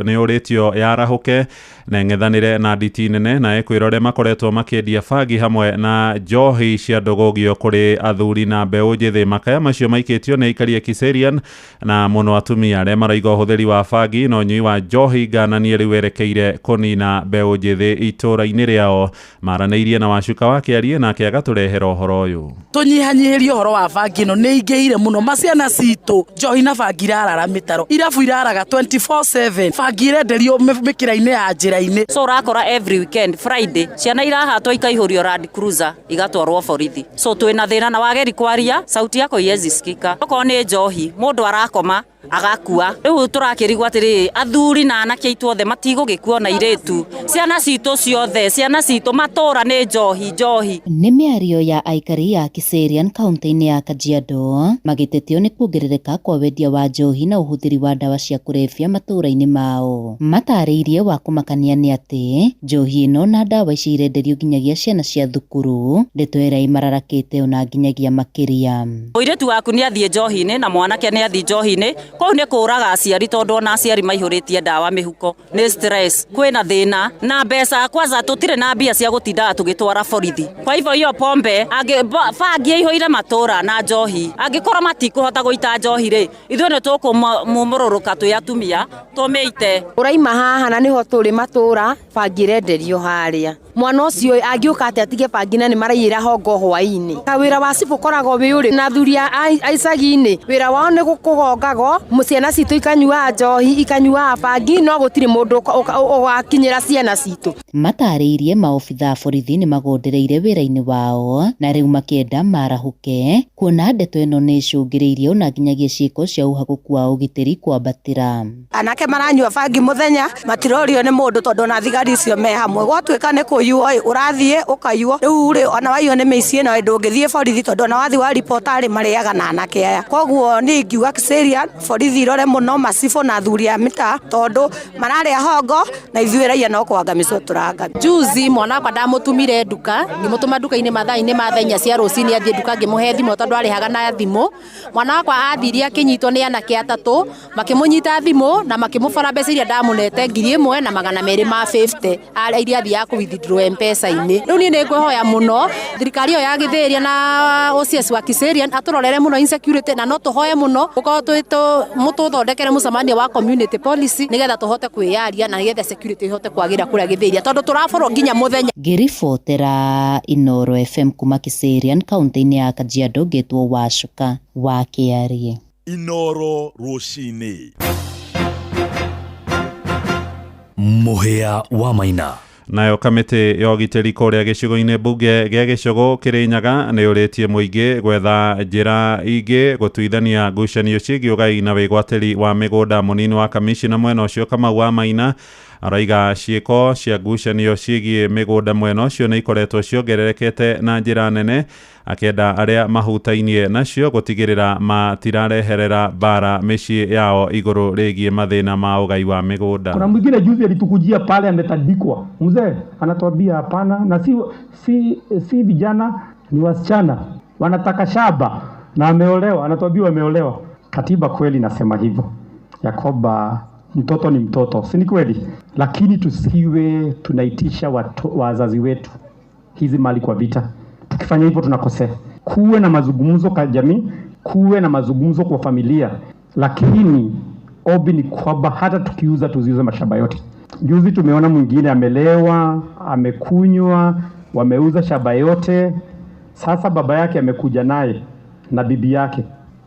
yũrĩtio yarahuke na ĩng'ethanĩre na nditi nene na ĩkwĩra ũrĩa makoretwo makĩendia bangi hamwe na njohi cia ndũgũgio kũrĩ athuri na mbeũ njĩthĩ. Makaya macio maikĩtio nĩ aikari a Kiserian na mũno atumia arĩa maraiga ũhũthĩri wa bangi na ũnyui wa njohi ngananie rĩu werekeire kũnina mbeũ njĩthĩ itũũra-inĩ rĩao. Maranĩirie na Wacuka wa Kĩarie nake agatũrehera ũhoro ũyũ. Tũnyihanyihĩrie ũhoro wa bangi ĩno nĩ ingĩhire mũno, maciana citũ njohi na bangi irarara mĩtaro, irabu iraraga 24/7, bangi irenderio mĩkĩra-inĩ ya njĩra-inĩ. So ũrakora every weekend Friday ciana irahatwo ikaihũrio Land Cruiser igatwarwo borithi. So twĩna thĩna na wageri kwaria sauti yako iwezi sikika. Okorwo nĩ njohi mũndũ arakoma agakua. Rĩu tũrakĩrigwo atĩrĩ, athuri na anake aitũ othe matigũgĩkua na irĩtu, ciana citũ ciothe, ciana citũ matũra nĩ njohi njohi. Nĩ mĩario ya aikari ya Kiserian kaunti-inĩ ya Kajiado magĩtetio nĩ kuongerereka kwa wendia wa njohi na ũhũthĩri wa ndawa cia kũrebia matũũra-inĩ mao. Matarĩirie wa kũmakania nĩ atĩ njohi ĩno na ndawa ici irenderio nginyagia ciana cia thukuru, ndeto ĩrĩa imararakĩte ona nginyagia makĩria. Mũirĩtu waku nĩ athiĩ njohi-inĩ na mwanake nĩ athiĩ njohi-inĩ, kũu nĩ kũraga aciari tondũ ona aciari maihũrĩtie ndawa mĩhuko nĩ stress. Kwĩna thĩna na mbeca, kwanza tũtirĩ na mbia cia gũtindaga tũgĩtwara borithi. Kwa hivyo hiyo pombe bangi ĩihũire matũra na njohi, angĩkorwo matikũhota gũita njohi rĩ, ithuĩ nĩ tũkũmũrũrũka twĩ atumia tũmĩite. Ũraima haha na nĩho tũrĩ matũra, bangi ĩrenderio harĩa, mwana ũcio angĩũka atĩa atige bangi na nĩ maraiyĩra hongo hwaĩ-inĩ. Wĩra wa cibũ ũkoragwo wĩ ũrĩ na athuri a icagi-inĩ, wĩra wao nĩ kũgongagwo, ciana citũ ikanyuaga njohi ikanyuaga bangi, no gũtirĩ mũndũ ũgakinyĩra ciana citũ. Matarĩirie maobitha a borithi nĩ magondereire wĩra-inĩ wao na rĩu makĩenda marahuke kuona ndeto ĩno nĩ ĩcũngĩrĩirie ona nginyagia ciĩko cia ũhagũku wa ũgitĩri kwambatĩra. Anake maranyua bangi mũthenya matirorio nĩ mũndũ tondũ ona thigari icio me hamwe, gwatuĩka nĩ kũiywo ũrathiĩ ũkaiywo, rĩu rĩ ona waiywo nĩ mĩici ĩno ndũngĩthiĩ borithi tondũ ona wathiĩ wa ribota rĩ marĩaga na anake aya. Koguo niĩ ingiuga Kiserian borithi irore mũno macibũ na athuri a mĩtaa tondũ mararĩa hongo na ithuĩ raia no kwangamicwo tũrangamio. Juzi mwana wakwa ndamũtumire nduka, ngĩmũtũma nduka-inĩ mathaa-inĩ ma thaa inya cia rũcinĩ athiĩ nduka, ngĩmũhe thimũ tondũ arĩhaga na thimũ. Mwana wakwa athire akĩnyitwo nĩ anake atatũ, makĩmũnyita thimũ na makĩmũbora mbeca iria ndamũnete 1250 iria athiaga kũ withdraw M-Pesa-inĩ. Rĩu niĩ nĩ ngwĩhoya mũno thirikari ĩyo ya Gĩthĩria na OCS wa Kiserian atũrorere mũno insecurity, na no tũhoe mũno gũkorwo mũtũthondekere mũcemanio wa community policy nĩgetha tũhote kwĩyaria na nĩgetha security ihote kwagĩra kũrĩa Gĩthĩria tondũ tũraborwo nginya mũthenya. Ngĩribotera Inooro FM kuma Kiserian kaunti-inĩ ya Kajiado, ngĩtwo Wacuka wa Kĩarie. Inooro rũcinĩ. Mũhĩa wa Maina. Nayo kamĩtĩ ya ũgitĩri kũrĩa gĩcigo-inĩ mbunge gĩa Gĩcũgũ Kĩrĩnyaga nĩ yũrĩtie mũingĩ gwetha njĩra ingĩ gũtuithania ngucanio ciĩgiĩ ũgai na wĩgwatĩri wa mĩgũnda. Mũnini wa kamishina mwena ũcio Kamau wa Maina Araiga ciĩko cia ngucanio ciĩgiĩ mĩgũnda mwena ũcio nĩ ikoretwo ciongererekete na njĩra nene, akĩenda arĩa mahutainie nacio gũtigĩrĩra matirareherera mbara mĩciĩ yao igũrũ rĩgiĩ mathĩna ma ũgai wa mĩgũnda. Kuna mwingine juzi alitukujia pale ametandikwa, mzee anatuambia hapana, na si vijana ni wasichana wanataka shaba na ameolewa, anatuambia ameolewa. Katiba kweli nasema hivyo ya kwamba mtoto ni mtoto, si ni kweli? Lakini tusiwe tunaitisha wazazi wetu hizi mali kwa vita. Tukifanya hivyo tunakosea. Kuwe na mazungumzo kwa jamii, kuwe na mazungumzo kwa familia, lakini obi ni kwamba hata tukiuza tuziuze mashamba yote. Juzi tumeona mwingine amelewa, amekunywa, wameuza shamba yote. Sasa baba yake amekuja naye na bibi yake,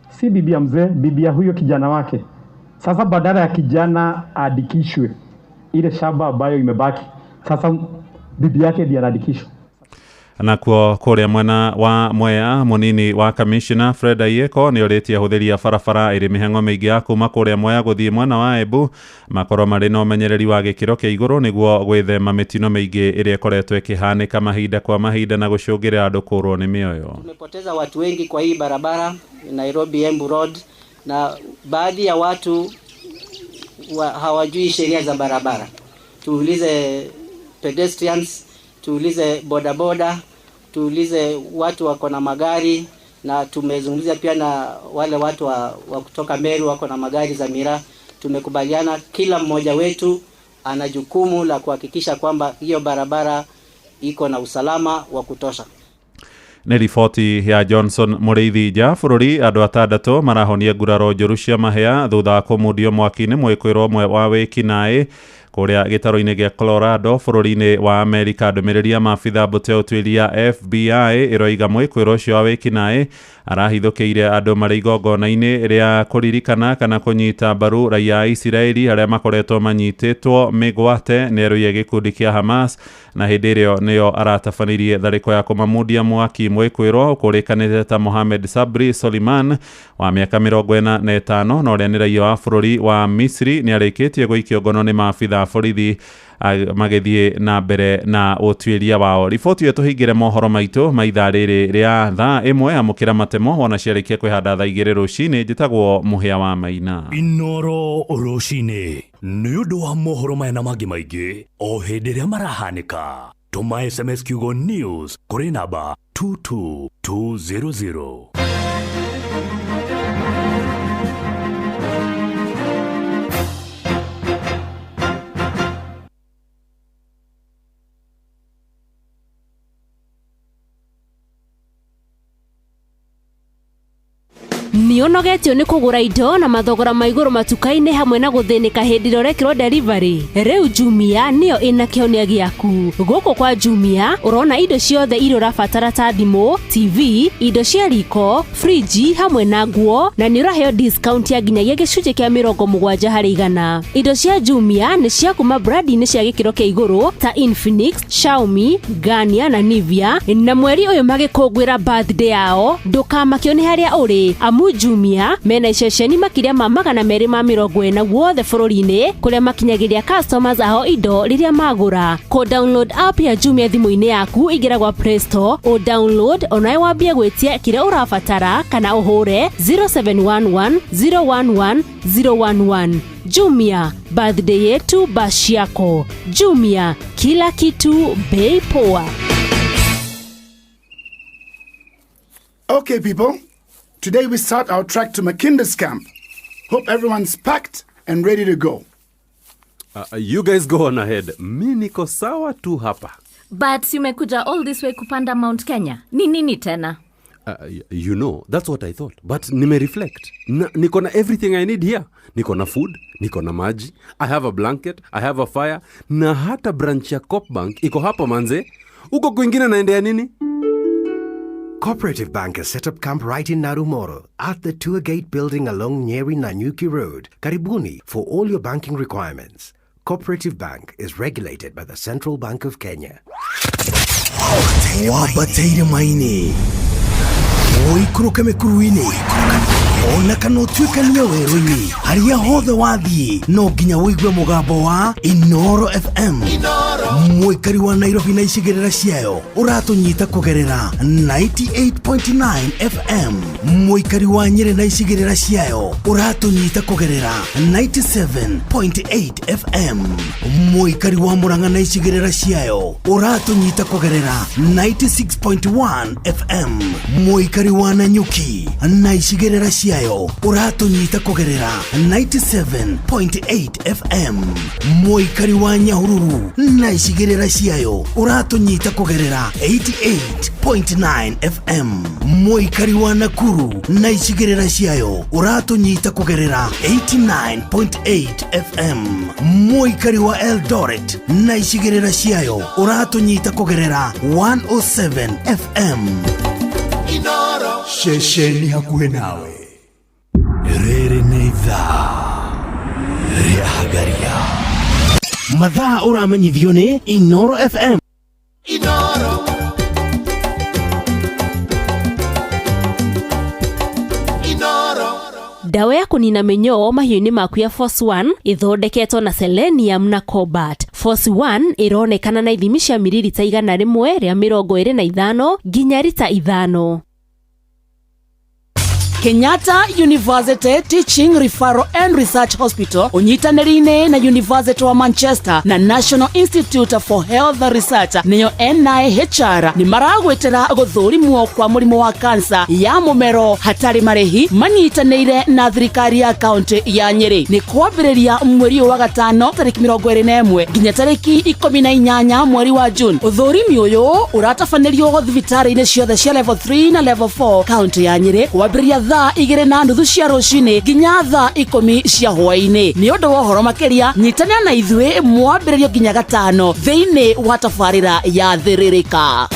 si bibi ya mzee, bibi ya huyo kijana wake. Sasa badala ya kijana aandikishwe ile shamba ambayo imebaki, sasa bibi yake ndiye anaandikishwa. Nakuo kũrĩa mwena wa Mwea, mũnini wa kamishna Fred Aiyeko nĩ orĩtie ahũthĩri a barabara ĩrĩ mĩhang'o mĩingĩ ya kuma kũrĩa Mwea gũthiĩ mwena wa Embu makorwo marĩ na ũmenyereri wa gĩkĩro kĩa igũrũ nĩguo gwĩthema mĩtino mĩingĩ ĩrĩa ĩkoretwo ĩkĩhanĩka mahinda kwa mahinda na gũcũngĩrĩra andũ kũrwo nĩ mĩoyo. Tumepoteza watu wengi kwa hii barabara Nairobi Embu Road, na baadhi ya watu hawajui sheria za barabara. Tuulize pedestrians, tuulize bodaboda, tuulize watu wako na magari, na tumezungumzia pia na wale watu wa kutoka Meru wako na magari za miraa. Tumekubaliana kila mmoja wetu ana jukumu la kuhakikisha kwamba hiyo barabara iko na usalama wa kutosha. Nĩ riboti ya Johnson Mũrĩithi. Nja bũrũri andũ atandatũ marahonia nguraro njũru cia mahĩa thutha wa kũmundio mwaki-inĩ mwĩkũĩrwo ũmwe wa wĩkinaĩ kũrĩa gĩtaro-inĩ gĩa Colorado bũrũri-inĩ wa Amerika. Ndũmĩrĩri ya maabitha mbũtũ ya ũtuĩria FBI ĩroiga mwĩkũĩrwo ũcio wa wĩkinaĩ arahithũkĩire andũ marĩ igongona-inĩ rĩa kũririkana kana kũnyita mbaru raia a Isiraeli arĩa makoretwo manyitĩtwo mĩgwate nĩ arũi a gĩkundi kĩa Hamas, na hĩndĩ ĩrĩo nĩyo aratabanirie tharĩko ya kũmamundia mwaki. Mwĩkũĩrwo ũkũrĩkanĩte ta Mohamed Sabri Soliman wa mĩaka 45 na ũrĩa nĩ raia wa bũrũri wa Misri nĩ arĩkĩtie gũikio ngono nĩ maabitha a borithi magĩthiĩ na mbere na ũtuĩria wao. Riboti ĩyo tũhingĩre mohoro maitũ ma ithaa rĩrĩ rĩa thaa 1. Amũkĩra matemo wona ciarĩkia kwĩhanda thaa 2 rũcinĩ. Njĩtagwo Mũhĩa wa Maina. Inoro rũcinĩ nĩ ũndũ wa mohoro maya na mangĩ maingĩ o hĩndĩ ĩrĩa marahanĩka. Tũma SMS kiugo news kũrĩ namba 22200. Nĩũnogetio nĩ kũgũra indo na mathogora ma igũrũ matuka-inĩ hamwe na gũthĩnĩka hĩndĩ ĩrĩa ũrekĩrwo delivery. Rĩu Jumia nĩyo ĩna kĩhonia gĩaku. Gũkũ kwa Jumia ũrona indo ciothe iria ũrabatara ta thimũ, TV, indo cia riko, friji hamwe na nguo, na nĩ ũraheo discount ya nginyagia gĩcunjĩ kĩa 70%. Indo cia Jumia nĩ cia kuma brandi-inĩ cia gĩkĩro kĩa igũrũ ta Infinix, Xiaomi, Garnier na Nivea, na mweri ũyũ magĩkũngũĩra birthday yao ndũkamakio nĩ harĩa ũrĩ amu Jumia mena iceceni makĩria ma 240 guothe bũrũri-inĩ kũrĩa makinyagĩria customers ao indo rĩrĩa magũra. Kũ download app ya Jumia thimũ-inĩ yaku ingĩra gwa Play Store, o download onawe wambie gwĩtia kĩrĩa ũrabatara kana ũhũre 0711 011 011. Jumia, birthday yetu bash yako. Jumia, kila kitu bei poa. Okay people, today we start our trek to Makinda's camp. Hope everyone's packed and ready to go. You guys go on ahead. Mi niko sawa tu hapa. But umekuja all this way kupanda Mount Kenya. Ni nini tena? You know, that's what I thought. But nime reflect. Niko na everything I need here. Niko na food, niko na maji, I have a blanket, I have a fire, na hata branch ya Coop Bank iko hapa manze. Uko kwingine naendea nini? Cooperative Bank has set up camp right in Narumoro at the Tour Gate building along Nyeri Nanyuki Road, Karibuni, for all your banking requirements. Cooperative Bank is regulated by the Central Bank of Kenya. Wabataire maini. Oikoroka mekuruini. Ona kana ũtuĩkanie werũ-inĩ, harĩa hothe wathiĩ no nginya ũigue mũgambo wa Inoro FM. Mũikari wa Nairobi na icigĩrĩra ciayo ũratũnyita kũgerera 98.9 FM. Mũikari wa Nyĩrĩ na icigĩrĩra ciayo ũratũnyita kũgerera 97.8 FM. Mũikari wa Murang'a na icigĩrĩra ciayo ũratũnyita kũgerera 96.1 FM. Mũikari wa Nanyuki na icigĩrĩra ciayo ũratũnyita kũgerera 97.8 FM. Mũikari wa Nyahururu na icigĩrĩra ciayo ũratũnyita kũgerera 88.9 FM. Mũikari wa Nakuru na icigĩrĩra ciayo ũratũnyita kũgerera 89.8 FM. Mũikari wa Eldoret na icigĩrĩra ciayo ũratũnyita kũgerera 107 FM. Inoro ceceni hakuhĩ nawe. Rĩrĩ nĩ ithaa rĩa Hagaria. Mathaa ũramenyithio nĩ Inoro FM. Inoro Inoro. Dawa ya kunina mĩnyoo mahiũ-inĩ maku ya Force 1 ĩthondeketwo na selenium na cobalt. Force 1 ĩronekana na ithimi cia mililita 125 nginya rita 5. Kenyatta University Teaching Referral and Research Hospital unyitanĩrĩine na University wa Manchester na National Institute for Health Research nĩyo NIHR nĩ maragwĩtĩra gũthũrimwo kwa mũrimũ wa kansa ya mũmero hatarĩ marĩhi manyitanĩire na thirikari ya kaunti ya Nyĩrĩ. Nĩ kwambĩrĩria mweri wa gatano tarĩki 21 nginya tarĩki 18 mweri wa June. Ũthũrimi ũyũ ũratabanĩrio thibitarĩ-inĩ ciothe cia level 3 na level 4 kaunti ya Nyĩrĩ kwambĩrĩria thaa 2:30 cia rũcinĩ nginya thaa 10 cia hwaĩ-inĩ. Nĩ ũndũ wa ũhoro makĩria nyitanĩra na ithuĩ mwambĩrĩrio nginya gatano thĩinĩ wa tabarĩra ya Thĩrĩrĩka.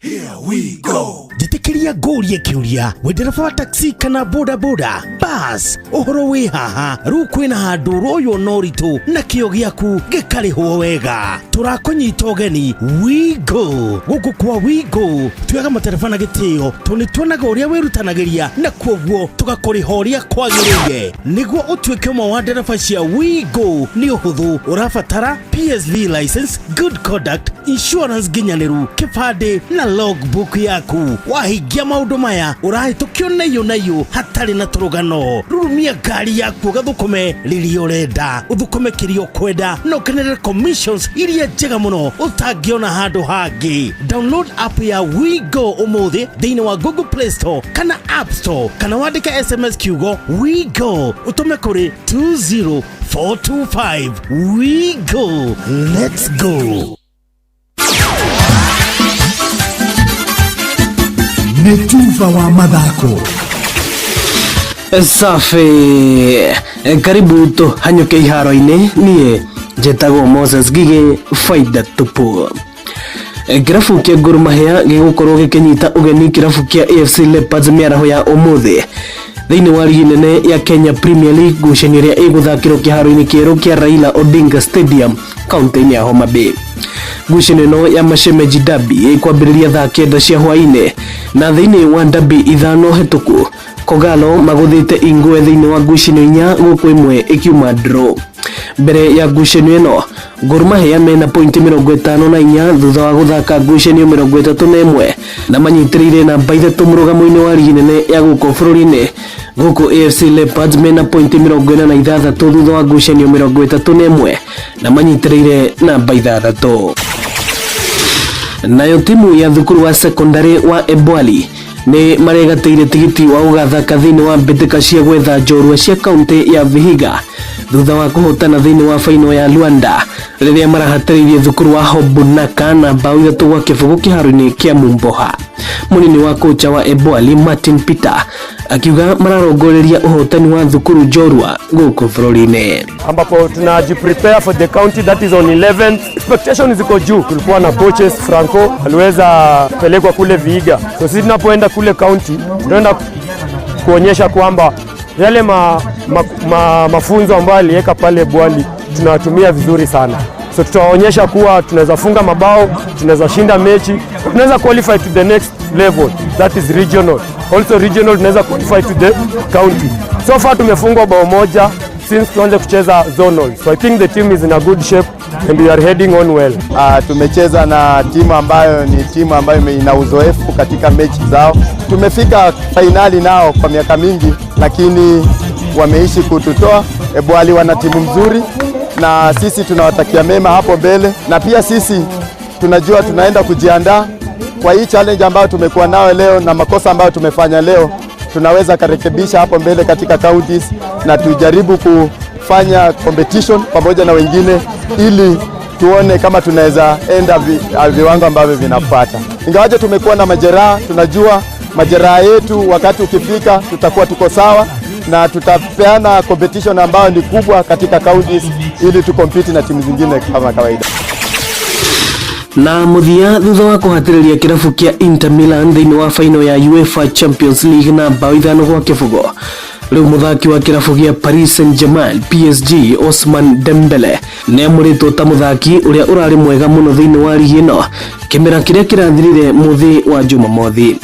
Here we go. Njĩtĩkĩria ngũrie kĩũria, wĩ ndereba wa taxi kana boda boda bas, ũhoro wĩ haha rĩu kwĩna handũ ũroywo na ũritũ na kĩo gĩaku gĩkarĩhwo wega. Tũrakũnyita ũgeni WeGo. Gũkũ kwa WeGo tuoyaga matereba na gĩtĩo tondũ nĩ tuonaga ũrĩa wĩrutanagĩria na kuoguo tũgakũrĩha ũrĩa kwagĩrĩire. Nĩguo ũtuĩke ũmwe wa ndereba cia WeGo nĩ ũhũthũ, ũrabatara PSV license, good conduct, insurance nginyanĩru, kĩbandĩ na logbook yaku. Wahingia maũndũ maya ũrahĩtũkio na iyũ na iyũ hatarĩ na tũrũgano. Rurumia ngari yaku ũgathũkũme rĩrĩa ũrenda, ũthũkũme kĩrĩa ũkwenda na ũkenerere commissions iria njega mũno ũtangĩona handũ hangĩ. Download app ya WeGo ũmũthĩ thĩinĩ wa Google Play Store kana App Store, kana wandĩke SMS kiugo WeGo ũtũme kũrĩ 20425. WeGo, let's go. Nĩ tuba wa mathako. Safi, karibu tũhanyũke iharo-inĩ. Niĩ njĩtagwo Moses Gige faida tupu. Kĩrabu kĩa Gor Mahia gĩgũkorwo gĩkĩnyita ũgeni kĩrabu kĩa AFC Leopards mĩaraho ya ũmũthĩ thĩinĩ wa ligi nene ya Kenya Premier League, ngucanio ĩrĩa ĩgũthakĩrwo kĩharo-inĩ kĩerũ kĩa Raila Odinga Stadium kaunti-inĩ ya Homa Bay. Ngucanio ĩno ya Mashemeji Derby ĩkwambĩrĩria thaa 9 cia hwaĩ-inĩ, na thĩinĩ wa derby 5 hetũku Kogalo magũthĩte Ingwe thĩinĩ wa ngucanio 4 gũkũ ĩmwe ĩkiuma draw. Mbere ya ngucanio ĩno Gor Mahia mena pointi 54 thutha wa gũthaka ngucanio 31 na manyitĩrĩire namba 3 mũrũgamo-inĩ wa ligi nene ya gũkũ bũrũri-inĩ, gũkũ AFC Leopards mena pointi 46 thutha wa ngucanio 31 na manyitĩrĩire namba 6. Nayo timu ya thukuru wa sekondari wa Ebwali nĩ maregatĩire tigiti wa gũgathaka thĩinĩ wa mbĩtĩka cia gwetha njorua cia kaunti ya Vihiga thutha wa kũhotana thĩinĩ wa faino ya Luanda rĩrĩa marahatĩrĩirie thukuru wa Hobunaka na bao 3-0 kĩharo-inĩ kĩa Mumboha. Mũnini wa kocha wa Ebwali Martin Peter akiuga mararongoreria ũhotani wa thukuru njorua gũkũ bũrũri-inĩ, ambapo tunajiprepare for the county that is on 11th. Expectations ziko juu. Tulikuwa na coaches Franco aliweza pelekwa kule Vihiga, so sisi tunapoenda kule county tunaenda kuonyesha kwamba yale mafunzo ambayo aliweka pale Bwali tunatumia vizuri sana. So tutaonyesha kuwa tunaweza funga mabao, tunaweza shinda mechi, tunaweza qualify to the next level, that is regional. Also regional tunaweza qualify to the county. So far tumefungwa bao moja since tuanze kucheza zonal. So I think the team is in a good shape and we are heading on well. Tumecheza na timu ambayo ni timu ambayo ina uzoefu katika mechi zao. Tumefika fainali nao kwa miaka mingi, lakini wameishi kututoa. Ebwali wana timu mzuri na sisi tunawatakia mema hapo mbele, na pia sisi tunajua tunaenda kujiandaa kwa hii challenge ambayo tumekuwa nayo leo na makosa ambayo tumefanya leo, tunaweza karekebisha hapo mbele katika counties na tujaribu kufanya competition pamoja na wengine ili tuone kama tunaweza enda viwango ambavyo vinafuata. Ingawaje tumekuwa na majeraha, tunajua majeraha yetu wakati ukifika tutakuwa tuko sawa na tutapeana competition ambayo ni kubwa katika counties ili tukompete na timu zingine kama kawaida. Na muthia thutha wa kuhatiriria kirabu kia Inter Milan thiini wa final ya UEFA Champions League na bao 5-0, riu muthaki wa kirabu gia Paris Saint-Germain PSG Ousmane Dembele niamuritwo ta muthaki uria urari mwega muno thiini wa ligi ino kimera kiria kirathirire muthi wa Jumamothi.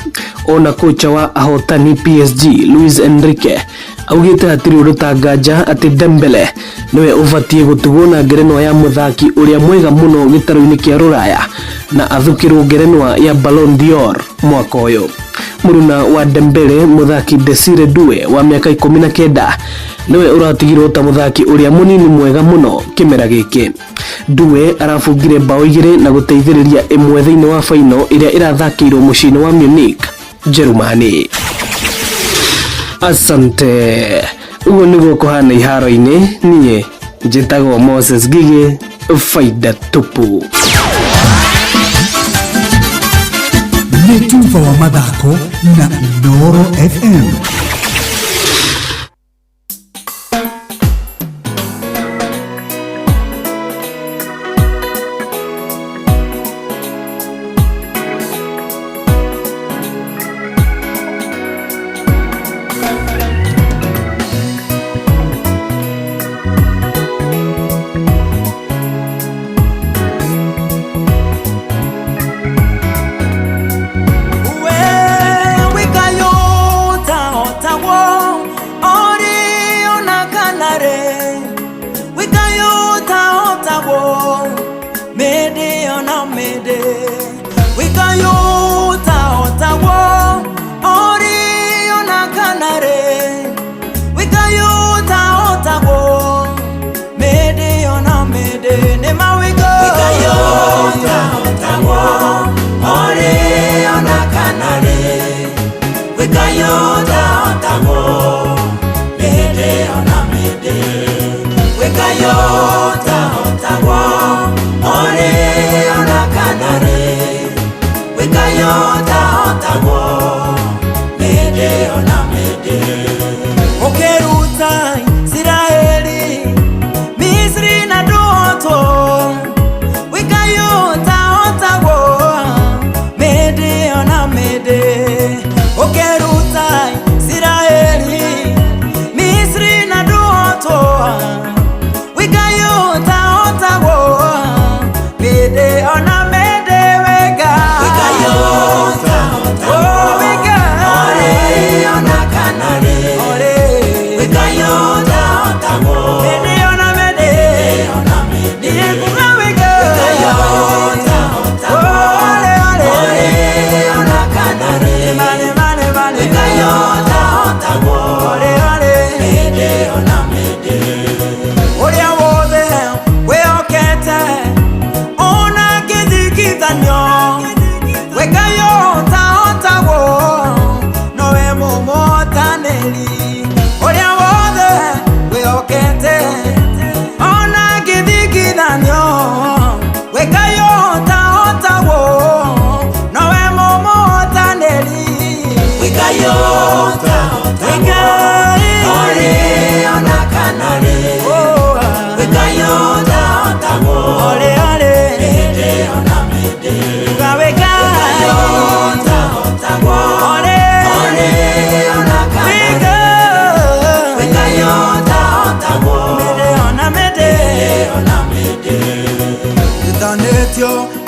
Ona kocha wa ahotani PSG Luis Enrique augite hatiri undu ta nganja ati Dembele niwe ubatie gutugwo na ngerenwa ya muthaki uria mwega muno gitaru-ini kia ruraya na athukirwo ngerenwa ya Ballon d'Or mwaka uyu. Muruna wa Dembele muthaki Desire Due wa miaka 19 niwe uratigirwo ta muthaki uria munini mwega muno kimera giki. Due arabungire bao 2 na guteithiriria 1 thiini wa final iria irathakirwo muciĩ-inĩ wa Munich, Jerumani. Asante. Uguo niguo kuhana iharo-inĩ. Niĩ njĩtagwo Moses Ngigĩ, faida tupu. Nĩ tuba wa mathako na Inooro FM.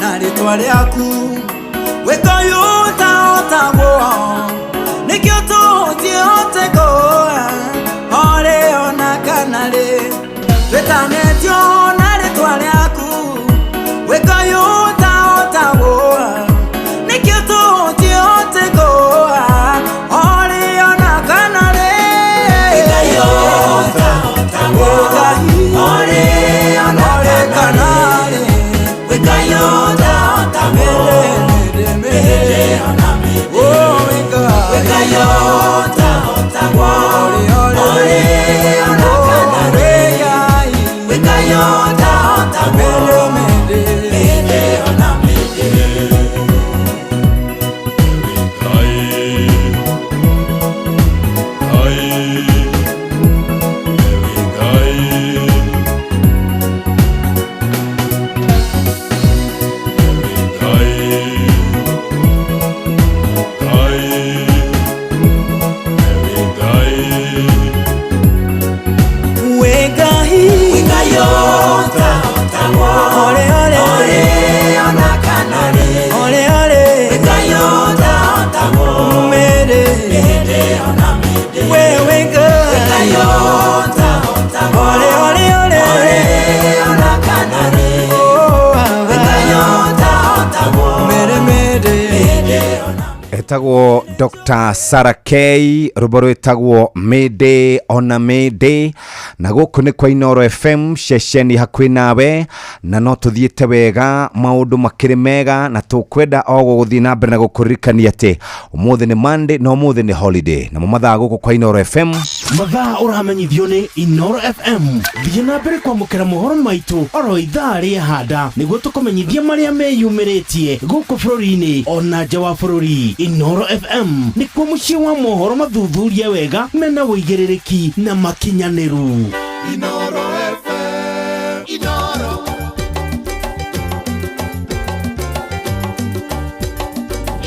Na rĩtwa rĩaku wĩka ũyũ ũtahotagwo nĩkĩo Etagwo Dr. Sarah K, rwĩmbo rwĩtagwo Mayday ona Mayday, na gũkũ nĩ kwa Inoro FM ceceni hakuhĩ nawe, na no tũthiĩte wega, maũndũ makĩrĩ mega, na tũkwenda o gũgũthiĩ na mbere na gũkũririkania atĩ ũmũthĩ nĩ Monday na ũmũthĩ nĩ holiday, namo mathaa gũkũ kwa Inoro FM Mathaa ũramenyithio nĩ Inoro FM. Thiĩ na mbere kwamũkĩra mohoro maitũ oro ithaa rĩa handa nĩguo tũkũmenyithia marĩa meyumĩrĩtie gũkũ bũrũri-inĩ ona nja wa bũrũri. Inoro FM nĩkuo mũciĩ wa mohoro mathuthurie wega mena ũigĩrĩrĩki na makinyanĩru. Inoro FM. Inoro.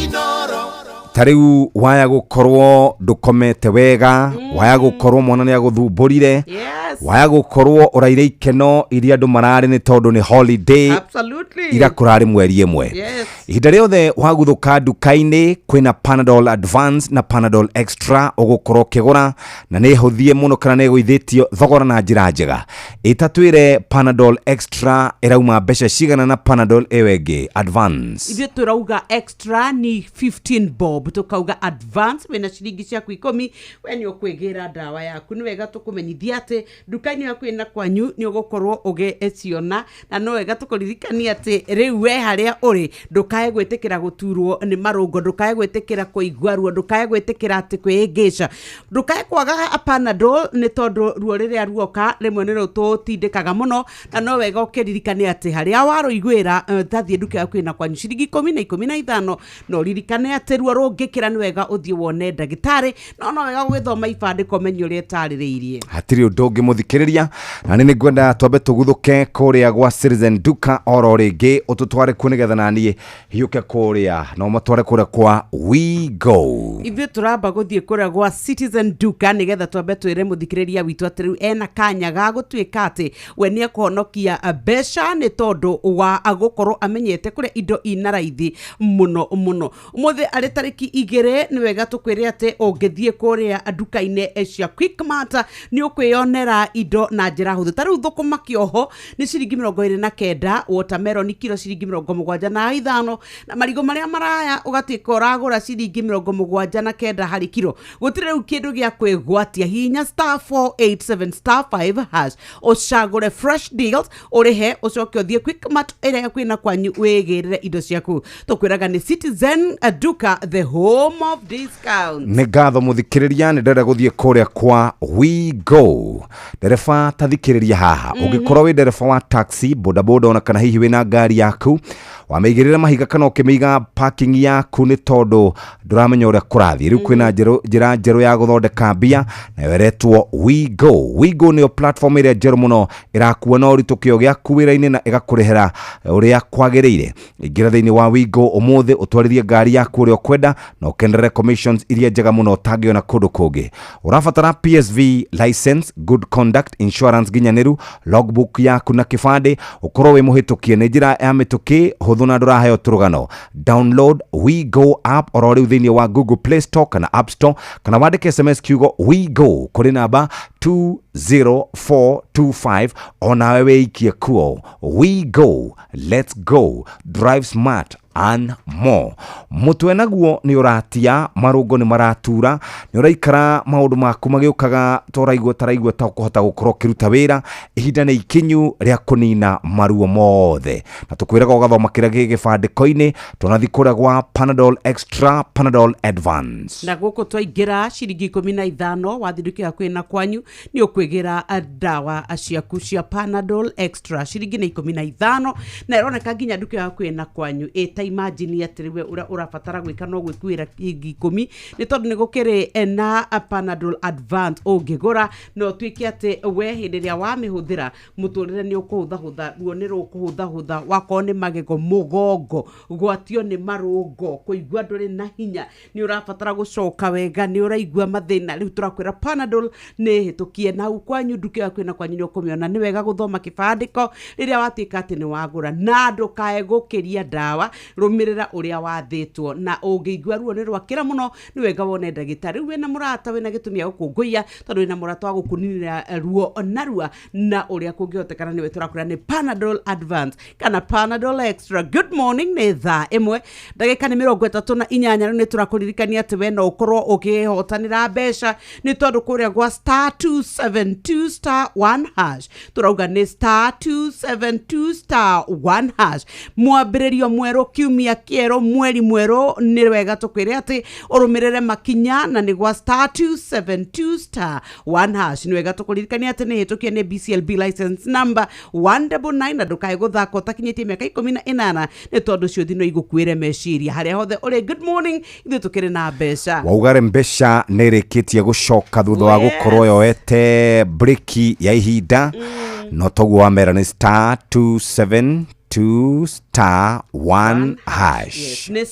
Inoro. Ta rĩu waya gũkorwo ndũkomete wega, waya gũkorwo mwana nĩ agũthumbũrire, waya gũkorwo ũraire ikeno iria andũ mararĩ nĩ tondũ nĩ holiday. Ira kũrarĩ mweri ĩmwe. Ihinda rĩothe waguthũka nduka-inĩ kwĩna Panadol Advance na Panadol Extra ũgũkorwo ũkĩgũra, na nĩ hũthie mũno kana nĩ ĩgũithĩtio thogora na njĩra njega. Ĩtatwĩre Panadol Extra ĩrauma mbeca cigana na Panadol ĩyo ĩngĩ Advance? Ithuĩ tũrauga extra ni 15 bob, tukauga advance wĩna ciringi ciaku 10, we nĩ ũkwĩgĩra ndawa yaku. Nĩ wega tũkũmenyithia atĩ nduka-inĩ yaku ĩna kwanyu nĩ ũgũkorwo ũgĩciona, na no wega tũkũririkania atĩ rĩu we harĩa ũrĩ ndũkae gwĩtĩkĩra gũturwo nĩ marũngo, ndũkae gwĩtĩkĩra kũigua ruo, ndũkae gwĩtĩkĩra atĩ kwĩĩngĩca, ndũkae kwaga Panadol nĩ tondũ ruo rĩrĩa ruoka rĩmwe nĩ rũtũtindĩkaga mũno, na no wega ũkĩririkane atĩ harĩa warũiguĩra, tathiĩ nduka yaku ĩna kwanyu ciringi 10 na 15, na ũririkane atĩ ruo rũngĩkĩra nĩ wega ũthiĩ wone ndagĩtarĩ, no wega gũgĩthoma ibandĩko ũmenye ũrĩa ĩtarĩrĩirie. Hatirĩ ũndũ ũngĩ mũthikĩrĩria, na nĩ nĩngwenda twambe tũguthũke kũrĩa gwa Citizen Duka oro rĩngĩ, ũtũtware kuo nĩgetha naniĩ hiũke kũrĩa na ũmatware kũrĩa kwa We Go. Ithuĩ tũramba gũthiĩ kũrĩa gwa Citizen Duka nĩgetha twambe twĩre mũthikĩrĩria witũ atĩ rĩu ena kanya ga gũtuĩka atĩ we nĩ ekũhonokia mbeca nĩ tondũ wa gũkorwo amenyete kũrĩa indo ina raithi mũno mũno. Ũmũthĩ arĩ tarĩki 2, nĩ wega tũkwĩre atĩ ũngĩthiĩ kũrĩa nduka-inĩ cia Quickmart nĩ ũkwĩyonera indo na njĩra hũthũ. Ta rĩu thũkũma kĩoho nĩ ciringi 29, watermelon kiro ciringi 75, na marigũ marĩa maraya ũgatuĩka ũragũra ciringi 79 harĩ kiro. Gũtirĩ rĩu kĩndũ gĩa kwĩgwatia, hihinya *487*5# ũcagũre fresh deals, ũrĩhe, ũcoke ũthiĩ Quickmart ĩrĩa kwĩna kwanyu wĩgĩrĩre indo ciaku. Tũkwĩraga nĩ Citizen Duka, the home of discounts. Nĩ ngatho mũthikĩrĩria, nĩ ndĩrenda gũthiĩ kũrĩa kwa We Go. Ndereba ta thikĩrĩria haha, ũngĩkorwo wĩ ndereba wa taxi, bodaboda, ona kana hihi wĩna ngari yaku wamĩigĩrĩra mahiga kana ũkĩmĩiga parking yaku nĩ tondũ ndũramenya ũrĩa kũrathiĩ, rĩu kwĩna njĩra njerũ ya gũthondeka mbia nayo ĩretwo We Go. We Go nĩyo platform ĩrĩa njerũ mũno ĩrakua na ũritũ kĩo gĩaku wĩra-inĩ na ĩgakũrĩhĩra ũrĩa kwagĩrĩire. Ingĩra thĩinĩ wa We Go ũmũthĩ ũtwarithie ngari yaku ũrĩa ũkwenda na ũkenderere commissions iria njega mũno ũtangĩona kũndũ kũngĩ. Ũrabatara PSV license, good conduct, insurance nginyanĩru, logbook yaku na kĩbandĩ, ũkorwo wĩ mũhĩtũkie nĩ njĩra ya mĩtũkĩ hũthũ na ndũraheo tũrũgano. Download We Go app oro rĩu thĩinĩ wa Google Play Store kana App Store, kana wandĩke SMS kiugo We Go kũrĩ namba 20425, onawe wĩikie kuo. We Go, let's go, drive smart and more. Mũtwe naguo nĩ ũratia, marũngo nĩ maratura, nĩ ũraikara maũndũ maku magĩũkaga toraigua taraigua ta ũkũhota gũkorwo ũkĩruta wĩra. Ihinda nĩ ikinyu rĩa kũnina maruo mothe, na tũkwĩraga ũgathoma kĩrĩa gĩ gĩbandĩko-inĩ. Tũnathiĩ kũrĩa gwa Panadol Extra, Panadol Advance. Na gũkũ twaingĩra ciringi 15 wathiĩ nduka yaku ĩna kwanyu nĩ ũkwĩgĩra ndawa ciaku cia Panadol Extra ciringi nĩ 15, na ĩroneka nginya nduka yaku ĩna kwanyu. Ĩta imagine atĩ rĩu ũrĩa ũrabatara gwĩka no gwĩkuĩra ciringi 10 nĩ tondũ nĩ gũkĩrĩ na Panadol Advance ũngĩgũra na ũtuĩke atĩ we hĩndĩ ĩrĩa wamĩhũthĩra mũtũrĩre nĩ ũkũhũthahũtha, ruo nĩ rũkũhũthahũtha, wakorwo nĩ magego, mũgongo, gwatio nĩ marũngo, kũigua ndũrĩ na hinya, nĩ ũrabatara gũcoka wega, nĩ ũraigua mathĩna, rĩu tũrakwĩra Panadol nĩ ĩhĩtũkie na hau kwanyu nduka yaku ĩna kwanyu nĩ ũkũmĩona. Nĩ wega gũthoma kĩbandĩko rĩrĩa watuĩka atĩ nĩ wagũra, na ndũkae gũkĩria ndawa. Rũmĩrĩra ũrĩa wathĩtwo, na ũngĩigua ruo nĩ rwakĩra mũno, nĩ wega wone ndagĩtarĩ. Rĩu wĩna mũrata wĩna gĩtũmi gĩa gũkũngũiya, tondũ wĩna mũrata wa gũkũninĩra ruo narua na ũrĩa kũngĩhotekana, nĩwe tũrakwĩra nĩ Panadol Advance kana Panadol Extra. Good morning, nĩ 1:38. Rĩu nĩ tũrakũririkania atĩ we no ũkorwo ũkĩhotanĩra mbeca, nĩ tondũ kũrĩa gwa *272*1#, tũrauga nĩ *272*1#. Mwambĩrĩrio mwerũ, kiumia kĩerũ, mweri mwerũ, nĩ wega tũkwĩre atĩ ũrũmĩrĩre makinya na nĩ gwa *272*1#. Nĩ wega tũkũririkania atĩ nĩ hĩtũkie nĩ BCLB license number 199, na ndũkae gũthaka ũtakinyĩtie mĩaka 18, nĩ tondũ ciũthi no igũkuĩre meciria harĩa hothe ũrĩ. Good morning, ithuĩ tũkĩrĩ na mbeca. Waugare mbeca nä rä kä tie gå coka thutha wa gå korwo yoete breki ya ihinda, no toguo wamera nä *272*1#. Yes, nĩ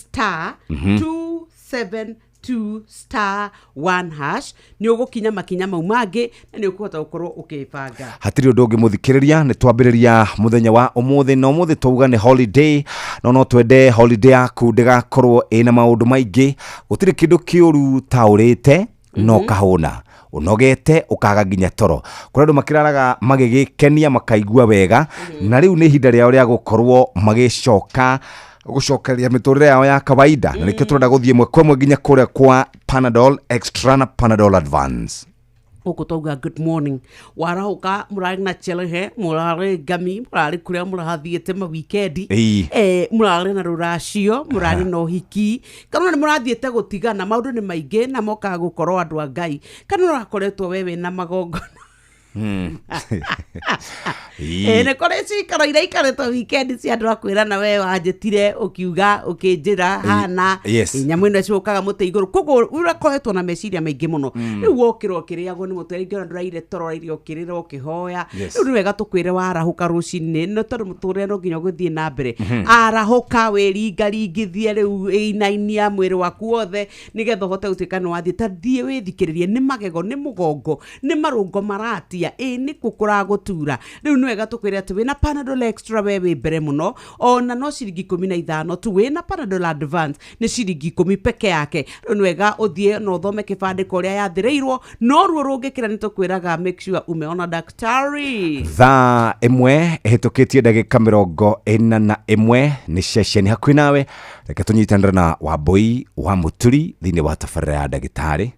*272*1#. Nĩ ũgũkinya makinya mau mangĩ na nĩ ũkũhota gũkorwo ũkĩbanga. Hatirĩ ũndũ ũngĩ, mũthikĩrĩria, nĩ twambĩrĩria mũthenya wa ũmũthĩ, na ũmũthĩ twauga nĩ holiday, no twende holiday yaku ndĩgakorwo ĩna maũndũ maingĩ. Gũtirĩ kĩndũ kĩũru ta ũrĩte no kahũna ũnogete ũkaga nginya toro. Kũrĩ andũ makĩraraga magĩgĩkenia, makaigua wega, na rĩu nĩ ihinda rĩao rĩa gũkorwo magĩcoka gũcokeria mĩtũrĩre yao ya kawaida, na nĩkĩo tũrenda gũthiĩ ĩmwe kwa ĩmwe nginya kũrĩa kwa Panadol Extra na Panadol Advance. Gũkũ twauga good morning, warahũka, mũrarĩ na chelehe, mũrarĩ ngami, mũrarĩ kũrĩa mũrathiĩte mawikendi, mũrarĩ na rũracio, mũrarĩ na ũhiki, kana ona nĩ mũrathiĩte gũtigana. Maũndũ nĩ maingĩ na mokaga gũkorwo andũ a Ngai, kana ũrakoretwo we wĩna magongona. Nĩ kũrĩ cikaro iria ikarĩtwo wikendi cia andũ a kwĩrana, we wanjĩtire ũkiuga ũkĩnjĩra hana nyamũ ĩno ĩcokaga mũtĩ igũrũ. Koguo ũrakoretwo na meciria maingĩ mũno. Rĩu wokĩra ũkĩrĩagwo nĩ mũtwe, rĩngĩ ona ndũraire toro, ũraire ũkĩrĩra ũkĩhoya. Rĩu nĩ wega tũkwĩre warahũka rũcinĩ, nĩ tondũ mũtũrĩre no nginya ũgĩthiĩ na mbere. Arahũka, wĩringaringithie, rĩu ĩinainia mwĩrĩ waku wothe, nĩgetha ũhote gũtuĩka nĩ wathiĩ. Ta thiĩ wĩthikĩrĩrie, nĩ magego, nĩ mũgongo, nĩ marũngo maratia, ĩ nĩ kũ kũragũtura. Rĩu nĩ wega tũkwĩre atĩ wĩna Panadol Extra we wĩ mbere mũno, ona no ciringi 15 tu. Wĩna Panadol Advance nĩ ciringi 10 peke yake. Rĩu nĩ wega ũthiĩ na ũthome kĩbandĩko ũrĩa yathĩrĩirwo, no ruo rũngĩkĩra nĩ tũkwĩraga make sure umeona daktari. 1:41 nĩ ceceni hakuhĩ nawe. Reke tũnyitanĩre na Wambũi wa Mũturi thĩinĩ wa tabarĩra ya ndagĩtarĩ.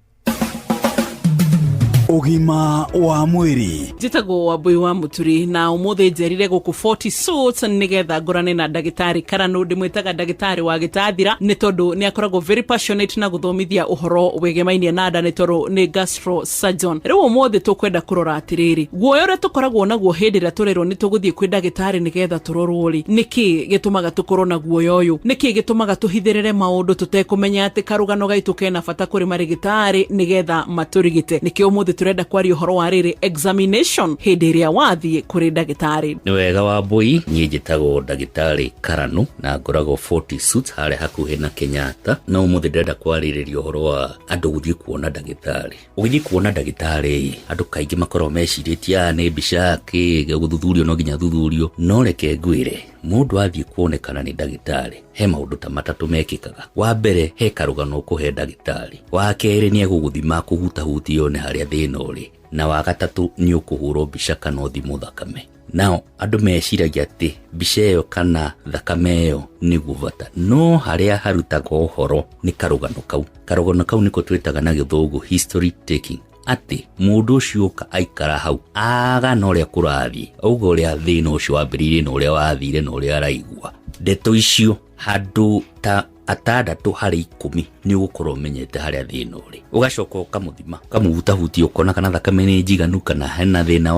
Ũgima wa mwĩrĩ. Njĩtagwo Wambui wa Mũturi, na ũmũthĩ njerire gũkũ 40 Suits nĩgetha ngorane na ndagĩtarĩ Karanu. Ndĩmwĩtaga ndagĩtarĩ wa gĩtathira nĩ tondũ nĩ akoragwo very passionate na gũthomithia ũhoro wĩgemainie na nda, nĩ tondũ nĩ gastro surgeon. Rĩu ũmũthĩ tũkwenda kũrora atĩrĩrĩ, guoya ũrĩa tũkoragwo naguo hĩndĩ ĩrĩa tũrerwo nĩ tũgũthiĩ kwĩ ndagĩtarĩ nĩgetha tũrorwo rĩ, nĩkĩ gĩtũmaga tũkorwo na guoya ũyũ? Nĩkĩ gĩtũmaga tũhithĩrĩre maũndũ tũtekũmenya atĩ karũgano gaitũ kena bata kũrĩ marĩgĩtarĩ nĩgetha matũrigite? Nĩkĩo ũmũthĩ tũrenda kwaria ũhoro wa rĩrĩ, examination hĩndĩ ĩrĩa wathiĩ kũrĩ ndagĩtarĩ. Nĩ wega Wambui, niĩ njĩtagwo ndagĩtarĩ Karanu na ngoragwo 40 Suits harĩa hakuhĩ na Kenyatta. Na ũmũthĩ ndĩrenda kwarĩrĩria ũhoro wa andũ gũthiĩ kuona ndagĩtarĩ. Ũgĩthiĩ kuona ndagĩtarĩ, andũ kaingĩ makoragwo mecirĩtie aya nĩ mbica kĩ gũthuthurio, no nginya thuthurio. No reke ngwĩre, mũndũ athiĩ kuonekana nĩ ndagĩtarĩ, he maũndũ ta matatũ mekĩkaga. Wa mbere, he karũgano ũkũhe ndagĩtarĩ. Wa kerĩ, nĩ egũgũthima kũhutahutia one harĩa thĩna ũrĩ. Na wa gatatũ, nĩ ũkũhũrwo mbica kana ũthimwo thakame. Nao andũ meciragia atĩ mbica ĩyo kana thakame ĩyo nĩguo bata, no harĩa harutagwo ũhoro nĩ karũgano kau. Karũgano kau nĩko twĩtaga na gĩthũngũ history taking, atĩ mũndũ ũcio ũka aikara hau agana ũrĩa kũrathiĩ, auga ũrĩa thĩna ũcio wambĩrĩirie na ũrĩa wathire na ũrĩa araigua. Ndeto icio handũ ta 6 harĩ 10 nĩ ũgũkorwo ũmenyete harĩa thĩna ũrĩ. Ũgacoka ũkamũthima, ũkamũhutahutia, ũkona kana thakame nĩ njiganu, kana hena thĩna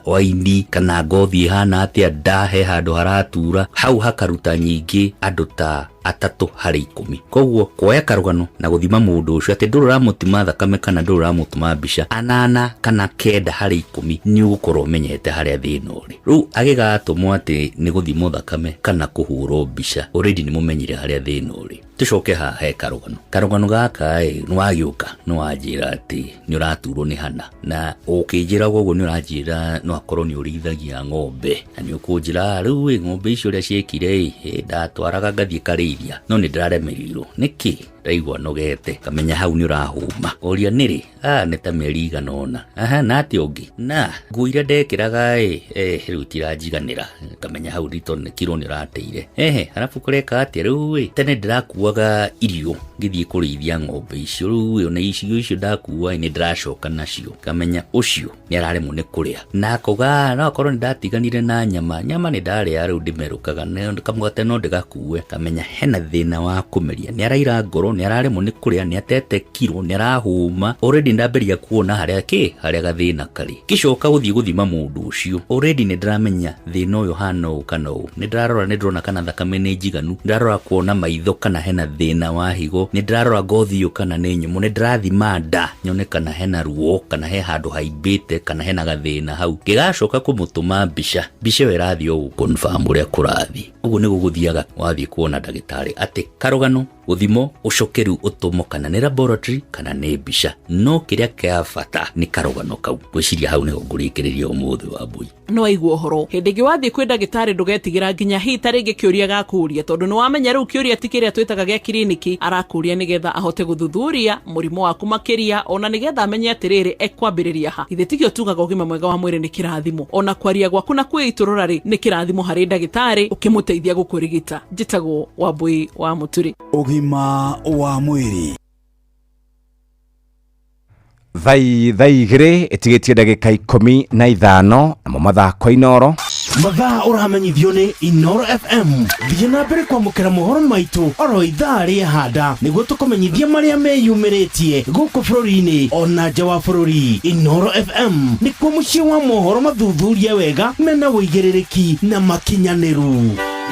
wa ini, kana ngothi ĩhana atĩa, nda he handũ haratura. Hau hakaruta nyingĩ andũ ta 3 harĩ 10. Koguo kuoya karũgano na gũthima mũndũ ũcio, atĩ ndũrĩ ũramũtima thakame kana ndũrĩ ũramũtũma mbica, 8 kana 9 harĩ 10 nĩ ũgũkorwo ũmenyete harĩa thĩna ũrĩ. Rĩu agĩgatũmwo atĩ nĩ gũthimwo thakame kana kũhũrwo mbica, already nĩ mũmenyire harĩa thĩna ũrĩ. Tucoke haha he karũgano. Karũgano gaka ĩ, nĩwagĩũka nĩwanjĩra atĩ nĩũraturwo nĩ hana, na ũkĩnjĩra ũguo nĩũranjĩra no akorwo nĩũrĩithagia ng'ombe, na nĩũkũnjĩra rĩu ĩ, ng'ombe icio ũrĩa ciĩkire ĩ, ndatwaraga ngathiĩ karĩithia no nĩndĩraremereirwo. Nĩkĩ? Ndaigua nogete, kamenya hau nĩũrahũma. Ũria nĩrĩ? Nĩ ta mĩeri igana ũna. Aha, na atĩa ũngĩ? Na nguo iria ndekĩraga ĩ, rĩu itiranjiganĩra. Kamenya hau rito kiro nĩũrateire. Ehe, arabu kũreka atĩa rĩu ĩ, tene ndĩrakuaga irio ngĩthiĩ kũrĩithia ng'ombe icio, rĩu ĩ, ona icio icio ndakua ĩ, nĩndĩracoka nacio. Kamenya ũcio nĩararemwo nĩ kũrĩa. Na akoga no akorwo nĩndatiganire na nyama, nyama nĩndarĩa rĩu ndĩmerũkaga, kamũgate no ndĩgakue. Kamenya hena thĩna wa kũmeria, nĩaraira ngoro, nĩararemwo nĩ kũrĩa, nĩatete kiro, nĩarahũma. Already ndambĩrĩria kuona harĩa kĩ, harĩa gathĩna karĩ. Ngĩcoka gũthiĩ gũthima mũndũ ũcio, already nĩndĩramenya thĩna ũyũ hana ũũ kana ũũ. Nĩndĩrarora, nĩndĩrona kana thakame nĩ njiganu, nĩndĩrarora kuona maitho kana hena thĩna wa higo, nĩndĩrarora ngothi ĩyo kana nĩ nyũmũ, nĩndĩrathima nda nyone kana hena ruo, kana he handũ haimbĩte, kana hena gathĩna hau. Ngĩgacoka kũmũtũma mbica, mbica ĩyo ĩrathiĩ o gũ-confirm ũrĩa kũrathiĩ. Ũguo nĩguo gũthiaga wathiĩ kuona ndagĩtarĩ, atĩ karũgano, gũthimo, ũcoke rĩu ũtũmwo kana nĩ laboratory kana nĩ mbica, no kĩrĩa kĩa bata nĩ karũgano kau. Ngwĩciria hau nĩho ngũrĩkĩrĩria ũmũthĩ wa mbui. No waigua ũhoro hĩndĩ ĩngĩ wathiĩ kwĩ ndagĩtarĩ ndũgetigĩra nginya hihi ta rĩngĩ kĩũria gakũria, tondũ nĩ wamenya rĩu kĩũria ti kĩrĩa twĩtaga gĩa kiriniki, arakũria nĩgetha ahote gũthuthuria mũrimũ waku makĩria, ona nĩgetha amenye atĩrĩrĩ ekwambĩrĩria ha. Ithe tikĩo tugaga ũgima mwega wa mwĩrĩ nĩ kĩrathimo, ona kwaria gwaku na kwĩitũrũra rĩ nĩ kĩrathimo harĩ ndagĩtarĩ ũkĩmũteithia gũkũrigita. Njĩtagwo Wambui wa Mũturi. Ũgima wa mwĩrĩ. Thaa igĩrĩ ĩtigĩtie ndagĩka 15 namo mathako Inoro. Mathaa ũramenyithio nĩ Inoro FM. Thiĩ na mbere kwamũkĩra mohoro maitũ oro ithaa rĩa handa nĩguo tũkũmenyithia marĩa meyumĩrĩtie gũkũ bũrũri-inĩ ona nja wa bũrũri. Inoro FM nĩkuo mũciĩ wa mohoro mathuthurie wega mena ũigĩrĩrĩki na makinyanĩru.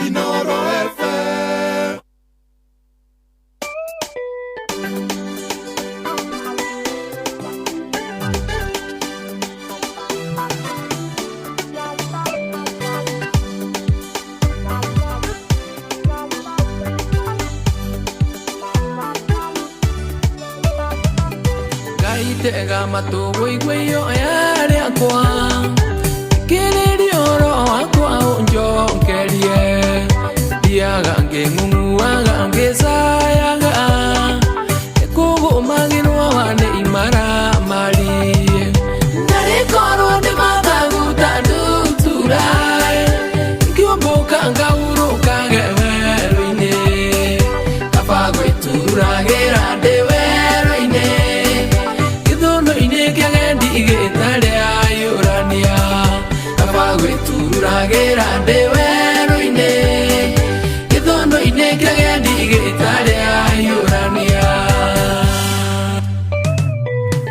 Inoro FM. Tega matũ wĩigue ihoya rĩakwa, thikĩrĩria ũhoro wakwa ũnjokerie. Thiaga ngĩng'ung'uaga ngĩcayaga, nĩkũgũmagĩrwo nĩ imaramari. Ndarĩkorwo nĩ mathagu ta ndutura, ngĩũmbũka ngahurũkage werũ-inĩ, kaba gwĩturagĩra ndĩ werũ-inĩ. Gwĩturagĩra ndĩ werũ-inĩ, gĩthondo-inĩ kĩa gendi gĩtarĩ ahiũrania.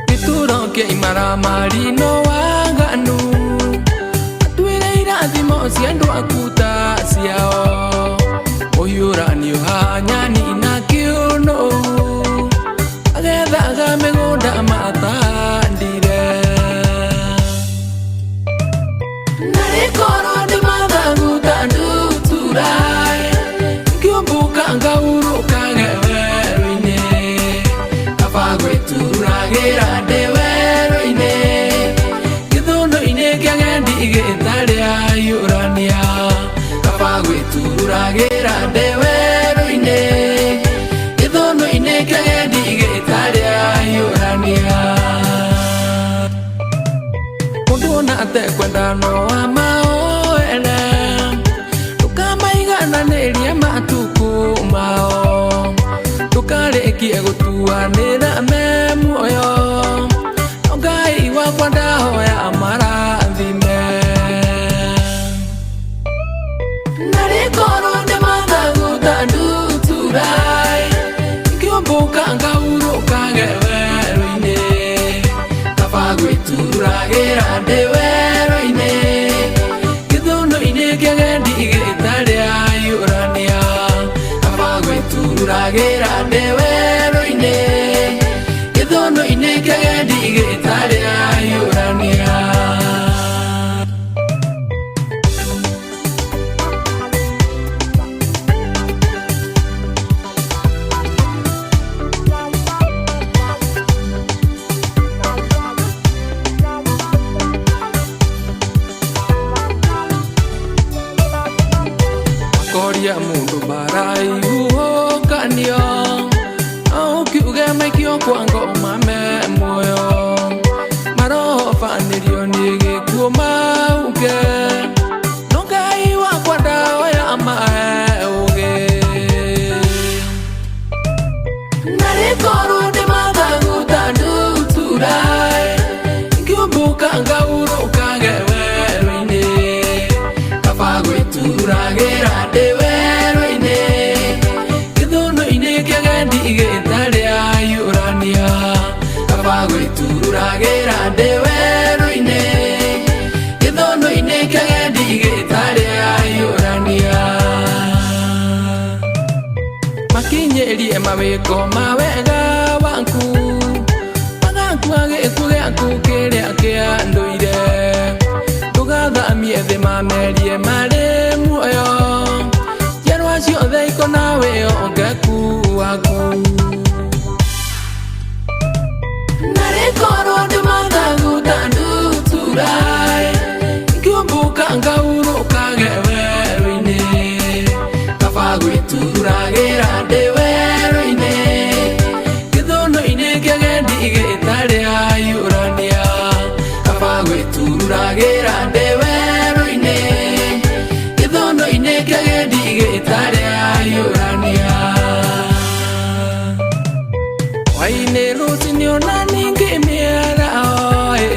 Gĩturo kĩa imaramari no waganu, atuĩre irathimo cia andũ aku ta ciao. Ũhiũranio hanyani na kĩũnũ, agethaga mĩgũnda matandire. Narĩkorwo ndĩ mathagu ta ndutura, ngĩũmbũka ngahurũkage werũ-inĩ, kaba gwĩturagĩra ndĩ werũ-inĩ, gĩthũnũ-inĩ kĩa gendi gĩtarĩ ahiũrania, kaba gwĩturagĩra ndĩ werũ-inĩ, gĩthũnũ-inĩ kĩa gendi gĩtarĩ ahiũrania. Mũndũ ona atekwenda no amaoere, ndũkamaigananĩrie matukũ mao, ndũkarĩkie gũtuanĩra me muoyo, no Ngai wakwa ndahoya amarathime. Narĩkorwo ndĩ mathagu ta ndutura, ngĩũmbũka ngahurũkage werũ-inĩ, kaba gwĩturagĩra ndĩ werũ-inĩ, gĩthũnũ-inĩ kĩa gendi gĩtarĩ ahiũrania, kaba gwĩturagĩra ndĩ werũ-inĩ, gĩthũnũ-inĩ kĩa gendi gĩtarĩ ahiũrania. Arĩa maikio kwa ngoma me muoyo marobanĩrio nĩ gĩkuũ mauge no Ngai wakwa ndaoya amahe ũũgĩ. Narĩ korwo ndĩ mathagu ta ndutura ngĩũmbũka ngaurũkage werũ-inĩ kaba gwĩturagĩra ndĩ werũ-inĩ gĩthũnũ-inĩ kĩagendi gĩtarĩ ahiũrania kaba gwĩturagĩra ndĩ werũ-inĩ gĩthũnũ-inĩ kĩagendi gĩtarĩ ahiũrania makinyĩrie mawĩko ma wega waku magakua gĩkuũ gĩaku kĩrĩa kĩa ndũire ndũgathamie thĩ mamerie marĩ muoyo njiarwa ciothe ikona wĩhokeku waku. Narĩ korwo ndĩ mathagu ta ndutura ngĩũmbũka ngaurũkage werũ-inĩ kaba gwĩturagĩra ndĩ werũ-inĩ gĩthũnũ-inĩ kĩagendi gĩtarĩ ahiũrania kaba gwĩturagĩra ndĩ werũ-inĩ gĩthũnũ-inĩ kĩagendi gĩtarĩ ahiũrania. Hwaĩ-inĩ rũcinĩ ona ningĩ mĩaraho ĩ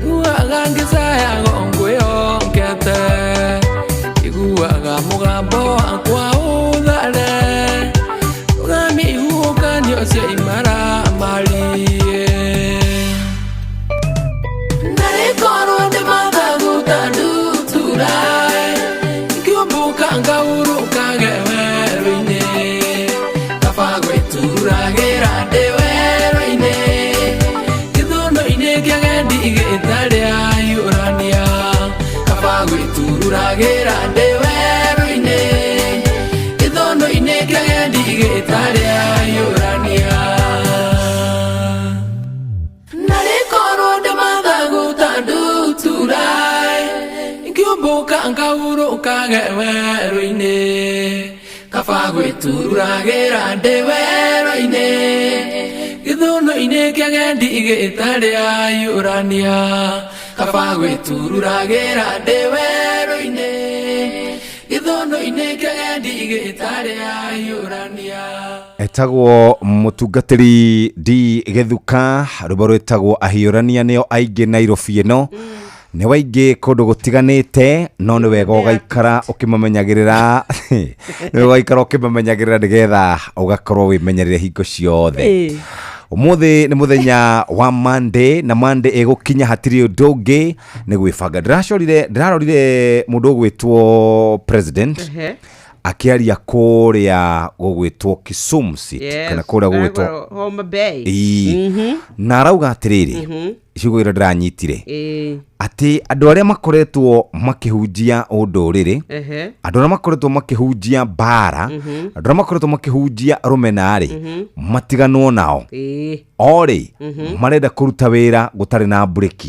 iguaga ngĩcayaga ngwĩhokete iguaga mũgambo wakwa ũthare rũgamia ihuhũkanio cia imaramari. Narĩ korwo ndĩ mathagu ta ndutura ngĩũmbũka ngaurũkage werũ-inĩ kaba gwĩturagĩra ndĩ werũ-inĩ gĩthũnũ-inĩ kĩagendi gĩtarĩ ahiũrania kaba gwĩturagĩra ndĩ werũ-inĩ gĩthũnũ-inĩ kĩagendi gĩtarĩ ahiũrania. Narĩ korwo ndĩ mathagu ta ndutura ngĩũmbũka ngaurũkage werũ-inĩ kaba gwĩturagĩra ndĩ werũ-inĩ gĩthũnũ-inĩ kĩagendi gĩtarĩ ahiũrania kaba gwĩturagĩra ndĩ werũ-inĩ gĩthũnũ-inĩ kĩagendi gĩtarĩ ahiũrania. Etagwo mũtungatĩri D Gĩthuka rwĩmbo rwĩtagwo ahiũrania nĩo aingĩ Nairobi ĩno nĩ waingĩ kũndũ gũtiganĩte no nĩ wega ũgaikara ũkĩmamenyagĩrĩra nĩ wega ũgaikara ũkĩmamenyagĩrĩra nĩgetha ũgakorwo wĩmenyerere hingo ciothe. Ũmũthĩ nĩ mũthenya wa Monday na Monday ĩgũkinya hatirĩ ũndũ ũngĩ nĩ gwĩbanga. Ndĩrarorire mũndũ ũgwĩtwo president akĩaria kũrĩa gũgwĩtwo Kisumu City kana kũrĩa gũgwĩtwo Homa Bay. Ĩĩ. Na arauga atĩrĩrĩ ciugo iria ndĩranyitire atĩ andũ arĩa makoretwo makĩhunjia ũndũrĩrĩ andũ arĩa makoretwo makĩhunjia mbara andũ arĩa makoretwo makĩhunjia rũmena-rĩ matiganwo nao orĩ marenda kũruta wĩra gũtarĩ na mburĩki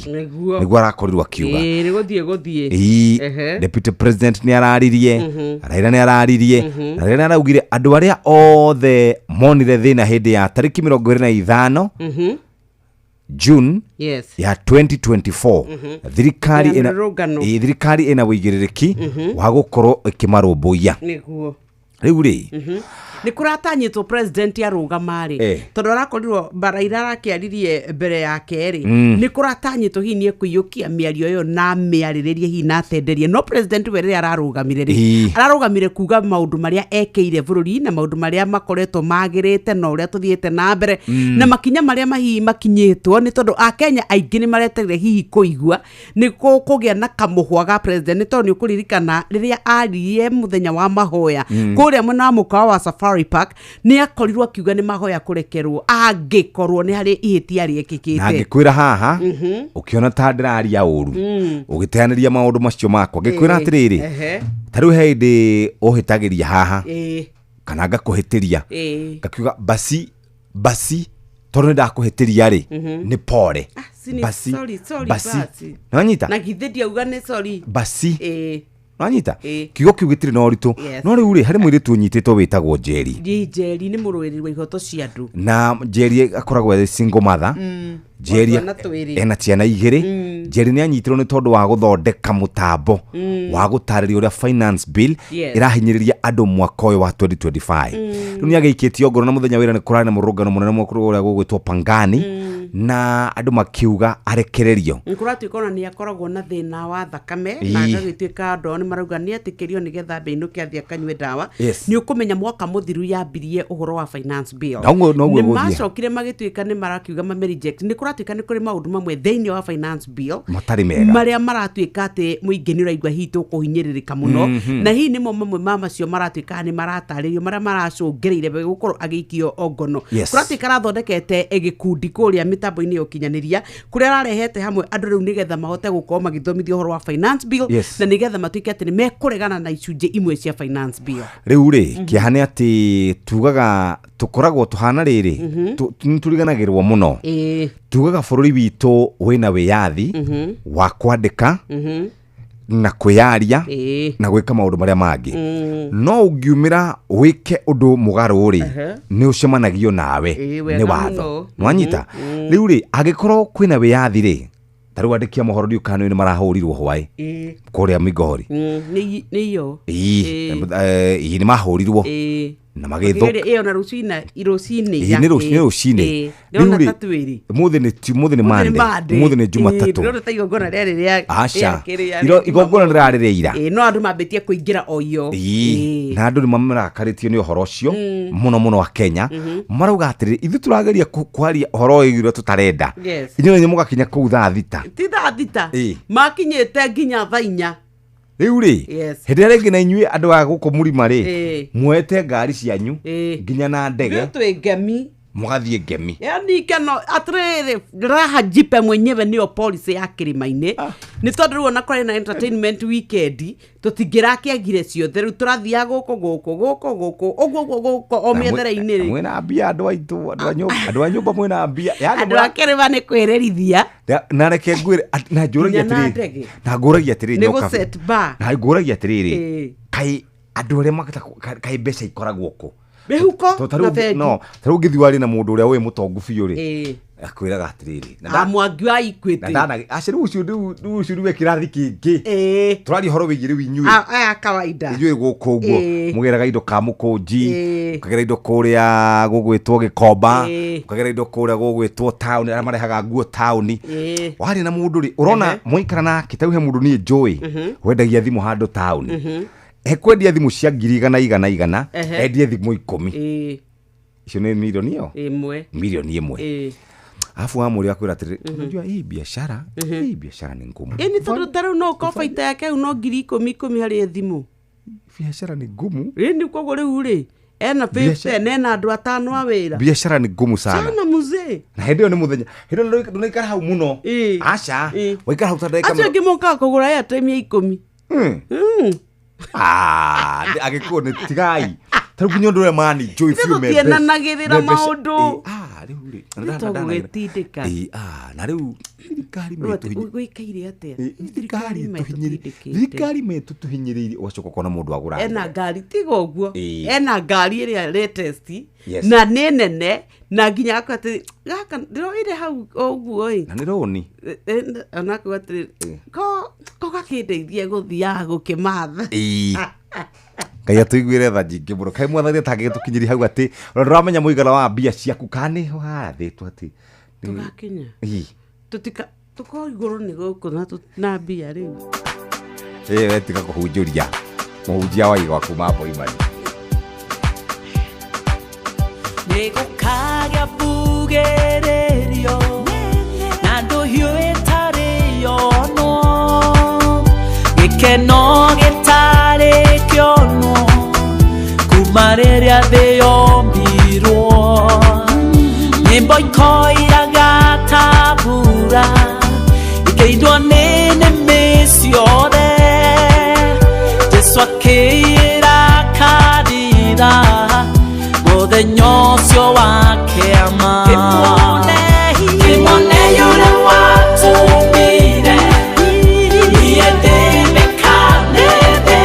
nĩguo arakorirwo akiuga. Nĩ gũthiĩ gũthiĩ. Ĩĩ, deputy president nĩ araririe Raila nĩ araririe na Raila nĩ araugire andũ arĩa othe monire thĩna hĩndĩ ya tarĩki 25 June ya 2024 thirikari Ya ĩna mĩrũrũngano. ĩĩ, thirikari ĩna wĩigĩrĩrĩki wa gũkorwo ĩkĩmarũmbũiya. Nĩguo. Rĩu rĩ Nĩ kũratanyĩtwo president arũgama rĩ tondũ arakorirwo Raila arakĩaririe mbere yake rĩ nĩ kũratanyĩtwo hihi nĩ ekũiyũkia mĩario ĩyo na mĩarĩrĩrie hihi na atenderie no president we rĩrĩa ararũgamire rĩ ararũgamire kuga maũndũ marĩa ekĩire bũrũri na maũndũ marĩa makoretwo magĩrĩte na ũrĩa tũthiĩte na mbere na makinya marĩa mahihi makinyĩtwo nĩ tondũ akenya aingĩ nĩ mareterire hihi kũigua nĩ kũgĩa na kamũhwa ga president nĩ tondũ nĩ ũkũririkana rĩrĩa aririe mũthenya wa mahoya kũrĩa mwena wa mũkawa wa Safari Park nĩ akorirwo akiuga nĩ mahoya kũrekerwo angĩkorwo nĩ harĩ ihĩtia na rĩekĩkĩte. ngĩkwĩra haha ũkĩona ta ndĩraria ũru ũgĩteanĩria maũndũ macio makwa ngĩkwĩra atĩrĩrĩ ta rĩu he hĩndĩ ũhĩtagĩria haha kana ngakũhĩtĩria ngakiuga basi basi tondũ nĩ ndakũhĩtĩria rĩ nĩ pore Si ni basi sorry, sorry, basi basi. nĩwanyita Na githĩ ndiauga nĩ sorry. Basi. Nanyita Ĩĩ. kiugo kĩu gĩtirĩ na ũritũ. Yes. No rĩu rĩ, harĩ mũirĩtu ũnyitĩtwo wĩtagwo Njeri. Njeri nĩ mũrũĩrĩri wa ihoto cia andũ. Na Njeri akoragwo arĩ single mother. Njeri Wa twana twĩrĩ. ena ciana igĩrĩ. Njeri nĩ anyitirwo nĩ tondũ wa gũthondeka mũtambo wa gũtarĩria ũrĩa finance bill ĩrahinyĩrĩria andũ mwaka ũyũ wa 2025. Rĩu nĩ agĩikĩtio ngoro na mũthenya wĩra nĩ kũrarĩ na mũrũngano mũnene mũno kũrĩa gũgwĩtwo Pangani, na andũ makiuga arekererio. Kũratuĩka ona nĩ akoragwo na thĩna wa thakame na agagĩtuĩka andũ ao nĩ marauga nĩ etĩkĩrio nĩgetha ambe ainũke athiĩ akanyue ndawa. Nĩ ũkũmenya mwaka mũthiru yambirie ũhoro wa finance bill. Noguo Nĩ ĩgũthiĩ. macokire magĩtuĩka nĩ marakiuga mame reject. Nĩ kũratuĩka nĩ kũrĩ maũndũ mamwe thĩinĩ wa finance bill matarĩ mega, marĩa maratuĩka atĩ mũingĩ nĩ ũraigua hihi tũkũhinyĩrĩrĩka mũno. Na hihi nĩmo mamwe ma macio maratuĩka nĩ maratarĩrio marĩa maracũngĩrĩire we gũkorwo agĩikio ongono. Kũratuĩka arathondekete gĩkundi kũrĩa mĩtambo-inĩ ya ũkinyanĩria kũrĩa ararehete hamwe andũ rĩu nĩgetha mahote gũkorwo magĩthomithio ũhoro wa finance bill na nĩgetha matuĩke atĩ nĩ mekũregana na icunjĩ imwe cia finance bill. Rĩu rĩ, kĩeha nĩ atĩ tugaga tũkoragwo tũhana rĩrĩ, nĩ tũriganagĩrwo mũno. Tugaga bũrũri witũ wĩna wĩyathi wa kwandĩka na kwĩyaria na gwĩka maũndũ marĩa mangĩ, no ũngiumĩra wĩke ũndũ mũgarũ rĩ, nĩ ũcemanagio nawe wega nĩ watho. mũno. Nĩwanyita? Rĩu rĩ, angĩkorwo kwĩna wĩyathi rĩ, ta rĩu andĩki a mohoro ndiũ kana nĩ marahũrirwo hwaĩ kũrĩa Migori. Nĩ iyo. Ĩĩ, nĩ mahũrirwo na magĩthũka. Ĩyo na rũcinĩ rũcinĩ. Ĩĩ, nĩ rũcinĩ. Rĩu Ndĩrona rĩ, ta twĩrĩ. Mũthĩ nĩ Monday, mũthĩ nĩ Jumatatũ. Ndĩrona ta igongona rĩarĩ rĩa Aca. rĩa kĩrĩa- Igongona rĩrarĩ rĩa ira. Ĩĩ, no andũ mambĩtie kũingĩra o iyo. Ĩĩ, na andũ nĩ mamarakarĩtio nĩ ũhoro ũcio mũno mũno a Kenya. Marauga atĩrĩrĩ, ithuĩ tũrageria kwaria ũhoro wĩgiĩ ũrĩa tũtarenda, inyuĩ nanyu mũgakinya kũu thaa 6. Ti thaa 6. Makinyĩte nginya thaa 4. Rĩu rĩ, hĩndĩ ĩrĩa rĩngĩ na inyuĩ andũ a gũkũ mũrima rĩ, muoete ngari cianyu nginya na ndege, Ithuĩ twĩ ngemi. Mũgathiĩ ngemi. Yani keno atĩrĩrĩ, raha jipe mwenyewe nĩyo policy ya kĩrĩma-inĩ, nĩ tondũ rĩu ona kũrĩ na entertainment weekend tũtingĩrakĩagire ciothe, rĩu tũrathiaga gũkũ gũkũ gũkũ gũkũ ũguo ũguo gũkũ o mĩethere-inĩ rĩ. Mwĩna mbia andũ aitũ, andũ a nyũmba mwĩna mbia. Yani Andũ a kĩrĩma nĩ kwĩrĩrithia. Na reke ngwĩre na njũragia Nginya na atĩrĩrĩ, ndege. na ngũragia atĩrĩrĩ, Nĩ nyoka. gũ-set bar. Na ngũragia atĩrĩrĩ, kaĩ andũ arĩa kaĩ mbeca ikoragwo kũ? Mĩhuko To ta na rĩu bengi. No ta rĩu ũngĩthiĩ warie na mũndũ ũrĩa wĩ mũtongu biũ rĩ, akwĩraga atĩrĩrĩ, na Mwangi wa Equity. Na ndana aca, rĩu ũcio rĩu ũcio rĩu e kĩrathi kĩngĩ. Tũraria ũhoro wĩgiĩ rĩu inyuĩ Aya kawaida. Inyuĩ gũkũ ũguo mũgĩraga indo Kamũkũnji, mũkagĩra indo kũrĩa gũgwĩtwo Gĩkomba, mũkagĩra indo kũrĩa gũgwĩtwo taũni, arĩa marehaga nguo taũni. Waria na mũndũ rĩ, ũrona mwaikara nake, ta rĩu he mũndũ niĩ njũĩ wendagia thimũ handũ taũni, ekwendia thimũ cia ngiri igana igana igana, endie thimũ 10. Icio nĩ mirioni ĩyo 1. Mirioni 1. Alafu wamũria akwĩra atĩrĩrĩ, unajua hii biashara, hii biashara ni ngumu. Ĩni tondũ ta rĩu no ũkorwo baita yake rĩu no 10,000 10,000 harĩ thimũ. Biashara ni ngumu. Ĩni koguo rĩu rĩ, ena 50 ena andũ atano a wĩra. Biashara ni ngumu sana. Sana mzee. Na hĩndĩ ĩyo nĩ mũthenya, hĩndĩ ĩyo ndũnaikara hau mũno. Aca, waikara hau ta ndagĩka Acio angĩ mokaga kũgũra airtime ya 10. Ah, agĩkũyũ nĩ tigai ta rĩu nginya ũndũ ũrĩa mani njũĩ Ithuĩ biũ me tũtienanagĩrĩra me mbeca- maũndũ. Ah, rĩu rĩ, na Nĩ ndana- tũgũgĩtindĩka. Ah, na rĩu thirikari Rĩu atĩ gwĩkaire atĩa? Thirikari metũtindĩkĩte. Thirikari metũtũhinyĩrĩirie, ũgacoka ũkona mũndũ agũra Ena ngari tiga ũguo, ena ngari ĩrĩa latest na nĩ nene na nginya akauga atĩ gaka ndĩroire hau o ũguo ĩ. Na nĩ rũni. Ona akauga atĩrĩ, ko gakĩndeithie gũthiaga gũkĩmatha. Ngai atũiguĩre tha nyingĩ mũno, kaĩ mwathani atangĩgĩtũkinyĩria hau atĩ ona ndũramenya mũigana wa mbia ciaku kana nĩ warathĩtwo atĩ Tũgakinya tũtika tũkorwo igũrũ nĩ gũkũ na na mbia rĩu. Ĩĩ, we tiga kũhunjũria mũhunjia wa igwa kuma Boimani. Nĩgũkagĩa mbugĩrĩrio na ndũhiũ ĩtarĩ yonwo, gĩkeno gĩtarĩ kĩonwo kuma rĩrĩa thĩ yombirwo, nyĩmbo ikoiraga ta mbura ikĩindwo nĩ nĩmĩ ciothe, Jesũ akĩĩra kanitha mũthenya ũcio wa kĩama, kĩmone ũrĩa watũmire niĩ ndĩmĩkanĩte.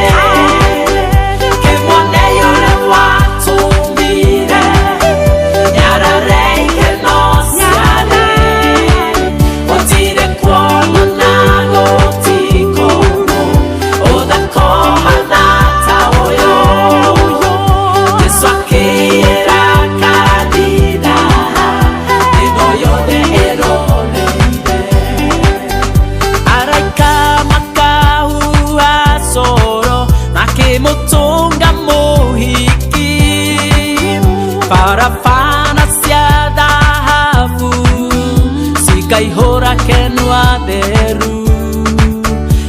Akenu atheru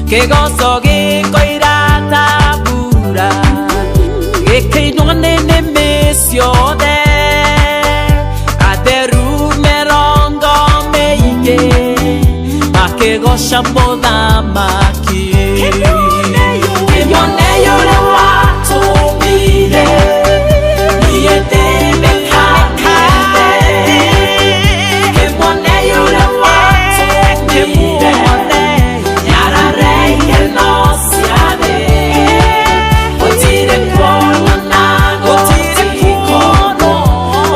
Kĩgoco gĩkoira ta mbura Gĩkĩinwo nĩ nĩmĩ ciothe Atheru mĩrongo mĩingĩ Makĩgoca mũthamaki Kĩmone ũrĩa watũmire Niĩ ndĩmĩkanĩte Kĩmone ũrĩa watũmire Nyarare ikeno ciathĩ Gũtirĩ kuonana gũtirĩ kuonwo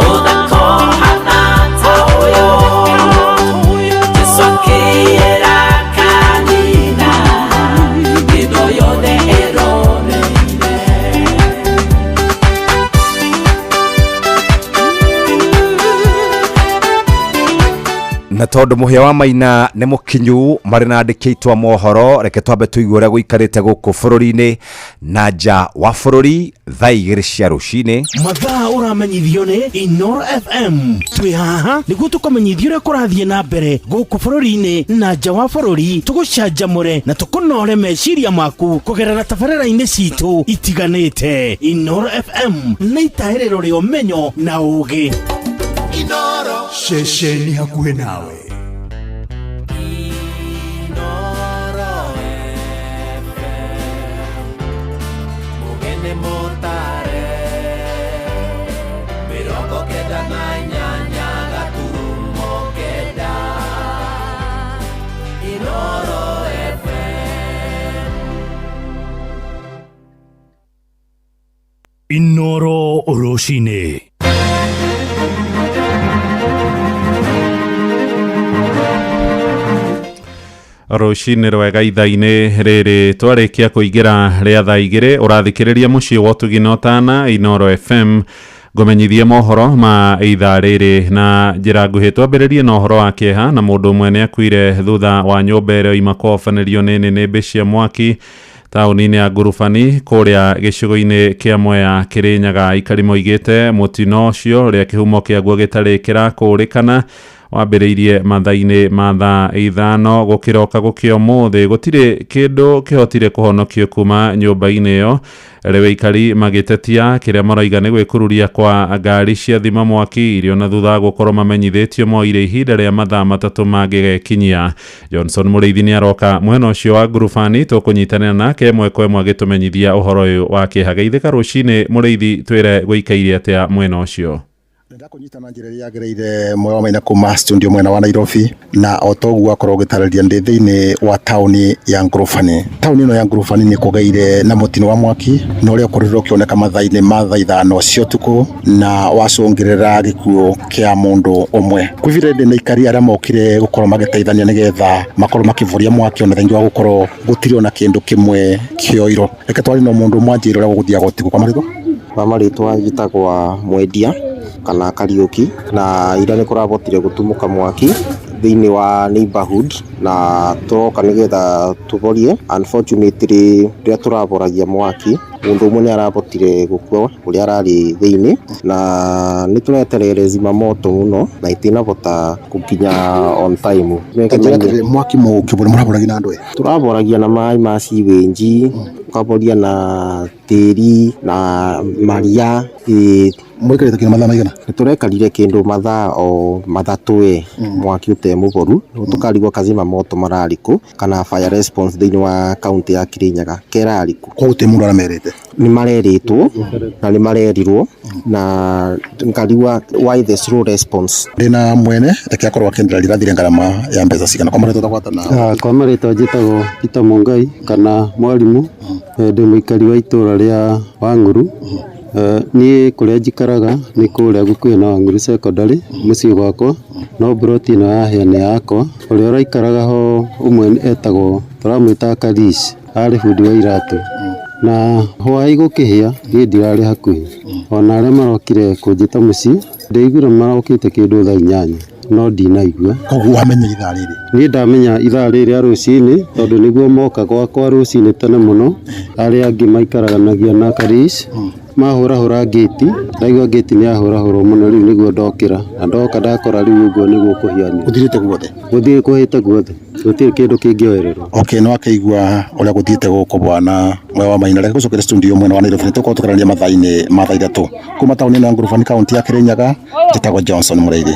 Ũthaka ũhana ta ũyũ Jesũ akĩĩra kanitha Thĩ yothe ĩroreire. Na tondå må hĩa wa maina nä må kinyu marä na andä ki a mohoro, reke twambe tũigue ũrĩa gũikarĩte gũkũ bũrũri-inĩ na nja wa bũrũri thaa 2 cia rũcinĩ. Mathaa ũramenyithio nĩ Inoro FM. Twĩ haha nĩguo tũkũmenyithia ũrĩa kũrathiĩ na mbere gũkũ bũrũri-inĩ na nja wa bũrũri, tũgũcanjamũre na tũkũnore meciria maku kũgerera tabarĩra-inĩ citũ itiganĩte. Inoro FM nĩ itaĩrĩro rĩa ũmenyo na ũgĩ. Inoro ceceni hakuhĩ nawe. Mugene motare 98 gaturumo 9 Inoro FM. Inoro rũcinĩ. Rũcinĩ rwega ithaa-inĩ rĩrĩ twarĩkia kũingĩra rĩa thaa 2, ũrathikĩrĩria mũciĩ wa ũtugi na ũtana Inoro FM. Ngũmenyithie mohoro ma ithaa rĩrĩ na njĩra nguhĩ. Twambĩrĩrie na ũhoro wa kĩeha, na mũndũ ũmwe nĩ akuire thutha wa nyũmba ĩrĩa oima kũhobanĩrio nĩ nĩnĩmbĩ cia mwaki taũni-inĩ ya Ngurubani kũrĩa gĩcigo-inĩ kĩa Mwea Kĩrĩnyaga. Aikari moigĩte mũtino ũcio, ũrĩa kĩhumo kĩaguo gĩtarĩ kĩrakũrĩkana, wambĩrĩirie mathaa-inĩ ma thaa 5 gũkĩroka gũkĩa ũmũthĩ. Gũtirĩ kĩndũ kĩhotire kũhonokio kuma nyũmba-inĩ ĩyo. Rĩu aikari magĩtetia kĩrĩa maroiga nĩ gwĩkururia kwa ngari cia thima mwaki iria ona thutha wa gũkorwo mamenyithĩtio moire ihinda rĩa mathaa 3 mangĩgekinyia. Johnson Mũrĩithi nĩ aroka mwena ũcio wa Ngurubani, tũkũnyitanĩra nake ĩmwe kwa ĩmwe agĩtũmenyithia ũhoro ũyũ wa kĩeha. Geithĩka rũcinĩ Mũrĩithi, twĩre gũikaire atĩa mwena ũcio. Ndakũnyita na njĩra ĩrĩa yagĩrĩire mwena wa maina kuma studio mwena wa Nairobi, na o toguo akorwo ũgĩtarĩria ndĩ thĩinĩ wa taũni ya Ngurubani. Taũni ĩno ya Ngurubani nĩ kũgĩire na mũtino wa mwaki na ũrĩa ũkorirwo ũkĩoneka mathaa-inĩ ma thaa 5 cia ũtukũ na wacũngĩrĩra gĩkuũ kĩa mũndũ ũmwe. Kwa ihinda rĩrĩ nĩ aikari arĩa mokire gũkorwo magĩteithania nĩgetha makorwo makĩvoria mwaki, ona thengia wa gũkorwo gũtirĩ ona kĩndũ kĩmwe kĩoirwo. Reke twarie na mũndũ ũmwe anjĩre ũrĩa gũgũthiaga ũtukũ. Kwa marĩtwa? Kwa marĩtwa njĩtagwo Mwendia kana Kariũki, na ira nĩ kũrabotire gũtumũka mwaki thĩinĩ wa neighborhood na tũroka nĩgetha tũborie. Unfortunately rĩrĩa tũraboragia mwaki mũndũ ũmwe nĩ arabotire gũkua ũrĩa ararĩ thĩinĩ, na nĩ tũreterere zimamoto mũno na itinabota gũkinya on time. Njĩra atĩrĩrĩ, mwaki mũkĩboria mũraboragia na andũ aya? Tũraboragia na maĩ ma sewage, ũkaboria na tĩri na maria. Mũikarĩte kĩndũ mathaa maigana? Nĩ tũrekarire kĩndũ mathaa o 3 ĩ mwaki ũte mũboru, tũkarigwo kazima moto mararĩ kũ kana fire response thĩinĩ wa kaunti ya Kirinyaga kerarĩ kũ. Koguo gũtirĩ mũndũ aramerĩte? Nĩ marerĩtwo na nĩ marerirwo na ngarigwa why the slow response. Ndĩna mwene, reke akorwo akĩndĩra rirathire ngarama ya mbeca cigana. Kwa marĩtwa ũtagwata na? Kwa marĩtwa njĩtagwo Peter Mungai kana mwarimũ, ndĩ mũikari wa itũra rĩa Wang'uru. Niĩ kũrĩa njikaraga nĩ kũrĩa gũkuhĩ na Wang'uru Secondary mũciĩ gwakwa, no mburoti ĩno yahĩa nĩ yakwa. Ũrĩa ũraikaraga ho ũmwe etagwo, tũramwĩta Karish, arĩ bundi wa iratũ. Na hwaĩ gũkĩhĩa niĩ ndirarĩ hakuhĩ, ona arĩa marokire kũnjĩta mũciĩ ndĩiguire marokĩte kĩndũ thaa 8 no ndinaigua. Koguo wamenya ithaa rĩrĩ? Niĩ ndamenya ithaa rĩrĩ rĩa rũcinĩ tondũ nĩguo moka gwakwa rũcinĩ tene mũno. Arĩa angĩ maikaranagia na Karish Mahũrahũra ngĩti, ndaigua ngĩti nĩ yahũrahũrwo mũno rĩu nĩguo ndokĩra na ndoka ndakora rĩu ũguo nĩguo kũhianire. Gũthirĩte guothe? Gũthiĩ kũhĩte guothe, gũtirĩ kĩndũ kĩngĩoererwo. Okay, nĩ wakĩigua ũrĩa gũthiĩte gũkũ bwana Mwea wa Maina. Reke gũcokere studio mwena wa Nairobi, nĩ tũkorwo tũkĩaranĩria mathaa-inĩ ma thaa 3 kuma taũni ĩno ya Ngurubani, kaunti ya Kirinyaga. Njĩtagwo Johnson Mũrĩithi.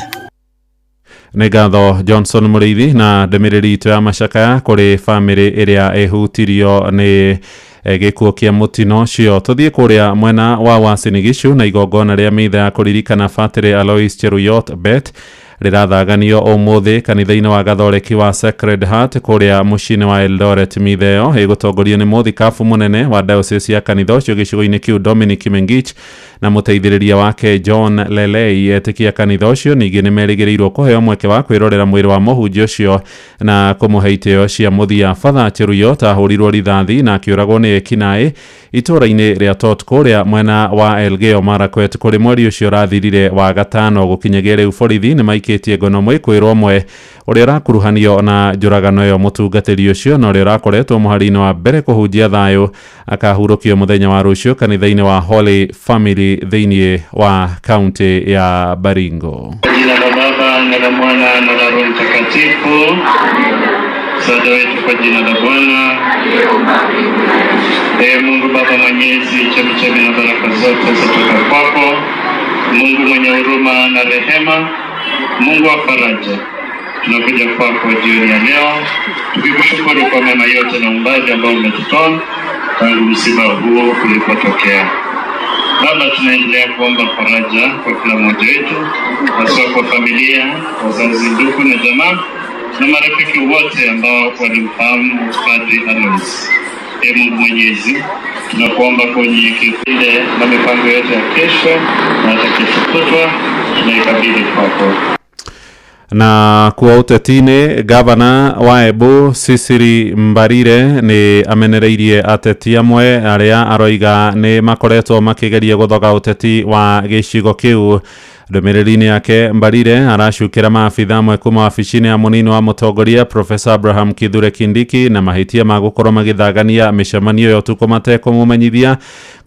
Nĩ ngatho Johnson Mũrĩithi na ndũmĩrĩri itũ ya macakaya kũrĩ bamĩrĩ ĩrĩa ĩhutirio nĩ gĩkuũ kĩa mũtino ũcio. Tũthiĩ kũrĩa mwena wa Uasin Gishu na igongona rĩa mitha ya kũririkana Batĩrĩ Alois Cheruiyot Bet rĩrathaganio ũmũthĩ kanitha-inĩ wa Gathoreki wa Sacred Heart kũrĩa mũciĩ-inĩ wa Eldoret. Mitha ĩyo ĩgũtongorio nĩ mũthikabu mũnene wa diocese ya kanitha ũcio gĩcigo-inĩ kĩu Dominic Mengich na mũteithĩrĩria wake John Lelei. Etĩkia kanitha ũcio ningĩ nĩ merĩgĩrĩirwo kũheo mweke wa kwĩrorera mwĩrĩ wa mũhunjia ũcio na kũmũhe itĩo cia mũthia. Father Cheruiyot ahũrirwo rithathi na akĩũragwo nĩ ekinaĩ itũũra-inĩ rĩa Tot kũrĩa mwena wa Elgeyo Marakwet kũrĩ mweri ũcio ũrathirire wa gatano. Gũkinyagia rĩu borithi nĩ maikĩtie ngono mwĩkũĩrwo ũmwe ũrĩa ũrakuruhanio na njũragano ĩyo. Mũtungatĩri ũcio na ũrĩa ũrakoretwo mũhari-inĩ wa mbere kũhunjia thayũ akahurũkio mũthenya wa rũciũ kanitha-inĩ wa Holy Family thĩinĩ wa kaunti ya Baringo. Kwa jina la Baba na la Mwana na la Roho Mtakatifu. Msaada wetu kwa jina la Bwana. Ee Mungu Baba Mwenyezi, chemichemi na baraka zote zatoka kwako. Mungu mwenye huruma na rehema, Mungu wa faraja, tunakuja kwako jioni ya leo tukikushukuru kwa mema yote na umbali ambao umetutoa tangu msiba huo ulipotokea. Baba, tunaendelea kuomba faraja kwa kila mmoja wetu, haswa kwa familia, wazazi, ndugu na jamaa na marafiki wote ambao walimfahamu Padri Alois. Ee Mungu Mwenyezi, tunakuomba kwa unyenyekevu na mipango yote ya kesho na hata kesho kutwa tunaikabidhi kwako. Na kuo ũteti-inĩ, gavana wa Embu Cecily Mbarire nĩ amenereirie ateti amwe arĩa aroiga nĩ makoretwo makĩgeria gũthoga ũteti wa gĩcigo kĩu. Ndũmĩrĩri-inĩ yake, Mbarire aracukĩra maabitha amwe kuma wabici-inĩ ya mũnini wa mũtongoria Profesa Abraham Kithure Kindiki na mahĩtia ma gũkorwo magĩthagania mĩcemanio ya ũtukũ matekũmũmenyithia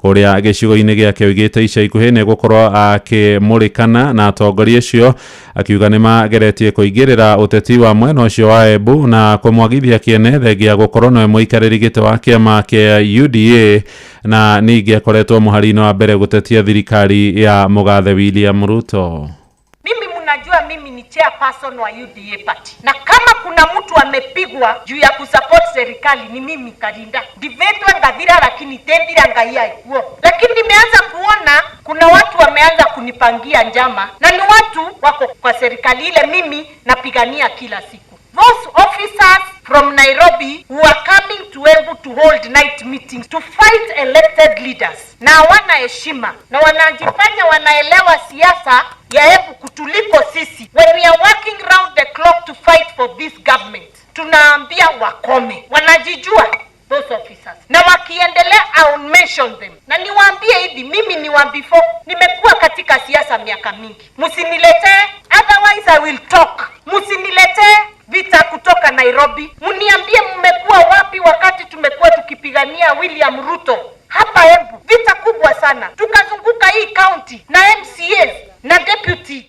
kũrĩa gĩcigo-inĩ gĩake. Oigĩte ica ikuhĩ nĩ gũkorwo akĩmũrĩkana na atongoria acio, akiuga nĩ mageretie kũingĩrĩra ũteti wa mwena ũcio wa Embu na kũmwagithia kĩene thengia gũkorwo nowe mũikarĩri gĩtĩ wa kĩama kĩa UDA na ningĩ akoretwo mũhari-inĩ wa mbere gũtetia thirikari ya mũgathe William Ruto. Mimi mnajua mimi ni chairperson wa UDA party, na kama kuna mtu amepigwa juu ya kusupport serikali ni mimi Karinda ndivetwe ngathira, lakini tendira ngai aikuo. Lakini nimeanza kuona kuna watu wameanza kunipangia njama, na ni watu wako kwa serikali ile mimi napigania kila siku. Those officers from Nairobi who are coming to Embu to hold night meetings to fight elected leaders, na hawana heshima na wanajifanya wanaelewa siasa ya Embu kutuliko sisi. When we are working round the clock to fight for this government, tunaambia wakome, wanajijua those officers, na wakiendelea I'll mention them. Na niwaambie hivi, mimi ni wa before, nimekuwa katika siasa miaka mingi, msiniletee, otherwise I will talk. Msiniletee vita kutoka Nairobi, mniambie mmekuwa wapi wakati tumekuwa tukipigania William Ruto hapa Embu, vita kubwa sana, tukazunguka hii county na MCAs na deputy.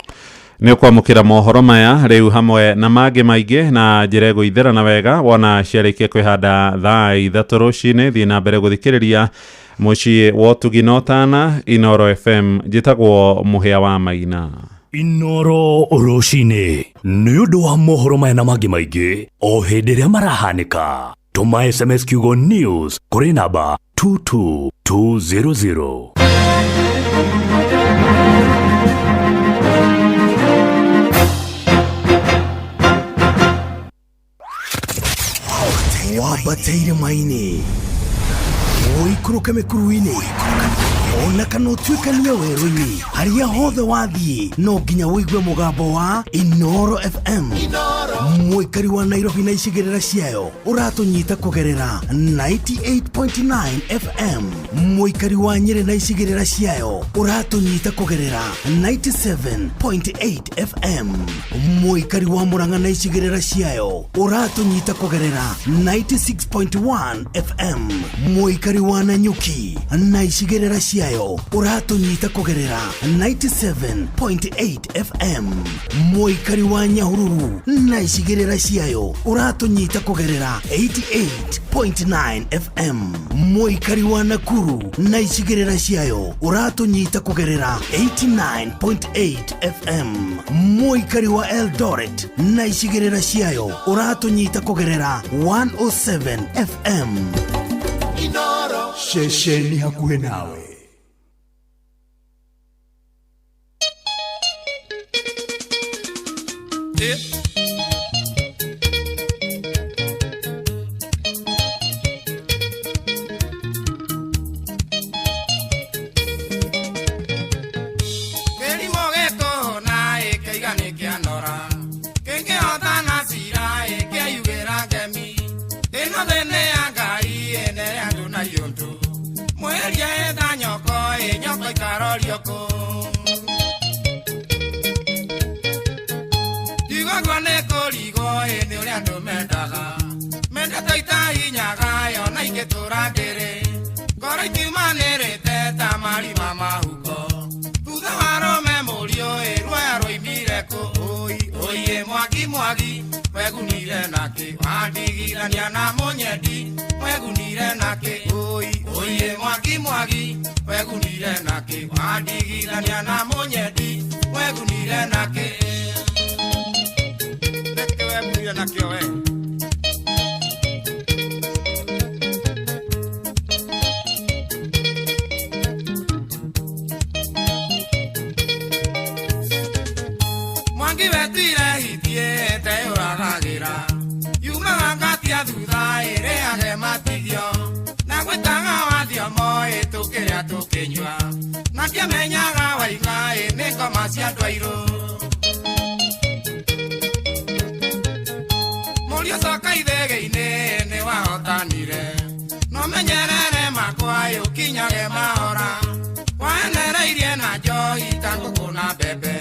Nĩ ũkwamũkĩra mohoro maya rĩu hamwe na mangĩ maingĩ na njĩra ĩgũithĩrana wega wona ciarĩkia kwĩhanda thaa 3 rũcinĩ. Thiĩ na mbere gũthikĩrĩria mũciĩ wa ũtugi na ũtana Inooro FM. Njĩtagwo Mũhĩa wa Maina. Inooro rũcinĩ nĩ ũndũ wa mohoro maya na mangĩ maingĩ o hĩndĩ ĩrĩa marahanĩka. Tũma SMS kiugo news kũrĩ namba 22200. Wambataire maini ũikũrũke mĩkuru-inĩ ona kana ũtuĩkanie werũ-inĩ, harĩa hothe wathiĩ no nginya ũigue mũgambo wa Inooro FM. Mũikari wa Nairobi na icigĩrĩra ciayo ũratũnyita kũgerera 98.9 FM. Mũikari wa Nyĩrĩ na icigĩrĩra ciayo ũratũnyita kũgerera 97.8 FM. Mũikari wa Murang'a na icigĩrĩra ciayo ũratũnyita kũgerera 96.1 FM. Mũikari wa Nanyuki na icigĩrĩra ciayo ciayo ũratũnyita kũgerera 97.8 FM. Mũikari wa Nyahururu na icigĩrĩra ciayo ũratũnyita kũgerera 88.9 FM. Mũikari wa Nakuru na icigĩrĩra ciayo ũratũnyita kũgerera 89.8 FM. Mũikari wa Eldoret na icigĩrĩra ciayo ũratũnyita kũgerera 107 FM. Inoro ceceni hakuhĩ nawe. Kĩrimũ gĩkũhũna ĩkĩiga nĩ kĩanora, kĩngĩhotana cira ĩkĩyugĩra ngemi, ĩno thĩ nĩ ya Ngai ĩnere andũ na iũndũ, mwĩrie ĩtha nyoko ĩ nyoko ikarorio kũ. Ndigagua nĩ kũrigwo ĩ nĩ ũrĩa andũ mendaga, mendete itahinyaga yona ingĩtũra ngĩrĩ, ngoro itiumanĩrĩte ta marima mahuko. Thutha wa rũme mũriũ ĩ ruoya rwoimire kũ ũi ũiĩ mwaki mwagi wegunire nakĩ wandigithania na mũnyendi wegunire nakĩ ũi ũiĩ mwaki mwagi wegunire nakĩ wandigithania na mũnyendi wegunire nakĩ nĩkĩ wegunire nakĩo we. Mwangi wetire hitie teyũragagĩra yumaga ngatia thutha ĩrĩage matigio na gwĩtaga wathiomo ĩ tũkĩrĩa tũkĩnyua na ndiamenyaga waiga ĩ nĩ ngoma cia andũ airũ. Mũriũ coka ithĩgĩ-inĩ nĩ wahotanire no menyerere makwa ĩ ũkinyage mahora waenereirie na njohi ta ngũkũ na mbembe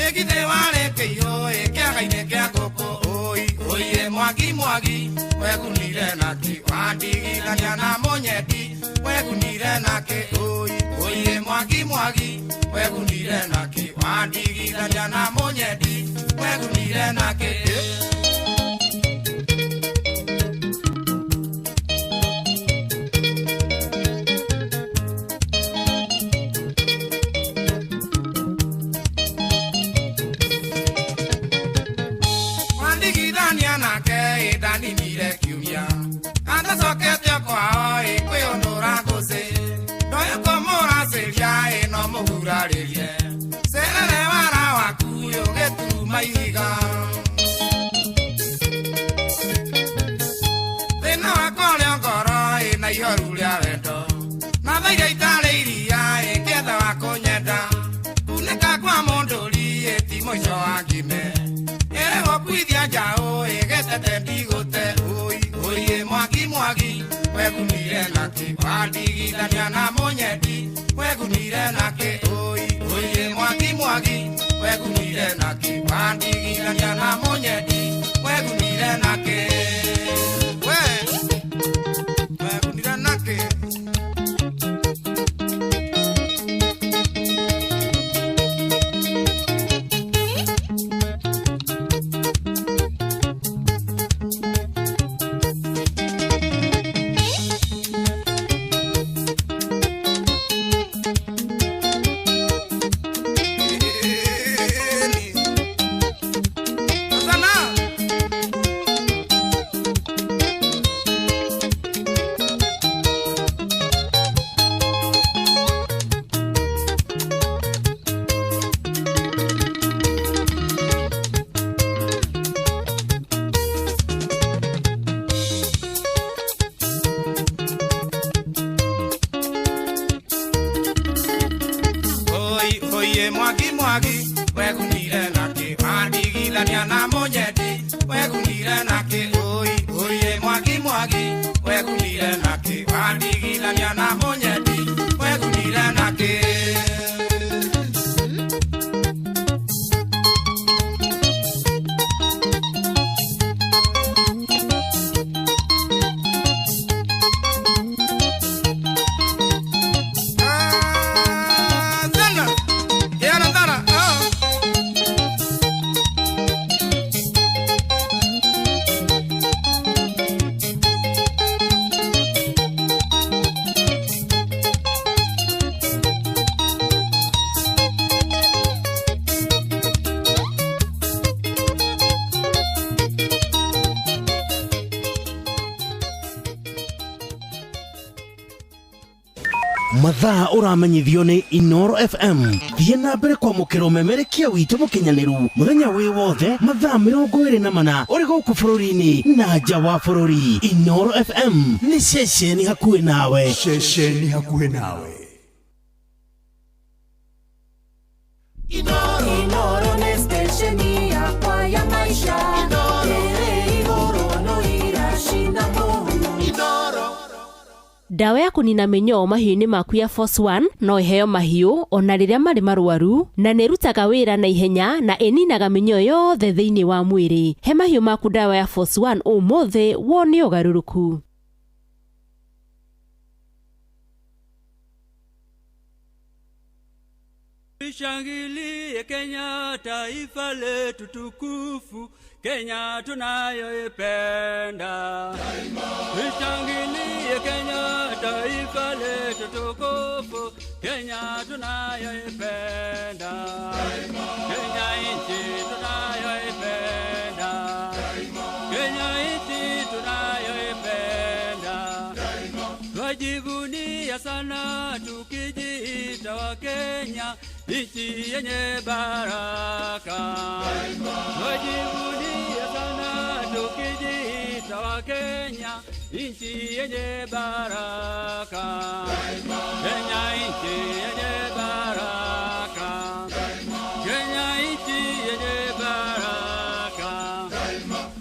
ĩgithĩ warĩ kĩiyũ ĩ kĩaga-inĩ kĩa ngũkũ ũi ũiĩ mwagi mwagi wegunire nakĩ wandigithania na mũnyendi wegunire nakĩ ũi ũiĩ mwagi mwagi wegunire nakĩ wandigithania na mũnyendi wegunire nakĩ. Wandigithania nake ĩndaninire kiumia andacokete kwao ĩ kwĩũnũra ngũcĩ ndoyo kũmũracĩria ĩ no mũgurarĩrie cerere wara waku ũgĩturuma ihiga thĩna wakwa ũrĩa ngoro ĩ na ihoru rĩa wendo na thaira itarĩ iria ĩ kĩetha wa kũnyenda kunĩka kwa mũndũri ĩ ti mũico wa ngime ĩrĩgũkuithia njaũ ĩgĩtete ndigũte ũi ũiĩ mwaki mwagi wegunire nakĩ wandigithania na mũnyendi wegunire nakĩ ũi ũiĩ mwaki mwagi wegunire nakĩ wandigithania na mũnyendi wegunire nakĩ we wegunire nakĩ. Mathaa ũramenyithio nĩ Inoro FM. Thiĩ na mbere kwamũkĩra ũmemerekia witũ mũkinyanĩru mũthenya wĩ wothe mathaa 24 ũrĩ gũkũ bũrũri-inĩ na nja wa bũrũri. Inoro FM nĩ ceceni hakuhĩ nawe. Ceceni hakuhĩ nawe. Inoro nĩ stesheni yakwa ya maisha. Ĩrĩ igũrũ no iracina mũhu. Ndawa ya kũnina mĩnyoo mahiũ-inĩ maku ya Force One no ĩheo mahiũ ona rĩrĩa marĩ marwaru na nĩ ĩrutaga wĩra na ihenya na ĩninaga mĩnyoo yothe thĩinĩ wa mwĩrĩ. He mahiũ maku ndawa ya Force One ũmũthĩ wone ũgarũrũku. Ishangilie Kenya, taifa letu tukufu, Kenya tunayoipenda. Ishangilie Kenya, taifa letu tukufu, Kenya tunayoipenda. Kenya nchi tunayoipenda. Kenya nchi tunayoipenda. Twajivunia sana tukijiita wa Kenya, nchi yenye baraka. Twajivunia sana tukijiita wa Kenya, nchi yenye baraka. Kenya nchi yenye baraka. Kenya nchi yenye baraka.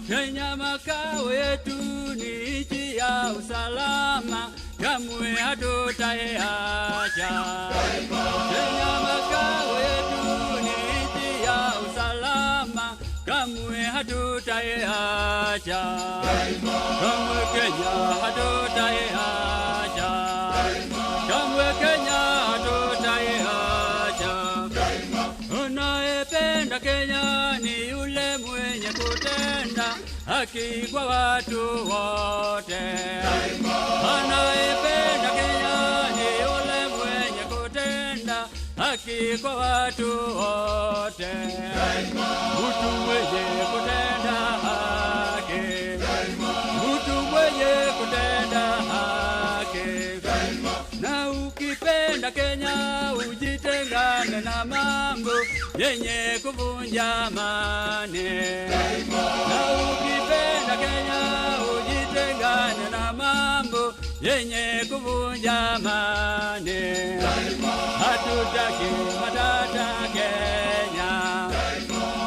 Kenya makao yetu ni nchi ya usalama, kamwe hatutaiacha. Kenya makao yetu ni nchi ya usalama, kamwe hatutaiacha. Kamwe Kenya hatutaiacha. Kamwe Kenya hatutaiacha. Unayependa Kenya ni yule mwenye kutenda haki kwa watu wote. Anayependa Kenya ni yule mwenye kutenda haki kwa watu wote. Mtu mwenye kutenda haki, mtu mwenye kutenda haki. Na ukipenda Kenya ujitengane na mambo yenye kuvunja amani. Na ukipenda Kenya ujitengane na mambo yenye kuvunja amani. Hatutaki matata Kenya,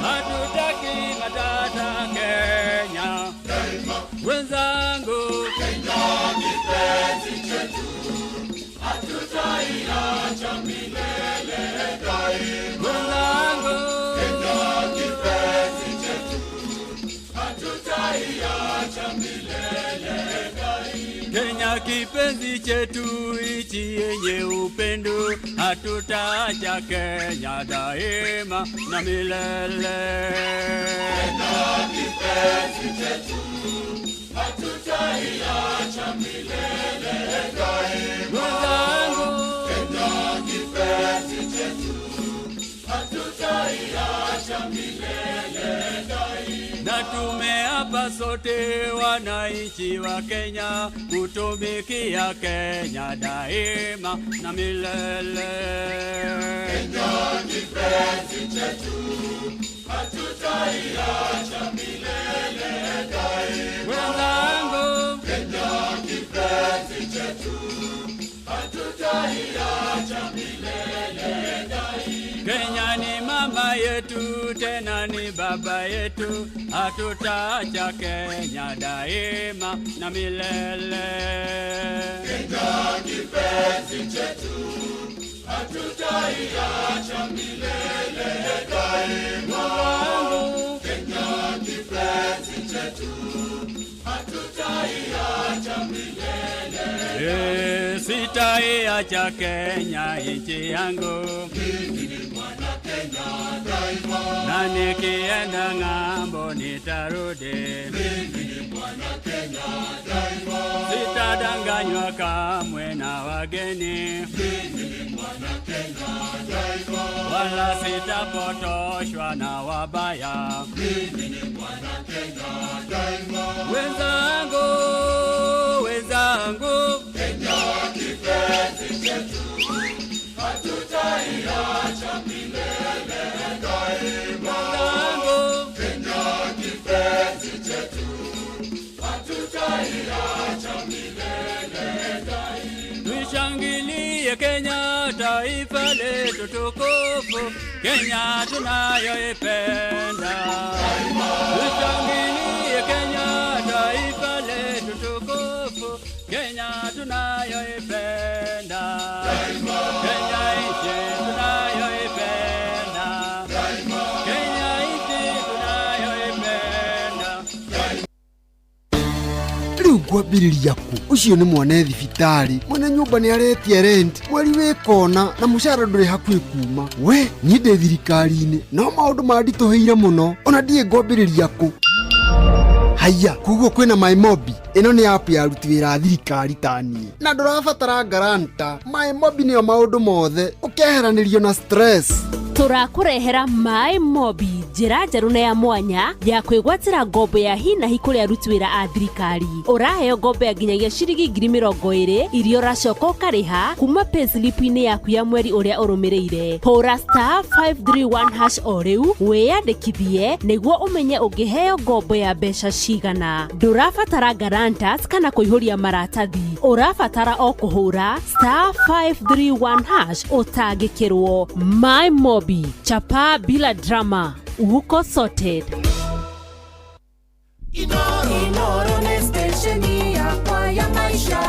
hatutaki matata Kenya. Wenzangu, Kenya kipenzi chetu, hatutaiacha milele daima. Wenzangu, Kenya kipenzi chetu, hatutaiacha milele daima. Kenya kipenzi chetu, nchi yenye upendo, hatutaacha Kenya daima na milele. Kenya kipenzi chetu, hatutaiacha milele daima. Wenzangu, Kenya kipenzi chetu, hatutaiacha milele daima. Na tumeapa sote wananchi wa Kenya kutumikia Kenya daima na milele. Kenya kipenzi chetu, hatutaiacha milele daima. Wenzangu, Kenya kipenzi chetu, hatutaiacha milele daima. Kenya ni mama yetu, tena ni baba yetu, hatutaacha Kenya daima na milele. Kenya kipenzi chetu, hatutaiacha milele daima. Kenya kipenzi chetu, hatutaiacha milele. Sitaiacha Kenya nchi yangu. Mimi ni mwana Kenya. Kenya daima, na nikienda ng'ambo nitarudi. Mimi ni mwana Kenya daima, sitadanganywa kamwe na wageni. Mimi ni mwana Kenya daima, wala sitapotoshwa na wabaya. Mimi ni mwana Kenya daima. Wenzangu, wenzangu, Kenya kipenzi chetu, hatutaiacha milele daima. Wenzangu, Kenya kipenzi chetu, hatutaiacha milele daima. Tuishangilie Kenya, taifa letu tukufu, Kenya tunayoipenda. Tushangilie Kenya, taifa letu tukufu, Kenya tunayoipenda. Kenya nchi tunayoipenda. Kenya nchi tunayoipenda. Rĩu ngwambĩrĩria kũ? Ũcio nĩ mwana thibitarĩ, mwene nyũmba nĩ aretia rent, mweri wĩ kona na mũcara ndũrĩ hakuhĩ kuma. We niĩ ndĩ thirikari-inĩ no maũndũ manditũhĩire mũno, ona ndiĩ ngwambĩrĩria kũ. Haiya, koguo kwĩna MyMobi. Ĩno nĩ app ya aruti wĩra a thirikari ta niĩ, na ndũrabatara guarantor. MyMobi nĩyo maũndũ mothe, ũkeheranĩrio na stress. Tũrakũrehera MyMobi, njĩra njerũ na ya mwanya ya kwĩgwatĩra ngombo ya hi na hi kũrĩ aruti wĩra a thirikari. Ũraheo ngombo ya nginyagia ciringi 20,000 iria ũracoka ũkarĩha kuma payslip-inĩ yaku ya mweri ũrĩa ũrũmĩrĩire. Hũra *531# o rĩu wĩyandĩkithie nĩguo ũmenye ũngĩheo ngombo ya mbeca cigana. Ndũrabatara guarantors kana kũihũria maratathi, ũrabatara o kũhũra *531# ũtangĩkĩrwo. MyMobi, chapa bila drama, uko sorted. Inoro nĩ stesheni yakwa ya maisha.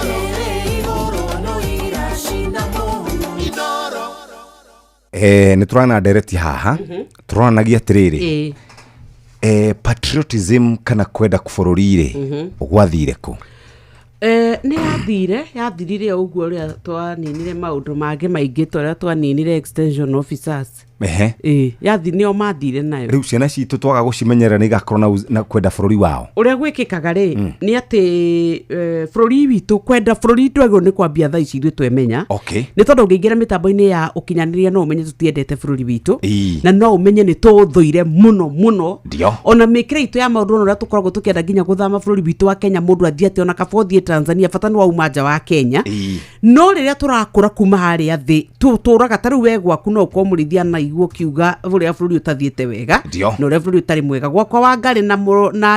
Ĩrĩ igũrũ no iracina mũhu. Nĩ tũrana ndereti haha tũronanagia atĩrĩrĩ, patriotism kana kwenda bũrũri rĩ gwathire kũ? Nĩ yathirire o ũguo ũrĩa twaninire maũndũ mangĩ maingĩ ta ũrĩa twaninire extension officers. Ehe. Yathi nĩo mathire nayo. Rĩu ciana citũ twaga gũcimenyerera nĩ igakorwo na kwenda bũrũri wao. Ũrĩa gwĩkĩkaga rĩ nĩ atĩ bũrũri witũ kwenda bũrũri ndwagĩrĩirwo nĩ kwambia thaa ici ithuĩ twemenya. Okay. Nĩ tondũ ũngĩingĩra mĩtambo-inĩ ya ũkinyanĩria no ũmenye tũtiendete bũrũri witũ, na no ũmenye nĩ tũũthũire mũno mũno. Ndio. Ona mĩkĩre itũ ya maũndũ ona ũrĩa tũkoragwo tũkĩenda nginya gũthama bũrũri witũ wa Kenya, mũndũ athiĩ atĩ ona kaba ũthiĩ Tanzania bata nĩ wauma nja wa Kenya. No rĩrĩa tũrakũra kuma harĩa thĩ tũtũraga ta rĩu we gwaku no ũkorwo mũrĩithia na igua kiuga ũrĩa bũrũri ũtathiĩte wega na ũrĩa bũrũri ũtarĩ mwega. Gwakwa Wangarĩ na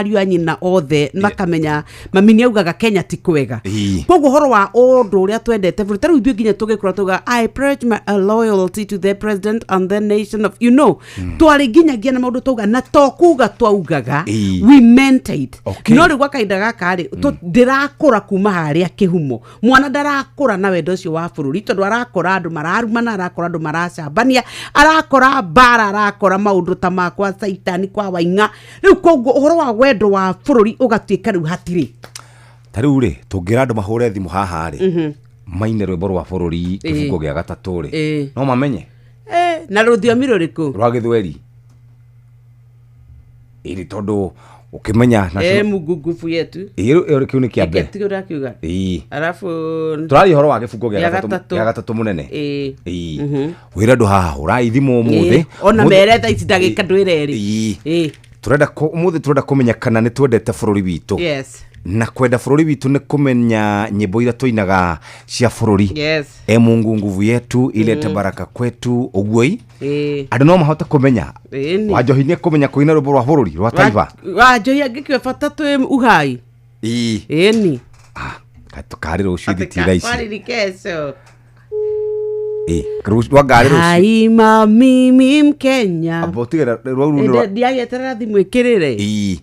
ariũ a nyina othe makamenya mami nĩ augaga Kenya ti kwega. Koguo ũhoro wa ũndũ ũrĩa twendete bũrũri ta rĩu ithuĩ nginya tũgĩkũra tuga I pledge my loyalty to the president and the nation of you know twarĩ nginyagia na maũndũ twauga na to kuga twaugaga, we meant it. No rĩu gwa kahinda gaka rĩ ndĩrakũra kuma harĩa kĩhumo, mwana ndarakũra na wendo ũcio wa bũrũri tondũ arakora andũ mararumana, arakora andũ maracambania, arakora mbara, arakora maũndũ ta makwa caitani kwa waing'a. Rĩu koguo ũhoro wa wendo wa bũrũri ũgatuĩka rĩu hatirĩ. Ta rĩu rĩ tũngĩra andũ mahũre thimũ haha rĩ maine rwĩmbo rwa bũrũri kĩbungo gĩa gatatũ rĩ no mamenye na rũthiomi rũrĩkũ? Rwa Gĩthweri. Ĩrĩ tondũ ukimenya Mungu nguvu yetu ĩĩ kĩu nĩ kĩa mbere ũrakiuga. Alafu tũraria ũhoro wa gĩbungo gĩa gatatũ mũnene. Wĩra andũ haha hũrai thimũ ũmũthĩ ona mere thaa ici ndagĩka ndwĩre rĩ. Tũrenda ũmũthĩ tũrenda kũmenya kana nĩ twendete bũrũri witũ. Yes. Na kwenda bũrũri witũ nĩ kũmenya nyĩmbo iria tũinaga cia bũrũri. Yes. Mungu nguvu yetu ilete baraka kwetu ũguo. Andũ no mahote kũmenya. Wanjohi nĩ kũmenya kũina rwĩmbo rwa bũrũri rwa taifa. Wanjohi angĩkiuga bata twĩ uhai. Ĩni. Tũkarĩ rũciũ ithuĩ ti thaa ici. Kwarĩri kesho. Rwa ngari rũciũ. Haima mimi Mkenya. Amba ũtige rwa ndiagĩeterera thimũ ĩkĩrĩre.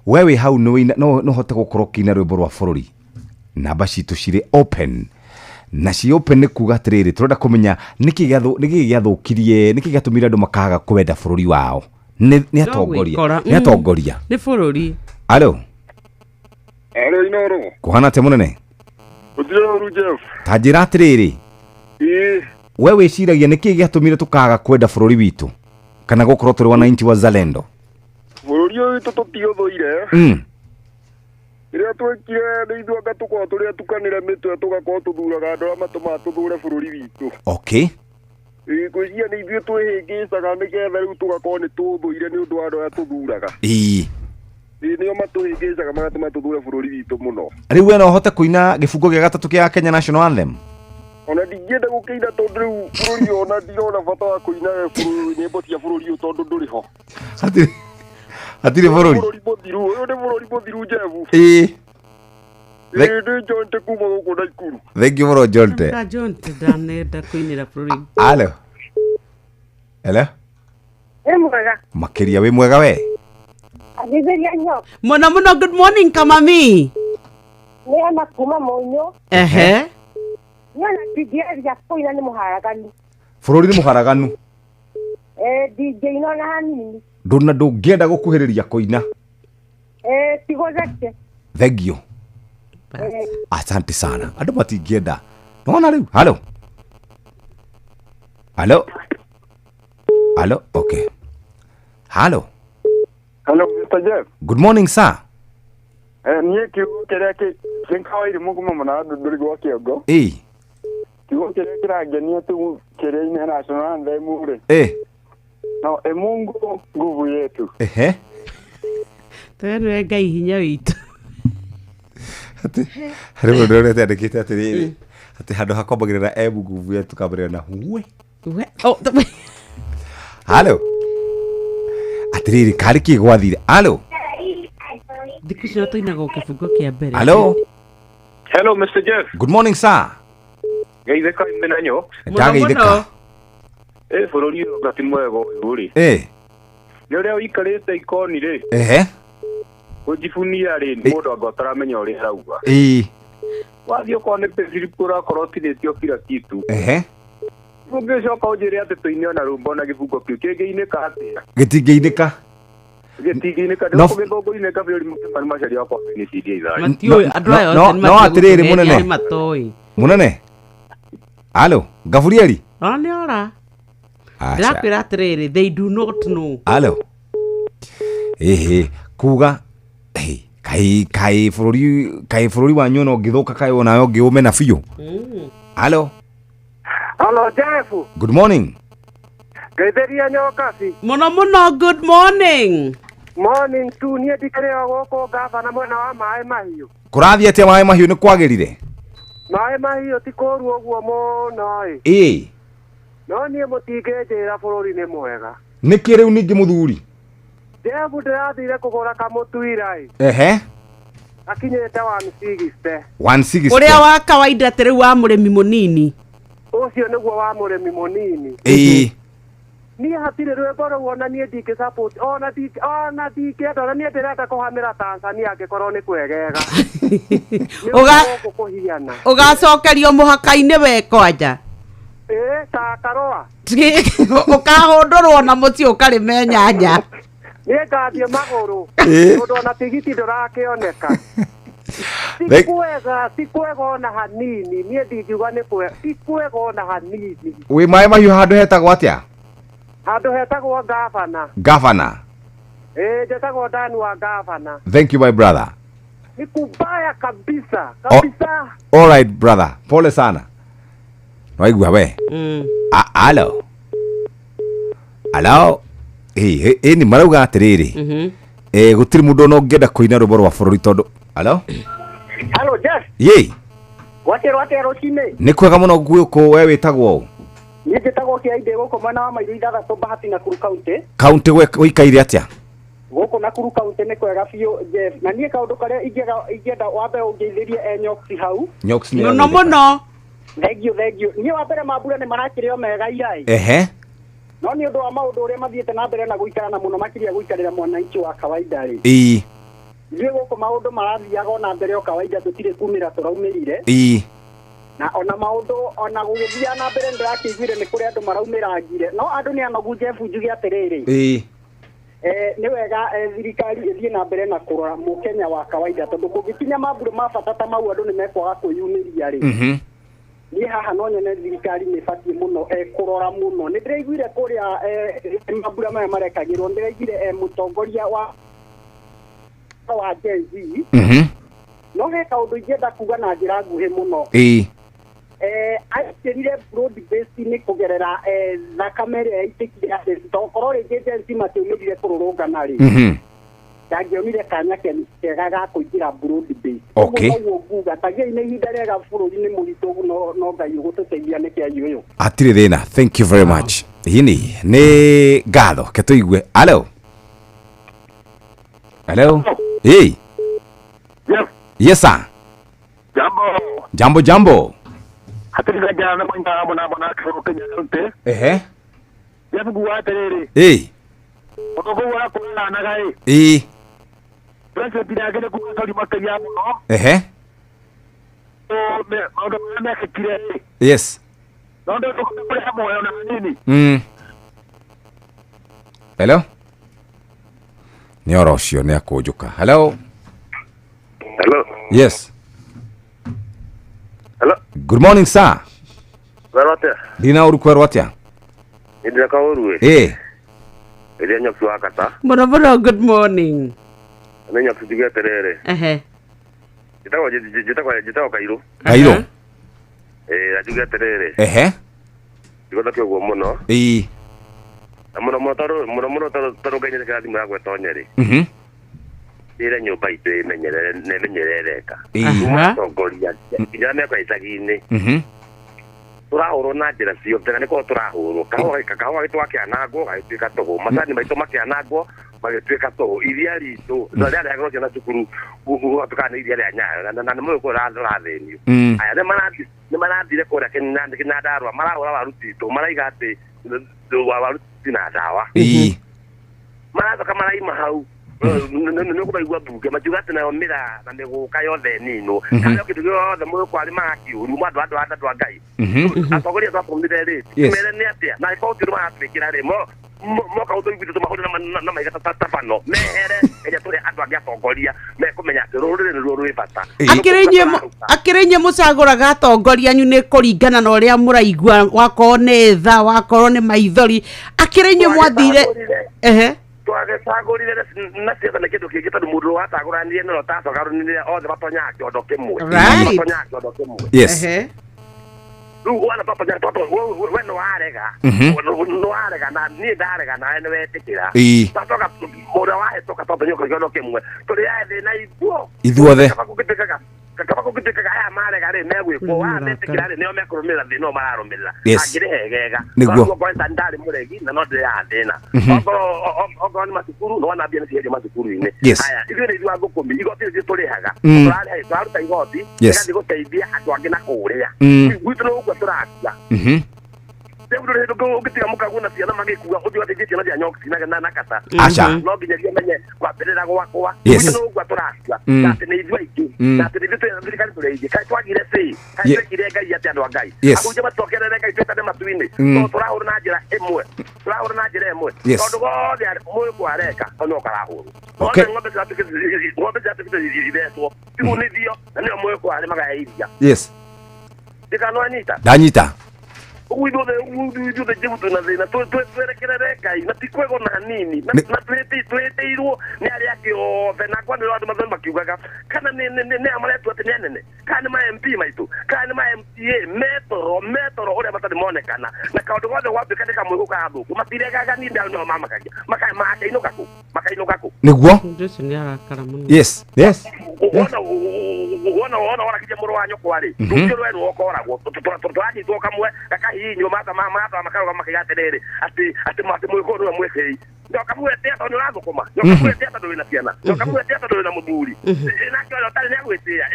We wĩ hau no hote gũkorwo ũkĩina rwĩmbo rwa bũrũri. Namba citũ cirĩ open. Na ci open nĩ kuga atĩrĩrĩ tũrenda kũmenya nĩkĩ gĩathũkirie, nĩkĩ gĩatũmire andũ makaga kwenda bũrũri wao. Nĩ atongoria. Nĩ atongoria. Nĩ bũrũri. Alo. Alo Inoro. Kũhana atĩa mũnene? Gũtirĩ ũru Jeff. Ta njĩra atĩrĩrĩ. We wĩciragia nĩkĩ gĩatũmire tũkaga kwenda bũrũri witũ kana gũkorwo tũrĩ wananchi wazalendo? Bũrũri ũyũ witũ tũtiũthũire. Rĩrĩa twekire nĩ ithuĩ anga tũkorwo tũrĩa tukanĩre mĩtwe tũgakorwo tũthuraga andũ arĩa matũmaga tũthure bũrũri witũ. Okay. Ngwĩciria nĩ ithuĩ twĩhĩngĩcaga nĩgetha rĩu tũgakorwo nĩ tũthũire nĩ ũndũ wa andũ arĩa tũthuraga. Ĩĩ. Ĩĩ nĩo matũhĩngĩcaga magatũma tũthure bũrũri witũ mũno. Rĩu we no ũhote kũina gĩbungo gĩa gatatũ kĩa Kenya National Anthem? Ona ndingĩenda gũkĩina tondũ rĩu bũrũri ũyũ ona ndirona bata wa kũina nyĩmbo cia bũrũri ũyũ tondũ ndũrĩ ho. Hatirĩ bũrũri. Bũrũri mũthiru, ũyũ nĩ bũrũri mũthiru Jeff. Ĩĩ. Ĩĩ nĩ Jonte kuma gũkũ Naikuru. Thank you mũno Jonte. Ka Jonte ndanenda kũinĩra bũrũri. Alo. Hello. Wĩ mwega. Makĩria wĩ mwega we? Agithĩria nyoka. Mũno mũno, good morning kamami. Nĩ ama kuma Mũnyũ. Ehe. Niĩ ona ndingĩaria kũina nĩ mũharaganu. Bũrũri nĩ mũharaganu. Ndingĩina ona hanini. Ndũna ndũngĩenda gũkuhĩrĩria kũina. Tigũtheke. Thank you. Asante sana. Andũ matingĩenda. Nona rĩu. Hello. Hello. Hello. Okay. Hello. Hello Mr. Jeff. Good morning sir. Niĩ kiugo kĩrĩa kĩnkawairi mũgumo mũno ndũndũri gwa kĩongo. Ĩĩ. Kiugo kĩrĩa kĩrangenia tu kĩrĩa-inĩ National Anthem rĩ. Ĩĩ. No, e Mungu nguvu yetu. Ehe. Twerwe Ngai hinya witũ. Harĩ mũndũ ũrĩa andĩkĩte atĩrĩrĩ atĩ handũ ha kwambagĩrĩra e nguvu yetu kambĩrĩra na we. We. Oh. Hello. Atĩrĩrĩ karĩ kĩ gwathire. Hello. Thikũ icio tũinaga o kĩbungo kĩa mbere. Hello. Hello Mr. Jeff. Good morning sir. Geithĩka mena nyo. Ndageithĩka. Bũrũri ũyũ anga ti mwega ũyũ rĩ. Nĩ ũrĩa ũikarĩte ikoni rĩ. Ehe. Kũnjibunia rĩ mũndũ anga ũtaramenya ũrĩa arauga. Ĩĩ. Wathiĩ okorwo nĩ payslip ũrakorwo ũtinĩtio kila kitu. Ehe. Ũngĩcoka ũnjĩre atĩ tũine ona rwĩmbo na gĩbungo kĩu kĩngĩinĩka atĩa? Gĩtingĩinĩka. Gĩtingĩinĩka. Ndĩgũkĩthũngũ-inĩka bũrũri mũkĩma nĩ macaria wakwa nĩ ciria ithaa. Matiũĩ andũ aya othe No atĩrĩrĩ mũnene. Matoĩ. Mũnene. Halo, Gaburieli. Ona nĩ ora. Ndĩrakwĩra atĩrĩrĩ, they do not know. Halo. Ehe, kuga kai kai bũrũri wanyu ona ũngĩthũka kai onawe ũngĩũmena biũ. Halo. Hello Jeff. Good morning. Geithĩria nyokaci. Mũno mũno, good morning. Morning tu, niĩ ndikĩrĩ o gũkũ ngavana mwena wa maĩ mahiũ. Kũrathiĩ atĩa maĩ mahiũ nĩ kwagĩrire? Maĩ mahiũ ti kũũru ũguo mũno ĩ. Ĩĩ. No niĩ mũtingĩnjĩra bũrũri nĩ mwega. Nĩkĩ rĩu ningĩ mũthuri? Jeff ndĩrathire kũgũra kamũtuira ĩ. Ehe. Akinyĩte 160. 160. Ũrĩa wa kawaida atĩ rĩu wa mũrĩmi mũnini. Ũcio nĩguo wa mũrĩmi mũnini. Ĩĩ. Niĩ hatirĩ rwĩmbo rũu ona niĩ ndingĩ support ona ndingĩenda ona niĩ ndĩrenda kũhamĩra Tanzania angĩkorwo nĩ kwegega. Gũkũ kũhiana. Ũgacokerio mũhaka-inĩ we kwanja. Ĩĩ ta Karũa. Ũkahũndũrwo na mũciĩ ũkarĩme nyanya. Niĩ ngathiĩ magũrũ tondũ ona tigiti ndũrakĩoneka. Ti kwega ona hanini, niĩ ndingiuga nĩ kwega, ti kwega ona hanini. Wĩ maĩ mahiũ handũ hetagwo atĩa? Handũ hetagwo ngavana. Gavana. Ĩĩ njetagwo Dan wa gavana. Thank you my brother. Ni kubaya kabisa kabisa. All right brother, pole sana. Waigua we. Halo. Halo. Ĩĩ nĩ marauga atĩrĩrĩ. Gũtirĩ mũndũ ona ũngĩenda kũina rwĩmbo rwa bũrũri tondũ. Halo. Halo Jeff. Yĩ. Gwatĩrwo atĩa rũcinĩ? Nĩ kwega mũno gũkũ we wĩtagwo ũ? Niĩ njĩtagwo Kĩaindĩ gũkũ mwena wa Mairũ ithathatũ Bahati Nakuru County. County ũikaire atĩa? Gũkũ Nakuru County nĩ kwega biũ Jeff. Na niĩ kaũndũ karĩa ingĩenda wambe ũngeithĩrie Nyoksi hau. Nyoksi nĩ mũno mũno. Thank you. Niĩ wa mbere mambura nĩ marakĩrĩ o mega iraĩ. Ehe. No nĩ ũndũ wa maũndũ ũrĩa mathiĩte na mbere na gũikara na mũno makĩria gũikarĩra mwananchi wa kawaida rĩ. Ĩĩ. Ithuĩ gũkũ maũndũ marathiaga ona mbere o kawaida tũtirĩ kumĩra tũraumĩrire. Ĩĩ. Na ona maũndũ ona gũgĩthiaga na mbere ndĩrakĩiguire nĩ kũrĩ andũ maraumĩrangire. No andũ nĩ anogu Jeff njuge atĩrĩrĩ. Ĩĩ. Nĩ wega thirikari ĩthiĩ na mbere na kũrora mũkenya wa kawaida tondũ kũngĩkinya mambura ma bata ta mau andũ nĩ mekwaga kwĩyumĩria rĩ. Niĩ haha no nyone thirikari nĩ ĩbatiĩ mũno kũrora mũno. Nĩ ndĩraiguire kũrĩa mambura maya marekagĩrwo, nĩ ndĩraiguire mũtongoria wa Gen Z. No he kaũndũ ingĩenda kuga na njĩra nguhĩ mũno. Aikĩrire broad based nĩ kũgerera thakame ĩrĩa yaitĩkire ya Gen Z. Tokorwo rĩngĩ Gen Z matiaumĩrire kũrũrũngana rĩ, ndangĩonire kanya kega ga kũingĩra broad based. Ũguo nguga tagiai nĩ ihinda rĩega bũrũri nĩ mũritũ no Ngai ũgũtũteithia nĩ kĩai ũyũ. Hatirĩ thĩna. Thank you very much. Hini nĩ ngatho ke tũigue. Hello. Hello. Hey. Yes. Yes sir. Jambo. Jambo jambo. Hatirĩ thanja na mwenda mũna mũna kĩrũ Kenya County. Ehe. Jeff nguga atĩrĩrĩ. Hey. Ũndũ kũu ũrakũranaga ĩ. Ĩ. President nĩagĩrĩire kuga sorry makĩria mũno. Ehe. Maũndũ marĩa mekĩkire ĩ. Yes. No ndũkũhota kũrĩha muoyo na hanini. Hello. Nĩ oro ũcio nĩ akũnjũka. Hello. Hello. Yes. Hello. Good morning sir. Werwo atĩa? Ndina ũru kwerwo atĩa? Nĩ ndĩreka ũru ĩ. Ĩ. Ĩrĩa nyoki wa kata. Mũno mũno good morning. Nĩ nyoki njuge atĩrĩrĩ. Ehe. Njĩtagwo Kairũ. Kairũ. Ĩ na njuge atĩrĩrĩ. Ehe. Ndigũthakio ũguo mũno. Ĩ. Na mũno mũno tondũ mũno mũno tondũ Ngai nĩetĩkĩra thimũ yakwa ĩtonye rĩ. Ĩre nyũmba itũ ĩmenyerere na ĩmenyerere ĩreka. Kuma atongoria nginya arĩa mekwa icagi-inĩ. Tũrahũrwo na njĩra ciothe na nĩkorwo tũrahũrwo. Kahũa gaitũ gakĩanangwo gagĩtuĩka tũhũ. Macani maitũ makĩanangwo magĩtuĩka tũhũ. Iria ritũ rĩarehagĩrwo ciana cukuru gũgatuĩka nĩ iria rĩa Nyayo na nĩ mũĩ kũrĩa tũrathĩnio. Aya nĩ marathire kũrĩa Kĩnyandarũa marahũra waru citũ maraiga atĩ waru citina ndawa. Maracoka maraima hau nĩ ũkũmaigua mbunge makiuga atĩ nayo mĩraa na mĩgũka yothe ninwo. Kana kĩndũ gĩothe mũgũkũ arĩ magakiũru andũ a Ngai. Atongoria twatũmire rĩ mere nĩ atĩa na angĩkorwo ti ũndũ maratwĩkĩra rĩ moka gũtũiguithia tũmahũre na maiga ta bano mehere ĩrĩa tũrĩ andũ angĩ atongoria mekũmenya atĩ rũrĩrĩ nĩruo rwĩ bata. Akĩrĩ inyuĩ mũcagũraga atongoria anyu nĩ kũringana na ũrĩa mũraigua, wakorwo nĩ tha, wakorwo nĩ maithori. Akĩrĩ inyuĩ mwathire. Ehe. Twagĩcagũrire na ciothe nĩ kĩndũ kĩngĩ tondũ mũndũ watagũranire no ũtacagũranire othe matonyaga kĩondo kĩmwe. Matonyaga kĩondo kĩmwe. Yes. Rĩu wana twatonya we nĩ warega. Nĩ warega na niĩ ndarega nawe nĩ wetĩkĩra. Twatoka mũndũ wahĩtũka twatonya kĩondo kĩmwe. Tũrĩ ethĩ na ithuothe. Kaba kũngĩtuĩkaga aya marega rĩ megwĩkwo wametĩkĩra rĩ nĩo mekũrũmĩrĩra thĩna ũyũ mararũmĩrĩra. Angĩrĩ hegega. Nĩguo. Okorwo ndarĩ mũregi na no ndĩrĩaga thĩna. Okorwo nĩ macukuru nĩ wona mbia nĩ ciendio macukuru-inĩ. Aya ithuĩ nĩ ithuĩ a thũkũmi igoti nĩ ithuĩ tũrĩhaga. Tũraruta igoti rĩgathiĩ gũteithia andũ angĩ na kũrĩa. Gwitũ nĩ gũkua tũrakua. Rĩu ndũrĩ hĩndĩ ũngĩtiga mũkagwo na ciana magĩkua ũthiĩ ũgateithie ciana cia nyoki na kata. No nginyagia menye kwambĩrĩra gwakwa. Gwitũ nĩ gũkua tũrakua. Na atĩ nĩ ithuĩ aingĩ. Na atĩ nĩ ithuĩ thirikari tũrĩ aingĩ. Kaĩ twagire say. Kaĩ twekire Ngai atĩ andũ a Ngai. Ahunjia matokerere Ngai twĩtane matu-inĩ. Tondũ tũrahũra na njĩra ĩmwe. Tũrahũra na njĩra ĩmwe. Tondũ gothe mũgĩkũ areka no karahũrwo. Ng'ombe ciratuĩkĩte ithecwo. Cihũnithio na nĩo mũgĩkũ arĩ magaya iria. Ndikanwanyita. Ndanyita. Ũguo ithuothe njĩgu twĩna thĩna twerekerere Ngai na ti kwega ona hanini na twĩtĩirwo nĩ arĩa angĩ othe na ngwanĩrwo andũ mathomi makiugaga kana nĩ a maretua atĩ nĩ anene kana nĩ ma MP maitũ kana nĩ ma MCA metoro ũrĩa matarĩ monekana na kaũndũ gothe gwatuĩka nĩ kamwe gũkathũku matiregaga niĩ ndao nĩo mamakagia makainũka kũ makainũka kũ nĩguo. Ũndũ ũcio nĩ arakara mũno. Yes. Yes. Wona woragirie mũrũ wa nyũkwa rĩ rũciũ rwerwo ũkoragwo tũranyitwo kamwe gakahihinywo matha makarũgama makiuga atĩrĩrĩ atĩ mũgĩkũyũ nĩwe mwĩtĩi. Nyoka mwĩtĩĩa tondũ nĩ ũrathũkũma. Nyoka mwĩtĩĩa tondũ wĩna ciana. Nyoka mwĩtĩĩa tondũ wĩna mũthuri. Nake ũrĩa ũtarĩ nĩagwĩtĩĩa.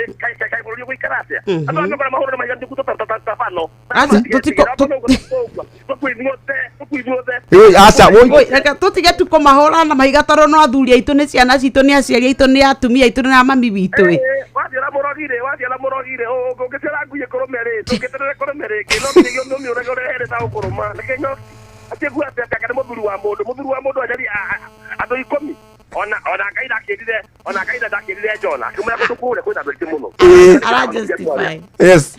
Kaĩ bũrũri ũgũikara atĩa? Andũ angĩ ũkora mahũrwo na mahiga ta bano. Tũtige tu kũmahũra na mahiga tondũ no athuri aitũ nĩ ciana citũ nĩ aciari aitũ nĩ atumia aitũ na mami witũ ĩ. Wathiĩ na mũrogi rĩ ũngĩciara ngui ĩkũrũme rĩ ndũngĩeterere kũrũme rĩngĩ no nginyagia ũmĩũrage ũrehere ta ũkũrũma. Reke nyoki atĩ atĩ anga nĩ mũthuri wa mũndũ mũthuri wa mũndũ anyari andũ 10 ona Ngai ndakĩrire ona Ngai ndakĩrire Jona akĩmwĩra kũndũ kũrĩa kwĩna andũ aingĩ mũno. Ara justify. Yes.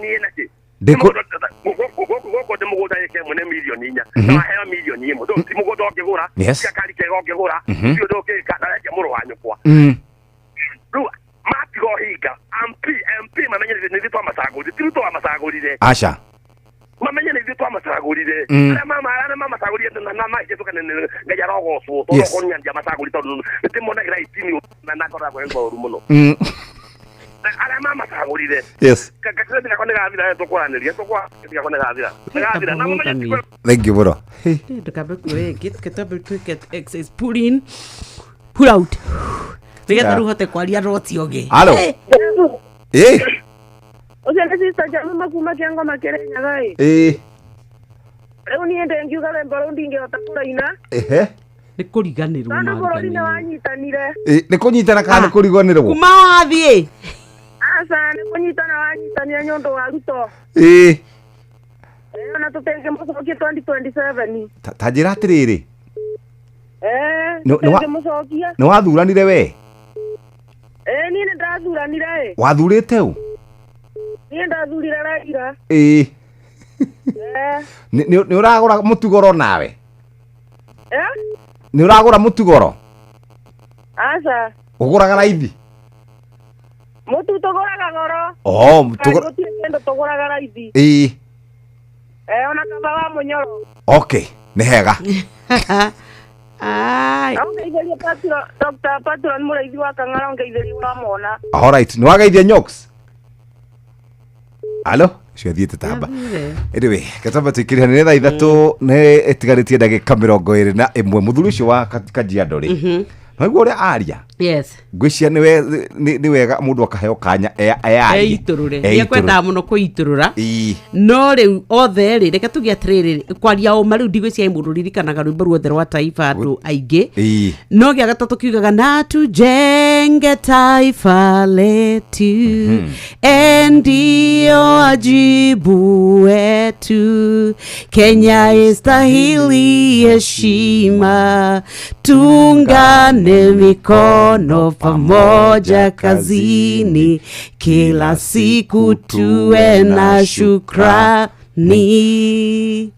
Milioni ĩna kĩ? Ndĩkũ- Gũkũ ndĩ mũgũnda ĩka ĩmwe nĩ milioni 4. Na waheo milioni 1. Ti mũgũnda ũngĩgũra. Yes. Ti gakari kega ũngĩgũra. Ti ũndũ ũngĩka na reke mũrũ wa nyũkwa. Rĩu matiga ũhinga. MP MP mamenye nĩ ithuĩ twamacagũrire. Ti Ruto wamacagũrire. Aca. Mamenye nĩ ithuĩ twamacagũrire. Arĩa mama arĩa mamacagũrire na na mahĩtũka nĩ Ngai arogocwo. Tondũ okorwo niĩ ndiamacagũrire tondũ nĩndĩmonagĩra itini na nakoragwo ĩ ũru mũno. Arĩa mamacagũrire. Gaceti gakwa nĩgathira tũkwaranĩria tũkwaranĩria nĩgathira. Nĩgathira na mũmenye ti Thank you mũno. Ndũkambe kuoya ĩngĩ tũkambe twĩke exercise pull in pull out nĩgetha rĩu ũhote kwaria roti ũngĩ. Halo. Ĩ. Ũcio nĩ sister Jamuma kuma Kĩangoma Kĩrĩnyaga ĩ. Ĩ. Rĩu niĩ ndĩngiuga rwĩmbo rũu ndingĩhota kũrũina. Ehe. Nĩ kũriganĩrwo Tondũ bũrũri nĩ mariganĩrwo. wanyitanire. Ĩ, nĩ kũnyitana kana nĩ kũriganĩrwo? Kuma wathiĩ. Aca nĩ kũnyitana wanyitanire nĩ ũndũ wa Ruto. Ĩ. Ĩ, ona tũtingĩmũcokia 2027. Ta njĩra atĩrĩrĩ. Ĩ, tũtingĩmũcokia. Nĩ wathuranire we? Ĩ, niĩ nĩ ndathuranire ĩ. Wathurĩte ũ? Niĩ ndathurire Raila. Ĩ. Ĩ. Nĩ ũragũra mũtugoro nawe? Ĩ? Nĩ ũragũra mũtugoro? Aca. Ũgũraga raithi? Mũtu tũgũraga goro. Oh, mũtugoro. Gũtirĩ kĩndũ tũgũraga raithi. Ĩ. Ĩ, ona kaba wa mũnyoro. Okay, nĩ hega. Ongeithĩrie Dr. Patron Mũrĩithi wa Kang'ara ongeithĩrie wamwona. Alright, nĩ wageithia Nyox? Halo, ũcio athiĩte tamba. Anyway, gatamba tũikĩrĩra nĩ thaa 3 nĩ ĩtigarĩtie ndagĩka 21. Mũthuri ũcio wa Kajiado rĩ, Naguo ũrĩa aria. Yes. Ngwĩciria nĩ wega mũndũ akaheo kanya eyarie. Eitũrũre. Nĩekwendaga mũno kwĩitũrũra. No rĩu othe rĩ, reke tuge atĩrĩrĩ, kwaria ũma rĩu ndigwĩciria mũndũ ũririkanaga rwĩmbo ruothe rwa taifa andũ aingĩ. No gĩa gatatũ kiugaga na tujenge taifa letu ndio wajibu wetu, Kenya istahili heshima, tuungane mikono pamoja kazini, kila siku tuwe na shukrani.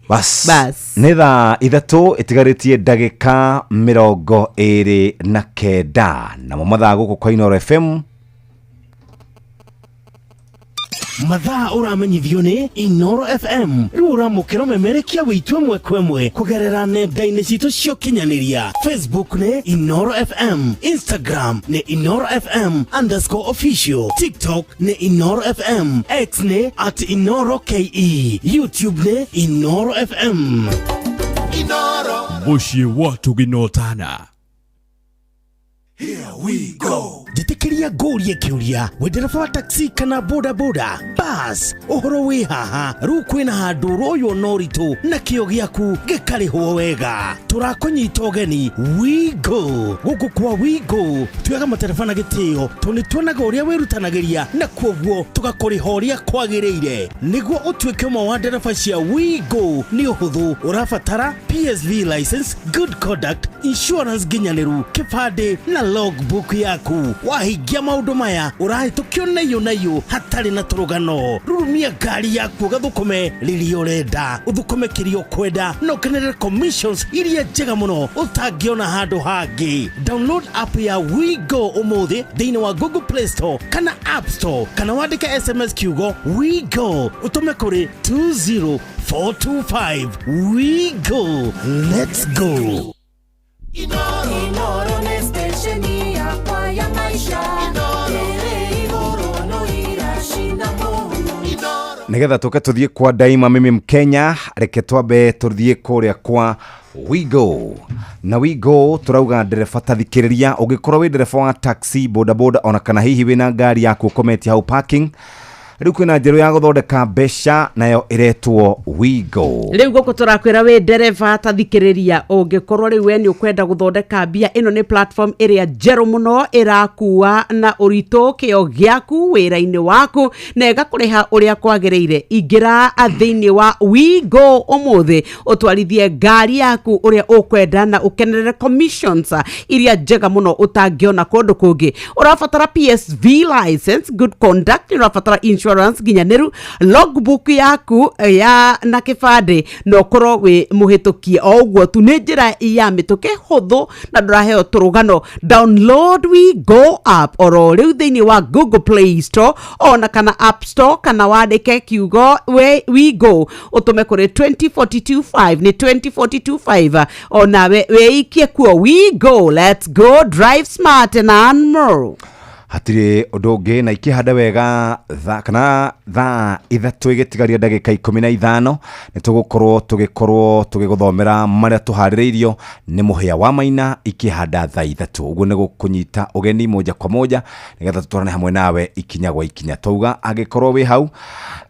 Bas. Bas. Nĩ thaa 3 ĩtigarĩtie ndagĩka 29, namo mathaa gũkũ kwa Inooro FM. Mathaa ũramenyithio nĩ Inooro FM. Rĩu ũramũkĩra ũmemerekia wĩitũ ĩmwe kwa ĩmwe kũgerera nenda-inĩ citũ cia ũkinyanĩria. Facebook nĩ Inooro FM, Instagram nĩ Inooro FM underscore official, TikTok nĩ Inooro FM, X nĩ at Inooro KE, YouTube nĩ Inooro FM. Inooro. Mũciĩ wa Tũginotana. Here we go. Njĩtĩkĩria ngũrie kĩũria, wĩ ndereba wa taxi kana boda boda, bas, ũhoro wĩ haha, rĩu kwĩna handũ ũroywo na ũritũ na kĩo gĩaku gĩkarĩhwo wega. Tũrakũnyita ũgeni We Go. Gũkũ kwa We Go tuoyaga matereba na gĩtĩo tondũ nĩ tuonaga ũrĩa wĩrutanagĩria na kwoguo tũgakũrĩha ũrĩa kwagĩrĩire. Nĩguo ũtuĩke ũmwe wa ndereba cia We Go nĩ ũhũthũ, ũrabatara PSV license, good conduct, insurance nginyanĩru, kĩbandĩ na logbook yaku. Wahingia maũndũ maya ũrahĩtũkio na iyũ na iyũ hatarĩ na tũrũgano. Rurumia ngari yaku ũgathũkũme rĩrĩa ũrenda, ũthũkũme kĩrĩa ũkwenda na ũkenerere commissions iria njega mũno ũtangĩona handũ hangĩ. Download app ya We Go ũmũthĩ thĩinĩ wa Google Play Store kana App Store, kana wandĩke SMS kiugo We Go ũtũme kũrĩ 20425. We Go, let's go. Inooro nĩ station yakwa ya maisha. Ĩrĩ igũrũ no iracina mũhu. Nĩgetha tũke tũthiĩ kwa Daima mimi Mkenya, reke twambe tũthiĩ kũrĩa kwa We Go. Na We Go tũrauga ndereba tathikĩrĩria, ũngĩkorwo wĩ ndereba wa taxi, boda boda, ona kana hihi wĩna ngari yaku ũkometie hau parking, rĩu kwĩna njerũ ya gũthondeka mbeca nayo ĩretwo We Go. Rĩu gũkũ tũrakwĩra wĩ ndereba tathikĩrĩria, ũngĩkorwo rĩu we nĩ ũkwenda gũthondeka mbia, ĩno nĩ platform ĩrĩa njerũ mũno ĩrakua na ũritũ kĩo gĩaku wĩra-inĩ waku na ĩgakũrĩha ũrĩa kwagĩrĩire. Ingĩra thĩinĩ wa We Go ũmũthĩ ũtwarithie ngari yaku ũrĩa ũkwenda na ũkenerere commissions iria njega mũno ũtangĩona kũndũ kũngĩ. Ũrabatara PSV license, good conduct, ũrabatara insurance nginyanĩru, logbook yaku ya na kĩbandĩ, na ũkorwo wĩ mũhĩtũkie. O ũguo tu nĩ njĩra ya mĩtũkĩ hũthũ na ndũraheo tũrũgano. Download We Go app oro rĩu thĩinĩ wa Google Play Store ona kana App Store, kana wandĩke kiugo We Go ũtũme kũrĩ 20425, nĩ 20425, onawe wĩikie kuo. We Go, let's go, drive smart and earn more. Hatirĩ ũndũ ũngĩ na ikĩhanda wega thaa kana thaa 3 ĩgĩtigaria ndagĩka 15, nĩ tũgũkorwo tũgĩkorwo tũgĩgũthomera marĩa tũharĩrĩirio nĩ mũhĩa wa Maina ikĩhanda thaa 3. Ũguo nĩ gũkũnyita ũgeni moja kwa moja nĩgetha tũtwarane hamwe nawe ikinya gwa ikinya. Twauga angĩkorwo wĩ hau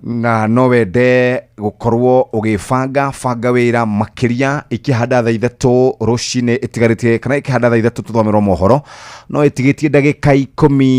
na no wende gũkorwo ũgĩbanga banga wĩra makĩria, ikĩhanda thaa 3 rũcinĩ ĩtigarĩtie kana ikĩhanda thaa 3 tũthomerwo mohoro, no ĩtigĩtie ndagĩka 15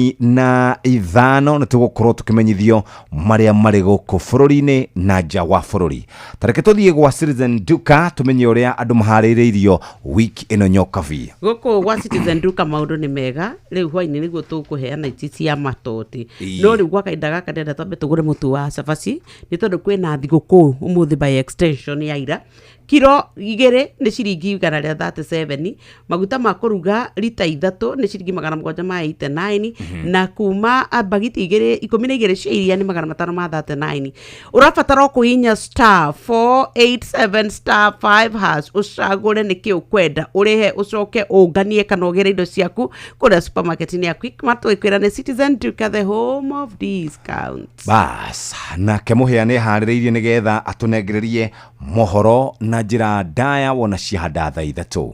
nĩ tũgũkorwo tũkĩmenyithio marĩa marĩ gũkũ bũrũri-inĩ na nja wa bũrũri. Ta reke tũthiĩ gwa Citizen Duka tũmenye ũrĩa andũ maharĩrĩirio wiki ĩno nyokabi. Gũkũ gwa Citizen Duka maũndũ nĩ mega, rĩu hwainĩ nĩguo tũkũheana ici cia matoti. No rĩu gwa kahinda gaka ndĩrenda twambe tũgũre mũtu wa cabaci nĩ tondũ kwĩna thigũkũ ũmũthĩ by extension ya ira. Kiro 2 nĩ ciringi igana rĩa 37, maguta ma kũruga rita 3 nĩ ciringi magana mũgwanja ma 89, na kuma bagiti igĩrĩ ikũmi na igĩrĩ cia iria nĩ magana matano ma 39. Ũrabatara o kũhihinya star 487 star 5 hash, ũcagũre nĩkĩ ũkwenda, ũrĩhe, ũcoke ũnganie kana ũgĩre indo ciaku kũrĩa supermarket-inĩ ya Quickmart. Tũgĩkwĩra nĩ Citizen Duka, the home of discounts. Bas, nake mũhĩa nĩ harĩrĩirie nĩgetha atũnengererie mohoro na Na njĩra ndaya wona ciahanda thaa 3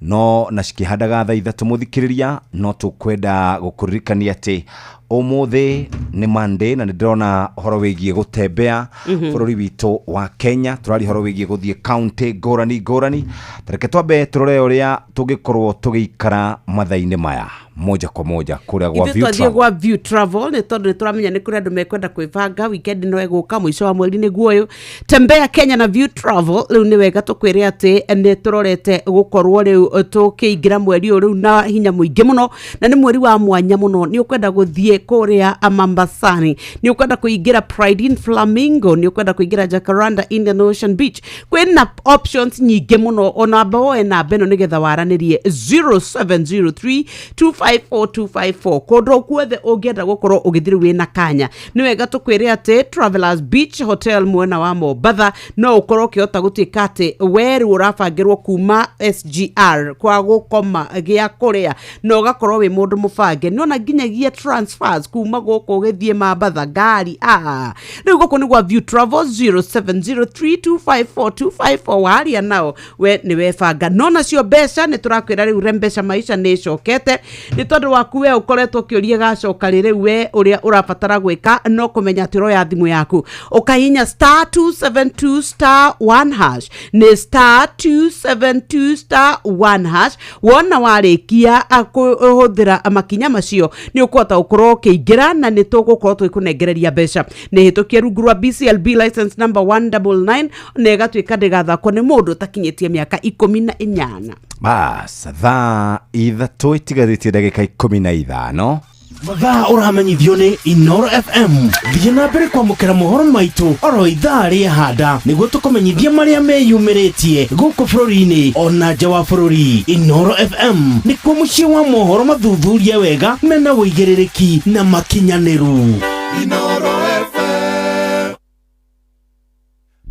no na cikĩhandaga thaa 3 mũthikĩrĩria, no tũkwenda gũkũririkania atĩ ũmũthĩ nĩ Monday na nĩ ndĩrona ũhoro wĩgiĩ gũtembea bũrũri witũ wa Kenya. Tũraria ũhoro wĩgiĩ gũthiĩ kaunti ngũrani ngũrani. Tareke twambe tũrore ũrĩa tũngĩkorwo tũgĩikara mathaa-inĩ maya moja kwa moja kũrĩa gwa View Travel. Gwa View Travel nĩ tondũ nĩ tũramenya nĩ kũrĩ andũ mekwenda kwĩbanga weekend no ĩgũka mũico wa mweri nĩguo ũyũ. Tembea Kenya na View Travel rĩu nĩ wega tũkwĩre atĩ nĩ tũrorete gũkorwo rĩu tũkĩingĩra mweri ũyũ rĩu na hinya mũingĩ mũno, na nĩ mweri wa mwanya mũno. Nĩ ũkwenda gũthiĩ kũrĩa Mombasani, nĩ ũkwenda kũingĩra Pride in Flamingo, nĩ ũkwenda kũingĩra Jacaranda Indian Ocean Beach. Kwĩna options nyingĩ mũno, ona amba woe namba ĩno nĩgetha waranĩrie 0703 254 254 kũndũ guothe ũngĩenda gũkorwo ũgĩthiĩ wĩna kanya. Nĩ wega tũkwĩre atĩ Travelers Beach Hotel mwena wa Mombatha no ũkorwo ũkĩhota gũtuĩka atĩ we rĩu ũrabangĩrwo kuma SGR kwa gũkoma gĩa kũrĩa na ũgakorwo wĩ mũndũ mũbange. Nĩona nginyagia transfers kuma gũkũ ũgĩthiĩ Mombatha ngari rĩu gũkũ nĩ gwa View Travel 0703254254 waria nao we nĩ webanga. No nacio mbeca nĩ tũrakwĩra rĩu Rembesha Maisha nĩ ĩcokete nĩ tondũ waku we ũkoretwo ũkĩũria gacoka rĩ, rĩu we ũrĩa ũrabatara gwĩka no kũmenya atĩ ũroya thimũ yaku ũkahihinya star 272 star 1 hash, nĩ star 272 star 1 hash. Wona warĩkia kũhũthĩra makinya macio nĩ ũkũhota gũkorwo ũkĩingĩra na nĩ tũgũkorwo tũgĩkũnengereria mbeca. Nĩ hĩtũkie rungu rwa BCLB license number 199 na ĩgatuĩka ndĩgathakwo nĩ mũndũ ũtakinyĩtie mĩaka 18. Bas, thaa 3 itigarĩtie ndagĩka 15. Mathaa ũramenyithio nĩ Inoro FM. Thiĩ na mbere kwamũkĩra mohoro maitũ oro ithaa rĩa handa nĩguo tũkũmenyithia marĩa meyumĩrĩtie gũkũ bũrũri-inĩ ona nja wa bũrũri. Inoro FM nĩkuo mũciĩ wa mohoro mathuthurie wega mena ũigĩrĩrĩki na makinyanĩru. Inoro FM.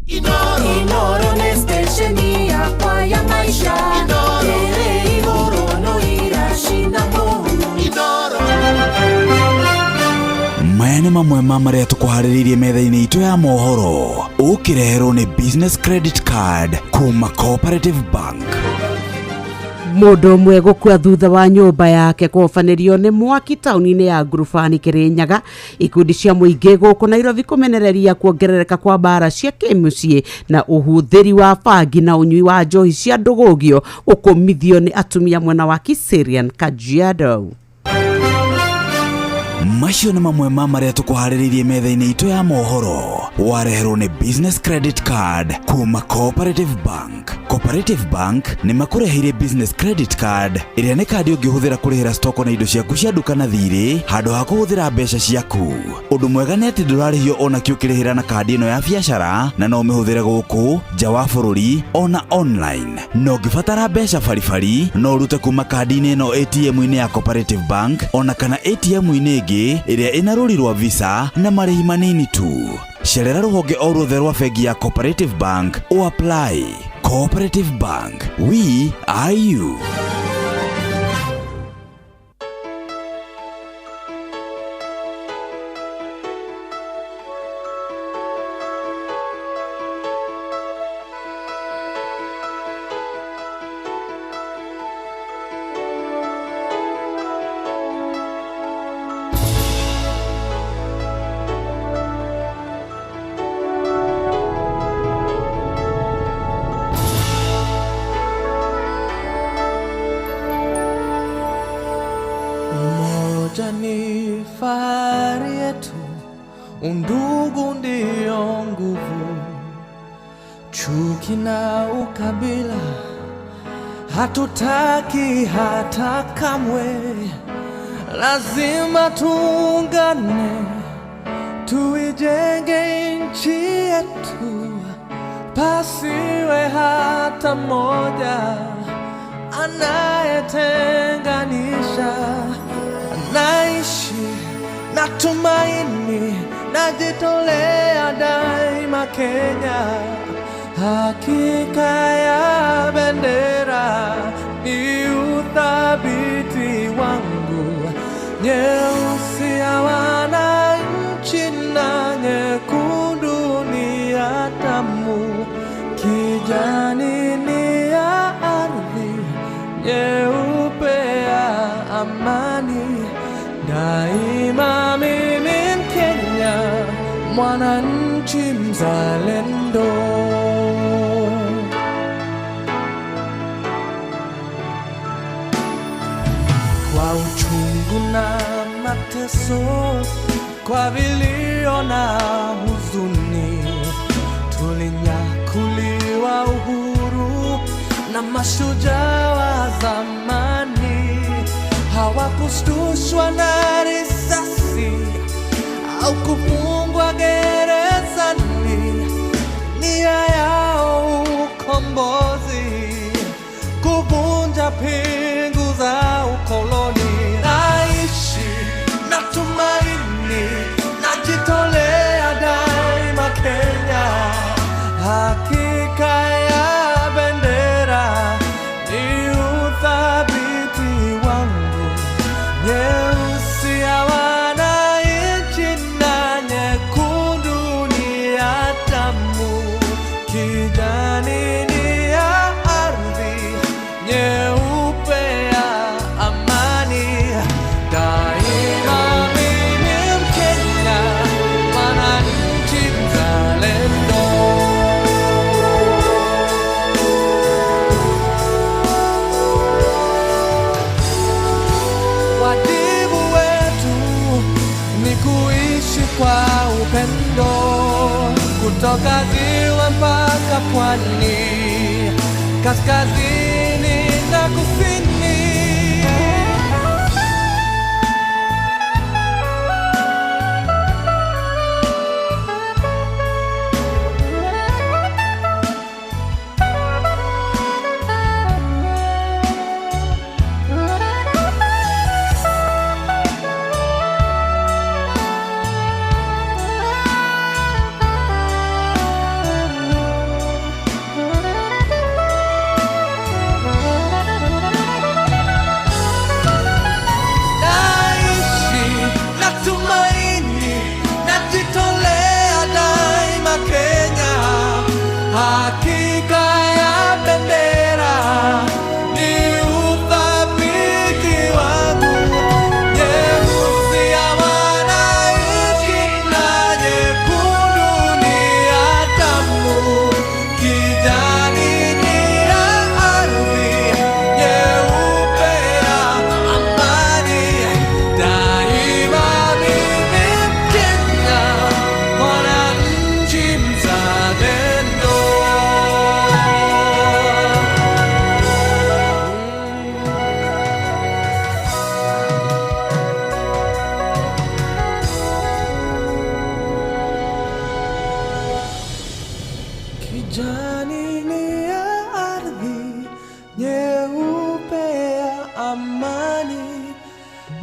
Inoro nĩ stesheni yakwa ya maisha. Ĩrĩ igũrũ no iracina mũhu. Maya nĩ mamwe ma marĩa tũkũharĩrĩirie metha-inĩ itũ ya mohoro ũkĩreherwo nĩ Business Credit Card kuma Cooperative Bank. Mũndũ ũmwe gũkua thutha wa nyũmba yake kũhobanĩrio nĩ mwaki taũni-inĩ ya Ngurubani Kĩrĩnyaga. Ikundi cia mũingĩ gũkũ Nairobi kũmenereria kuongerereka kwa mbara cia kĩmũciĩ na ũhũthĩri wa bangi na ũnyui wa njohi cia ndũgũgio gũkũmithio nĩ atumia mwena wa Kiserian Kajiado. Macio nĩ mamwe ma marĩa tũkũharĩrĩirie metha-inĩ itũ ya mohoro wareherwo nĩ Business Credit Card kuma Cooperative Bank. Cooperative Bank nĩ makũreheire Business Credit Card ĩrĩa nĩ kandi ũngĩhũthĩra kũrĩhĩra stoko na indo ciaku cia nduka na thirĩ handũ ha kũhũthĩra mbeca ciaku. Ũndũ mwega nĩ atĩ ndũrarĩhio ona kĩ ũkĩrĩhĩra na kandi ĩno ya biacara na no ũmĩhũthĩre gũkũ nja wa bũrũri ona online. Na ũngĩbatara mbeca baribari no ũrute kuma kandi-inĩ ĩno ATM-inĩ ya Cooperative Bank ona kana ATM-inĩ ĩngĩ ĩrĩa ĩna rũri rwa Visa na marĩhi manini tu. Cerera rũhonge o ruothe rwa bengi ya Cooperative Bank o apply. Cooperative Bank, we are you. Umoja ni fahari yetu, undugu ndio nguvu, chuki na ukabila hatutaki hata kamwe. Lazima tuungane, tuijenge nchi yetu, pasiwe hata mmoja anayetenganisha. Naishi na tumaini, najitolea daima Kenya. Hakika ya bendera ni uthabiti wangu, nyeusi ya wananchi na nyekundu ni ya damu, kijani nyeupe ya amani. Daima mimi Mkenya, mwananchi mzalendo. Kwa uchungu na mateso, kwa vilio na huzuni, tulinyakuliwa uhuru na mashujaa wa zamani. Hawakushtushwa na risasi au kufungwa gerezani, nia yao ukombozi, kuvunja pingu za ukoloni. Naishi natumaini, najitolea daima Kenya. Hakika ya bendera ni uthabiti wangu, nyeusi ya wananchi na nyekundu ni ya damu, kijani ni ya ardhi, nyeupe ya amani. Daima mimi Mkenya, mwananchi mzalendo. Wajibu wetu ni kuishi kwa upendo, kutoka ziwa mpaka pwani, kaskazini na kusini. Naishi natumaini, najitolea daima Kenya. Hakika ya bendera ni uthabiti wangu, nyeusi ya wananchi na nyekundu ni ya damu, kijani ni ya ardhi, nyeupe ya amani. Daima mimi Mkenya, mwananchi mzalendo. Kijani ni ya ardhi, nyeupe ya amani.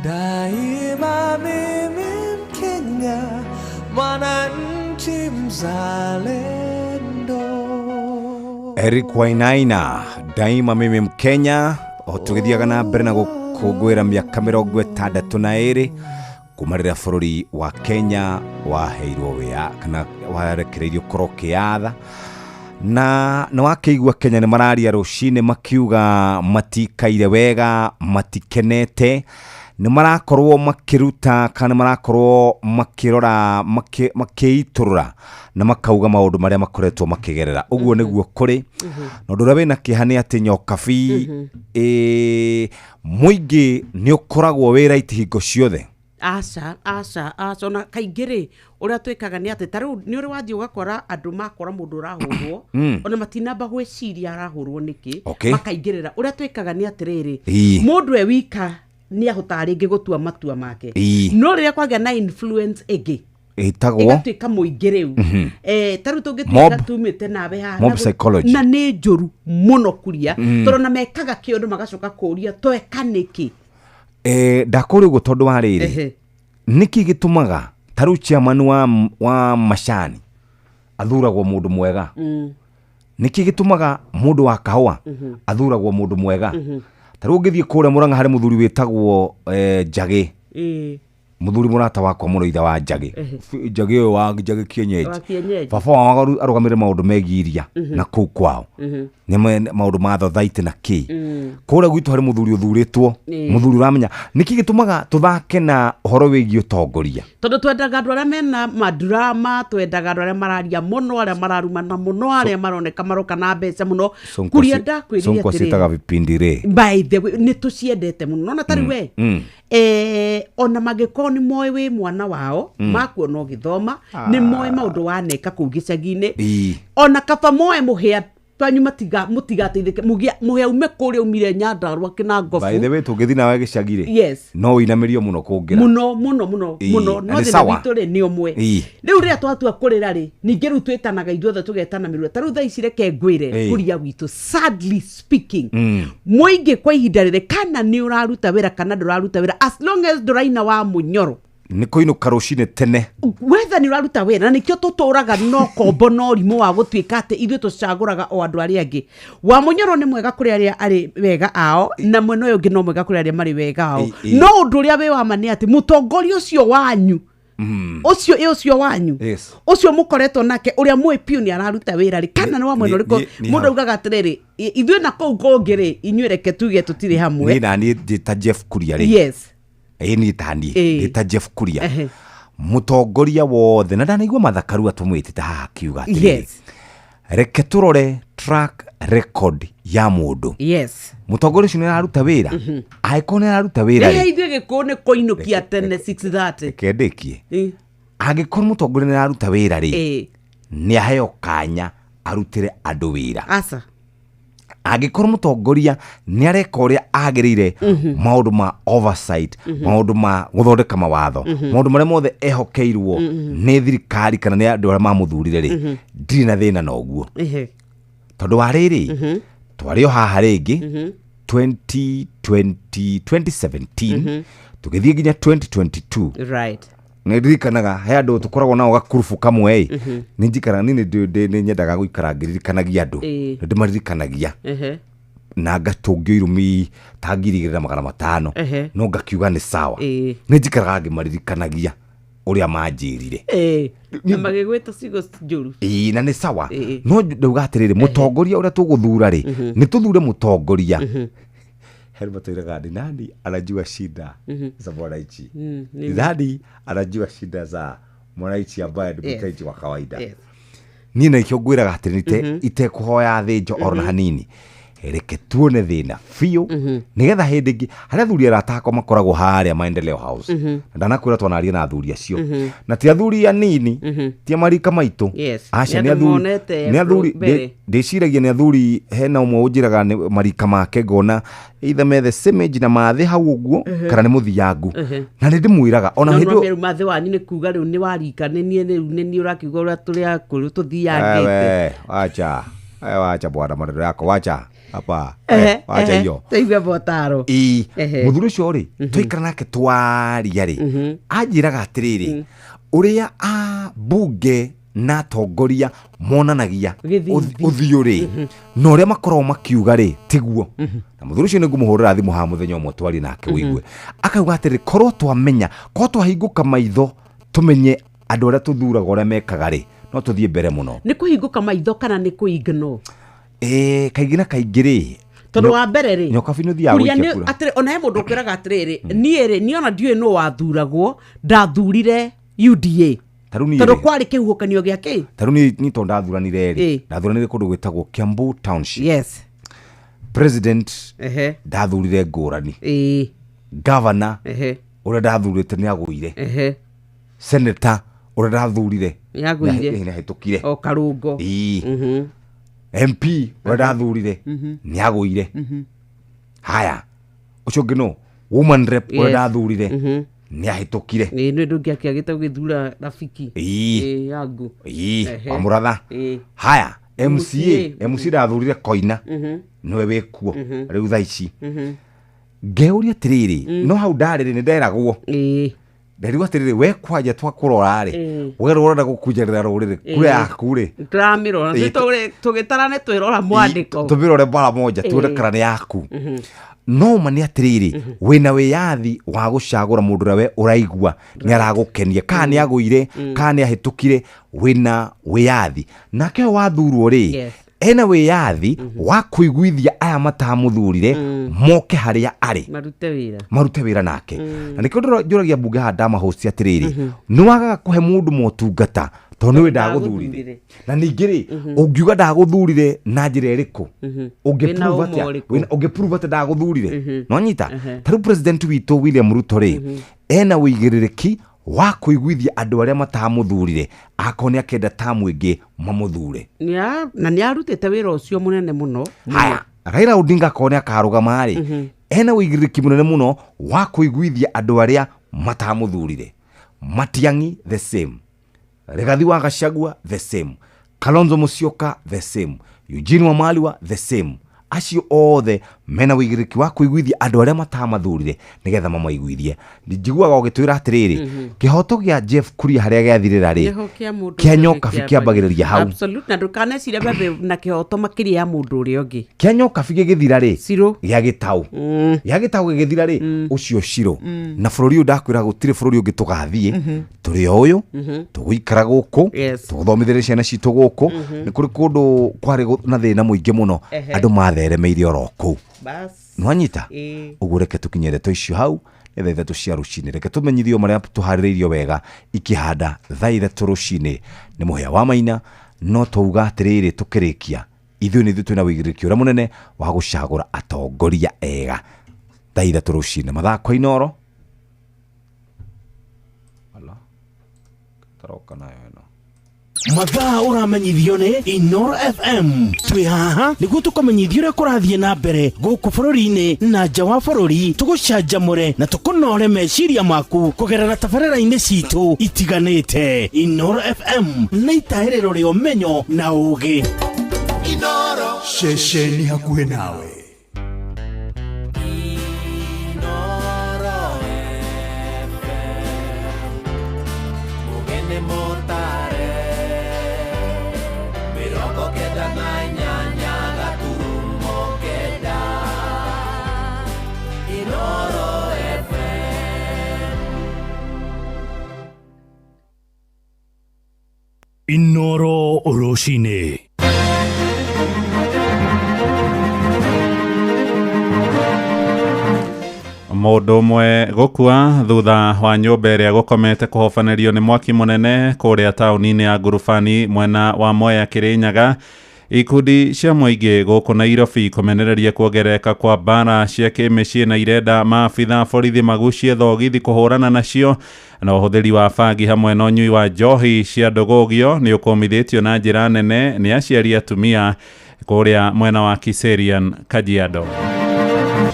Daima mimi Mkenya, mwananchi mzalendo. Eric Wainaina, daima mimi Mkenya, o tũgĩthiaga na mbere na gũkũngũĩra mĩaka 62 kuma rĩrĩa bũrũri wa Kenya waheirwo wĩa kana warekereirio ũkorwo ũkĩyatha. Na nĩ wakĩigua Kenya nĩ mararia rũcinĩ makiuga matikaire wega, matikenete, nĩ marakorwo makĩruta kana nĩ marakorwo makĩrora makĩitũrũra na makauga maũndũ marĩa makoretwo makĩgerera. Ũguo nĩguo kũrĩ. Na ũndũ ũrĩa wĩna kĩeha nĩ atĩ Nyokabi, mũingĩ nĩ ũkoragwo wĩ right hingo ciothe. Aca, aca, aca. Ona kaingĩ rĩ, ũrĩa twĩkaga nĩ atĩ ta rĩu nĩ ũrĩ wathiĩ ũgakora andũ makora mũndũ ũrahũrwo, ona matinamba gwĩciria arahũrwo nĩkĩ, makaingĩrĩra. Ũrĩa twĩkaga nĩ atĩrĩrĩ, mũndũ e wika nĩ ahotaga rĩngĩ gũtua matua make, no rĩrĩa kwagĩa na influence ĩngĩ ĩtagwo ĩgatuĩka mũingĩ rĩu, ta rĩu tũngĩtuĩka tumĩte nawe haha Mob psychology. na nĩ njũru mũno kuria, tondũ na mekaga kĩũndũ magacoka kũria tweka nĩkĩ. Ndakũria ũguo tondũ wa rĩrĩ, nĩkĩ gĩtũmaga ta rĩu chairman wa macani athuragwo mũndũ mwega? Nĩkĩ gĩtũmaga mũndũ wa kahũa athuragwo mũndũ mwega? Ta rĩu ũngĩthiĩ kũrĩa Mũrang'a harĩ mũthuri wĩtagwo Njagĩ. Muthuri murata wakwa muno ithe wa Njagi. Njagi ũyũ wa Njagi kienyeji. Wa kienyeji. Baba wao arũgamĩrĩre maũndũ megiĩ iria na kũu kwao. Nĩ maũndũ ma thothaitĩ na kĩ. Kũrĩa gwitũ harĩ mũthuri ũthurĩtwo, mũthuri ũramenya nĩkĩ gĩtũmaga tũthake na ũhoro wĩgiĩ ũtongoria. Tondũ twendaga andũ arĩa mena madrama, twendaga andũ arĩa mararia mũno, arĩa mararumana mũno, arĩa maroneka maroka na mbeca mũno. Kuria ndakwĩrire Sonko atĩrĩrĩ. ciĩtaga vipindi rĩ. By the way, nĩ tũciendete mũno. Nona tarĩ we. Ona mangĩkorwo nĩ moĩ wĩ mwana wao, makuona ũgĩthoma, nĩ moĩ maũndũ waneka kũu gĩcagi-inĩ. Ona kaba moe mũhĩa twanyu mũtigateithĩke, mũhĩa ume kũrĩa umire Nyandarua kĩna By the ngobu. way, tũngĩthiĩ nawe gĩcagi rĩ, Yes. no ũinamĩrio mũno kũngĩra. Mũno, mũno, mũno, mũno. Na No nĩ thĩna sawa. witũ rĩ, nĩ ũmwe. Rĩu rĩrĩa twatua kũrĩra rĩ, ningĩ rĩu twĩtanaga ithuothe tũgetana mĩrura. Ta rĩu thaa ici reke ngwĩre, kũria gwitũ, sadly speaking, mũingĩ kwa ihinda rĩrĩ, kana nĩ ũraruta wĩra kana ndũraruta wĩra, as long as ndũraina wa mũnyoro, Nĩ kũinũka rũcinĩ tene. Wetha nĩ ũraruta wĩra, na nĩkĩo tũtũraga no kombo no ũrimũ wa gũtuĩka atĩ ithuĩ tũcagũraga o andũ arĩa angĩ. Wa mũnyoro nĩ mwega kũrĩ arĩa arĩ wega ao, na mwena ũyũ ũngĩ no mwega kũrĩ arĩa marĩ wega ao. No ũndũ ũrĩa wĩ wa ma nĩ atĩ mũtongoria ũcio wanyu, ũcio ĩ ũcio wanyu, ũcio mũkoretwo nake, ũrĩa mũĩ piũ nĩ araruta wĩra rĩ, kana nĩ wa mwena ũrĩkũ, mũndũ augaga atĩrĩrĩ, ithuĩ na kũu kũngĩ rĩ, inyuĩ reke tuge tũtirĩ hamwe. Niĩ na niĩ ndĩ ta Jeff Kuria rĩ. Ĩ niĩ ta niĩ, ndĩ ta Jeff Kuria. Mũtongoria wothe, na ndanaigua Mathakaru atũmwĩtĩte haha akiuga atĩrĩrĩ, reke tũrore track record ya mũndũ. Mũtongoria ũcio nĩ araruta wĩra. Angĩkorwo nĩ araruta wĩra Rĩrĩa rĩ, ithuĩ gĩkũyũ nĩ kũinũkia tene 6:30. Reke ndĩkie. Angĩkorwo mũtongoria nĩ araruta wĩra rĩ, nĩ aheo kanya arutĩre andũ wĩra. Aca. Angĩkorwo mũtongoria nĩ areka ũrĩa agĩrĩire, maũndũ ma oversight, maũndũ ma gũthondeka mawatho, maũndũ marĩa mothe ehokeirwo nĩ thirikari kana nĩ andũ arĩa mamũthurire rĩ, ndirĩ na thĩna na ũguo. Tondũ wa rĩrĩ, twarĩ o haha rĩngĩ 2017 tũgĩthiĩ nginya 2022. Nĩ ndirikanaga he andũ tũkoragwo nao gakurubu kamwe ĩ, nĩ njikaraga niĩ nĩ nyendaga gũikara ngĩririkanagia andũ. Nĩ ndĩmaririkanagia. Na ngatũngio irũmi ta ngiri igĩrĩ na magana matano. No ngakiuga nĩ sawa. Nĩ njikaraga ngĩmaririkanagia ũrĩa manjĩrire. Na magĩgwĩta ciugo njũru. Ĩĩ, na nĩ sawa. No ndauga atĩrĩrĩ, mũtongoria ũrĩa tũgũthura rĩ, nĩ tũthure mũtongoria. Heri matwĩraga ni nani anajua shida za mwananchi? Ni nani anajua shida za mwananchi ambaye ni mwananchi wa kawaida? Niĩ na ikĩo ngwĩraga atĩ itekũhoya thĩnjo ona hanini, reke tuone thĩna biũ, nĩgetha hĩndĩ ĩngĩ harĩa athuri arata akwa makoragwo harĩa Maendeleo House, na ndanakwĩra twanaria na athuri acio, na ti athuri anini, ti a marika maitũ. Aca, Nĩ nĩ andũ athuri, monete nĩ athuri, mbere. ndĩciragia nĩ athuri, hena ũmwe ũnjĩraga nĩ marika make ngona either me the same age na mathĩ hau ũguo, kana nĩ mũthiangu, na nĩ ndĩmwĩraga ona No hĩndĩ ĩyo- rĩu mathĩ wanyu nĩ kuga rĩu nĩ warika, nĩ niĩ rĩu nĩ niĩ ũrakiuga ũrĩa tũrĩ akũrũ tũthiangĩte. Wewe, wacha. Wewe wacha bwana maneno yako, wacha hapa. Wacha hiyo. Tũigue motaro. Ĩĩ, mũthuri ũcio rĩ, twaikara nake twaria rĩ, anjĩraga atĩrĩrĩ, ũrĩa ambunge na atongoria monanagia Gĩthithi. ũthiũ rĩ, na ũrĩa makoragwo makiuga rĩ, tiguo. Na mũthuri ũcio nĩ ngũmũhũrĩra thimũ haha mũthenya ũmwe twarie nake ũigue. Akauga atĩrĩrĩ, korwo twamenya, korwo twahingũka maitho tũmenye andũ arĩa tũthuraga ũrĩa mekaga rĩ, no tũthiĩ mbere mũno. Nĩ kũhingũka maitho kana nĩ kũ-ignore? Kaingĩ na kaingĩ rĩ, Tondũ wa mbere rĩ, nyokabi nĩ ũthiaga Kuria gũikia nĩ kura. atĩrĩ, ona he mũndũ ũkwĩraga atĩrĩrĩ, niĩ rĩ, niĩ ona ndiũĩ nũ wathuragwo, ndathurire UDA. Ta rĩu niĩ Tondũ rĩ, kwarĩ kĩhuhũkanio gĩa kĩ? ta rĩu niĩ tondũ ndathuranire rĩ, ndathuranire kũndũ gwĩtagwo Kiambu Township. President ndathurire ngũrani. Governor ũrĩa ndathurĩte nĩ agũire. Senator ũrĩa ndathurire Nĩ agũire. nĩ ahĩtũkire. O Karũngo. MP ũrĩa ndathurire nĩ agũire. Haya, ũcio ũngĩ nũ? Woman rep ũrĩa ndathurire nĩ ahĩtũkire. Ĩĩ, nĩ ndũngĩakĩagĩte gũgĩthura rafiki. Ĩĩ, yangu. Wa Mũratha. Haya, MCA, MCA. MCA ndathurire Koina, nĩwe wĩkuo rĩu thaa ici. Ngeuria atĩrĩrĩ, no hau ndarĩ rĩ, nĩ nderagwo. Nderirwo atĩrĩrĩ, we kwanja twakũrora rĩ, we ũrenda gũkunjanĩra rũrĩrĩ, kura yaku rĩ, Tũramĩrora. Tũgĩtara nĩ twĩrora mwandĩko. Tũmĩrore mara moja, tuone kana nĩ yaku. No ma nĩ atĩrĩrĩ, wĩna wĩyathi wa gũcagũra mũndũ ũrĩa we ũraigua nĩ aragũkenia, kana nĩ agũire, kana nĩ ahĩtũkire, wĩna wĩyathi. Nake ũyũ wathurwo rĩ, ena wĩyathi wa kũiguithia aya matamũthurire moke harĩa arĩ, marute wĩra nake. Na nĩkĩo njũragia mbunge haha ndamahosti atĩrĩrĩ, nĩ wagaga kũhe mũndũ motungata tondũ nĩwe ndagũthurire. Na ningĩ rĩ, ũngiuga ndagũthurire na njĩra ĩrĩkũ? Ũngĩprove atĩa ndagũthurire? Nonyita ta rĩu president witũ William Ruto rĩ, ena ũigĩrĩrĩki wa kũiguithia andũ arĩa matamũthurire, akorwo nĩ akenda tamu ĩngĩ mamũthure. Na nĩ arutĩte wĩra ũcio mũnene mũno. Haya, Raila Odinga akorwo nĩ akarũgama rĩ, ena ũigĩrĩrĩki mũnene mũno wa kũiguithia andũ arĩa matamũthurire. Matiang'i the same, Rigathi wa Gachagua the same, Kalonzo Musyoka the same, Eugene Wamalwa the same. Acio othe mena ũigĩrĩrĩki wa kũiguithia andũ arĩa matamathurire nĩgetha mamaiguithie. Njiguaga ũgĩtwĩra atĩrĩrĩ, kĩhoto gĩa Jeff Kuria harĩa gĩathirĩra rĩ, kĩa Nyokabi kĩambagĩrĩria hau. Absolute, na ndũkanecirie bebe na kĩhoto makĩria ya mũndũ ũrĩa ũngĩ. Kĩa Nyokabi gĩgĩthira rĩ, gĩa Gĩtaũ, gĩa Gĩtaũ gĩgĩthira rĩ, ũcio Shiro. Na bũrũri ũyũ ndakwĩra gũtirĩ bũrũri ũngĩ tũgathiĩ, tũrĩ o ũyũ, tũgũikara gũkũ, tũgũthomithĩria ciana citũ gũkũ. Nĩ kũrĩ kũndũ kwarĩ na thĩna mũingĩ mũno, andũ matheremeire oro kũu. Nwanyita ũguo, reke tũkinye ndeto icio hau nĩ thaa 3 cia rũcinĩ. Reke tũmenyithio marĩa tũharĩrĩirio wega ikĩhanda thaa 3 rũcinĩ. Nĩ Mũhĩa wa Maina. No twauga atĩrĩrĩ, tũkĩrĩkia, ithuĩ nĩ ithuĩ twĩna ũigĩrĩrĩki ũrĩa mũnene wa gũcagũra atongoria ega. Thaa 3 rũcinĩ, mathaa kwa Inoro. Taroka nayo ĩno. Mathaa ũramenyithio nĩ Inoro FM. Twĩ haha nĩguo tũkũmenyithio ũrĩa kũrathiĩ na mbere gũkũ bũrũri-inĩ na nja wa bũrũri, tũgũcanjamũre na tũkũnore meciria maku kũgerera tabarĩra-inĩ citũ itiganĩte. Inoro FM nĩ itahĩrĩro rĩa ũmenyo na ũgĩ. Inoro ceceni hakuhĩ nawe. Inoro rũcinĩ. Mũndũ ũmwe gũkua thutha wa nyũmba ĩrĩa gũkomete kũhobanĩrio nĩ mwaki mũnene kũrĩa taũni-inĩ ya Ngurubani mwena wa Mwea Kĩrĩnyaga. Ikundi cia mũingĩ gũkũ Nairobi kũmenereria kuongerereka kwa mbara cia kĩmĩciĩ na irenda maabitha borithi magucie thogithi kũhũrana nacio, na ũhũthĩri wa bangi hamwe na ũnyui wa njohi cia ndũgũgio nĩ ũkũmithĩtio na njĩra nene nĩ aciari atumia kũrĩa mwena wa Kiserian, Kajiado.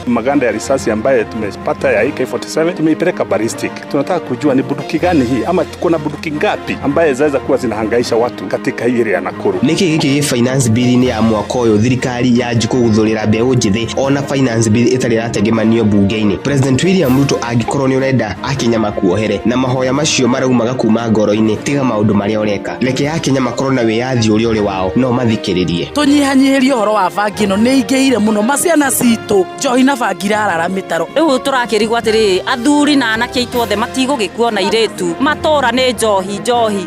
Maganda ya risasi ambaye tumepata ya AK-47 tumeipeleka ballistic. Tunataka kujua ni bunduki gani hii ama kuna bunduki ngapi ambaye zaweza kuwa zinahangaisha watu katika hii area ya Nakuru. Niki giki finance bill ni ya mwaka ũyũ thirikari ya kũguthũrĩra mbeũ njĩthĩ ona finance bill ĩtarĩ ĩrategemanio bunge-inĩ. President William Ruto angĩkorwo nĩ ũrenda Akenya makuohere na mahoya macio maraumaga kuma ngoro-inĩ, tiga maũndũ marĩa ũreka. Reke Akenya makorwo na wĩyathi ũrĩa ũrĩ wao, no mathikĩrĩrie. Tũnyihanyihĩrie ũhoro wa bangi ĩno nĩ ingĩhire mũno maciana citũ njohi na bangi irarara mĩtaro. Rĩu tũrakĩrigwo atĩrĩrĩ, athuri na anake aitũ othe matigũgĩkua ona airĩtu matũra nĩ njohi njohi.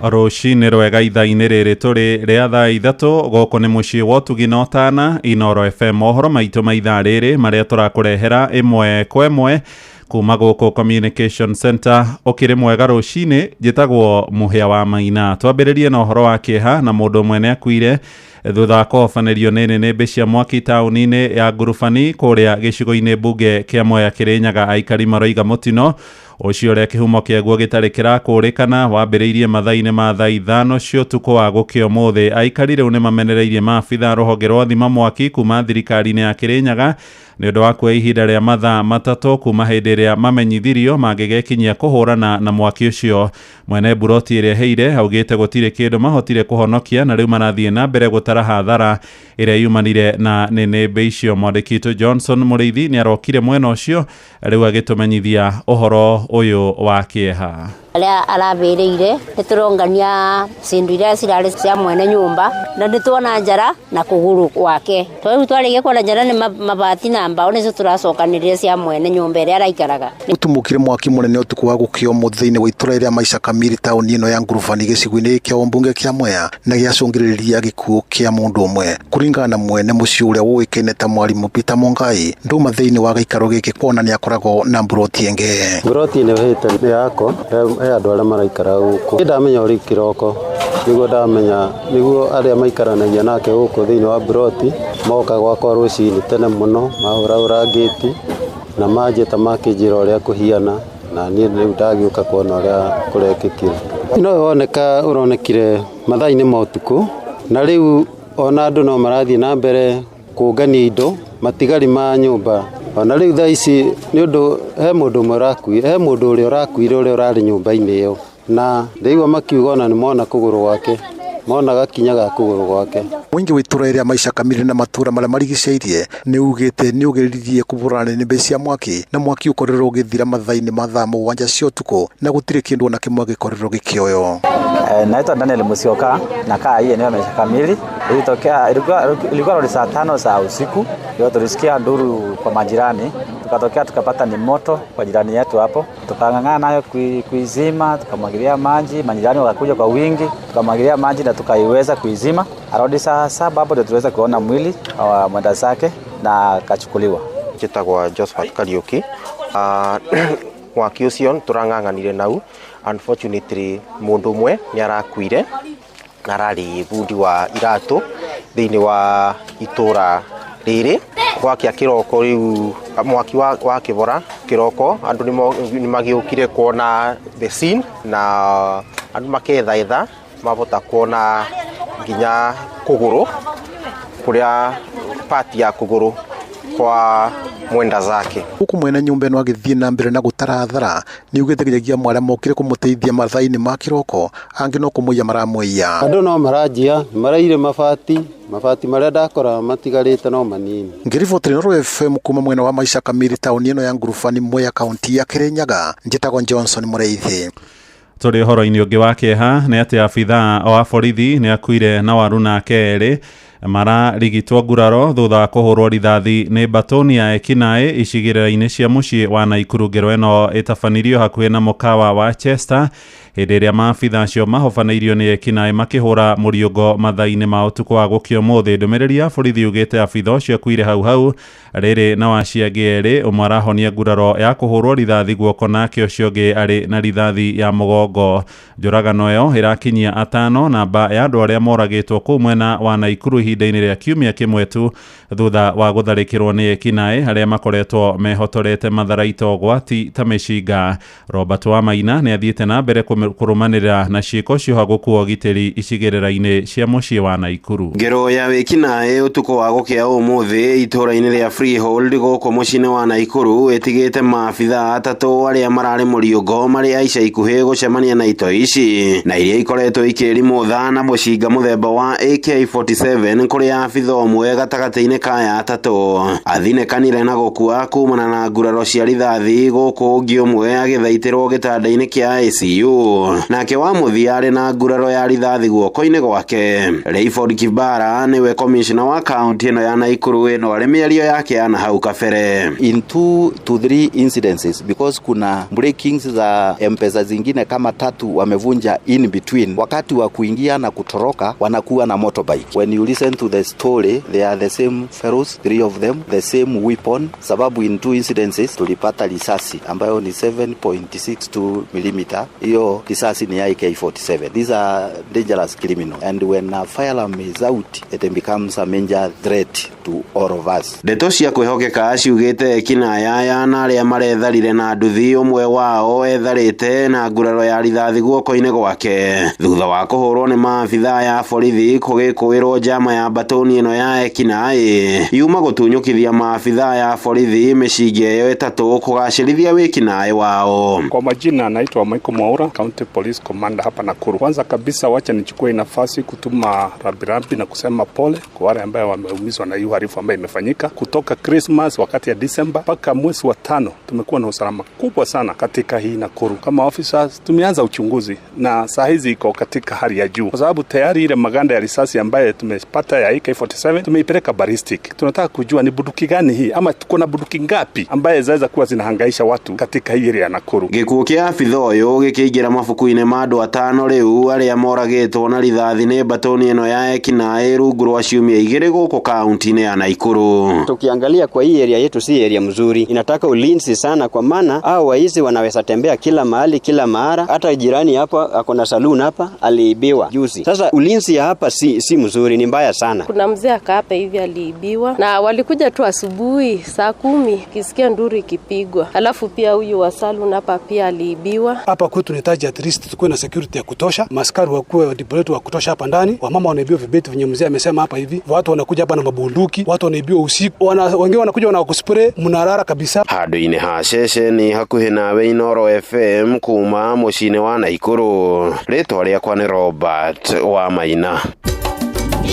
Rũcinĩ rwega ithaa-inĩ rĩrĩ tũrĩ rĩa thaa 3 gũkũ nĩ mũciĩ wa ũtugi na ũtana Inoro FM. Mohoro maitũ ma ithaa rĩrĩ marĩa tũrakũrehera ĩmwe kwa ĩmwe kuma gũkũ Communication Center. Ũkĩrĩ mwega rũcinĩ, njĩtagwo Mũhĩa wa Maina. Twambĩrĩrie na ũhoro wa kĩeha na mũndũ ũmwe nĩ akuire thutha wa kũhobanĩrio nĩ nĩnĩmbĩ cia mwaki taũni-inĩ ya Ngurubani kũrĩa gĩcigo-inĩ mbunge kĩa Mwea Kĩrĩnyaga. Aikari maroiga mũtino ũcio ũrĩa kĩhumo kĩaguo gĩtarĩ kĩrakũrĩkana wambĩrĩirie mathaa-inĩ ma thaa 5 cia ũtukũ wa gũkĩa ũmũthĩ. Aikari rĩu nĩ mamenereirie maabitha rũhonge rwa thima mwaki kuma thirikari-inĩ ya Kĩrĩnyaga nĩ ũndũ wa kuoya ihinda rĩa mathaa 3 kuma hĩndĩ ĩrĩa mamenyithirio mangĩgekinyia kũhũrana na mwaki ũcio. Mwene mburoti ĩrĩa ĩheire augĩte gũtirĩ kĩndũ mahotire kũhonokia na rĩu marathiĩ na mbere gũtara hathara ĩrĩa yumanire na nĩnĩmbĩ icio. Mwandĩki witũ Johnson Mũrĩithi nĩ arokire mwena ũcio rĩu agĩtũmenyithia ũhoro ũyũ wa kĩeha. Arĩa arabĩrĩire nĩ tũrongania cindu iria cirarĩ cia mwene nyũmba na nĩ tuona njara na kũgũrũ gwake. Rĩu twarĩkia kuona njara nĩ mabati na mbao nĩcio tũracokanĩrĩria cia mwene nyũmba ĩrĩa araikaraga. Gũtumũkire mwaki mũnene ũtukũ wa gũkĩa ũmũthĩ thĩinĩ wa itũra rĩa Maisha Kamili taũni ĩno ya Ngurubani gĩcigo-inĩ kĩa ũmbunge kĩa Mwea na gĩacũngĩrĩria gĩkuũ kĩa mũndũ ũmwe. Kũringana na mwene mũciĩ ũrĩa ũĩkaine ta mwarimũ Peter Mungai, nduma thĩinĩ wa gĩikaro gĩkĩ kuona nĩ akoragwo na mburoti ĩngĩ. Mburoti ĩno hĩte nĩ yakwa, he andũ arĩa maraikara gũkũ. Ndamenya ũrĩ kĩroko nĩguo ndamenya nĩguo arĩa maikaranagia nake gũkũ thĩinĩ wa mburoti moka gwakwa rũcinĩ tene mũno mahũrahũra ngĩti na manjĩta makĩnjĩra ũrĩa kũhiana na niĩ rĩu ndagĩũka kuona ũrĩa kũrekĩkire. No woneka ũronekire mathaa-inĩ ma ũtukũ na rĩu ona andũ no marathiĩ na mbere kũngania indo matigari ma nyũmba. Ona rĩu thaa ici nĩ ũndũ he mũndũ ũmwe ũrakuire, he mũndũ ũrĩa ũrakuire ũrĩa ũrarĩ nyũmba-inĩ ĩyo na ndĩigua makiuga ona nĩ mona kũgũrũ gwake, mona gakinya ga kũgũrũ gwake. Mũingĩ wa itũra rĩa Maisha Kamili na matũra marĩa marigicĩirie nĩ ugĩte nĩ ũgeririe kũbũrana nĩnĩmbĩ cia mwaki na mwaki ũkorirwo ũgĩthira mathaa-inĩ ma thaa 7 cia ũtukũ na gũtirĩ kĩndũ ona kĩmwe gĩkorirwo gĩkĩoywo. Naitwa Daniel Musyoka, nakaa hii eneo ya Maisha Kamili. Ilitokea ilikuwa ni saa 5 za usiku, ndio tulisikia nduru kwa majirani, tukatokea tukapata ni moto kwa jirani yetu hapo, tukang'ang'ana nayo kuizima, tukamwagilia maji, majirani wakakuja kwa wingi, tukamwagilia maji na tukaiweza kuizima. Arudi saa 7 hapo ndio tuliweza kuona mwili wa mwenda zake na akachukuliwa. Njĩtagwo Josephat Kariuki. Mwaki ũcio tũrang'ang'anire nau, unfortunately mũndũ ũmwe nĩ arakuire na ararĩ bundi wa iratũ thĩinĩ wa itũra rĩrĩ. Gwakia kĩroko rĩu mwaki wa kĩbora kĩroko andũ nĩ magĩũkire kuona the scene na andũ makethaetha mabota kuona nginya kũgũrũ kũrĩa pati ya kũgũrũ kwa mwenda zake. Huku mwene nyũmba ĩno agĩthiĩ na mbere na gũtara thara nĩ ugĩte nginyagia arĩa mokire kũmũteithia mathaa-inĩ ma kĩroko angĩ no kũmũiya maramũiya. Andũ no maranjia maraire mabati marĩa ndakora matigarĩte no manini. Ngĩribotera Inooro FM kuma mwena wa Maisha Kamili taũni ĩno ya Ngurubani Mwea kaunti ya Kirinyaga, njĩtagwo Johnson Mũrĩithi. Tũrĩ ũhoro-inĩ ũngĩ wa kĩeha nĩ atĩ abithaa wa borithi nĩ akuire na waruna kerĩ mararigitwo nguraro thutha wa kũhũrwo rithathi nĩ batoni ya ekinaĩ icigĩrĩra-inĩ cia mũciĩ wa Naikuru. Ngero ĩno ĩtabanirio hakuhĩ na mũkawa wa Chester hĩndĩ ĩrĩa maabitha acio mahobanĩirio nĩ ekinaĩ makĩhũra mũriũngo mathaa-inĩ ma ũtukũ wa gũkĩa ũmũthĩ. Ndũmĩrĩri ya borithi yugĩte abitha ũcio akuire hau hau rĩrĩ na waci angĩ erĩ, ũmwe arahonia nguraro ya kũhũrwo rithathi guoko nake ũcio ũngĩ arĩ na rithathi ya mũgongo. Njũragano ĩyo ĩrakinyia 5 namba ya andũ arĩa moragĩtwo kũu mwena wa Naikuru ihinda-inĩ rĩa kiumia kĩmwe tu thutha wa gũtharĩkĩrwo nĩ ekinaĩ arĩa makoretwo mehotorete matharaita ũgwati ta mĩcinga. Robert Wamaina nĩ athiĩte na mbere kũrũmanĩrĩra na ciĩko cioha gũkua ũgitĩri icigĩrĩra-inĩ cia mũciĩ wa Naikuru. Ngero ya wĩkinaĩ ũtukũ wa gũkĩa ũmũthĩ itũra-inĩ rĩa Freehold gũkũ mũciĩ-inĩ wa Naikuru ĩtigĩte maabitha 3 arĩa mararĩ mũriũngo marĩ a ica ikuhĩ gũcemania na itoi ici na iria ikoretwo ikĩrimũtha na mũcinga mũthemba wa AK47 kũrĩ abitha ũmwe gatagatĩ-inĩ ka aya 3 athinekanire na gũkua kumana na nguraro cia rithathi gũkũ ũngĩ ũmwe agĩthaitĩrwo gĩtanda-inĩ kĩa ICU nake wa mũthia arĩ na nguraro ya rithathi guoko-inĩ gwake. Rayford Kibara nĩwe commissioner wa kaunti ĩno ya Naikuru ĩno arĩ mĩario yake ya na hau kabere. In 2 to 3 incidences because kuna breakings za M-Pesa zingine kama 3 wamevunja in between, wakati wa kuingia na kutoroka wanakuwa na motorbike. When you listen to the story they are the same fellows, 3 of them, the same weapon, sababu in 2 incidences tulipata risasi ambayo ni 7.62 mm. Hiyo risasi ni AK47. These are dangerous criminals and when a firearm is out it becomes a major threat to all of us. Ndeto cia kwĩhokeka ciugĩte ekinaya na arĩa maretharire na nduthi ũmwe wao etharĩte na nguraro ya rithathi guoko-inĩ gwake thutha wa kũhũrwo nĩ maabitha ya borithi kũgĩkũĩrwo njama ya batoni ĩno ya ekinaĩ yuma gũtunyũkithia maabitha ya borithi mĩcinga ĩyo 3 kũgacĩrithia wĩkinaĩ wao. Kwa majina naitwa Michael Mwaura, County Police Commander hapa Nakuru. Kwanza kabisa wacha nichukue nafasi kutuma rambirambi na kusema pole kwa wale ambao wameumizwa na hiyo uhalifu ambayo imefanyika kutoka Christmas wakati ya December mpaka mwezi wa 5. Tumekuwa na usalama kubwa sana katika hii Nakuru. Kama officers tumeanza uchunguzi na saa hizi iko katika hali ya juu, kwa sababu tayari ile maganda ya risasi ambayo tumepata ya AK47 tumeipeleka ballistic. Tunataka kujua ni bunduki gani hii ama kuna bunduki ngapi ambaye zaweza kuwa zinahangaisha watu katika hii area ya Nakuru. Gĩkuũ kĩa abitha ũyũ gĩkĩingĩra mabuku-inĩ ma andũ 5 rĩu arĩa moragĩtwo na rithathi nĩ mbatoni ĩno ya ekinaĩ rungu rwa ciumia 2 gũkũ kaunti-inĩ ya Nakuru. Tukiangalia kwa hii area yetu si area mzuri, inataka ulinzi sana, kwa maana hao waizi wanaweza tembea kila mahali kila mara. Hata jirani hapa ako na saloon hapa aliibiwa juzi. Sasa ulinzi ya hapa si mzuri, ni mbaya sana. Kuna mzee akaapa hivi aliibiwa, na walikuja tu asubuhi saa 10 kisikia nduru ikipigwa. Alafu pia huyu wa saloon hapa pia aliibiwa. Hapa kwetu tunahitaji at least tukuwe na security ya kutosha, maskari wakuwe deployed wa kutosha hapa ndani. Wamama wanaibiwa vibeti venye mzee amesema hapa hivi, watu wanakuja hapa na mabunduki, watu wanaibiwa usiku, wengine wanakuja wanakuspray, mnarara kabisa. Handũ-inĩ ha ceceni hakuhĩ nawe Inooro FM kuma mũciĩ-inĩ wa Nakuru, rĩtwa rĩakwa nĩ Robert wa Maina.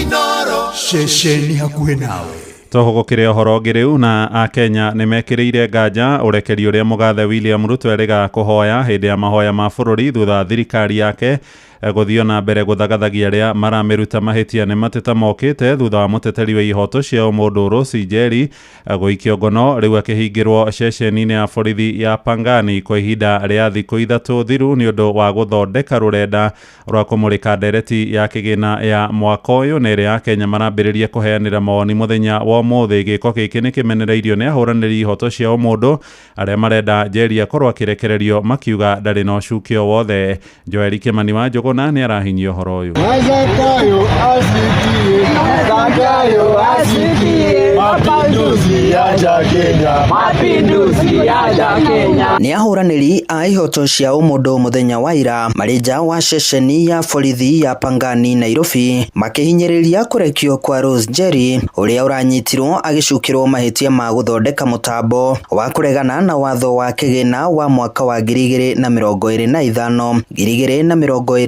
Inooro ceceni hakuhĩ nawe. Tũhũgũkĩre ũhoro ũngĩ rĩu na akenya nĩ mekĩrĩire nganja ũrekeri ũrĩa mũgathe William Ruto erĩga kũhoya hĩndĩ ya mahoya ma bũrũri thutha wa thirikari yake gũthiĩ na mbere gũthagathagia arĩa maramĩruta mahĩtia nĩ mateta mokĩte thutha wa mũteteri wa ihoto cia ũmũndũ Rose Njeri gũikio ngono rĩu akĩhingĩrwo ceceni-inĩ ya borithi ya Pangani kwa ihinda rĩa thikũ 3 thiru nĩ ũndũ wa gũthondeka rũrenda rwa kũmũrĩka ndereti ya kĩgĩna ya mwaka ũyũ na ĩrĩa akenya marambĩrĩria kũheanĩra mawoni mũthenya wa ũmũthĩ. Gĩko gĩkĩ nĩ kĩmenereirio nĩ ahũranĩri ihoto cia ũmũndũ arĩa marenda Njeri akorwo akĩrekererio makiuga ndarĩ na ũcuke o wothe. Joel Kimani wa Njũgũna nĩ arahinyia ũhoro ũyũ. Zakayo asikie, Zakayo asikie, mapinduzi yaja Kenya, mapinduzi yaja Kenya. Nĩ ahũranĩri a ihoto cia ũmũndũ mũthenya wa ira marĩ nja wa ceceni ya borithi ya Pangani Nairobi makĩhinyĩrĩria kũrekio kwa Rose Njeri ũrĩa ũranyitirwo agĩcukĩrwo mahĩtia ma gũthondeka mũtambo wa kũregana na watho wa kĩgĩna wa mwaka wa 2025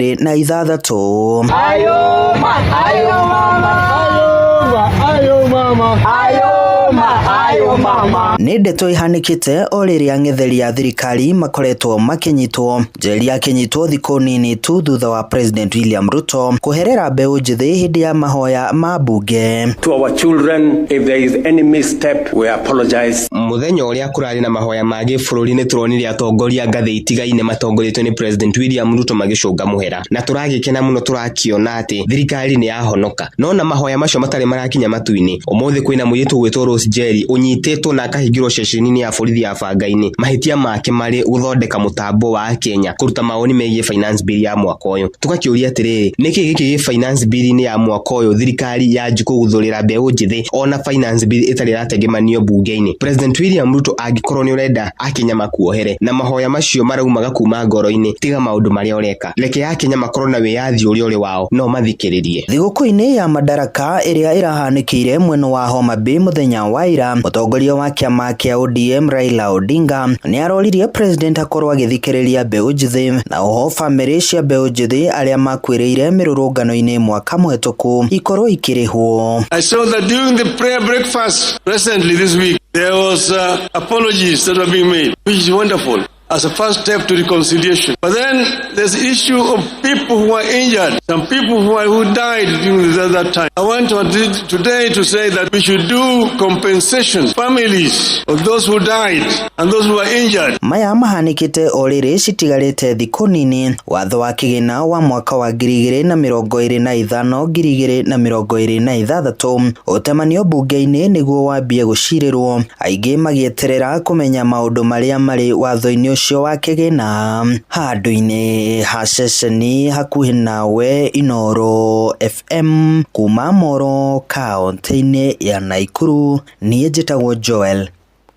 2026. Ayo ma, ayo mama, ayo ma, ayo mama, ayo ma, ayo mama. Nĩ ndeto ihanĩkĩte o rĩrĩa ang'etheri a thirikari makoretwo makĩnyitwo. Njeri akĩnyitwo thikũ nini tu thutha wa President William Ruto kũherera mbeũ njĩthĩ hĩndĩ ya mahoya ma mbunge. To our children, if there is any misstep, we apologize. Mũthenya ũrĩa kũrarĩ na mahoya ma gĩbũrũri nĩ tũronire atongoria ngathĩ itigaine matongoretio nĩ President William Ruto magĩcũnga mũhera, na tũragĩkena mũno tũrakiona atĩ thirikari nĩ yahonoka. No na mahoya macio matarĩ marakinya matu-inĩ, ũmũthĩ kwĩna mũirĩtu ũgwĩtwo Rose Njeri ũnyitĩtwo na akahingĩrwo ceceni-inĩ ya borithi ya Bangainĩ, mahĩtia make marĩ gũthondeka mũtambo wa Kenya kũruta mawoni megiĩ finance bill ya mwaka ũyũ. Tũgakĩũria atĩrĩrĩ, nĩkĩ gĩkĩ gĩ finance bill-inĩ ya mwaka ũyũ thirikari yanji kũguthũrĩra mbeũ njĩthĩ ona finance bill ĩtarĩ ĩratengemanio mbunge-inĩ? President William Ruto angĩkorwo nĩ ũrenda akenya makuohere na mahoya macio maraumaga kuma ngoro-inĩ, tiga maũndũ marĩa ũreka, reke akenya makorwo na wĩyathi ũrĩa ũrĩ wao no mathikĩrĩrie. Thigũkũ-inĩ ya Madaraka ĩrĩa ĩrahanĩkĩire mwena wa Homa Bay mũthenya wa ira, mũtongoria wa kĩama kĩa ODM Raila Odinga nĩ aroririe president akorwo agĩthikĩrĩria mbeũ njĩthĩ na oho bamĩrĩ cia mbeũ njĩthĩ arĩa makuĩrĩire mĩrũrũngano-inĩ mwaka mũhetũku ikorwo ikĩrĩhwo. I saw that during the prayer breakfast recently this week there was apologies that were being made, which is wonderful as a first step to reconciliation. But then there's the issue of people who are injured, some people who died during that time. I want to today to say that we should do compensation families of those who died and those who are injured. Maya mahanĩkĩte o rĩrĩ citigarĩte thikũ nini watho wa kĩgĩna wa mwaka wa 2025 2026 ũtemanio mbunge-inĩ nĩguo wambie gũcirĩrwo, aingĩ magĩeterera kũmenya maũndũ marĩa marĩ watho-inĩ ũcio wa kĩgĩna. Handũ-inĩ ha ceceni hakuhĩ nawe Inooro FM kuma Moro kaunti-inĩ ya Nakuru, niĩ njĩtagwo Joel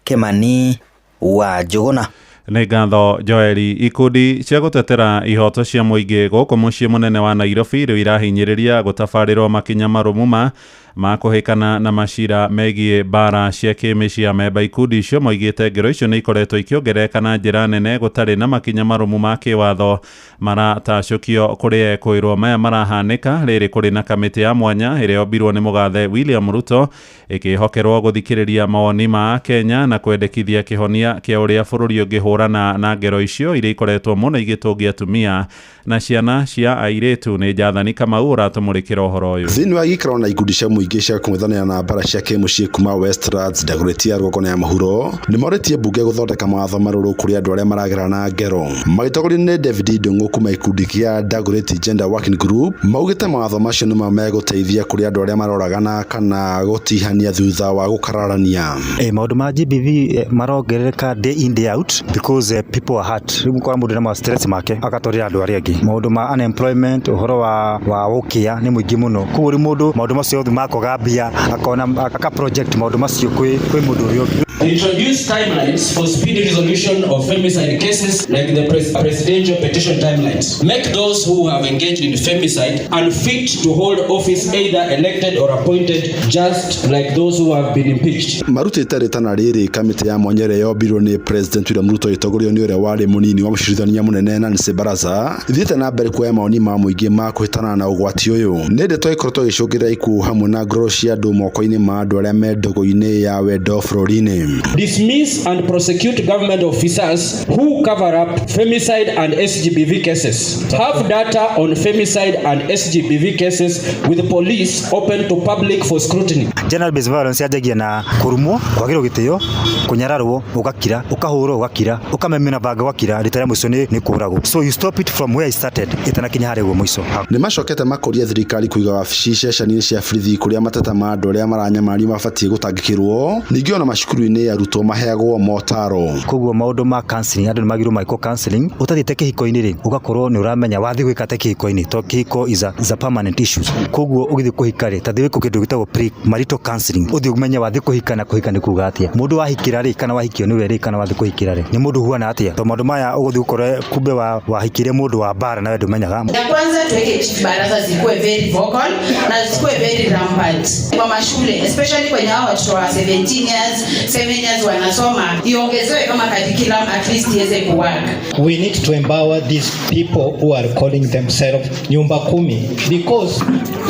Kimani wa Njũgũna. Nĩ ngatho Joeli. Ikundi cia gũtetera ihoto cia mũingĩ gũkũ mũciĩ mũnene wa Nairobi rĩu irahinyĩrĩria gũtabarĩrwo makinya marũmu ma Ma kũhĩkana na macira megiĩ mbara cia kĩmĩciĩ amemba ikundi icio moigĩte ngero icio nĩ ikoretwo ikĩongerereka na njĩra nene gũtarĩ na makinya marũmu ma kĩwatho maratacũkio kũrĩ ekũĩrwo. Maya marahanĩka rĩrĩ kũrĩ na kamĩtĩ ya mwanya ĩrĩa yombirwo nĩ mũgathe William Ruto ĩkĩhokerwo gũthikĩrĩria mawoni ma Kenya na kwendekithia kĩhonia kĩa ũrĩa bũrũri ũngĩhũrana na ngero icio iria ikoretwo mũno igĩtũngia atumia na ciana cia airĩtu. Nĩ Jathani Kamau ũratũmũrĩkĩra ũhoro ũyũ. Thĩinĩ wa gĩikaro na ikundi cia mũingĩ cia kũng'ethanĩra na mbara cia kĩmũciĩ kuma Westlands, Dagoretti ya rũgongo na ya mũhuro nĩmorĩtie mbunge gũthondeka mawatho marũrũ kũrĩ andũ arĩa maragerana ngero. Magĩtongorio nĩ David Ndung'u kuma ikundi kĩa Dagoretti Gender Working Group, maugĩte mawatho macio nĩmo megũteithia kũrĩ andũ arĩa maroragana kana gũtihania thutha wa gũkararania. Maũndũ ma GBV marongerereka day in, day out because people are hurt. Rĩu ũkora mũndũ na stress make agatwarĩra andũ arĩa angĩ. Maũndũ ma unemployment, ũhoro wa ũkĩa nĩ mũingĩ mũno, koguo rĩu mũndũ maũndũ macio othe makwaga mbia akona aka project maũndũ macio kwĩ mũndũ ũrĩa ũngĩ. Introduce timelines for speedy resolution of femicide cases like the presidential petition timelines. Make those who have engaged in femicide unfit to hold office, either elected or appointed, just like those who have been impeached. Marutĩte rĩtana rĩrĩ kamĩtĩ ya mwanya ĩrĩa yombirwo nĩ President William Ruto ĩtongorio nĩ ũrĩa warĩ mũnini wa mũcirithania mũnene Nancy Baraza, ithiĩte na mbere kuoya mawoni ma mũingĩ ma kũhĩtana na ũgwati ũyũ. Nĩ ndeto ĩkoretwo ĩgĩcũngĩrĩra ikuũ hamwe na ngoro cia andũ moko-inĩ ma andũ arĩa me ndũgũ-inĩ ya wendo bũrũri-inĩ. Dismiss and prosecute government officers who cover up femicide and SGBV cases. Have data on femicide and SGBV cases with police open to public for scrutiny. Gender based violence yanjagia na kũrumwo, kwagĩrwo gĩtĩo, kũnyararwo, ũgakira, ũkahũrwo ũgakira, ũkamemena banga ũgakira, rita rĩa mũico nĩ kũragwo. So you stop it from where it started ĩtanakinya harĩa ũguo mũico. Nĩ macokete makũria thirikari kũiga wabici ceceni-inĩ cia borithi kũrĩa mateta ma andũ arĩa maranyamario mabatiĩ gũtangĩkĩrwo, ningĩ ona macukuru-inĩ arutwo maheagwo motaro. Koguo maũndũ ma counseling, andũ nĩ magĩrĩirwo magĩkwo counseling ũtathiĩte kĩhiko-inĩ rĩ, ũgakorwo nĩ ũramenya wathiĩ gwĩka atĩa kĩhiko-inĩ, tondũ kĩhiko is a permanent issue. Koguo ũgĩthiĩ kũhika rĩ, ta thiĩ wĩkwo kĩndũ gĩtagwo pre marital counseling, ũthiĩ ũmenye wathiĩ kũhika na kũhika nĩ kuga atĩa, mũndũ wahikĩra rĩ kana wahikio nĩwe rĩ kana wathiĩ kũhikĩra rĩ nĩ mũndũ ũhuana atĩa, tondũ maũndũ maya ũgũthiĩ ũkore kumbe wahikire mũndũ wa mbara nawe ndũmenyaga. Ya kwanza tuweke chief baraza zikuwe very vocal na zikuwe very rampant kwa mashule, especially kwenye hao watoto wa 17 years, 7 years wanasoma, iongezewe kama curriculum at least iweze kuwork. We need to empower these people who are calling themselves nyumba kumi because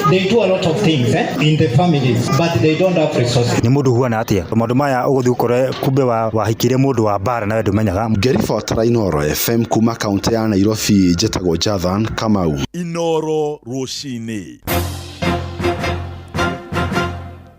they do a lot of things in the families, but they don't have resources. Nĩ mũndũ ũhuana atĩa, maũndũ maya ũgũthiĩ ũkore kumbe wahikire mũndũ wa mbara nawe ndũmenyaga. Ngĩribotera Inooro FM kuma kaunti ya Nairobi, njĩtagwo Jathan Kamau. Inooro rũcinĩ.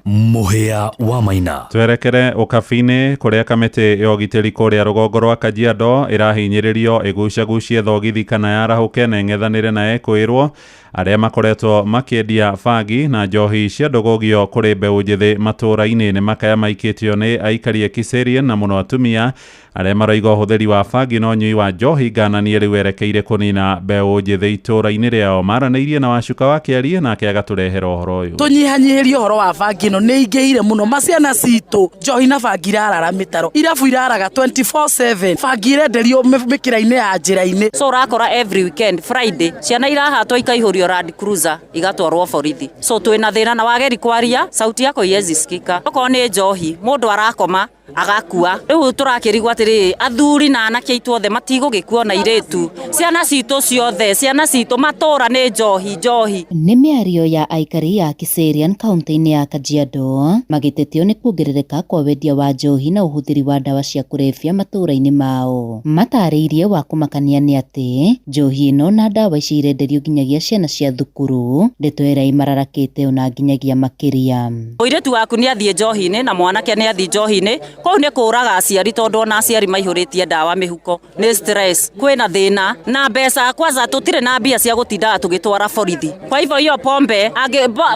Mũhĩa wa Maina. Twerekere ũkabi-inĩ kũrĩa kamĩtĩ ya ũgitĩri kũrĩa rũgongo rwa Kajiado ĩrahinyĩrĩrio ĩgucagucie thogithi kana yarahũke na ĩng'ethanĩre na ekũĩrwo arĩa makoretwo makĩendia bangi na njohi cia ndũgũgio kũrĩ mbeũ njĩthĩ matũũra-inĩ. Nĩ makaya maikĩtio nĩ aikari a Kiserian na mũno atumia arĩa maroiga ũhũthĩri wa bangi na ũnyui wa njohi ngananie rĩu werekeire kũnina mbeũ njĩthĩ itũũra-inĩ rĩao. Maranĩirie na Wacuka wa Kĩarie nake agatũrehera ũhoro ũyũ. Tũnyihanyihĩrie ũhoro wa bangi ĩno nĩ ingĩhire mũno, maciana citũ njohi na bangi irarara mĩtaro, irabu iraraga 24/7, bangi irenderio mĩkĩra-inĩ ya njĩra-inĩ. So ũrakora every weekend Friday ciana irahatwo ikaihũrio Land Cruiser igatwarwo borithi. So twĩna thĩna na wageri kwaria sauti yako iwezi sikika. Okorwo nĩ njohi mũndũ arakoma agakua. Rĩu tũrakĩrigwo atĩrĩrĩ, athuri na anake aitũ othe matigũgĩkua na airĩtu, ciana citũ ciothe, ciana citũ matũra nĩ njohi njohi. Nĩ mĩario ya aikari a Kiserian kaunti-inĩ ya Kajiado magĩtetio nĩ kuongerereka kwa wendia wa njohi na ũhũthĩri wa ndawa cia kũrebia matũũra-inĩ mao. Matarĩirie wa kũmakania nĩ atĩ njohi ĩno na ndawa ici irenderio nginyagia ciana cia thukuru, ndeto ĩrĩa ĩmararakĩte ona nginyagia makĩria. Mũirĩtu waku nĩ athiĩ njohi-inĩ na mwanake nĩ athiĩ njohi-inĩ, kũu nĩ kũraga aciari tondũ ona aciari maihũrĩtie ndawa mĩhuko nĩ stress. Kwĩna thĩna na mbeca, kwanza tũtirĩ na mbia cia gũtindaga tũgĩtwara borithi. Kwa hivyo hiyo pombe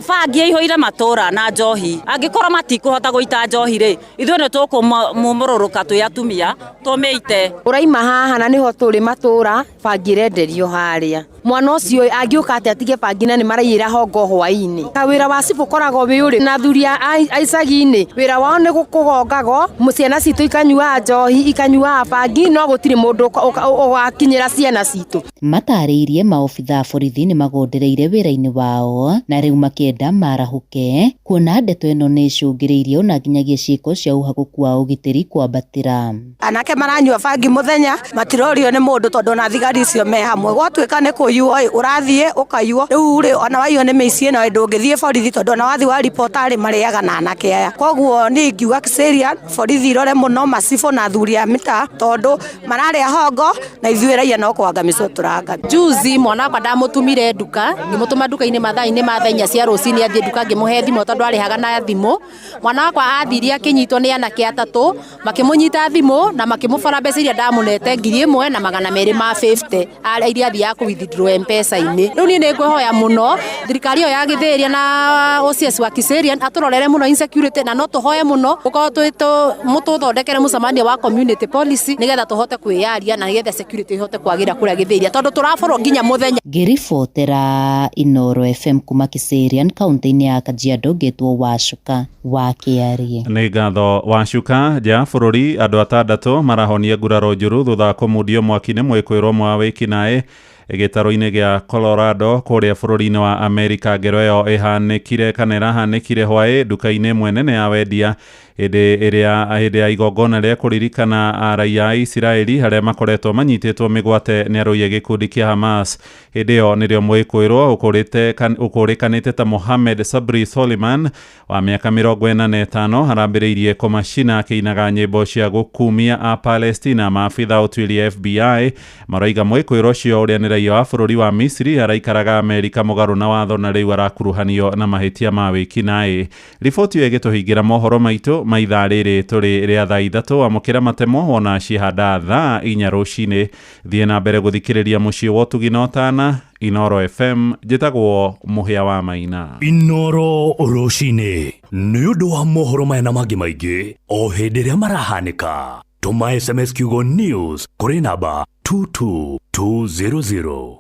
bangi ĩihũire matũra na njohi, angĩkorwo matikũhota gũita njohi rĩ, ithuĩ nĩ tũkũmũrũrũka twĩ atumia tũmĩite. Ũraima haha na nĩho tũrĩ matũra, bangi ĩrenderio harĩa. Mwana ũcio angĩũka atĩa atige bangi na nĩ maraiyĩra hongo hwaĩ-inĩ? Wĩra wa cibũ ũkoragwo wĩ ũrĩ na athuri a icagi-inĩ, wĩra wao nĩ kũgongago ciana citũ ikanyuaga njohi, ikanyuaga bangi, no gũtirĩ mũndũ ũgakinyĩra ciana citũ. Matarĩirie maobitha a borithi nĩ magondereire wĩra-inĩ wao na rĩu makĩenda marahũke kuona ndeto ĩno nĩ ĩcũngĩrĩirie ona nginyagia ciĩko cia ũhagũku wa ũgitĩri kwambatĩra. Anake maranyua bangi mũthenya matirorio nĩ mũndũ tondũ ona thigari icio me hamwe, gwatuĩka nĩ kũiywo ĩ ũrathiĩ ũkaiywo, rĩu rĩ ona waiywo nĩ mĩici ĩno ndũngĩthiĩ borithi tondũ ona wathiĩ wa ribota rĩ marĩaga na anake aya. Koguo niĩ ingiuga Kiserian borithi irore mũno macibũ na athuri a mĩtaa tondũ mararĩa hongo na ithuĩ raia no kwangamicwo tũrangamio. Juzi mwana wakwa ndamũtumire nduka, ngĩmũtũma nduka-inĩ mathaa-inĩ ma thaa inya cia rũcinĩ athiĩ nduka, ngĩmũhe thimũ tondũ arĩhaga na thimũ. Mwana wakwa athire akĩnyitwo nĩ anake atatũ, makĩmũnyita thimũ na makĩmũbora mbeca iria ndamũnete 1250 iria athiaga kũ withdraw M-Pesa-inĩ. Rĩu niĩ nĩ ngwĩhoya mũno thirikari ĩyo ya Gĩthĩria na OCS wa Kiserian atũrorere mũno insecurity, na no tũhoe mũno gũkorwo mũtũthondekere mũcemanio wa community policy nĩgetha tũhote kwĩyaria na nĩgetha security ihote kwagĩra kũrĩa Gĩthĩria tondũ tũraborwo nginya mũthenya. Ngĩribotera Inooro FM kuma Kiserian kaunti-inĩ ya Kajiado, ngĩtwo Wacuka wa Kĩarie. Nĩ ngatho Wacuka. Nja ya bũrũri, andũ atandatũ marahonia nguraro njũru thutha wa kũmundio mwaki nĩ mwĩkũĩrwo ũmwe wa wĩkinaĩ gĩtarũ-inĩ gĩa Colorado kũrĩa bũrũri-inĩ wa Amerika. Ngero ĩyo ĩhanĩkire kana ĩrahanĩkire hwaĩ nduka-inĩ ĩmwe nene ya wendia hĩndĩ ĩrĩa hĩndĩ ya igongona rĩa kũririkana raia a Isiraeli arĩa makoretwo manyitĩtwo mĩgwate nĩ arũi a gĩkundi kĩa Hamas. Hĩndĩ ĩyo nĩrĩo mwĩkũĩrwo ũkũrĩkanĩte ta Mohamed Sabri Soliman wa mĩaka 45 arambĩrĩirie kũmacina akĩinaga nyĩmbo cia gũkumia a Palestina. Maabitha ũtuĩria FBI maroiga mwĩkũĩrwo ũcio ũrĩa nĩ raia wa bũrũri wa Misiri araikaraga Amerika mũgarũ na watho na rĩu arakuruhanio na mahĩtia ma wĩkinaĩ. Riboti ĩyo ĩgĩtũhingĩra mohoro maitũ ma ithaa rĩrĩ tũrĩ rĩa thaa 3. Amũkĩra matemo wona cihanda thaa 4 rũcinĩ. Thiĩ na mbere gũthikĩrĩria mũciĩ wa ũtugi na ũtana Inooro FM. Njĩtagwo Mũhĩa wa Maina. Inooro rũcinĩ nĩ ũndũ wa mohoro maya na mangĩ maingĩ o hĩndĩ ĩrĩa marahanĩka. Tũma SMS kiugo news kũrĩ namba 22200.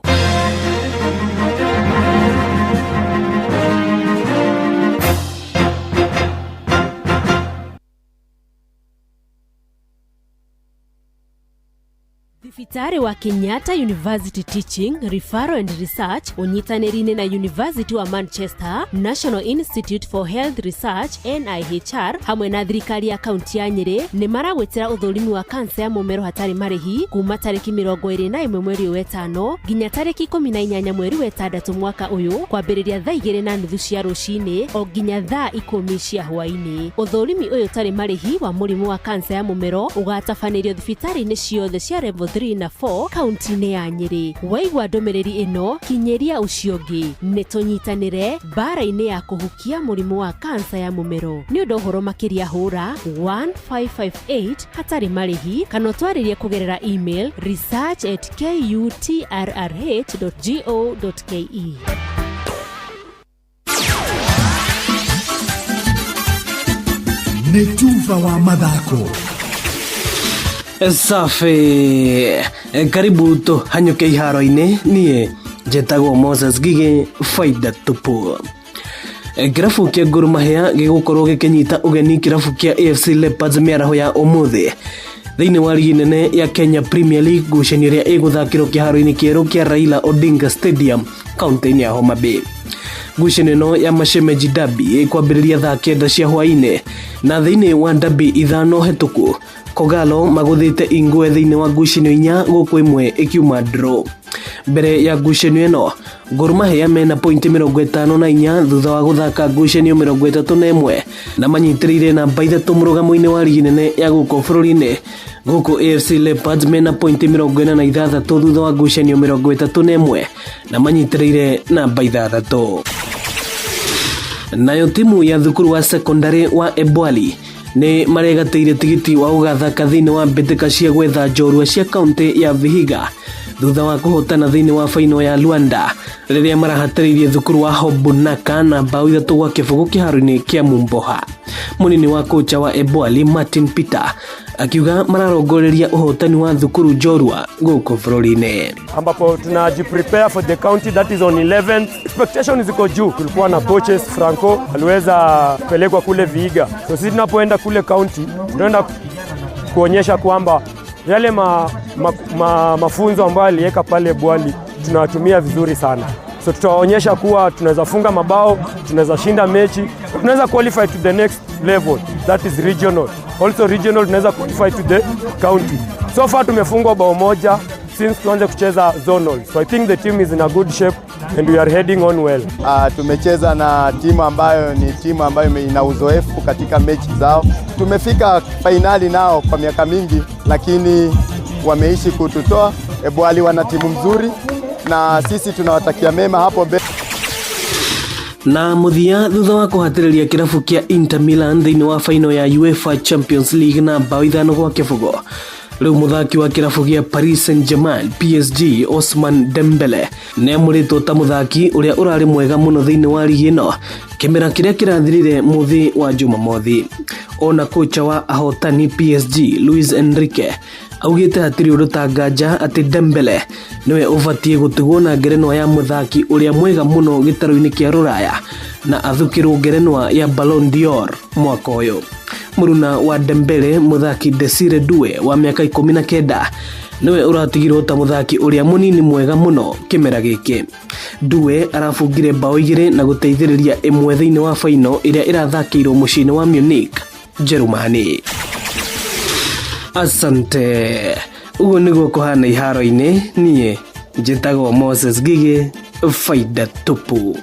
Thibitarĩ wa Kenyatta University Teaching, Referral and Research ũnyitanĩri-inĩ na University wa Manchester, National Institute for Health Research NIHR hamwe na thirikari ya kaunti ya Nyĩrĩ nĩ maragwĩtĩra ũthũrimi wa kansa ya mũmero hatarĩ marĩhi kuma tarĩki 21 mweri wa ĩtano nginya tarĩki 18 mweri wa ĩtandatũ mwaka ũyũ kwambĩrĩria thaa 2:30 cia rũcinĩ o nginya thaa 10 cia hwaĩ-inĩ. Ũthũrimi ũyũ ũtarĩ marĩhi wa mũrimũ wa kansa ya mũmero ũgatabanĩrio thibitarĩ-inĩ ciothe cia level 3 na 4 kaunti-inĩ ya Nyĩrĩ. Waigua ndũmĩrĩri ĩno, kinyĩria ũcio ũngĩ. Nĩ tũnyitanĩre mbara-inĩ ya kũhukia mũrimũ wa kansa ya mũmero. Nĩ ũndũ ũhoro makĩria hũra 1558 hatarĩ marĩhi kana ũtwarĩrie kũgerera email research@kutrrh.go.ke. Nĩ tuba wa mathako. Safi, karibu tũhanyũke iharo-inĩ. Niĩ njĩtagwo Moses Ngigĩ, faida tupu. Kĩrabu kĩa Gor Mahia gĩgũkorwo gĩkĩnyita ũgeni kĩrabu kĩa AFC Leopards mĩaraho ya ũmũthĩ thĩinĩ wa rigi nene ya Kenya Premier League, ngucanio ĩrĩa ĩgũthakĩrwo kĩharo-inĩ kĩerũ kĩa Raila Odinga Stadium kaunti-inĩ ya Homa Bay. Ngucanio ĩno ya Mashemeji Derby ĩkwambĩrĩria thaa 9 cia hwaĩ-inĩ, na thĩinĩ wa derby 5 hetũku Kogalo magũthĩte Ingwe thĩinĩ wa ngucanio 4 gũkũ ĩmwe ĩkiuma draw. Mbere ya ngucanio ĩno Gor Mahia mena pointi 54 thutha wa gũthaka ngucanio 31 na manyitĩrĩire namba 3 mũrũgamo-inĩ wa rigi nene ya gũkũ bũrũri-inĩ, gũkũ AFC Leopards mena pointi 46 thutha wa ngucanio 31 na manyitĩrĩire namba 6. Nayo timu ya thukuru wa sekondari wa Ebwali nĩ maregatĩire tigiti wa gũgathaka thĩinĩ wa mbĩtĩka cia gwetha njorua cia kaunti ya Vihiga thutha wa kũhotana thĩinĩ wa faino ya Luanda rĩrĩa marahatĩrĩirie thukuru wa Hobunaka na bao 3-0 kĩharo-inĩ kĩa Mumboha. Mũnini wa kocha wa Ebwali Martin Peter Akiuga mararongoreria ũhotani wa thukuru njorua gũkũ bũrũri-inĩ. Ambapo tunajiprepare for the county that is on 11th. Expectation ziko juu. Tulikuwa na coaches Franco aliweza kupelekwa kule Vihiga, so sisi tunapoenda kule county tunaenda kuonyesha kwamba yale mafunzo ambayo aliweka pale Bwali tunawatumia vizuri sana. So tutawaonyesha kuwa tunaweza funga mabao, tunaweza shinda mechi, tunaweza qualify to the next level, that is regional. Also regional tunaweza qualify to the county. So far tumefungwa bao moja since tuanze kucheza zonal. So I think the team is in a good shape and we are heading on well. Tumecheza na timu ambayo ni timu ambayo ina uzoefu katika mechi zao. Tumefika fainali nao kwa miaka mingi, lakini wameishi kututoa. Ebwali wana timu mzuri na sisi tunawatakia mema hapo mbele. Na mũthia, thutha wa kũhatĩrĩria kĩrabu kĩa Inter Milan thĩinĩ wa faino ya UEFA Champions League na bao 5-0, rĩu mũthaki wa kĩrabu gĩa Paris Saint-Germain PSG Ousmane Dembele nĩamũrĩtwo ta mũthaki ũrĩa ũrarĩ mwega mũno thĩinĩ wa ligi ĩno kĩmera kĩrĩa kĩrathirire mũthĩ wa Jumamothi. Ona kocha wa ahotani PSG Luis Enrique augĩte hatirĩ ũndũ ta nganja atĩ Dembele nĩwe ũbatiĩ gũtigwo na ngerenwa ya mũthaki ũrĩa mwega mũno gĩtarũ-inĩ kĩa Rũraya na athukĩrwo ngerenwa ya Ballon d'Or mwaka ũyũ. Mũruna wa Dembele, mũthaki Desire Doue wa mĩaka 19, nĩwe ũratigirwo ta mũthaki ũrĩa mũnini mwega mũno kĩmera gĩkĩ. Doue arabungire bao 2 na gũteithĩrĩria 1 thĩinĩ wa faino ĩrĩa ĩrathakĩirwo mũciĩ-inĩ wa Munich, Jerumani. Asante. Ũguo nĩguo kũhana iharo-inĩ. Niĩ njĩtagwo Moses Gigi, faida tupu.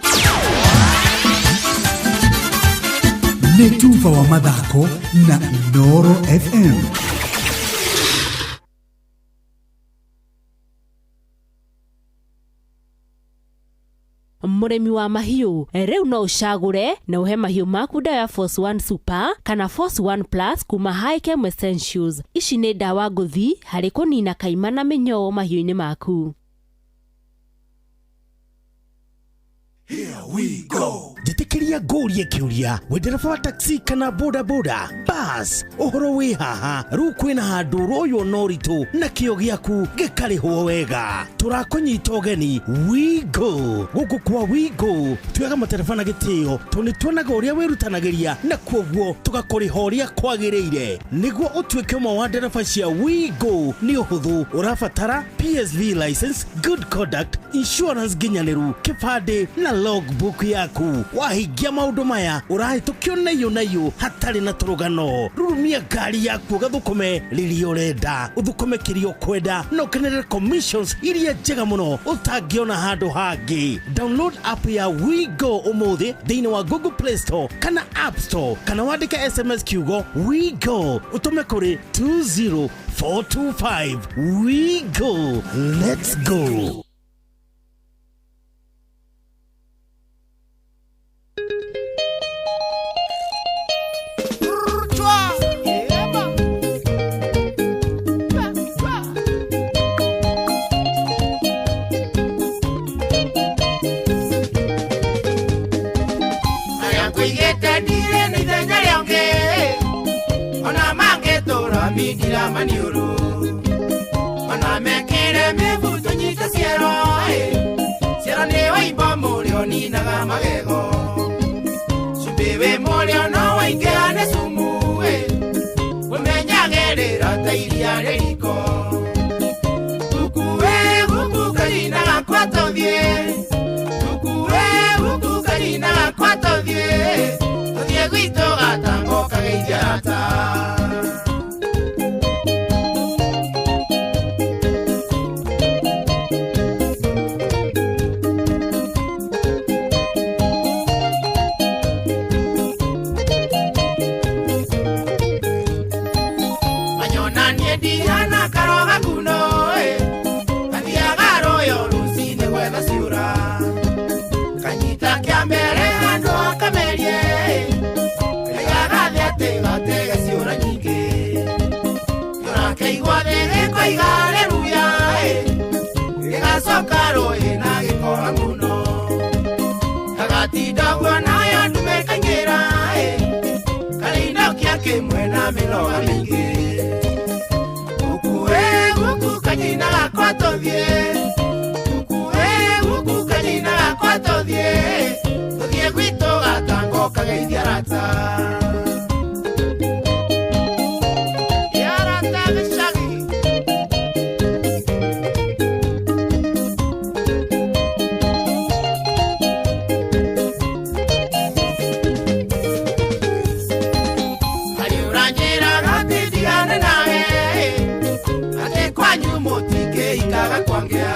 Nĩ tuba wa mathako na Inooro FM. Mũrĩmi wa mahiũ, rĩu no ũcagũre na ũhe mahiũ maku ndawa ya Force One Super kana Force One Plus kuma Hikem Essentials. Ici nĩ ndawa ngũthi harĩ kũnina kaima na mĩnyoo mahiũ-inĩ maku. We go. Njĩtĩkĩria ngũrie kĩũria, wĩ ndereba wa taxi kana boda boda bas, ũhoro wĩ haha. Rĩu kwĩna handũ ũroywo na ũritũ na kĩo gĩaku gĩkarĩhwo wega. Tũrakũnyita ũgeni We Go. Gũkũ kwa We Go tuoyaga matereba na gĩtĩo, tondũ nĩ tuonaga ũrĩa wĩrutanagĩria na kuoguo tũgakũrĩha ũrĩa kwagĩrĩire. Nĩguo ũtuĩke ũmwe wa ndereba cia We Go nĩ ũhũthũ, ũrabatara PSV license, good conduct, insurance nginyanĩru, kĩbandĩ na logbook yaku. Wahingia maũndũ maya ũrahĩtũkio naiyũ naiyũ hatarĩ na tũrũgano. Rurumia ngari yaku ũgathũkũme rĩrĩa ũrenda, ũthũkũme kĩrĩa ũkwenda na ũkenerere commissions iria njega mũno ũtangĩona handũ hangĩ. Download app ya We Go ũmũthĩ thĩinĩ wa Google Play Store kana App Store, kana wandĩke SMS kiugo We Go ũtũme kũrĩ 20425. We Go, let's go. na mĩnoga mĩingĩ. Guku ĩ guku kanyina gakwa tũthiĩ, guku ĩ guku kanyina gakwa tũthiĩ, tũthiĩ gwitũ gatango kageithia arata. Arata gĩcagi. Harĩ ũranjĩraga atĩ ndigane nawe, atĩ kwanyu mũtingĩikaga kwangĩa,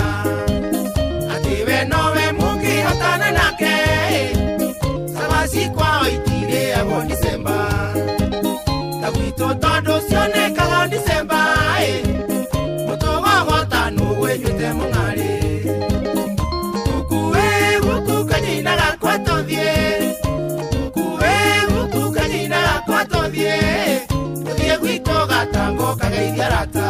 atĩ we nowe mũngĩhotana nake, cabaci kwao itirĩagwo Disemba, ta gwitũ tondũ cionekaga Disemba, mũtũgogota nũgwĩnyuĩte mũng'arĩ. Guku ĩ guku kanyina gakwa tũthiĩ, guku ĩ guku kanyina gakwa tũthiĩ, tũthiĩ gwitũ gatango kageithia arata.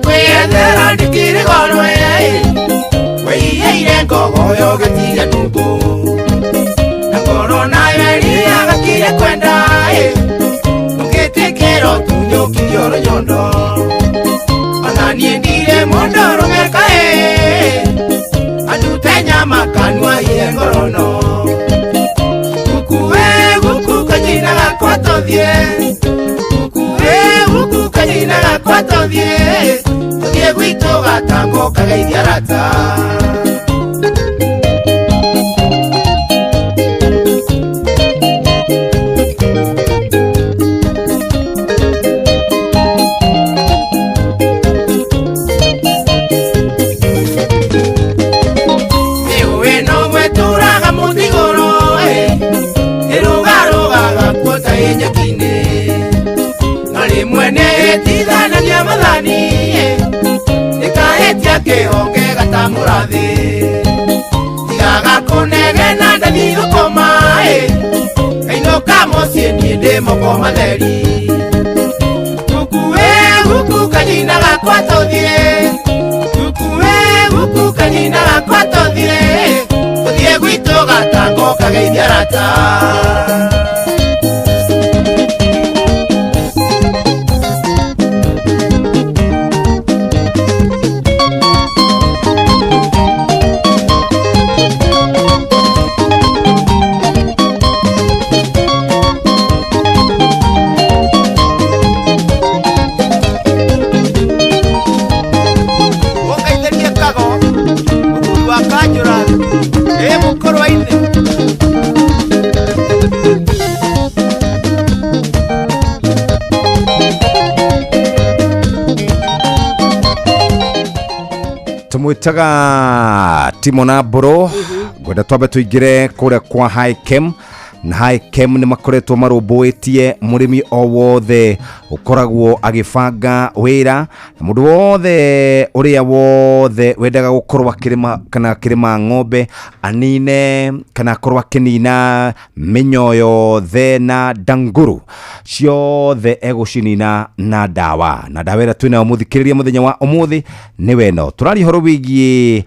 Kwiyethera ndikĩrĩ goro wĩiyĩire ngogoyo gĩtiga ndumbu na ngoro nayo ĩrĩa gakire kwenda ũngĩtĩkĩra ũtunyũkirio rũnyondo ona niĩ ndirĩ mũndũ ũrũme kaĩ andute nyama kanua iye ngorono. Guku ĩ guku kanyina gakwa tũthiĩ, guku ĩ guku kanyina gakwa tũthiĩ, tũthiĩ gwitũ gatango kageithia arata. Mĩũĩ no gwĩtũraga mũtĩ igũrũ ĩrũgarũgaga kuo ta ĩ nyeki-inĩ, na rĩmwe nĩĩtithanagia mathani ĩkahĩtia kĩhonge gatamũrathĩ, tigaga kũnegena ndathiĩ gũkoma kainũka mũciĩ niĩ ndĩ moko matheri. Guku ĩ guku kanyina gakwa tũthiĩ, guku ĩ guku kanyina gakwa tũthiĩ, tũthiĩ gwitũ gatango kageithia arata. Ũngeithĩrie kago mũthuri wa kanjũra ĩ mũkũrwa-inĩ. Tumwitaga Timo na Mbũrũ, ngwenda twambe tũingĩre kũrĩa kwa Hikem, na Hikem nĩ makoretwo marũmbũĩtie mũrĩmi o wothe ũkoragwo agĩbanga wĩra, na mũndũ wothe ũrĩa wothe wendaga gũkorwo akĩrĩma kana akĩrĩma ng'ombe anine kana akorwo akĩnina mĩnyoo yothe na ndangũrũ ciothe egũcinina na ndawa, na ndawa ĩrĩa twĩnayo mũthikĩrĩria mũthenya wa ũmũthĩ nĩ weno. Tũraria ũhoro wĩgiĩ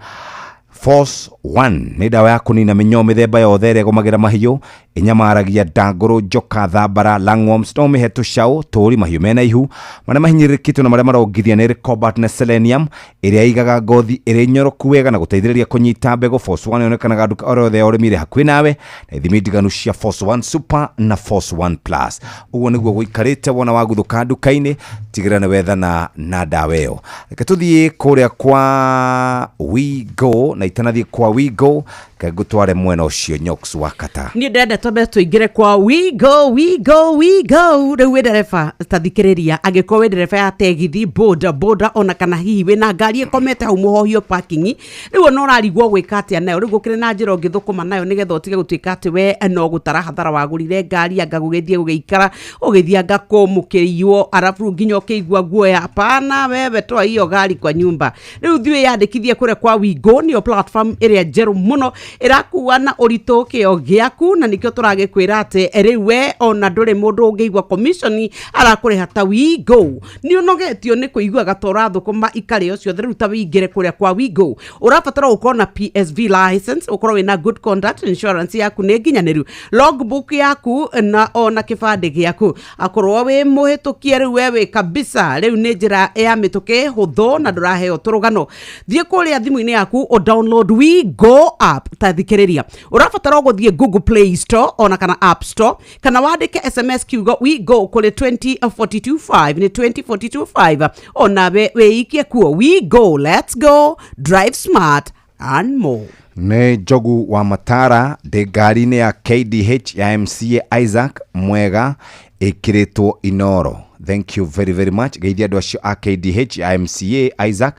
Force 1, nĩ ndawa ya kũnina mĩnyoo mĩthemba yothe ĩrĩa ĩgũmagĩra mahiũ, ĩnyamaragia ndangũrũ, njoka, thambara, lungworms, no mĩhe tũcaũ, tũri, mahiũ mena ihu, marĩa mahinyĩrĩrĩkĩtwo na marĩa marongithia nĩ ĩrĩ cobalt na selenium ĩrĩa ĩigaga ngothi ĩrĩ nyoroku wega na gũteithĩrĩria kũnyita mbegũ. Force 1 yonekanaga nduka o yothe ya ũrĩmi ĩrĩ hakuhĩ nawe, na ithimi ndiganu cia Force 1 Super na Force 1 Plus. Ũguo nĩguo gũikarĩte wona waguthũka nduka-inĩ, tigĩrĩra nĩ wethana na ndawa ĩyo. Reke tũthiĩ kũrĩa kwa WeGo, na itanathiĩ kwa WeGo reke ngũtware mwena ũcio Nyox wa Kata. Niĩ ndĩrenda twambe tũingĩre kwa we go we go we go. Rĩu wĩ ndereba ta thikĩrĩria, angĩkorwo wĩ ndereba ya tegithi, boda boda, ona kana hihi wĩna ngari ĩkomete hau mũhohio parking, rĩu ona ũrarigwo gwĩka atĩa nayo, rĩu gũkĩrĩ na njĩra ũngĩthũkũma nayo nĩgetha ũtige gũtuĩka atĩ we no gũtara hathara wagũrire ngari anga gũgĩthiĩ gũgĩikara ũgĩthiĩ anga kũmũkĩiywo arabu nginya ũkĩigua guoya. Hapana, wewe toa hiyo gari kwa nyumba. Rĩu thiĩ wĩyandĩkithie kũrĩa kwa WeGo, nĩyo platform ĩrĩa njerũ mũno Ĩrakua na ũritũ kĩo gĩaku, na nĩkĩo tũragĩkwĩra atĩ rĩu we ona ndũrĩ mũndũ ũngĩigua commission arakũrĩha ta Wigo. Nĩ ũnogetio nĩ kũiguaga ta ũrathũkũma ikarĩo ciothe, rĩu ta wĩingĩre kũrĩa kwa Wigo. Ũrabatara gũkorwo na PSV license, ũkorwo wĩna good conduct, insurance yaku nĩ nginyanĩru, logbook yaku na ona kĩbandĩ gĩaku, akorwo wĩ mũhĩtũkie. Rĩu we wĩ kabisa, rĩu nĩ njĩra ya mĩtũkĩ, hũthũ na ndũraheo tũrũgano. Thiĩ kũrĩa thimũ-inĩ yaku ũ download Wigo app. Ta thikĩrĩria, ũrabatara gũthiĩ Google Play Store ona kana App Store, kana wandĩke SMS kiugo Wigo kũrĩ 20425, nĩ 20425, onawe wĩikie kuo. Wigo, let's go, drive smart and more. Nĩ Njogu wa Matara, ndĩ ngari-inĩ ya KDH ya MCA Isaac Mwega ĩkĩrĩtwo Inoro. Thank you very very much. Geithia andũ acio a KDH ya MCA Isaac.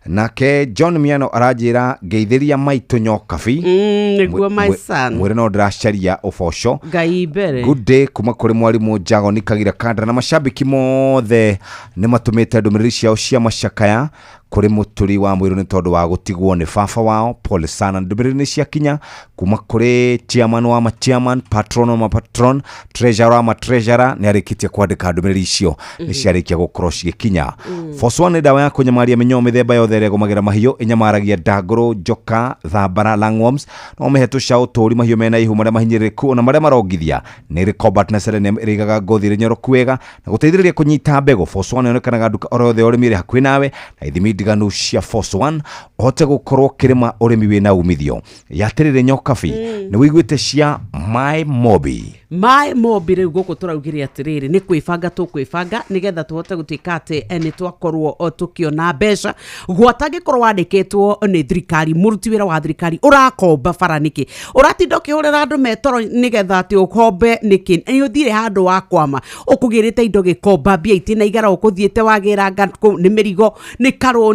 Nake John Miano aranjĩra ngeithĩria maitũ Nyokabi. Nĩguo, my son. Mwĩre no ndĩracaria ũboco. Ngai mbere. Good day kuma kũrĩ mwarimũ Jagoni Kagira Kandara na macambĩki mothe nĩ matũmĩte ndũmĩrĩri ciao cia macakaya kũrĩ mũtũri wa mwĩrũ nĩ tondũ wa gũtigwo nĩ baba wao. Pole sana. Ndũmĩrĩri nĩ ciakinya kuma kũrĩ chairman wa ma chairman, patron wa ma patron, treasurer wa ma treasurer. Nĩ arĩkĩtie kwandĩka ndũmĩrĩri icio, nĩ ciarĩkia gũkorwo cigĩkinya. Force One nĩ ndawa ya kũnyamaria mĩnyoo mĩthemba yothe ĩrĩa ĩgũmagĩra mahiũ. Ĩnyamaragia ndangũrũ, njoka, thambara, lungworms. No mĩhe tũcaũ tũri, mahiũ mena ihu, marĩa mahinyĩrĩrĩku ona marĩa marongithia. Nĩ ĩrĩ cobalt na selenium, ĩrĩigaga ngothi ĩrĩ nyoroku wega na gũteithĩrĩria kũnyita mbegũ. Force One yonekanaga nduka oro yothe ya ũrĩmi ĩrĩ hakuhĩ nawe, na ithimi ndiganu cia Force One ũhote gũkorwo ũkĩrĩma ũrĩmi wĩna umithio. Yatĩrĩrĩ Nyokabi, nĩ wĩiguĩte cia My Mobi? My Mobi, rĩu gũkũ tũraugire atĩrĩrĩ, nĩ kwĩbanga tũkwĩbanga nĩgetha tũhote gũtuĩka atĩ nĩ twakorwo tũkĩona mbeca. Gwata angĩkorwo wandĩkĩtwo nĩ thirikari, mũruti wĩra wa thirikari, ũrakomba bara nĩkĩ? Ũratinda ũkĩhũrĩra andũ metoro nĩgetha atĩ ũkombe nĩkĩ? Nĩ ũthire handũ wa kwama, ũkũgĩrĩte indo gĩkomba, mbia itinaigara, ũkũthiĩte wagĩranga kũu, nĩ mĩrigo, nĩ karũni.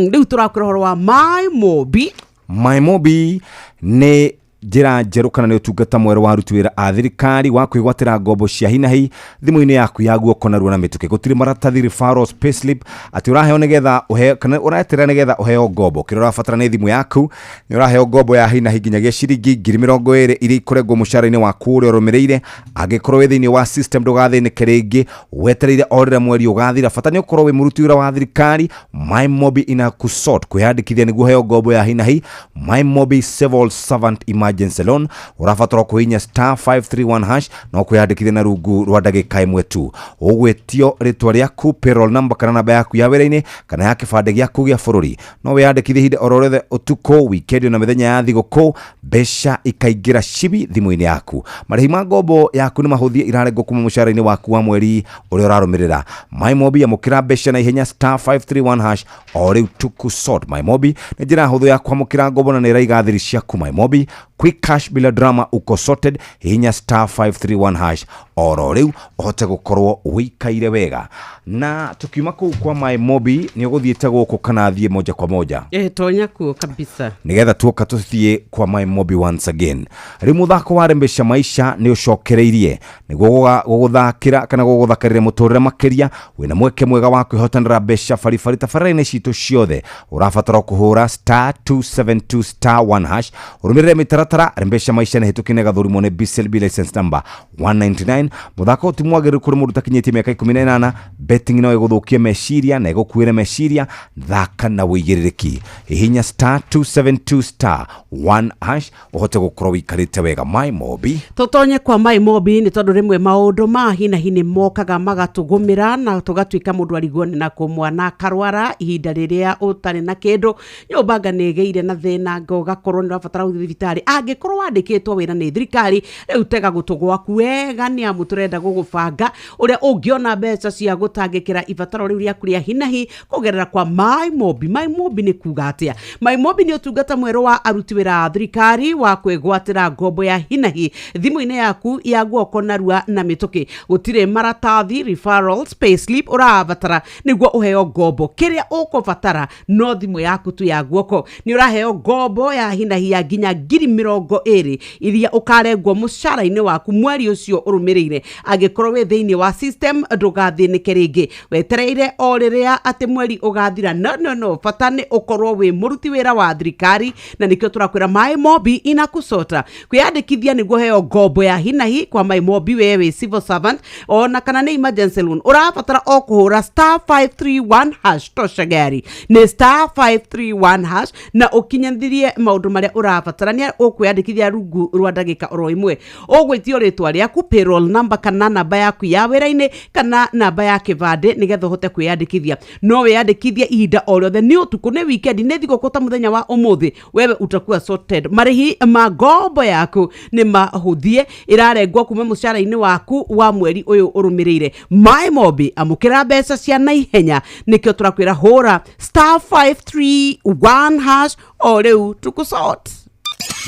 Rĩu tũrakwĩra ũhoro wa My Mobi. My Mobi nĩ njĩra njerũ kana nĩ ũtungata mwerũ wa aruti wĩra a thirikari wa kwĩgwatĩra ngombo cia hinahi thimũ-inĩ yaku ya guoko narua na mĩtũkĩ. Gũtirĩ maratathi, referrals, payslip atĩ ũraheo nĩgetha ũheo kana ũreterera nĩgetha ũheo ngombo. Kĩrĩa ũrabatara nĩ thimũ yaku, nĩ ũraheo ngombo ya hinahi nginyagia ciringi 20,000 iria ikũrengwo mũcara-inĩ waku ũrĩa ũrũmĩrĩire. Angĩkorwo wĩ thĩinĩ wa system, ndũgathĩnĩke rĩngĩ wetereire o rĩrĩa mweri ũgathira. Bata nĩ ũkorwo wĩ mũruti wĩra wa thirikari. My Mobi ina kusort kwĩyandĩkithia nĩguo ũheo ngombo ya hinahi. My Mobi Civil Servant Emergency Loan, ũrabatara kũhihinya *531# no kwĩyandĩkithia na rungu rwa ndagĩka 1 tu. Ũgwĩtio rĩtwa rĩaku, payroll number kana namba yaku ya wĩra-inĩ kana ya kĩbandĩ gĩaku gĩa bũrũri. No wĩyandĩkithie ihinda oro rĩothe, ũtukũ, weekend na mĩthenya ya thigũkũ, mbeca ikaingĩra cibi thimũ-inĩ yaku. Marĩhi ma ngombo yaku nĩ mahũthie, irarengwo kuma mũcara-inĩ waku wa mweri ũrĩa ũrarũmĩrĩra. My Mobi, amũkĩra mbeca na ihenya, *531# o rĩu tukusort. My Mobi nĩ njĩra hũthũ ya kwamũkĩra ngombo na nĩ ĩraiga thiri ciaku. My Mobi, quick cash bila drama, uko sorted. Hihinya *531# oro rĩu ũhote gũkorwo wĩikaire wega. Na tukiuma kũu kwa My Mobi, nĩ ũgũthiĩte gũkũ kana thiĩ moja kwa moja? Tonya kuo kabisa. Nigetha tuoka tũthiĩ kwa My Mobi once again. Rĩu mũthako wa Rembesha Maisha nĩ ũcokereirie nĩguo gũgũthakĩra kana gũgũthakarĩra mũtũrĩre makĩria. Wĩna mweke mwega wa kwĩhotanĩra mbeca baribari tabarĩra-inĩ citũ ciothe. Ũrabatara kũhũra *272*1# ũrũmĩrĩre mĩtaratara. Rembesha Maisha nĩ hĩtũkie na ĩgathũrimwo nĩ BCLB license number 199. Mũthako ũyũ ti mwagĩrĩru kũrĩ mũndũ ũtakinyĩtie mĩaka 18. Betting no ĩgũthũkie meciria na ĩgũkuĩre meciria. Thaka na wĩigĩrĩrĩki, hihinya *272*1# ũhote gũkorwo wĩikarĩte wega. My Mobi. Tũtonye kwa My Mobi nĩ tondũ rĩmwe maũndũ ma hinahi nĩ mokaga magatũgũmĩra na tũgatuĩka mũndũ arigwo nĩ nakũ, mwana akarwara ihinda rĩrĩa ũtarĩ na kĩndũ, nyũmba anga nĩ ĩgĩire na thĩna, anga ũgakorwo nĩ ũrabatara gũthiĩ thibitarĩ. Angĩkorwo wandĩkĩtwo wĩra nĩ thirikari, rĩu tega gũtũ gwaku wega nĩ amu tũrenda gũgũbanga ũrĩa ũngĩona mbeca cia gũtangĩkĩra ibataro rĩu rĩaku rĩa hinahi kũgerera kwa My Mobi. My Mobi nĩ kuga atĩa? My Mobi nĩ ũtungata mwerũ wa aruti wĩra a thirikari wa kwĩgwatĩra ngombo ya hinahi thimũ-inĩ yaku ya guoko narua na mĩtũkĩ. Gũtirĩ maratathi, referrals, payslip ũrabatara nĩguo ũheo ngombo. Kĩrĩa ũkũbatara no thimũ yaku tu ya guoko. Nĩ ũraheo ngombo ya hinahi ya nginya ngiri mĩrongo 20 iria ũkarengwo mũcara-inĩ waku mweri ũcio ũrũmĩrĩire. Angĩkorwo wĩ thĩinĩ wa system ndũgathĩnĩke rĩngĩ, wetereire o rĩrĩa atĩ mweri ũgathira. No no no, bata nĩ ũkorwo wĩ mũruti wĩra wa thirikari, na nĩkĩo tũrakwĩra Maĩ Mobi inakusota. Kwĩyandĩkithia nĩguo heo ngombo ya hinahi kwa Maĩ Mobi, we wĩ civil servant ona kana nĩ emergency loan, ũrabatara o kũhũra star 531 hash. Tosha gari nĩ star 531 hash na ũkinyithirie maũndũ marĩa ũrabatarania. Ũkwĩyandĩkithia rungu rwa ndagĩka oro ĩmwe. Ũgwĩtio rĩtwa rĩaku, payroll number kana namba yaku ya wĩra-inĩ kana namba ya kĩbandĩ nĩgetha ũhote kwĩyandĩkithia. No wĩyandĩkithie ihinda o rĩothe, nĩ ũtukũ, nĩ weekend, nĩ thigũkũ ta mũthenya wa ũmũthĩ, wewe utakuwa sorted. Marĩhi ma ngombo yaku nĩ mahũthie, ĩrarengwo kuma mũcara-inĩ waku wa mweri ũyũ ũrũmĩrĩire. Maĩ Mobi, amũkĩra mbeca cia naihenya. Nĩkĩo tũrakwĩra hũra star 531 hash o rĩu tũkũsort.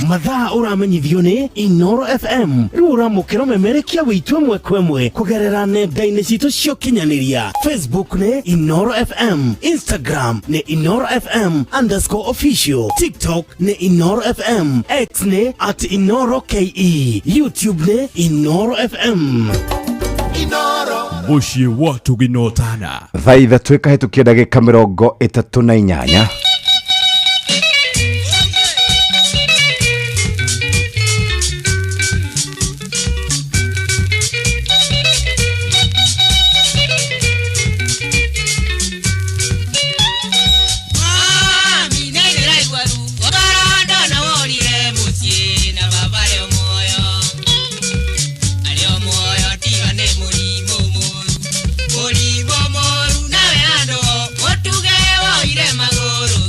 Mathaa ũramenyithio nĩ Inoro FM. Rĩu ũramũkĩra ũmemerekia witũ ĩmwe kwa ĩmwe kũgerera nenda-inĩ citũ cia ũkinyanĩria. Facebook nĩ Inoro FM, Instagram nĩ Inoro FM underscore official, TikTok nĩ Inoro FM, X nĩ at Inoro KE, YouTube nĩ Inoro FM. Mũciĩ wa tũginotana. Thaa 3 ĩkahĩtũkia ndagĩka 38. Mũrimũ mũru nawe andũ mũtuge woire magũrũ.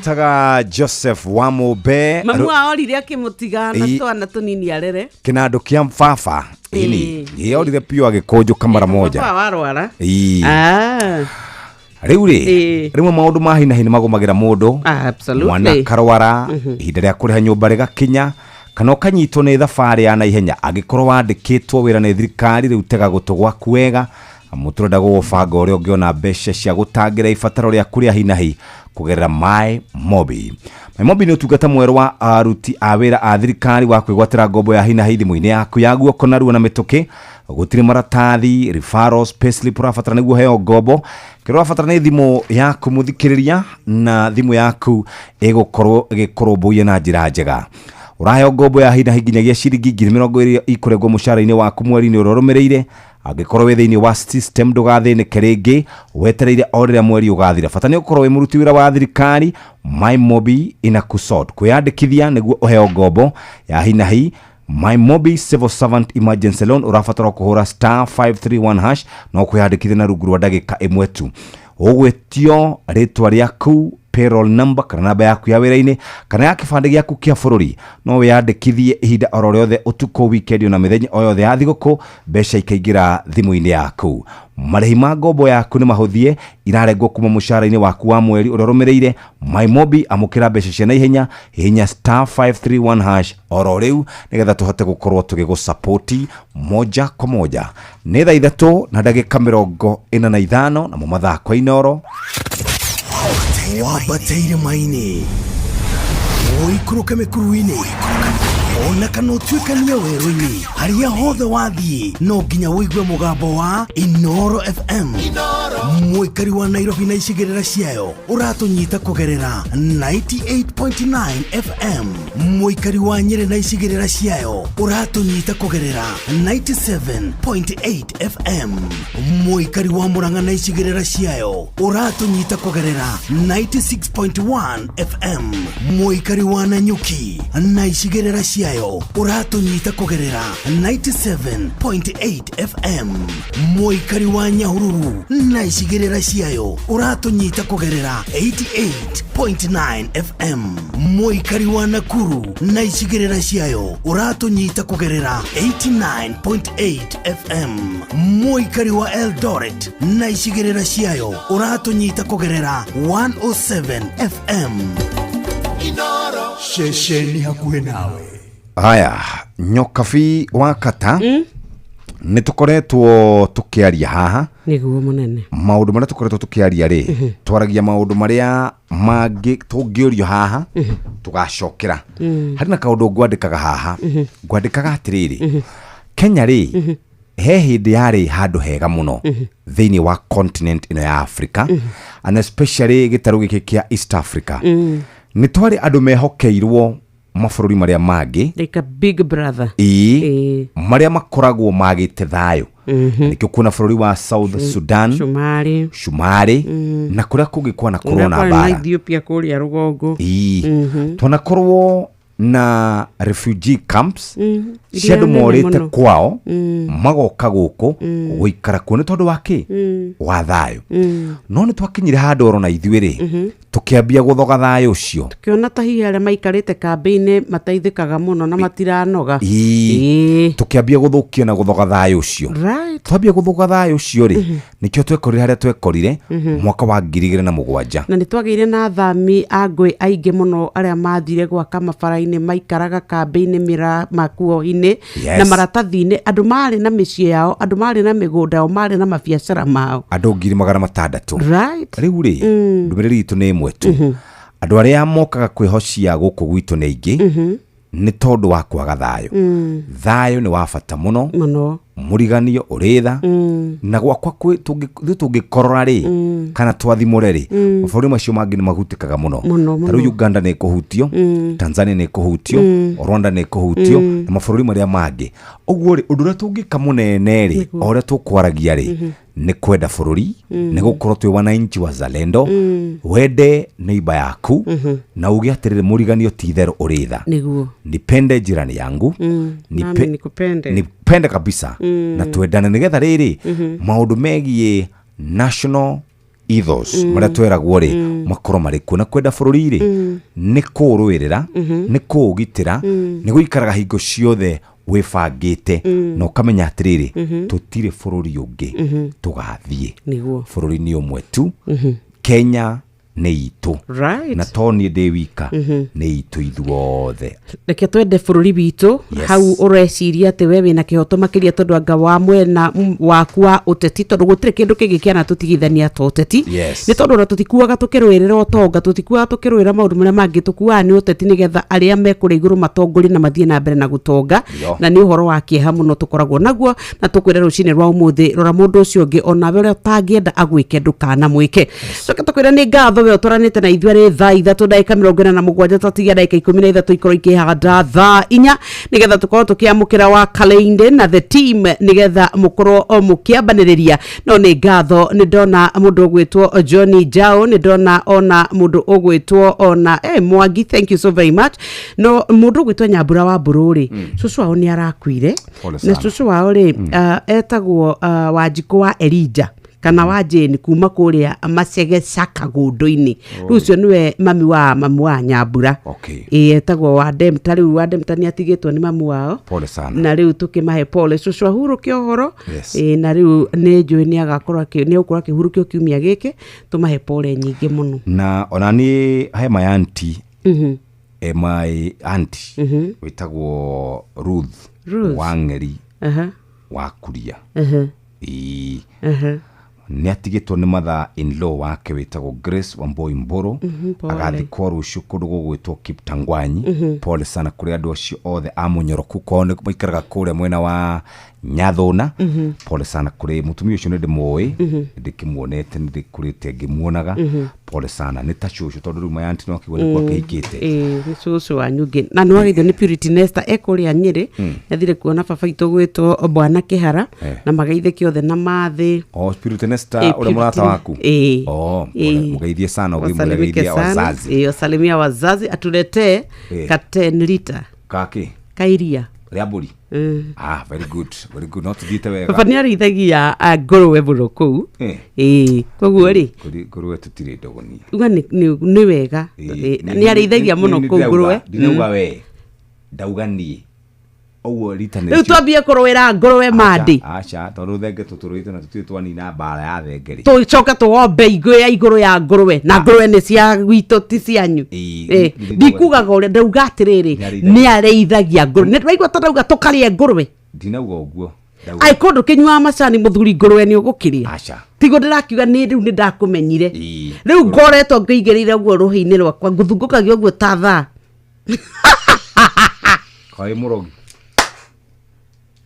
Wetaga Joseph Wamũmbe. Mamu wao orire akĩmũtiga na twana tũnini arere. Kĩnandũ kĩa baba ĩni ĩ orire piũ agĩkũnjũka mara moja. Baba warwara. Ĩĩ. Ah. Rĩu rĩ, rĩmwe maũndũ ma hi na hi nĩ magũmagĩra mũndũ. Absolutely. Mwana karwara, ihinda rĩa kũrĩha nyũmba rĩgakinya, kana ũkanyitwo nĩ thabarĩ ya naihenya. Angĩkorwo wandĩkĩtwo wĩra nĩ thirikari, rĩu tega gũtũ gwaku wega, amu tũrenda gũgũbanga ũrĩa ũngĩona mbeca cia gũtangĩra ibataro rĩaku rĩa hi na hi kũgerera My Mobi. My Mobi nĩ ũtungata mwerũ wa aruti a wĩra a thirikari wa kwĩgwatĩra ngombo ya hi na hi thimũ-inĩ yaku ya guoko narua na mĩtũkĩ. Gũtirĩ maratathi, referrals, payslip ũrabatara nĩguo heo ngombo. Kĩrĩa ũrabatara nĩ thimũ yaku mũthikĩrĩria, na thimũ yaku ĩgũkorwo ĩgĩkũrũmbũiya na njĩra njega. Ũraheo ngombo ya hi na hi nginyagia ciringi 20,000 ikũrengwo mũcara-inĩ waku mweri-inĩ ũrĩa ũrũmĩrĩire. Angĩkorwo wĩ thĩinĩ wa system ndũgathĩnĩke rĩngĩ, wetereire o rĩrĩa mweri ũgathira. Bata nĩ ũkorwo wĩ mũruti wĩra wa thirikari. My Mobi inakusort. Kwĩyandĩkithia nĩguo ũheo ngombo ya hi na hi My Mobi Civil Servant Emergency Loan, ũrabatara kũhũra star 531 hash no kwĩyandĩkithia na rungu rwa ndagĩka ĩmwe tu. Ũgwĩtio rĩtwa rĩaku, payroll number kana namba yaku ya wĩra-inĩ kana ya kĩbandĩ gĩaku kĩa bũrũri. No wĩyandĩkithie ihinda oro rĩothe, ũtukũ, weekend ona mĩthenya o yothe ya thigũkũ, mbeca ikaingĩra thimũ-inĩ yaku. Marĩhi ma ngombo yaku nĩ mahũthie, irarengwo kuma mũcara-inĩ waku wa mweri ũrĩa ũrũmĩrĩire. My Mobi, amũkĩra mbeca cia naihenya, hihinya star 531 hash oro rĩu nĩgetha tũhote gũkorwo tũgĩgũsapoti moja kwa moja. Nĩ thaa 3:45 namo mathaa kwa Inooro. Wambate irĩma-inĩ, ũikũrũke mĩkuru-inĩ, ona kana ũtuĩkanie werũ-inĩ, harĩa hothe wathiĩ no nginya ũigue mũgambo wa Inooro FM. Mũikari wa Nairobi na icigĩrĩra ciayo ũratũnyita kũgerera 98.9 FM. Mũikari wa Nyĩrĩ na icigĩrĩra ciayo ũratũnyita kũgerera 97.8 FM. Mũikari wa Murang'a na icigĩrĩra ciayo ũratũnyita kũgerera 96.1 FM. Mũikari wa Nanyuki na icigĩrĩra ciayo ũratũnyita kũgerera 97.8 FM. Mũikari wa Nyahururu na icigĩrĩra ciayo ũratũnyita kũgerera 88.9 FM. Mũikari wa Nakuru na icigĩrĩra ciayo ũratũnyita kũgerera 89.8 FM. Mũikari wa Eldoret na icigĩrĩra ciayo ũratũnyita kũgerera 107 FM. Ceceni hakuhĩ nawe. Haya, Nyokabi wa Kata, nĩ tũkoretwo tũkĩaria haha. Nĩguo mũnene. Maũndũ marĩa tũkoretwo tũkĩaria rĩ, twaragia maũndũ marĩa mangĩ tũngĩũrio haha tũgacokera. Harĩ na kaũndũ ngwandĩkaga haha, ngwandĩkaga atĩrĩrĩ, Kenya rĩ, he hĩndĩ yarĩ handũ hega mũno thĩinĩ wa continent ĩno ya Africa, and especially gĩtarũ gĩkĩ kĩa East Africa. Nĩ twarĩ andũ mehokeirwo mabũrũri marĩa mangĩ, like a big brother. Ĩĩ, marĩa makoragwo magĩte thayũ. Nĩkĩo kuona bũrũri wa South Sudan, Cumarĩ, Cumarĩ na kũrĩa kũngĩ kwanakorwo na na mbara. Ethiopia kũrĩa rũgongo. Ĩĩ, twanakorwo na refugee camps cia Iria andũ nene morĩte mũno. kwao magoka gũkũ gũikara kuo nĩ tondũ wa kĩ? Wa thayũ. No nĩ twakinyire handũ oro na ithuĩ rĩ, tũkĩambia gũthoga thayũ ũcio. Tukiona ta hihi arĩa maikarĩte kambĩ-inĩ mateithĩkaga mũno na matiranoga. Ĩĩ, tũkĩambia gũthũkia na gũthoga thayũ ũcio. Twambia gũthũka thayũ ũcio rĩ, nĩkĩo twekorire harĩa twekorire mwaka wa 2007. Na nĩ twagĩire na athami a ngũĩ aingĩ mũno arĩa mathire gwaka mabara-inĩ, maikaraga kambĩ-inĩ, mĩra makuo-inĩ na maratathi-inĩ, andũ marĩ na mĩciĩ yao, andũ marĩ na mĩgũnda yao, marĩ na mabiacara mao. Andũ 600,000. Rĩu rĩ, ndũmĩrĩri itũ nĩ ĩmwe tu. Andũ arĩa mokaga kwĩhocia gũkũ gwitũ nĩ aingĩ nĩ tondũ wa kwaga thayũ. Thayũ nĩ wa bata mũno mũno. Mũriganio ũrĩ tha na gwakwa ithuĩ tũngĩkorora rĩ, kana twathimũre rĩ, mabũrũri macio mangĩ nĩ mahutĩkaga mũno. Mũno, Ta rĩu mũno. Uganda nĩ ĩkũhutio, Tanzania nĩ ĩkũhutio, Rwanda nĩ ĩkũhutio, na mabũrũri marĩa mangĩ. Ũguo rĩ, ũndũ ũrĩa tũngĩka mũnene rĩ, o ũrĩa tũkwaragia rĩ, nĩ kwenda bũrũri, nĩ gũkorwo twĩ wananchi wazalendo, wende neighbor yaku na uge atĩrĩrĩ, mũriganio ti itherũ ũrĩ tha. Nĩguo. Nipende jirani yangu, Nami nikupende. Nipende kabisa, na twendane nĩgetha rĩrĩ maũndũ megiĩ national ethos marĩa tweragwo rĩ makorwo marĩ kuo na kwenda bũrũri rĩ nĩ kũũrũĩrĩra, nĩ kũũgitĩra, nĩ gũikaraga hingo ciothe wĩbangĩte na ũkamenya atĩrĩrĩ, tũtirĩ bũrũri ũngĩ tũgathiĩ. Nĩguo. Bũrũri nĩ ũmwe tu. Kenya nĩ itũ. Na to niĩ ndĩ wika, nĩ itũ ithuothe. Reke twende bũrũri witũ. Hau ũreciria atĩ we wĩna kĩhoto makĩria tondũ anga wa mwena waku wa ũteti, tondũ gũtirĩ kĩndũ kĩngĩ kĩana tũtigithania ta ũteti. Nĩ tondũ ona tũtikuaga tũkĩrũĩrĩra ũtonga, tũtikuaga tũkĩrũĩra maũndũ marĩa mangĩ, tũkuaga nĩ ũteti nĩgetha arĩa me kũrĩa igũrũ matongorie na mathiĩ na mbere na gũtonga. Na nĩ ũhoro wa kĩeha mũno tũkoragwo naguo, na tũkwĩra rũcinĩ rwa ũmũthĩ, rora mũndũ ũcio ũngĩ onawe ũrĩa ũtangĩenda agwĩke ndũkanamwĩke. Coke tũkwĩra nĩ ngatho we ũtwaranĩte na ithuĩ arĩ thaa 3:47, twatigia ndagĩka 13 ikorwo ikĩhanda thaa 4, nĩgetha tũkorwo tũkĩamũkĩra wa Kalende na the team, nĩgetha mũkorwo o mũkĩambanĩrĩria. No nĩ ngatho, nĩ ndona mũndũ ũgwĩtwo Johnny Jao, nĩ ndona ona mũndũ ũgwĩtwo ona Mwangi, thank you so very much. No mũndũ ũgwĩtwo Nyambura wa Mbũrũ rĩ, cũcũ wao nĩ arakuire. Pole Na sana. cũcũ wao rĩ, etagwo Wanjikũ wa Elija kana wa Jane kuma kũrĩa Macegeca Kagũndũ-inĩ. Rĩu ũcio nĩwe mami wa Nyambura. Ĩĩ, etagwo wa Demta. Rĩu wa Demta nĩ atigĩtwo nĩ mami wao. Pole sana. Na rĩu tũkĩmahe pole, cũcũ ahurũke ũhoro. Ĩĩ, na rĩu nĩ njũĩ nĩ agakorwo nĩ egũkorwo akĩhurũkio kiumia gĩkĩ, tũmahe pole nyingĩ mũno. Na ona niĩ he my auntie, my auntie wĩtagwo Ruth. Ruth. Wang'eri wa Kuria. Ĩĩ. Nĩ atigĩtwo nĩ mother in law wake wĩtagwo Grace Wamboi Mbũrũ. Pole. Agathikwo rũciũ kũndũ gũgwĩtwo Kiptangwanyi. Pole sana kũrĩ andũ acio othe a Mũnyoroku, kwao nĩ maikaraga kũrĩa mwena wa Nyathũna. Pole sana kũrĩ mũtumia ũcio, nĩ ndĩmũĩ, ndĩkĩmuonete, nĩ ndĩkũrĩte ngĩmuonaga. Pole sana, nĩ ta cũcũ tondũ rĩu my auntie no akĩgwo nĩkuo akĩhikĩte. Ĩĩ, nĩ cũcũ wanyu ũngĩ na nĩ wageithio nĩ Purity Nesta e kũrĩa Nyĩrĩ. Athire kuona baba witũ gwĩtwo Bwana Kĩhara. Na magaithĩke othe na mathĩ. O Purity Nesta, Ĩĩ, ũrĩa mũrata Purity- waku? Ĩĩ. Oh, Ĩĩ. mũgeithie sana, ũgĩmwĩra Wasalimike geithia sana. wazazi. Ĩĩ, wasalimia wazazi, atuletee ka 10 lita kaki kairia rĩa mbũri. Ah, very good, very good, no tũthiĩte wega. Baba nĩ arĩithagia ngũrũwe mũno kũu. Ĩĩ, koguo rĩ, Ngũrũwe tũtirĩ ndogoni. Uga nĩ wega. Ĩĩ, nĩ arĩithagia mũno kũu ngũrũwe. Ndinauga we, ndauga niĩ ũguo rita nĩ Rĩu twambie kũrũĩra ngũrũwe mandĩ? Aca, tondũ thenge tũtũrũĩte na tũtirĩ twanina mbara ya thenge rĩ. Tũcoke tũgombe igũ ya igũrũ ya ngũrũwe, na ngũrũwe nĩ cia gwitũ, ti cianyu. Ĩĩ, Ĩĩ, ndikugaga ũrĩa ndauga atĩrĩrĩ, nĩ arĩithagia ngũrũwe, nĩ waigua ta ndauga tũkarĩe ngũrũwe? Ndinauga ũguo. Ndauga- Ai, kũndũ kĩnyuaga macani mũthuri, ngũrũwe nĩ ũgũkĩrĩa? Aca. Tiguo ndĩrakiuga nĩ rĩu nĩ ndakũmenyire. Ĩĩ. Rĩu ngoretwo ngĩigĩrĩire ũguo rũhĩ-inĩ rwakwa, ngũthungũkagia ũguo ta thaa. Kaĩ mũrogi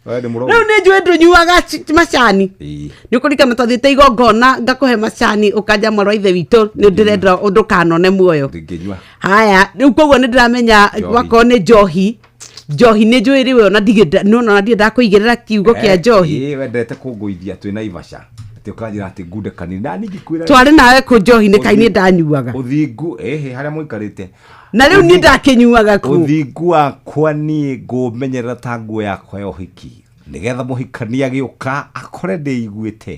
we nĩ mũrogi. Rĩu nĩ njũĩ ndũnyuaga macani. Ĩĩ. Nĩ ũkũririkana twathiĩte igongona ngakũhe macani, ũkanja mwarwa ithe witũ nĩ ndĩrenda ndũkanone muoyo. Ndingĩnyua. Haya, rĩu koguo nĩ ndĩramenya. Njohi. Wakorwo nĩ njohi, njohi nĩ njũĩ rĩu ona ndigĩ nona ona ndirĩ ndakũigĩrĩra kiugo kĩa njohi. Ĩĩ, wendete kũngũithia twĩ Naivasha atĩ ũkanjĩra atĩ ngunde kanini na niĩ ngĩkwĩra. Twarĩ nawe kũ njohi nĩ kaĩ nĩ ndanyuaga? Ũthingu ĩhĩ harĩa mũikarĩte. Na rĩu niĩ ndakĩnyuaga kũ? Ũthingu wakwa niĩ ngũmenyerera ta nguo yakwa ya ũhiki, nĩgetha mũhikania agĩũka akore ndĩiguĩte,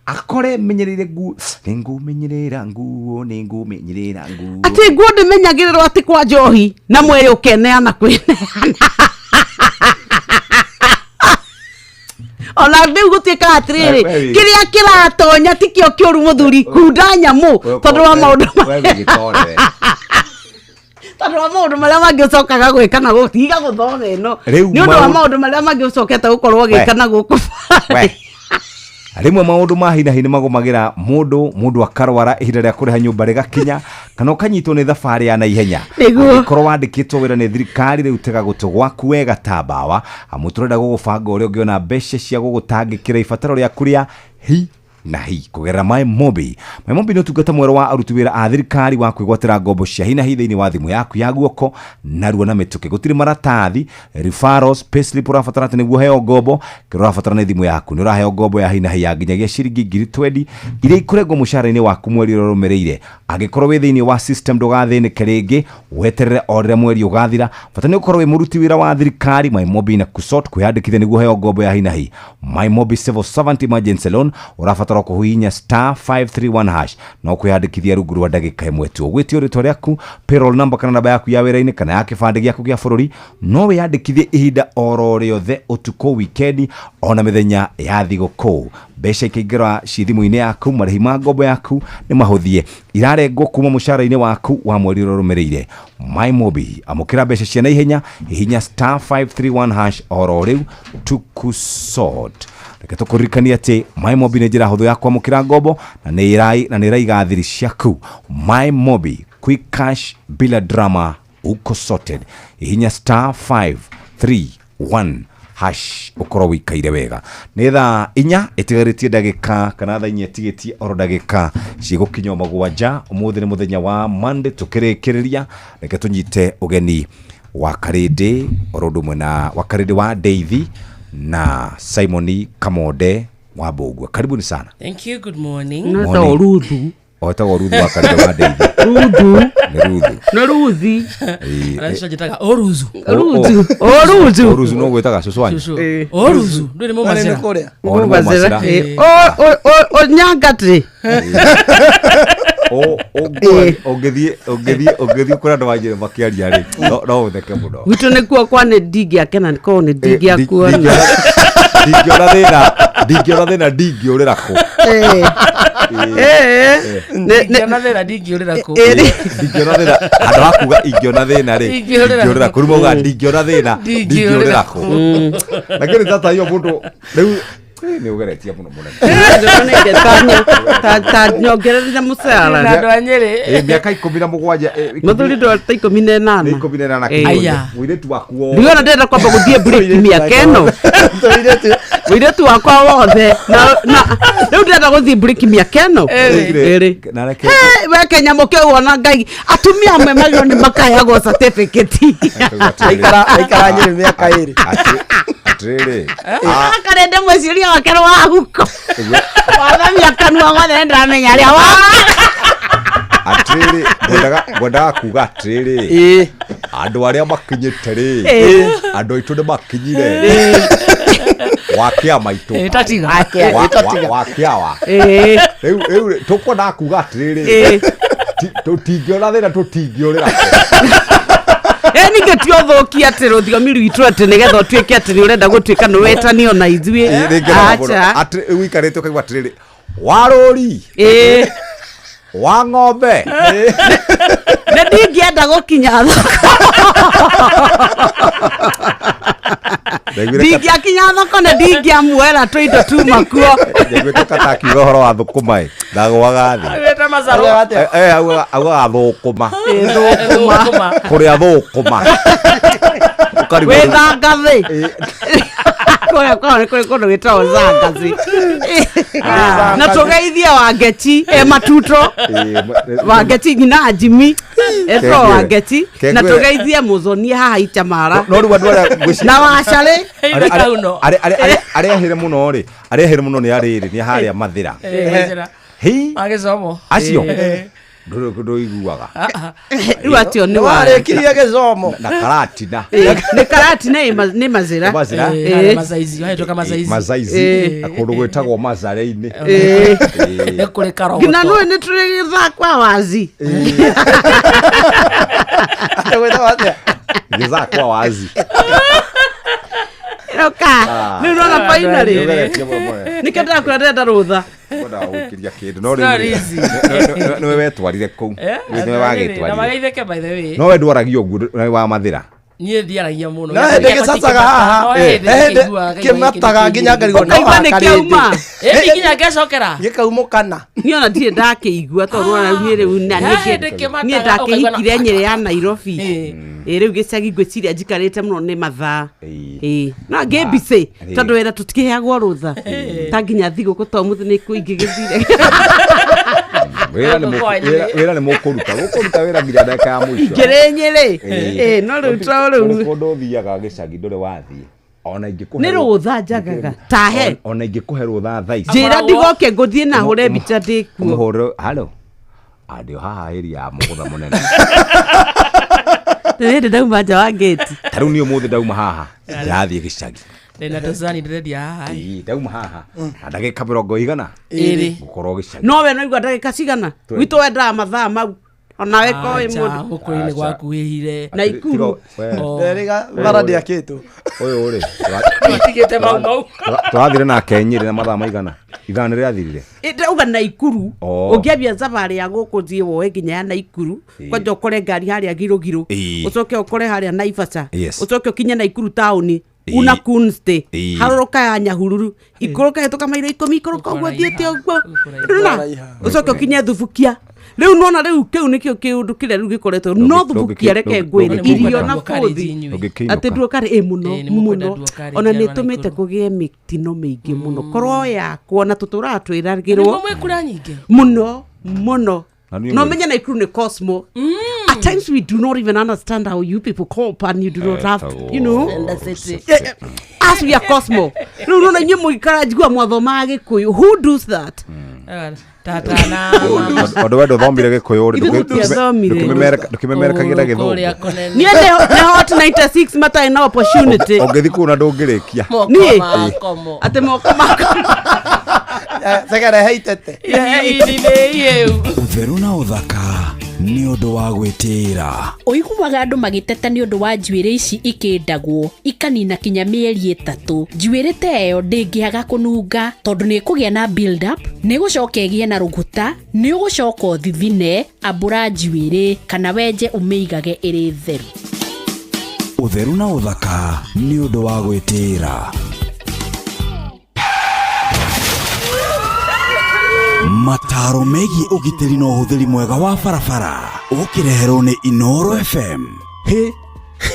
akore menyereire nguo, nĩngũmenyerera nguo, nĩngũmenyerera nguo. Atĩ nguo ndĩmenyagĩrĩrwo atĩ kwa njohi na mwĩrĩ ũkeneana kwĩneana, ona rĩu gũtuĩkaga atĩrĩrĩ, kĩrĩa kĩratonya tikĩo kĩũru mũthuri, kunda nyamũ tondũ wa maũndũ We wĩ gĩtore we. tondũ wa maũndũ marĩa mangĩ ũcokaga gwĩka na gũkũ, tiga gũthoma ĩno. Rĩu Nĩ ũndũ wa maũndũ marĩa mangĩ ũcokete gũkorwo ũgĩka na gũkũ. We. Rĩmwe maũndũ ma hi na hi nĩ magũmagĩra mũndũ, mũndũ akarwara ihinda rĩa kũrĩha nyũmba rĩgakinya, kana ũkanyitwo nĩ thabarĩ ya naihenya. Nĩguo. Angĩkorwo wandĩkĩtwo wĩra nĩ thirikari, rĩu tega gũtũ gwaku wega ta mbawa, amu tũrenda gũgũbanga ũrĩa ũngĩona mbeca cia gũgũtangĩkĩra ibataro rĩaku rĩa hi na hi kũgerera My Mobi. My Mobi nĩ ũtungata mwerũ wa aruti wĩra a thirikari wa kwĩgwatĩra ngombo cia hi na hi thĩinĩ wa thimũ yaku ya guoko narua na mĩtũkĩ. Gũtirĩ maratathi, referrals, payslip ũrabatara atĩ nĩguo heo ngombo. Kĩrĩa ũrabatara nĩ thimũ yaku. Nĩ ũraheo ngombo ya hi na hi ya nginyagia ciringi 20,000 iria ikũrengwo mũcara-inĩ waku mweri ũrĩa ũrũmĩrĩire. Angĩkorwo wĩ thĩinĩ wa system, ndũgathĩnĩke rĩngĩ, weterere o rĩrĩa mweri ũgathira. Bata nĩ ũkorwo wĩ mũruti wĩra wa thirikari. My Mobi na kusot kwĩyandĩkithia nĩguo heo ngombo ya hi na hi. My Mobi Civil Servant Emergency Loan, ũrabatara Ũrabatara kũhihinya star 531 hash na ũkwĩyandĩkithia rungu rwa ndagĩka ĩmwe tu. Ũgwĩtio rĩtwa rĩaku, payroll number kana namba yaku ya wĩra-inĩ kana ya kĩbandĩ gĩaku gĩa bũrũri. No wĩyandĩkithie ihinda oro rĩothe, ũtukũ, wikendi, ona mĩthenya ya thigũkũ. Mbeca ikaingĩra ci thimũ-inĩ yaku. Marĩhi ma ngombo yaku nĩ mahũthie, irarengwo kuma mũcara-inĩ waku wa mweri ũrĩa ũrũmĩrĩire. MyMobi, amũkĩra mbeca cia naihenya. Hihinya star 531 hash oro rĩu, tukusort. Reke tũkũririkanie atĩ MyMobi nĩ njĩra hũthũ ya kwamũkĩra ngombo na nĩ ĩraiga thiri ciaku. MyMobi, quick cash bila drama, uko sorted. Hihinya star 531 hash ũkorwo wĩikaire wega. Nĩ thaa 4 ĩtigarĩtie ndagĩka, kana thaa 4 ĩtigĩtie oro ndagĩka cigũkinya 7. Ũmũthĩ nĩ mũthenya wa Monday. Tũkĩrĩkĩrĩria, reke tũnyite ũgeni wa Karĩndĩ oro ũndũ ũmwe na wa Karĩndĩ wa Deithi na Simoni Kamonde wa Mbũgua. Karibuni sana. Thank you. Good morning. No etagwo Ruthu. O etagwo Ruthu wa Karĩndĩ wa Deithi. Ruthu. Nĩ Ruthu. No Ruthi. Aracio njĩtaga Oruzu. Ruthu. Oruzu. Oruzu no gwĩtaga cũcũ wanyu. Cũcũ. Oruzu. Ndũrĩ Mũmacĩra. O nĩ Mũmacĩra. Onyangatĩ. Ũngĩthiĩ kũrĩa andũ wanjĩrĩ makĩaria rĩ, no ũtheke mũno. Gwitũ nĩkuo kwa nĩ ndingĩakena korwo nĩ ndingĩakuona. Ndingĩona thĩna, ndingĩona thĩna, ndingĩũrĩra kũ. Ndingĩona thĩna ndingĩũrĩra kũ. Ndingĩona thĩna, handũ ha kuga ingĩona thĩna rĩ, Ingĩũrĩra ingĩũrĩra kũ. Rĩu maugaga ndingĩona thĩna Ndingĩũrĩra ndingĩũrĩra kũ. Lakini sasa hiyo mũndũ rĩu nĩ ũgeretie mũno mũnene. Ta nyongererire mũcara. Na andũ a Nyĩrĩ. Mĩaka 17. Mũthuri ndwara 18. Nĩ 18. Aya. Mũirĩtu waku Rĩu ona ndĩrenda kwamba gũthiĩ break mĩaka ĩno. Mũirĩtu wakwa wothe na rĩu ndĩrenda gũthiĩ break mĩaka ĩno. Ĩrĩ. Na reke Hey, we kĩnyamũ kĩu ona Ngai atumia amwe magĩrĩirwo nĩ makaheagwo certificate. Aikara Nyĩrĩ mĩaka 2. Atĩrĩrĩ. Akarende mwĩciria wake nĩ wa huko. Wathamia kanua gothe nĩ ndĩramenya arĩa wa. Atĩrĩrĩ, ngwendaga kuga atĩrĩrĩ, andũ arĩa makinyĩte rĩ, andũ aitũ nĩ makinyire wa kĩama itũ. Tatiga. Wa kĩawa. Rĩu tũkwendaga kuga atĩrĩrĩ, tũtingĩona thĩna tũtingĩũrĩra. Ningĩ ti ũthũki atĩ rũthiomi rwitũ atĩ nĩgetha ũtuĩke atĩ nĩ ũrenda gũtuĩka nĩ wetanio na ithuĩ. Acha. Rĩu ũikarĩte ũkaigua atĩrĩrĩ, wa rũri, wa ng'ombe. Nĩ ndingĩenda gũkinya thoko. Ndingĩakinya thoko nĩ ndingĩamuoera tũindo tuma kuo. Ndaiguĩte kata akiuga ũhoro wa thũkũma ĩ, ndagũaga thĩ. Wĩta macarũ. Augaga thũkũma. Thũkũma. Kũrĩa thũkũma. Ũkarigwo Wĩ thangathĩ. Kũrĩa kwao nĩ kũrĩ kũndũ gwĩtagwo Zangathĩ. Na tũgeithie Wangeci e matuto. Wangeci nyina Jimmy etwo Wangeci na tũgeithie Mũthonia haha Itamara. No rĩu andũ arĩa ngwĩciria Na Wacarĩ. Arĩa ahĩre mũno rĩ, arĩa ahĩre mũno nĩ arĩrĩ, nĩ harĩa Mathĩra. Hi. Magĩcomo. Acio. Ndũiguaga. Rĩu acio nĩ wa Warĩkirie gĩthomo. Na karatina. Nĩ karatina nĩ Mazĩra. Nĩ Mazĩra. Mazaizi. Wahĩtũka Mazaizi. Mazaizi. Na kũndũ gwĩtagwo Mazarĩ-inĩ. Nĩ kũrĩ karogoto. Nginya nũĩ nĩ tũrĩ gĩthakwa wazi. Gĩthakwa wazi. Roka. Rĩu nona finally. Nĩũgeretie mũno mũno. Nĩkĩo ndĩrakwĩra ndĩrenda rũtha. Ngwendaga gũkĩria kĩndũ no rĩu nĩwe wetwarire kũu. Nĩwe Na wagĩtwarire. mageithĩke by the way. No we ndwaragia ũguo nĩ wa Mathĩra. Niĩ ndiaragia mũno. No hĩndĩ gĩcacaga haha. Hĩndĩ kĩmataga nginya ngarigwo no Ũkaigua nĩ kĩauma. Ĩni nginya ngecokera. Gĩkaumũkana. Niĩ ona ndirĩ ndakĩigua tondũ ona niĩ rĩu na Hĩndĩ kĩmataga, niĩ ndakĩhikire ũkaigua na- Nyĩrĩ ya Nairobi. Ĩ rĩu gĩcagi ngwĩciria njikarĩte mũno nĩ mathaa. Ĩ no ngĩmbicĩ tondũ wĩra tũtikĩheagwo rũtha. Ta nginya thigũkũ to mũthĩ nĩ kũingĩgĩthire. Wĩra nĩ mũkũruta. Mũkũruta wĩra nginya ndagĩka ya mũico. Ingĩrĩ Nyĩrĩ. Ĩ no rĩu to rĩu. Kũrĩ kũndũ ũthiaga gĩcagi ndũrĩ wathiĩ. Ona ingĩkũhe Nĩ rũtha njagaga. Tahe. Ona ingĩkũhe rũtha thaa ici. Njĩra ndigoke ngũthiĩ na hũre mbica ndĩkuo. Ũmũhũrĩre halo. Andĩ o haha area ya mũgũtha mũnene. Nĩ hĩndĩ ndauma nja wa ngĩti. Ta rĩu niĩ ũmũthĩ ndauma haha. Ndĩrathiĩ gĩcagi. Ndĩna tũcani ndĩrendia haha. Ĩĩ, ndauma haha na ndagĩka 40 Ĩrĩ. ngũkorwo gĩcagi. No we no igua ndagĩka cigana? Gwitũ wendaga mathaa mau onawe koĩ mũndũ. Gũkũ-inĩ gwakuhĩhire. Naikuru. Nderĩga bara ndĩakĩtwo. Ũyũ rĩ, Twatigĩte mau mau. tũrathire nake Nyĩrĩ na mathaa maigana? Ithaa nĩ rĩathirire. Ndauga Naikuru. Oh. Ũngĩambia thabarĩ ya gũkũ thiĩ woe nginya ya Naikuru, kwanja ũkore ngari harĩa Girũgirũ, ũcoke ũkore harĩa Naivasha, ũcoke ũkinye Naikuru taũni, una Kunste, harũrũka ya Nyahururu, ikũrũka hĩtũka mairo 10, ikũrũka ũguo thiĩte ũguo. Ndũrona? Ũcoke ũkinye Thubukia. Rĩu nona rĩu kĩu nĩkĩo kĩũndũ kĩrĩa rĩu gĩkoretwo no Thubukia, reke ngwĩre irio na bũthi atĩ nduokarĩ ĩ mũno mũno, ona nĩ ĩtũmĩte kũgĩe mĩtino mĩingĩ mũno, korwo yakwo na tũtũraga twĩragĩrwo. Nĩguo mwĩ kura nyingĩ. Mũno mũno. Na niĩ No menye Naikuru nĩ cosmo. At times we do not even understand how you people cope and you do not have, you know. Yeah, yeah. As we are cosmo, rĩu nona inyuĩ mũikara njigua mwathomaga Gĩkũyũ, who does that? Tata na Tondũ we ndũthomire Gĩkũyũ rĩ, Ithuĩ tũtiathomire. ndũkĩmemerekagia gĩthũngũ. Niĩ nĩ Hot 96 matarĩ na opportunity. Ũngĩthiĩ kũu na ndũngĩrĩkia. Niĩ atĩ moko makwa. Cegerehe itete. Ũtheru na ũthaka nĩ ũndũ wa gwĩtĩĩra. Ũiguaga andũ magĩteta nĩ ũndũ wa njuĩrĩ ici ikĩndagwo ikanina kinya mĩeri 3. Njuĩrĩ ta ĩyo ndĩngĩaga kũnunga tondũ nĩ ĩkũgĩa na build up, nĩ ĩgũcoka ĩgĩe na rũgũta, nĩ ũgũcoka ũthithine. Ambũra njuĩrĩ kana wenje ũmĩigage ĩrĩ theru. Ũtheru na ũthaka nĩ ũndũ wa gwĩtĩĩra. Mataro megiĩ ũgitĩri na ũhũthĩri mwega wa barabara ũkĩreherwo nĩ Inoro FM.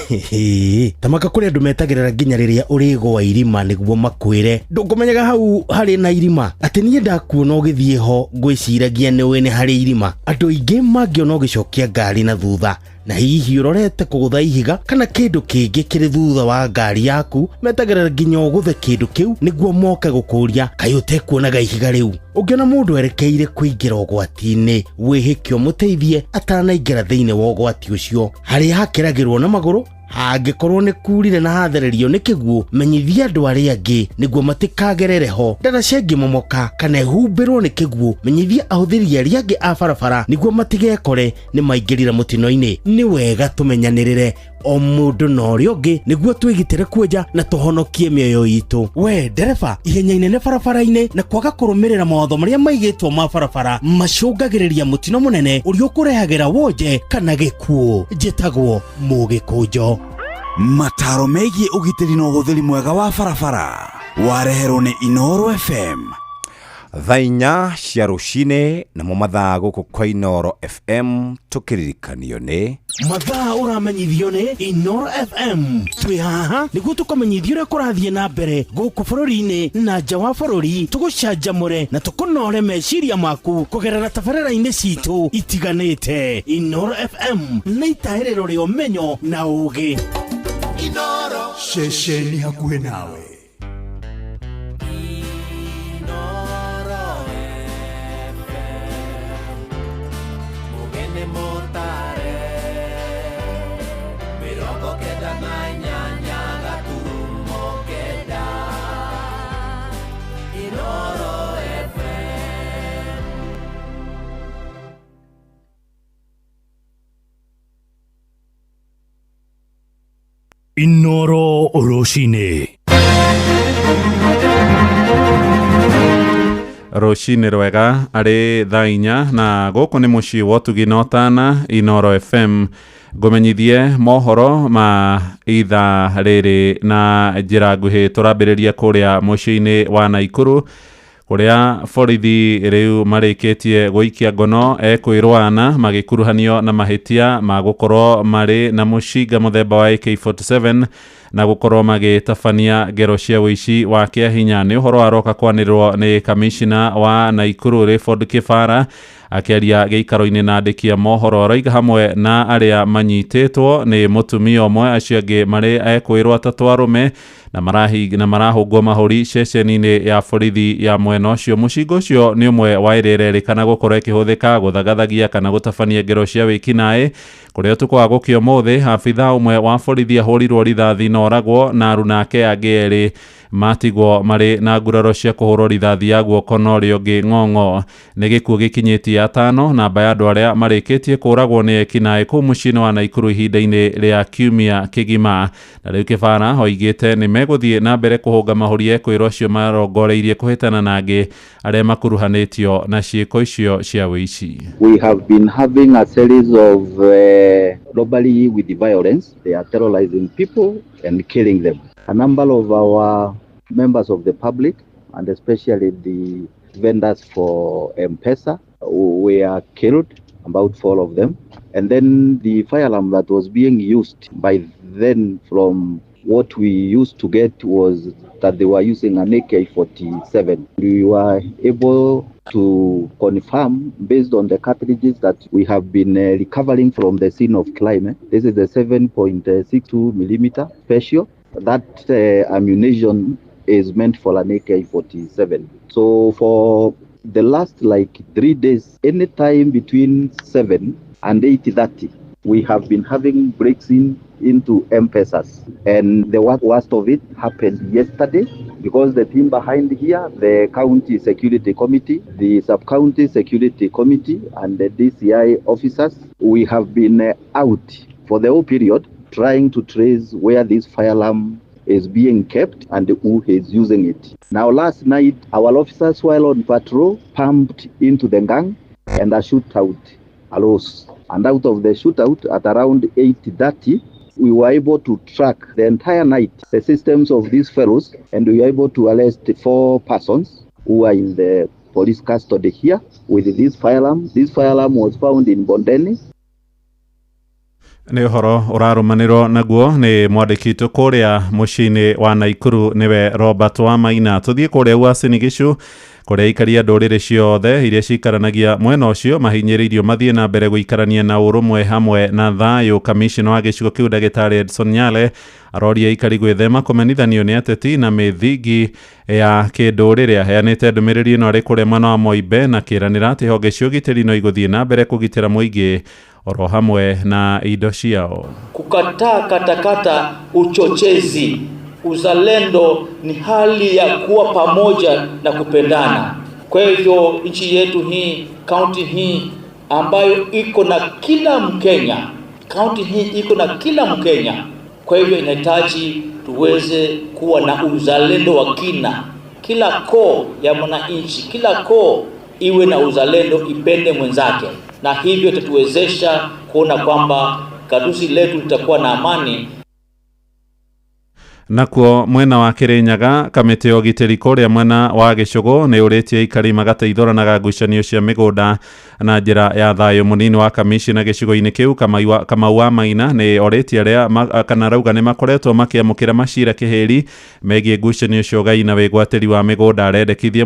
Hĩ tamaka kũrĩ andũ metagĩrĩra nginya rĩrĩa ũrĩgũa irima nĩguo makwĩre ndũkũmenyaga hau harĩ na irima, atĩ niĩ ndakuona ũgĩthiĩ ho ngwĩciragia nĩ ũĩ nĩ harĩ irima. Andũ aingĩ mangĩona ũgĩcokia ngari na thutha na hihi ũrorete kũgũtha ihiga kana kĩndũ kĩngĩ kĩrĩ thutha wa ngari yaku, metagĩrĩra nginya ũgũthe kĩndũ kĩu nĩguo moke gũkũria kaĩ ũtekuonaga ihiga rĩu. Ũngĩona mũndũ erekeire kũingĩra ũgwati-inĩ, wĩhĩke ũmũteithie atanaingĩra thĩinĩ wa ũgwati ũcio. Harĩa hakĩragĩrwo na magũrũ hangĩkorwo nĩ kurire na hathererio nĩ kĩguũ, menyithia andũ arĩa angĩ nĩguo matikagerere ho. Ndaraca ĩngĩmomoka kana ĩhumbĩrwo nĩ kĩguũ, menyithia ahũthĩri arĩa angĩ a barabara nĩguo matigekore nĩ maingĩrire mũtino-inĩ. Nĩ wega tũmenyanĩrĩre o mũndũ na ũrĩa ũngĩ nĩguo twĩgitĩre kwenja na tũhonokie mĩoyo itũ. We ndereba, ihenya inene barabara-inĩ na kwaga kũrũmĩrĩra mawatho marĩa maigĩtwo ma barabara macũngagĩrĩria mũtino mũnene ũrĩa ũkũrehagĩra wonje kana gĩkuũ. Njĩtagwo Mũgĩkũnjo. Mataro megiĩ ũgitĩri na ũhũthĩri mwega wa barabara wareherwo nĩ Inoro FM. Thaa 4 cia rũcinĩ namo mathaa gũkũ kwa Inoro FM tũkĩririkanio nĩ Mathaa ũramenyithio nĩ Inoro FM. Twĩ haha nĩguo tũkũmenyithia ũrĩa kũrathiĩ na mbere gũkũ bũrũri-inĩ na nja wa bũrũri, tũgũcanjamũre na tũkũnore meciria maku kũgerera tabarĩra-inĩ citũ itiganĩte. Inoro FM nĩ itahĩrĩro rĩa ũmenyo na ũũgĩ. Ceceni hakuhĩ nawe. Mugene motare 98.9 Inoro FM. Inoro rũcinĩ. Rũcinĩ rwega, arĩ thaa 4 na gũkũ nĩ mũciĩ wa ũtugi na ũtana Inoro FM. Ngũmenyithie mohoro ma ithaa rĩrĩ na njĩra nguhĩ. Tũrambĩrĩria kũrĩa mũciĩ-inĩ wa Naikuru kũrĩa borithi rĩu marĩkĩtie gũikia ngono ekwĩrwana magĩkuruhanio na mahĩtia ma gũkorwo marĩ na mũcinga mũthemba wa AK47 na gũkorwo magĩtabania ngero cia ũici wa kĩahinya. Nĩ ũhoro waroka kwanĩrĩrwo nĩ kamishina wa Naikuru Rayford Kĩbara Akĩaria gĩikaro-inĩ na andĩki a mohoro aroiga hamwe na arĩa manyitĩtwo nĩ mũtumia ũmwe, acio angĩ marĩ ekwĩrwo atatũ arũme na marahũngwo mahũri ceceni-inĩ ya borithi ya mwena ũcio. Mũcinga ũcio nĩ ũmwe wa ĩrĩa ĩrerĩkana gũkorwo ĩkĩhũthĩka gũthagathagia kana gũtabania ngero cia wĩkinaĩ. Kũrĩa ũtukũ wa gũkĩa ũmũthĩ abithaa ũmwe wa borithi ahũrirwo rithathi na oragwo na aruna ake angĩ erĩ matigwo marĩ na nguraro cia kũhũrwo rithathi ya guoko na ũrĩa ũngĩ ng'ong'o. Nĩ gĩkuũ gĩkinyĩtie atano, namba ya andũ arĩa marĩkĩtie kũragwo nĩ ekinaĩ kũu mũciĩ-inĩ wa Naikuru ihinda-inĩ rĩa kiumia kĩgima. Na rĩu Kĩbara oigĩte nĩ megũthiĩ na mbere kũhũnga mahũri ekwĩrwo acio marongoreirie kũhĩtana na angĩ arĩa makuruhanĩtio na ciĩko icio cia wĩici. We have been having a series of robbery with violence. They are terrorizing people and killing them. A number of our members of the public, and especially the vendors for M-Pesa, were killed, about 4 of them. And then the firearm that was being used by then, from what we used to get, was that they were using an AK-47. We were able to confirm, based on the cartridges that we have been recovering from the scene of crime. This is the 7.62 millimeter special. That ammunition is meant for an AK-47. So for the last 3 days, any time between 7 and 8:30, we have been having breaks into M-Pesas. And the worst of it happened yesterday, because the team behind here, the County Security Committee, the Sub-County Security Committee, and the DCI officers, we have been out for the whole period trying to trace where this firearm is being kept and who is using it. Now, last night, our officers, while on patrol, pumped into the gang and a shootout arose. And out of the shootout, at around 8:30, we were able to track the entire night the systems of these fellows, and we were able to arrest 4 persons who are in the police custody here with this firearm. This firearm was found in Bondeni. Nĩ ũhoro ũrarũmanĩrwo naguo nĩ mwandĩki witũ kũrĩa mũciĩ-inĩ wa Naikuru nĩwe Robert Wamaina. Tũthiĩ kũrĩa Uasin Gishu kũrĩa aikaria ndũrĩrĩ ciothe iria cikaranagia mwena ũcio mahinyĩrĩirio mathiĩ na mbere gũikarania na ũrũmwe hamwe na thayũ. Kamishna wa gĩcigo kĩu ndagĩtarĩ Edson Nyale aroria aikari gwĩthema kũmenithanio nĩ ateti na mĩthingi ya kĩndũrĩrĩ. Aheanĩte ndũmĩrĩri ĩno arĩ kũrĩa mwena wa Moibe na kĩranĩra atĩ honge cia ũgitĩri no igũthiĩ na mbere kũgitĩra mũingĩ oro hamwe na indo ciao. Kukataa katakata uchochezi. Uzalendo ni hali ya kuwa pamoja na kupendana. Kwa hivyo nchi yetu hii, kaunti hii ambayo iko na kila Mkenya, kaunti hii iko na kila Mkenya. Kwa hivyo inahitaji tuweze kuwa na uzalendo wa kina. Kila koo ya mwananchi, kila koo iwe na uzalendo, ipende mwenzake, na hivyo itatuwezesha kuona kwamba gatuzi letu litakuwa na amani. Nakuo mwena wa Kirinyaga kamĩtĩ ya ũgitĩri kũrĩa mwena wa Gĩcũgũ nĩ ũrĩtie aikari magateithũranaga ngucanio cia mĩgũnda na njĩra ya thayũ. Mũnini wa kamishna gĩcigo-inĩ kĩu Kamau wa Maina nĩ orĩtie arĩa kana rauga nĩ makoretwo makĩamũkĩra macira kĩhĩri megiĩ ngucanio cia ũgai na wĩgwatĩri wa mĩgũnda. Arendekithia